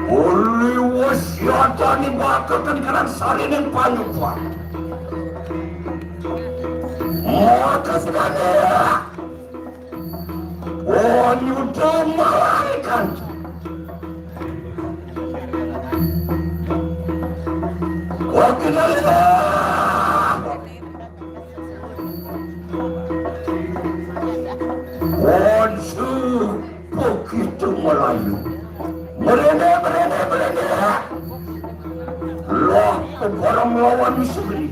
Uli wasiatane bakal kengkaran sarine panyuwun. Maka sedane. Oh, nyuda malaikat. Oh, kita lihat. Wansu begitu Melayu. Merene, merene, merene. Lah, barang melawan musuh ini.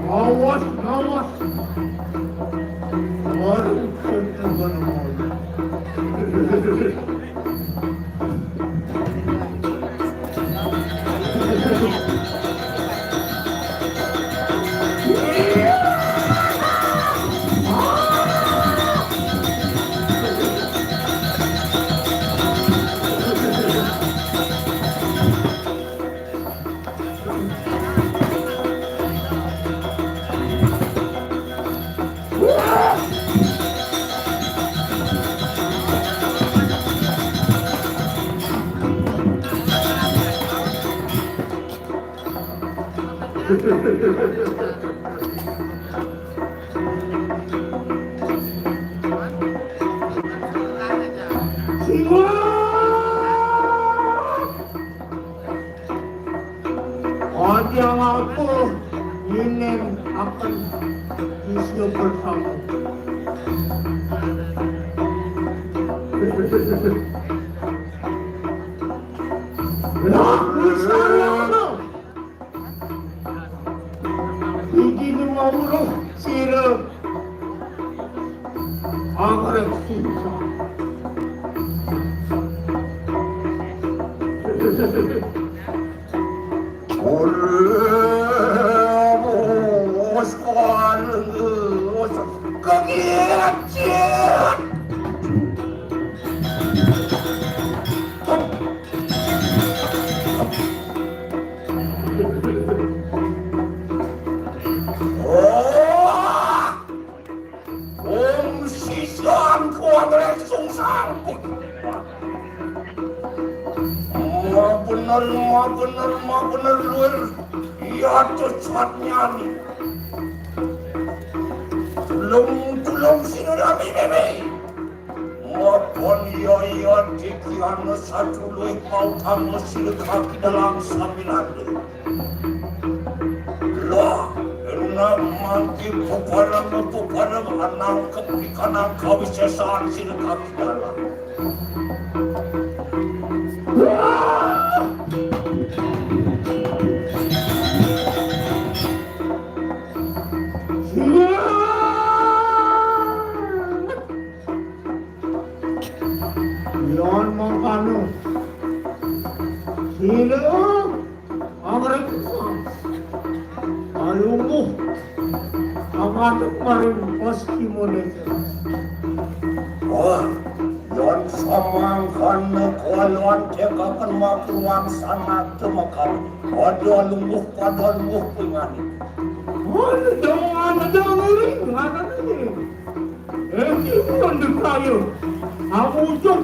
Awas, awas. Warung Panjang apa inin akan bisa bersama. Lah, misalnya apa? Iki ni mau roh sira. Aku rek susah. Ora, bos, kon, bos, kaget. Oh! Wong sisan kuwi rek sungsang. Ma bener, ma bener, ma bener luwih. Iya, cocok nyani. Tulung, tulung, sing ora mimimi. Mapan iya, iya, diki ana sadulur mau tamu sira kaki dalam sambilane. Lah, enak mangki bubarang, bubarang anang kepikanang kawisesan sira kaki dalam. Wah! Lan mangkana sira angrep alungguh angadep maring Paskimane. Wah, yan samangkana kalon tekaken makruan sanat temekan. Pada lungguh, pada lungguh pingani. Wah, jangan, jangan ring, jangan ring. Eki pun dikaya. Aku ujuk.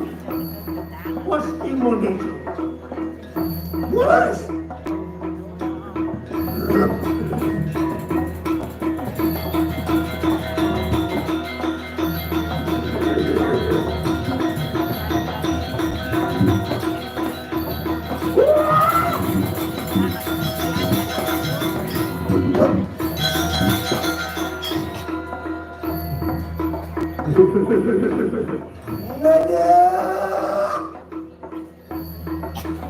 Paskimane. Wes.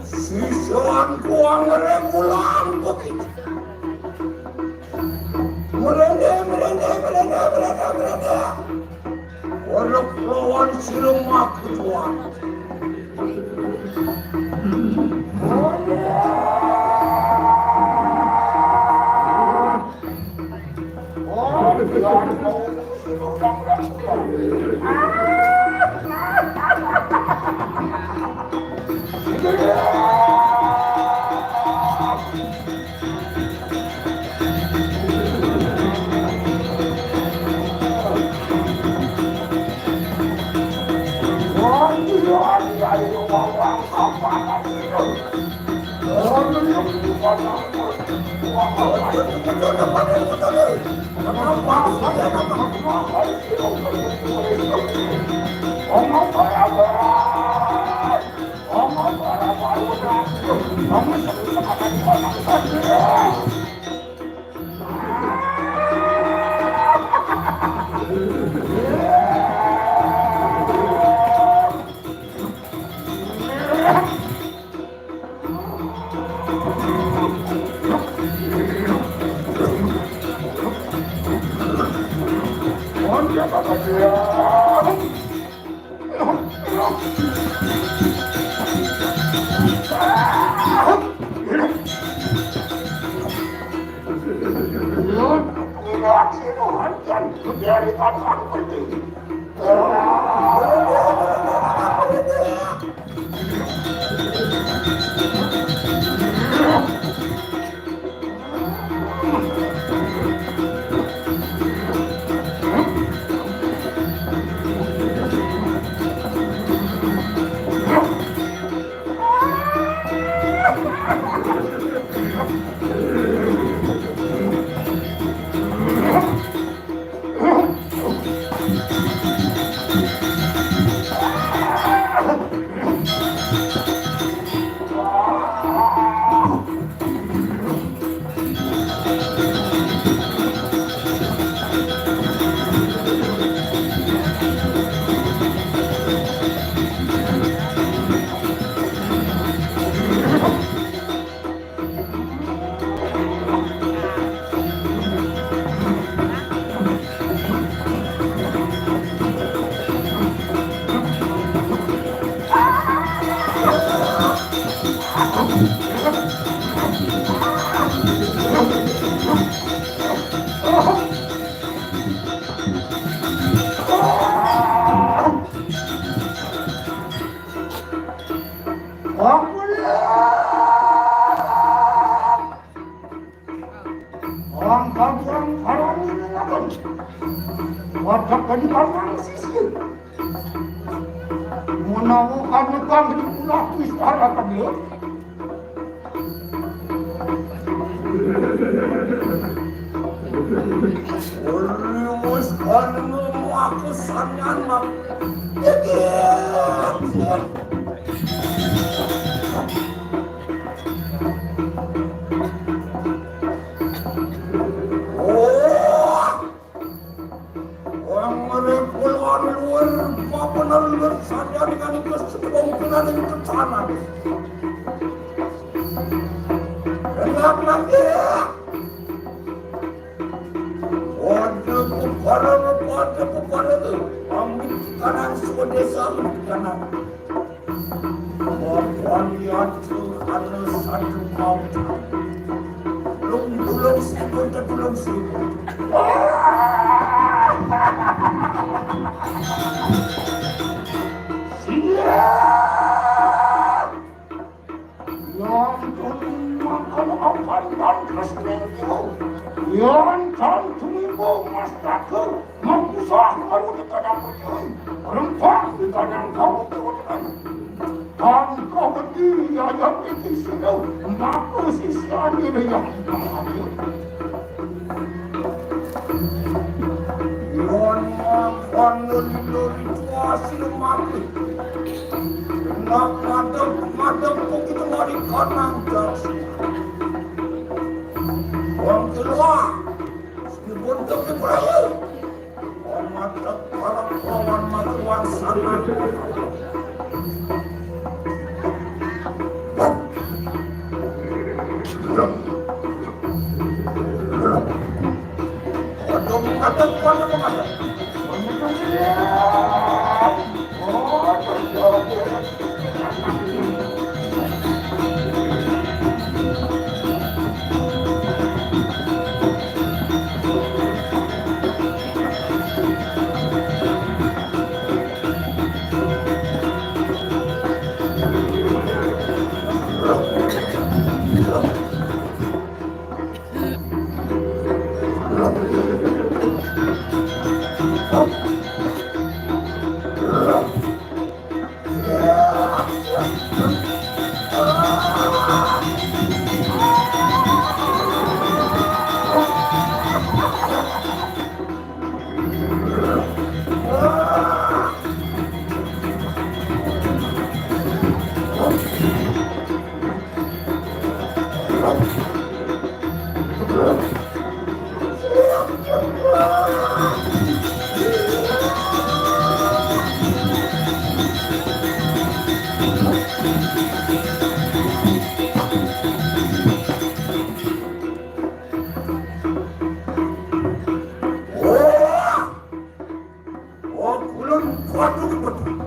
Sisian kuang remulan begitu. Merende, merende, merende, merende, merende. Werep lawan sira makutuan. Aku lihat. Orang kampung orang ini ngapain? Watak kan orang sisi. Menawa anu kang di pulau istana kabeh. Wis anu aku sanyan mak. Oh. Wong ngrepul ana luwur, mapan ana luwur, sanjane kan iku kemungkinan ing kecanan. Enak lagi. Waduh, keparan, waduh, keparan. Ambil kanan, semua desa ambil kanan. Wong liya ana satu mau. Tulung, tulung, sipun, tulung, sipun. Siap. Yang tulung makan akan dan kesminggu. Yang tantu minggu mas takut. Mangkusah baru di kandang putih, rempah di kandang kau tuan. Tangkau beti ayam itu sudah, maka sisian dia yang mengambil. Yon mangkon lori-lori tuasi mati. Nak madem, madem kok kita mari kanang jaksi. Wong keluar. Dibuntuti perahu. Omatek para kawan matuan sangat. Waduh, menghadap, waduh, menghadap. Oh, kulun kuat betul.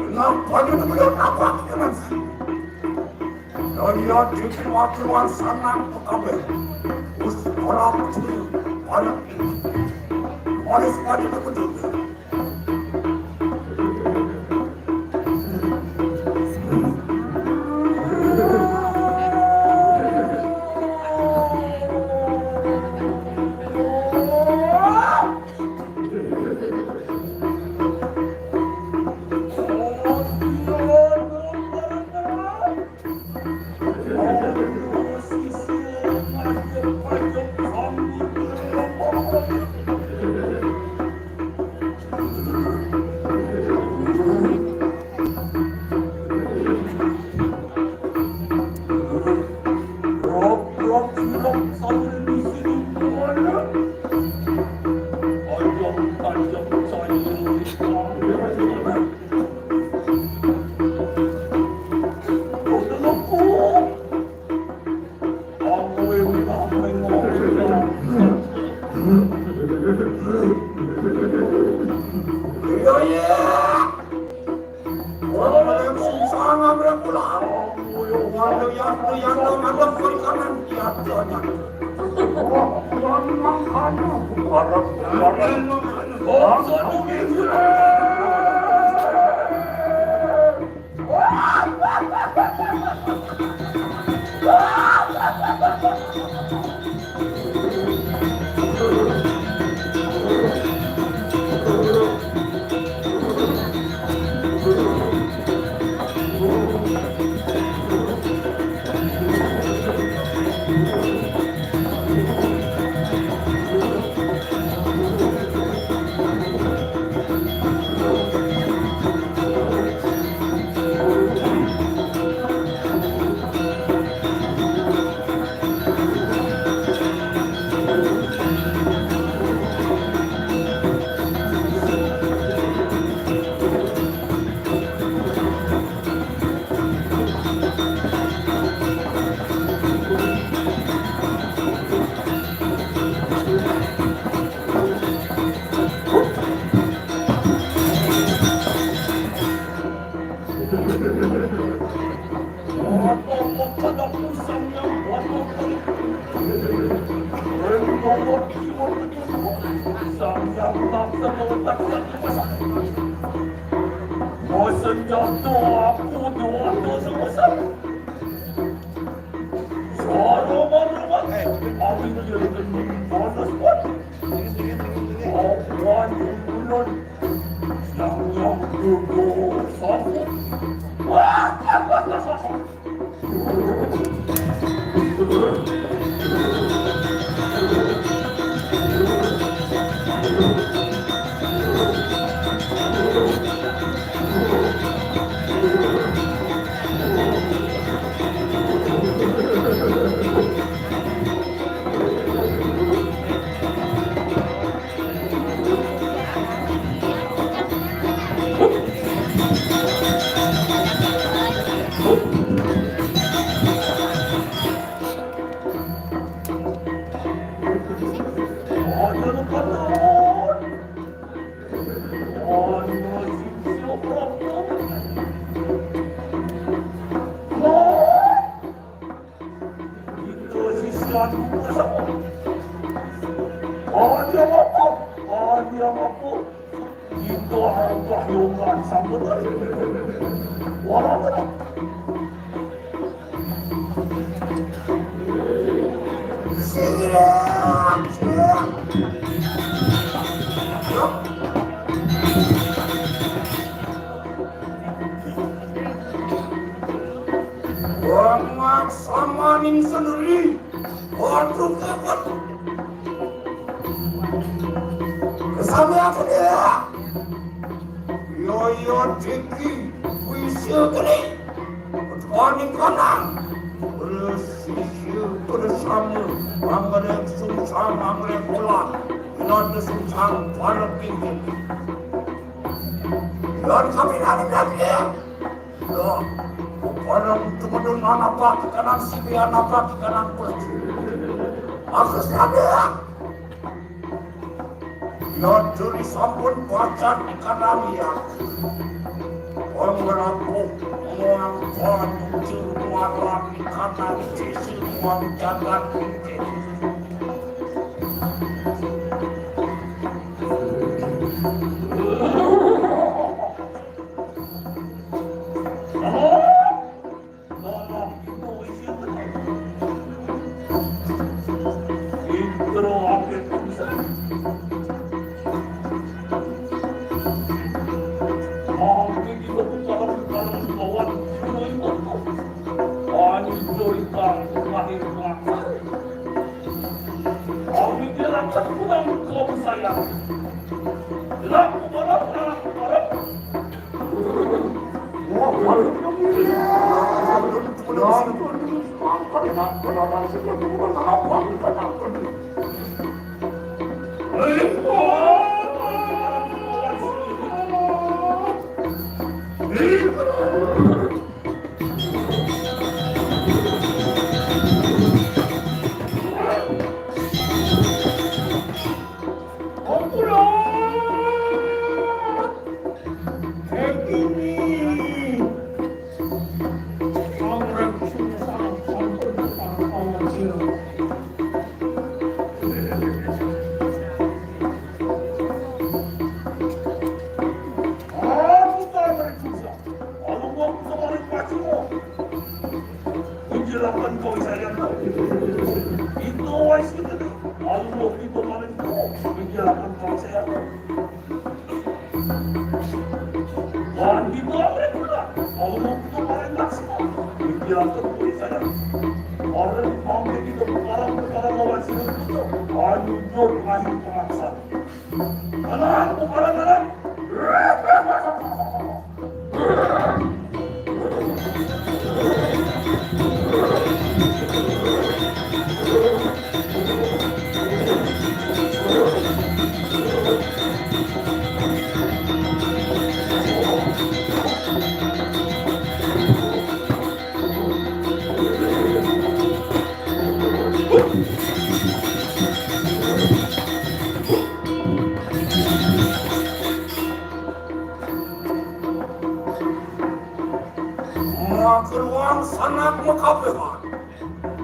Nah, kuat betul apa kita nanti? Dari hati wakil sangat kabeh. Us orang kecil banyak. Oleh sebab itu betul. Masenjata aku doa dosa besar. Cara mana-mana, aku jadi panas pun. Awan bulan yang yang dulu sanggup. Kita orang tak yongan sama tadi. Orang tak. Orang sama ning sendiri. Waduh, kapan? Kesana aku dia. Yoyo Diki, puisi gede. Paning kanang. Bersisir bersama. Anggrek sungsang, anggrek bola. Inat sungsang, para pinggir. Dan kami nanti lagi ya. Yo, bareng tumedun anak paki kanan sini, anak paki kanan pergi. Aku sadar. Yo, duri sampun pacar di kanan ya. Wong rampung, wong kon, muncul muara di kanan sisi, wong jagat mungkin. Kami dilarang kurang kau sayang. Laku barang, laku barang. Menjelaskan kau saya. Itu wais kita tu. Lalu itu malam tu menjelaskan kau saya. Wan di bawah pula. Kalau mau kita main maksimal, dia akan beri saya. Orang mau kita berkarang, berkarang lawan sini itu. Anu jur lahir pemaksa. Anak, bukan anak. Mageruang sanak makabehan.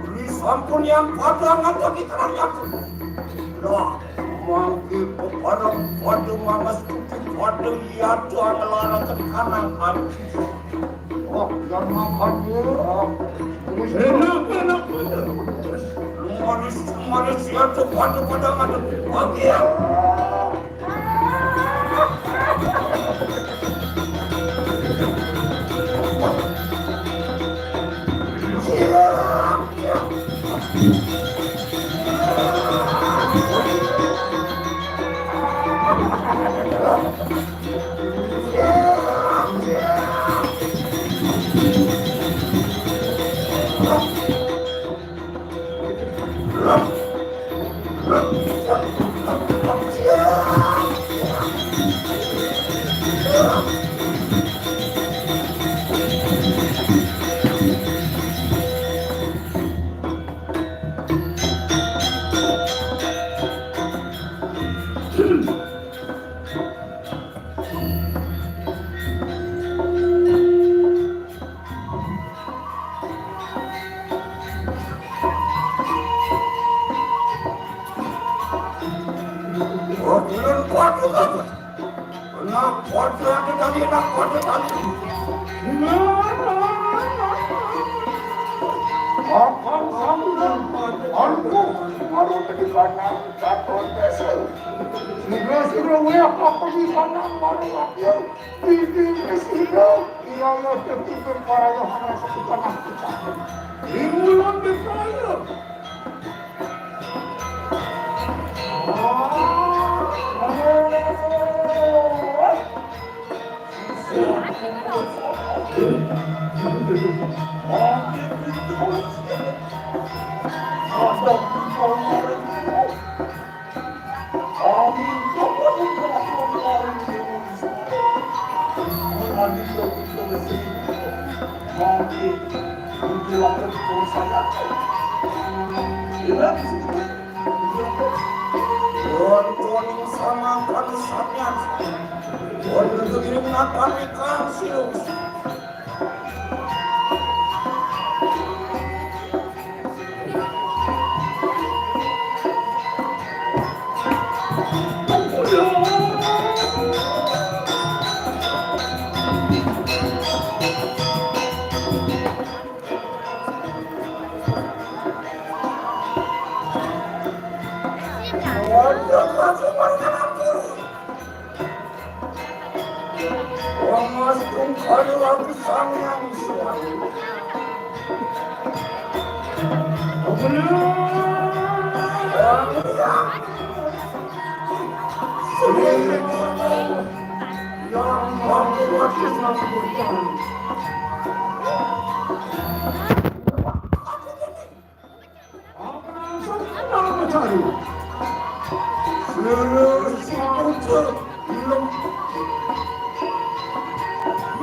Beri sampun yang padang atau di kerajaan. Lah, mangke Para pada mangas tuti pada lihat jual melarang ke kanan hari. Oh, yang makan ya. Enak, enak, enak. Manis, manis ya, cepat, cepat, cepat. Oke ya. Oh, bulan kuat juga, Bos. Enak kuat lagi tadi, enak kuat tadi. Akan sambil, aku baru di kanan, takut besok. Sudah, sudah, weh, aku di kanan, baru lagi. Di, di, di sini. Iya, iya, tertidur para Yohanes di kanan kita. Di mulut di kanan. Tuan-tuan sama kami sapian. Tuan itu diri mengatakan ikan sius.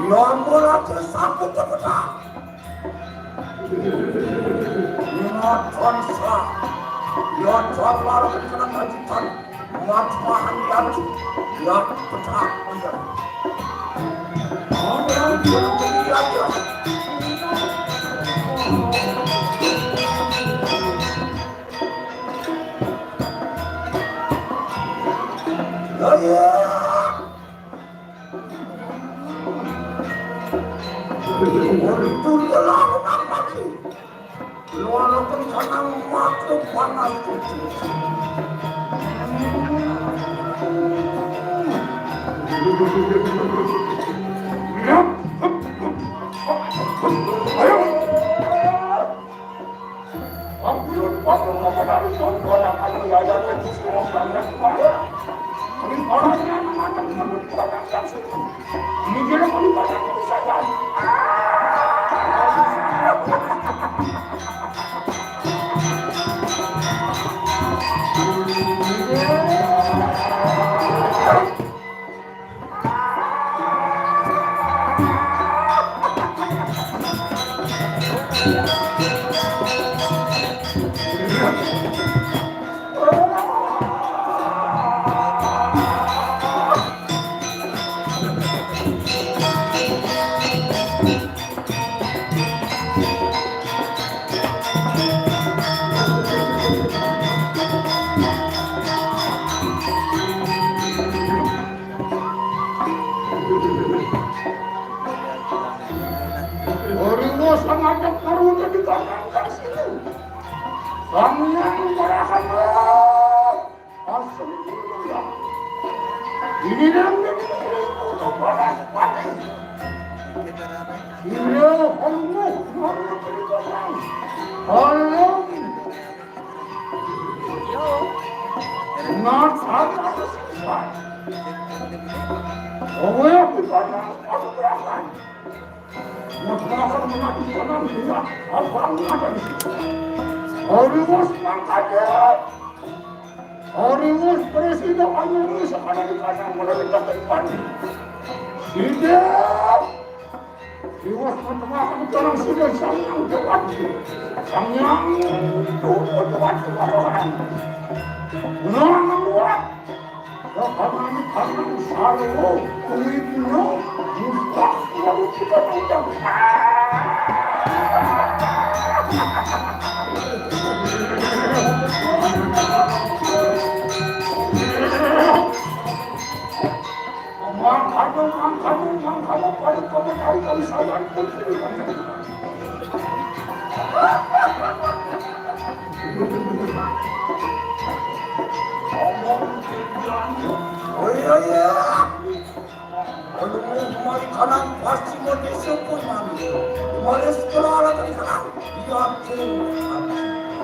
Yang berarti satu cepetan. Macan sa. Ya, jawab kena majikan. Matmahan yang ya pecah. Orang belum menjadi. Ya, ya. Walaupun kanang waktu panas kucing. Ayo. Sang Hyang Marwata di kandang sini. Sang Hyang Marahana. Asal ini yang menjadi kepala pati. Kira Allah, Allah. Ngat apa sesat. Allah bukan anugerahkan. Masyarakat mengaku tanah dia apa ada di situ. Harus mangkatnya. Harus presiden hanya ini sekarang di kandang mulai kita ke depan. Siap. Iwas pertama kami dalam sudah sang yang kuat. Sang yang kuat kuat kuat. Menang kuat. Ya karena ini karena selalu kuitnya mudah lalu kita tidak. Mangkano, mangkano, mangkano, paling kamu cari kami sayang putri. Oh iya, iya. Aduh, kemari kanan pasti mau disebut mami. Kemari sekolah lagi kanan. Iya, tuh.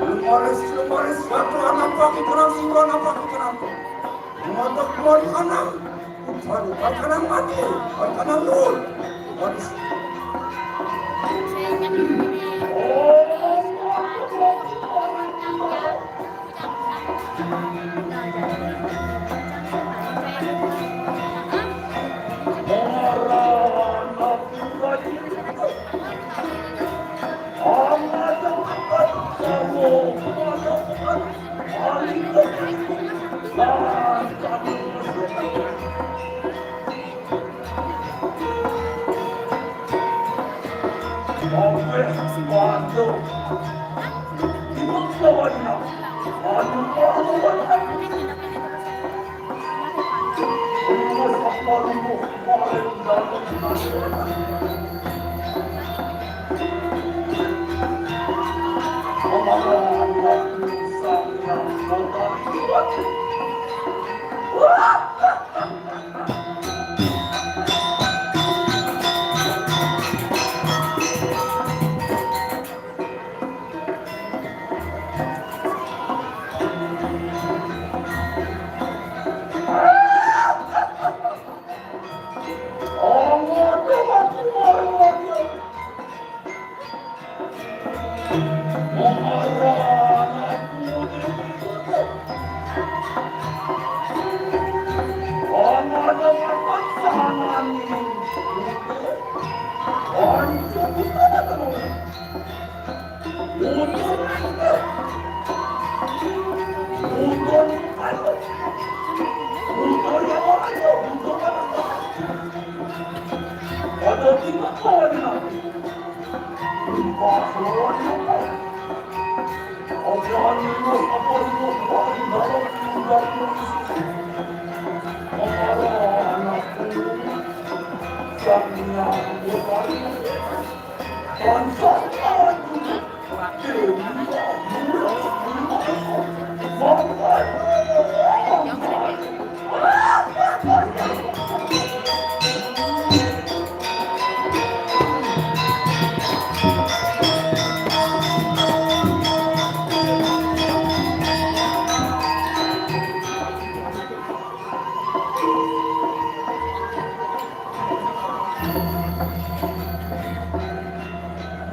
Lebaris, lebaris, satu anak pakai kerang, dua anak pakai kerang. Mata kembali kanan. Baru kanan mati, kanan nur. Lebaris.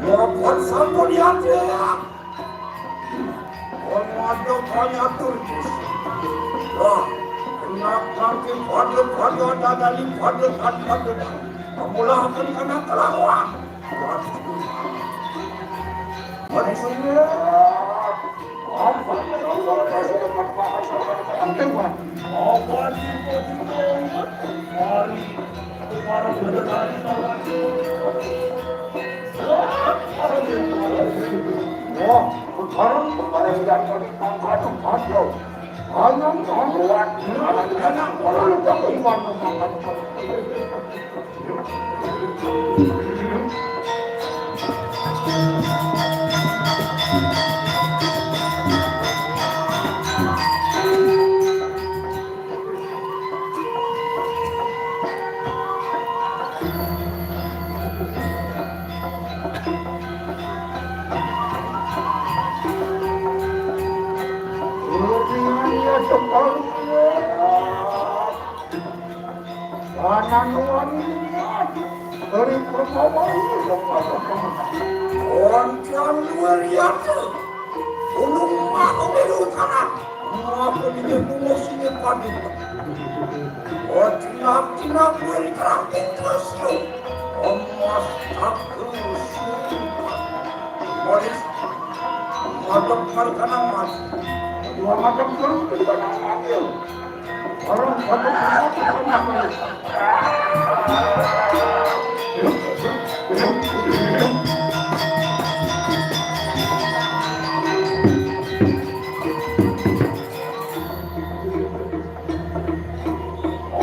Ya, buat sampun ya, Dek. Pun ada kaya turjus. Wah, kena kaki pada-pada dadali pada-pada. Kamulah akan kena kelawan. Mari semua. Apa yang Allah kasih dapat bahasa. Apa sih? Mari. Wah, sekarang kemarin dia cari angka tuh kacau. Hanya menguat, hanya perlu tak iman memakan. Oncan luar biasa. Ulung mako melu utara. Mako di dulu sini padi. Otinak-tinak beri kerangking terus lu. Emas tak terus. Moris. Madep markanang mas. Dua madep terus markanang mas. Orang madep markanang mas.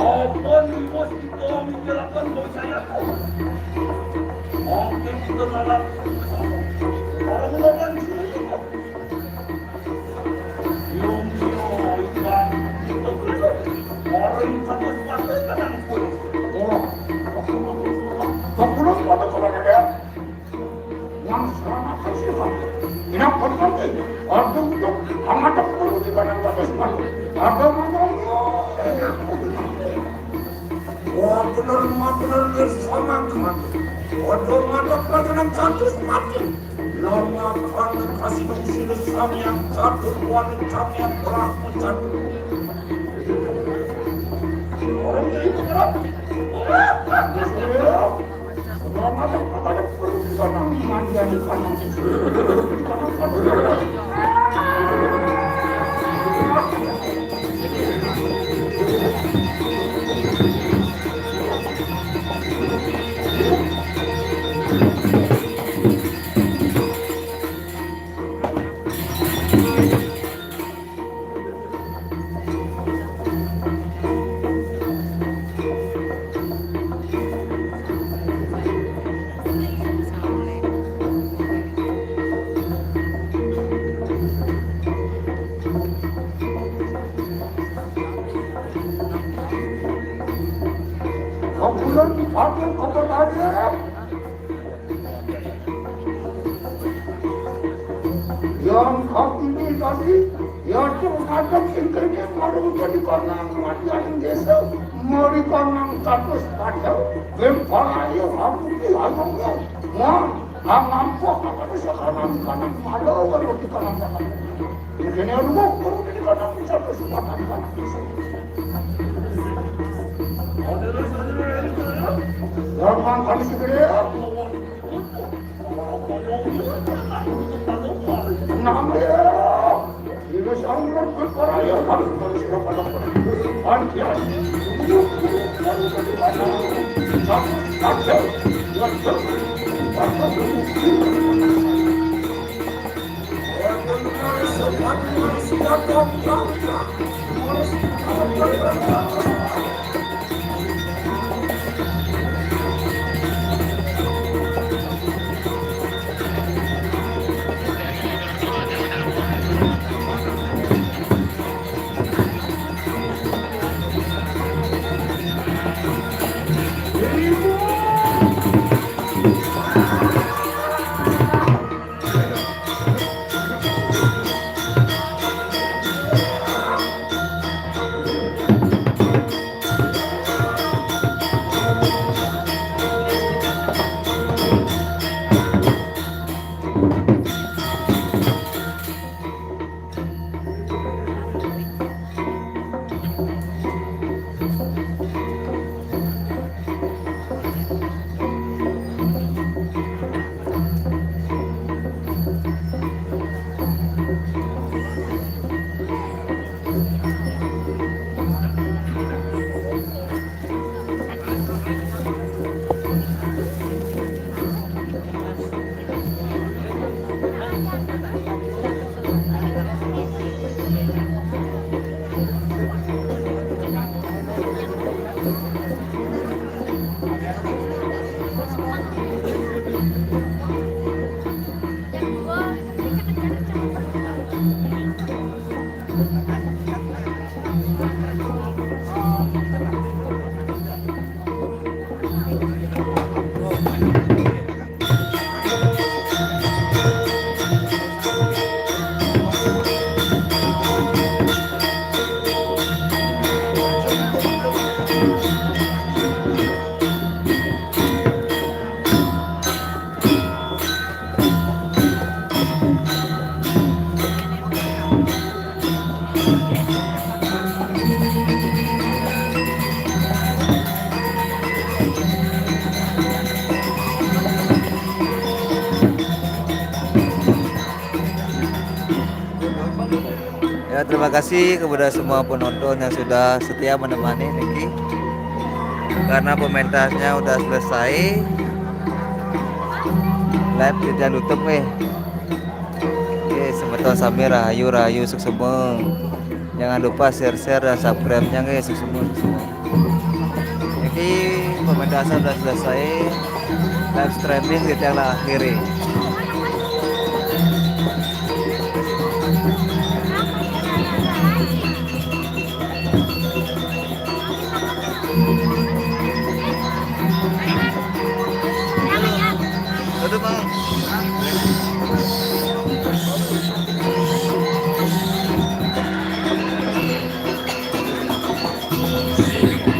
Apa nih, Bos? Kita mikirkan bos saya. Oke, kita malam. Orang makan di sini. Yung, yung, ikan. Kita beli. Orang satu sepatu kan yang full. Oh, sepuluh sepatu kalau ada. Yang selamat sih, Pak. Ini apa lagi? Aduh, aduh, amat aku perlu di mana batas malu. Ada mana? Wah, bener, mah bener, bersama kan. Waduh, mantap, pelajaran satu mati. Lama kan kasih dong sini, kami yang satu, kuat kami yang telah mencari. Orang itu berapa? Kabulan dipanggil kapan aja. Yang kaki ini tadi, ya, tuh, ngadep sing kene, baru jadi kanang, mati aing desa, mari kanang katus padahal, gempal ayo, aku di ayo, ya. Wah, ngamuk, apa tuh sekarang, kanang, malu, baru di kanang, kanang. Ini aduh, baru di kanang, bisa kesempatan, kanang, bisa. Jangan kami segera, ya. Nang ya, ini sanggup berperaya, harus manusia pada antian. Satu, satu. Ya, terima kasih kepada semua penonton yang sudah setia menemani niki. Karena pementasnya udah selesai, live kita tutup nih. Oke, semeton sami rahayu, rahayu, suksma. Jangan lupa share-share dan subscribe-nya nggih, suksma, suksma. Niki pementasan udah selesai, live streaming kita yang akhiri. Tutup, Mang.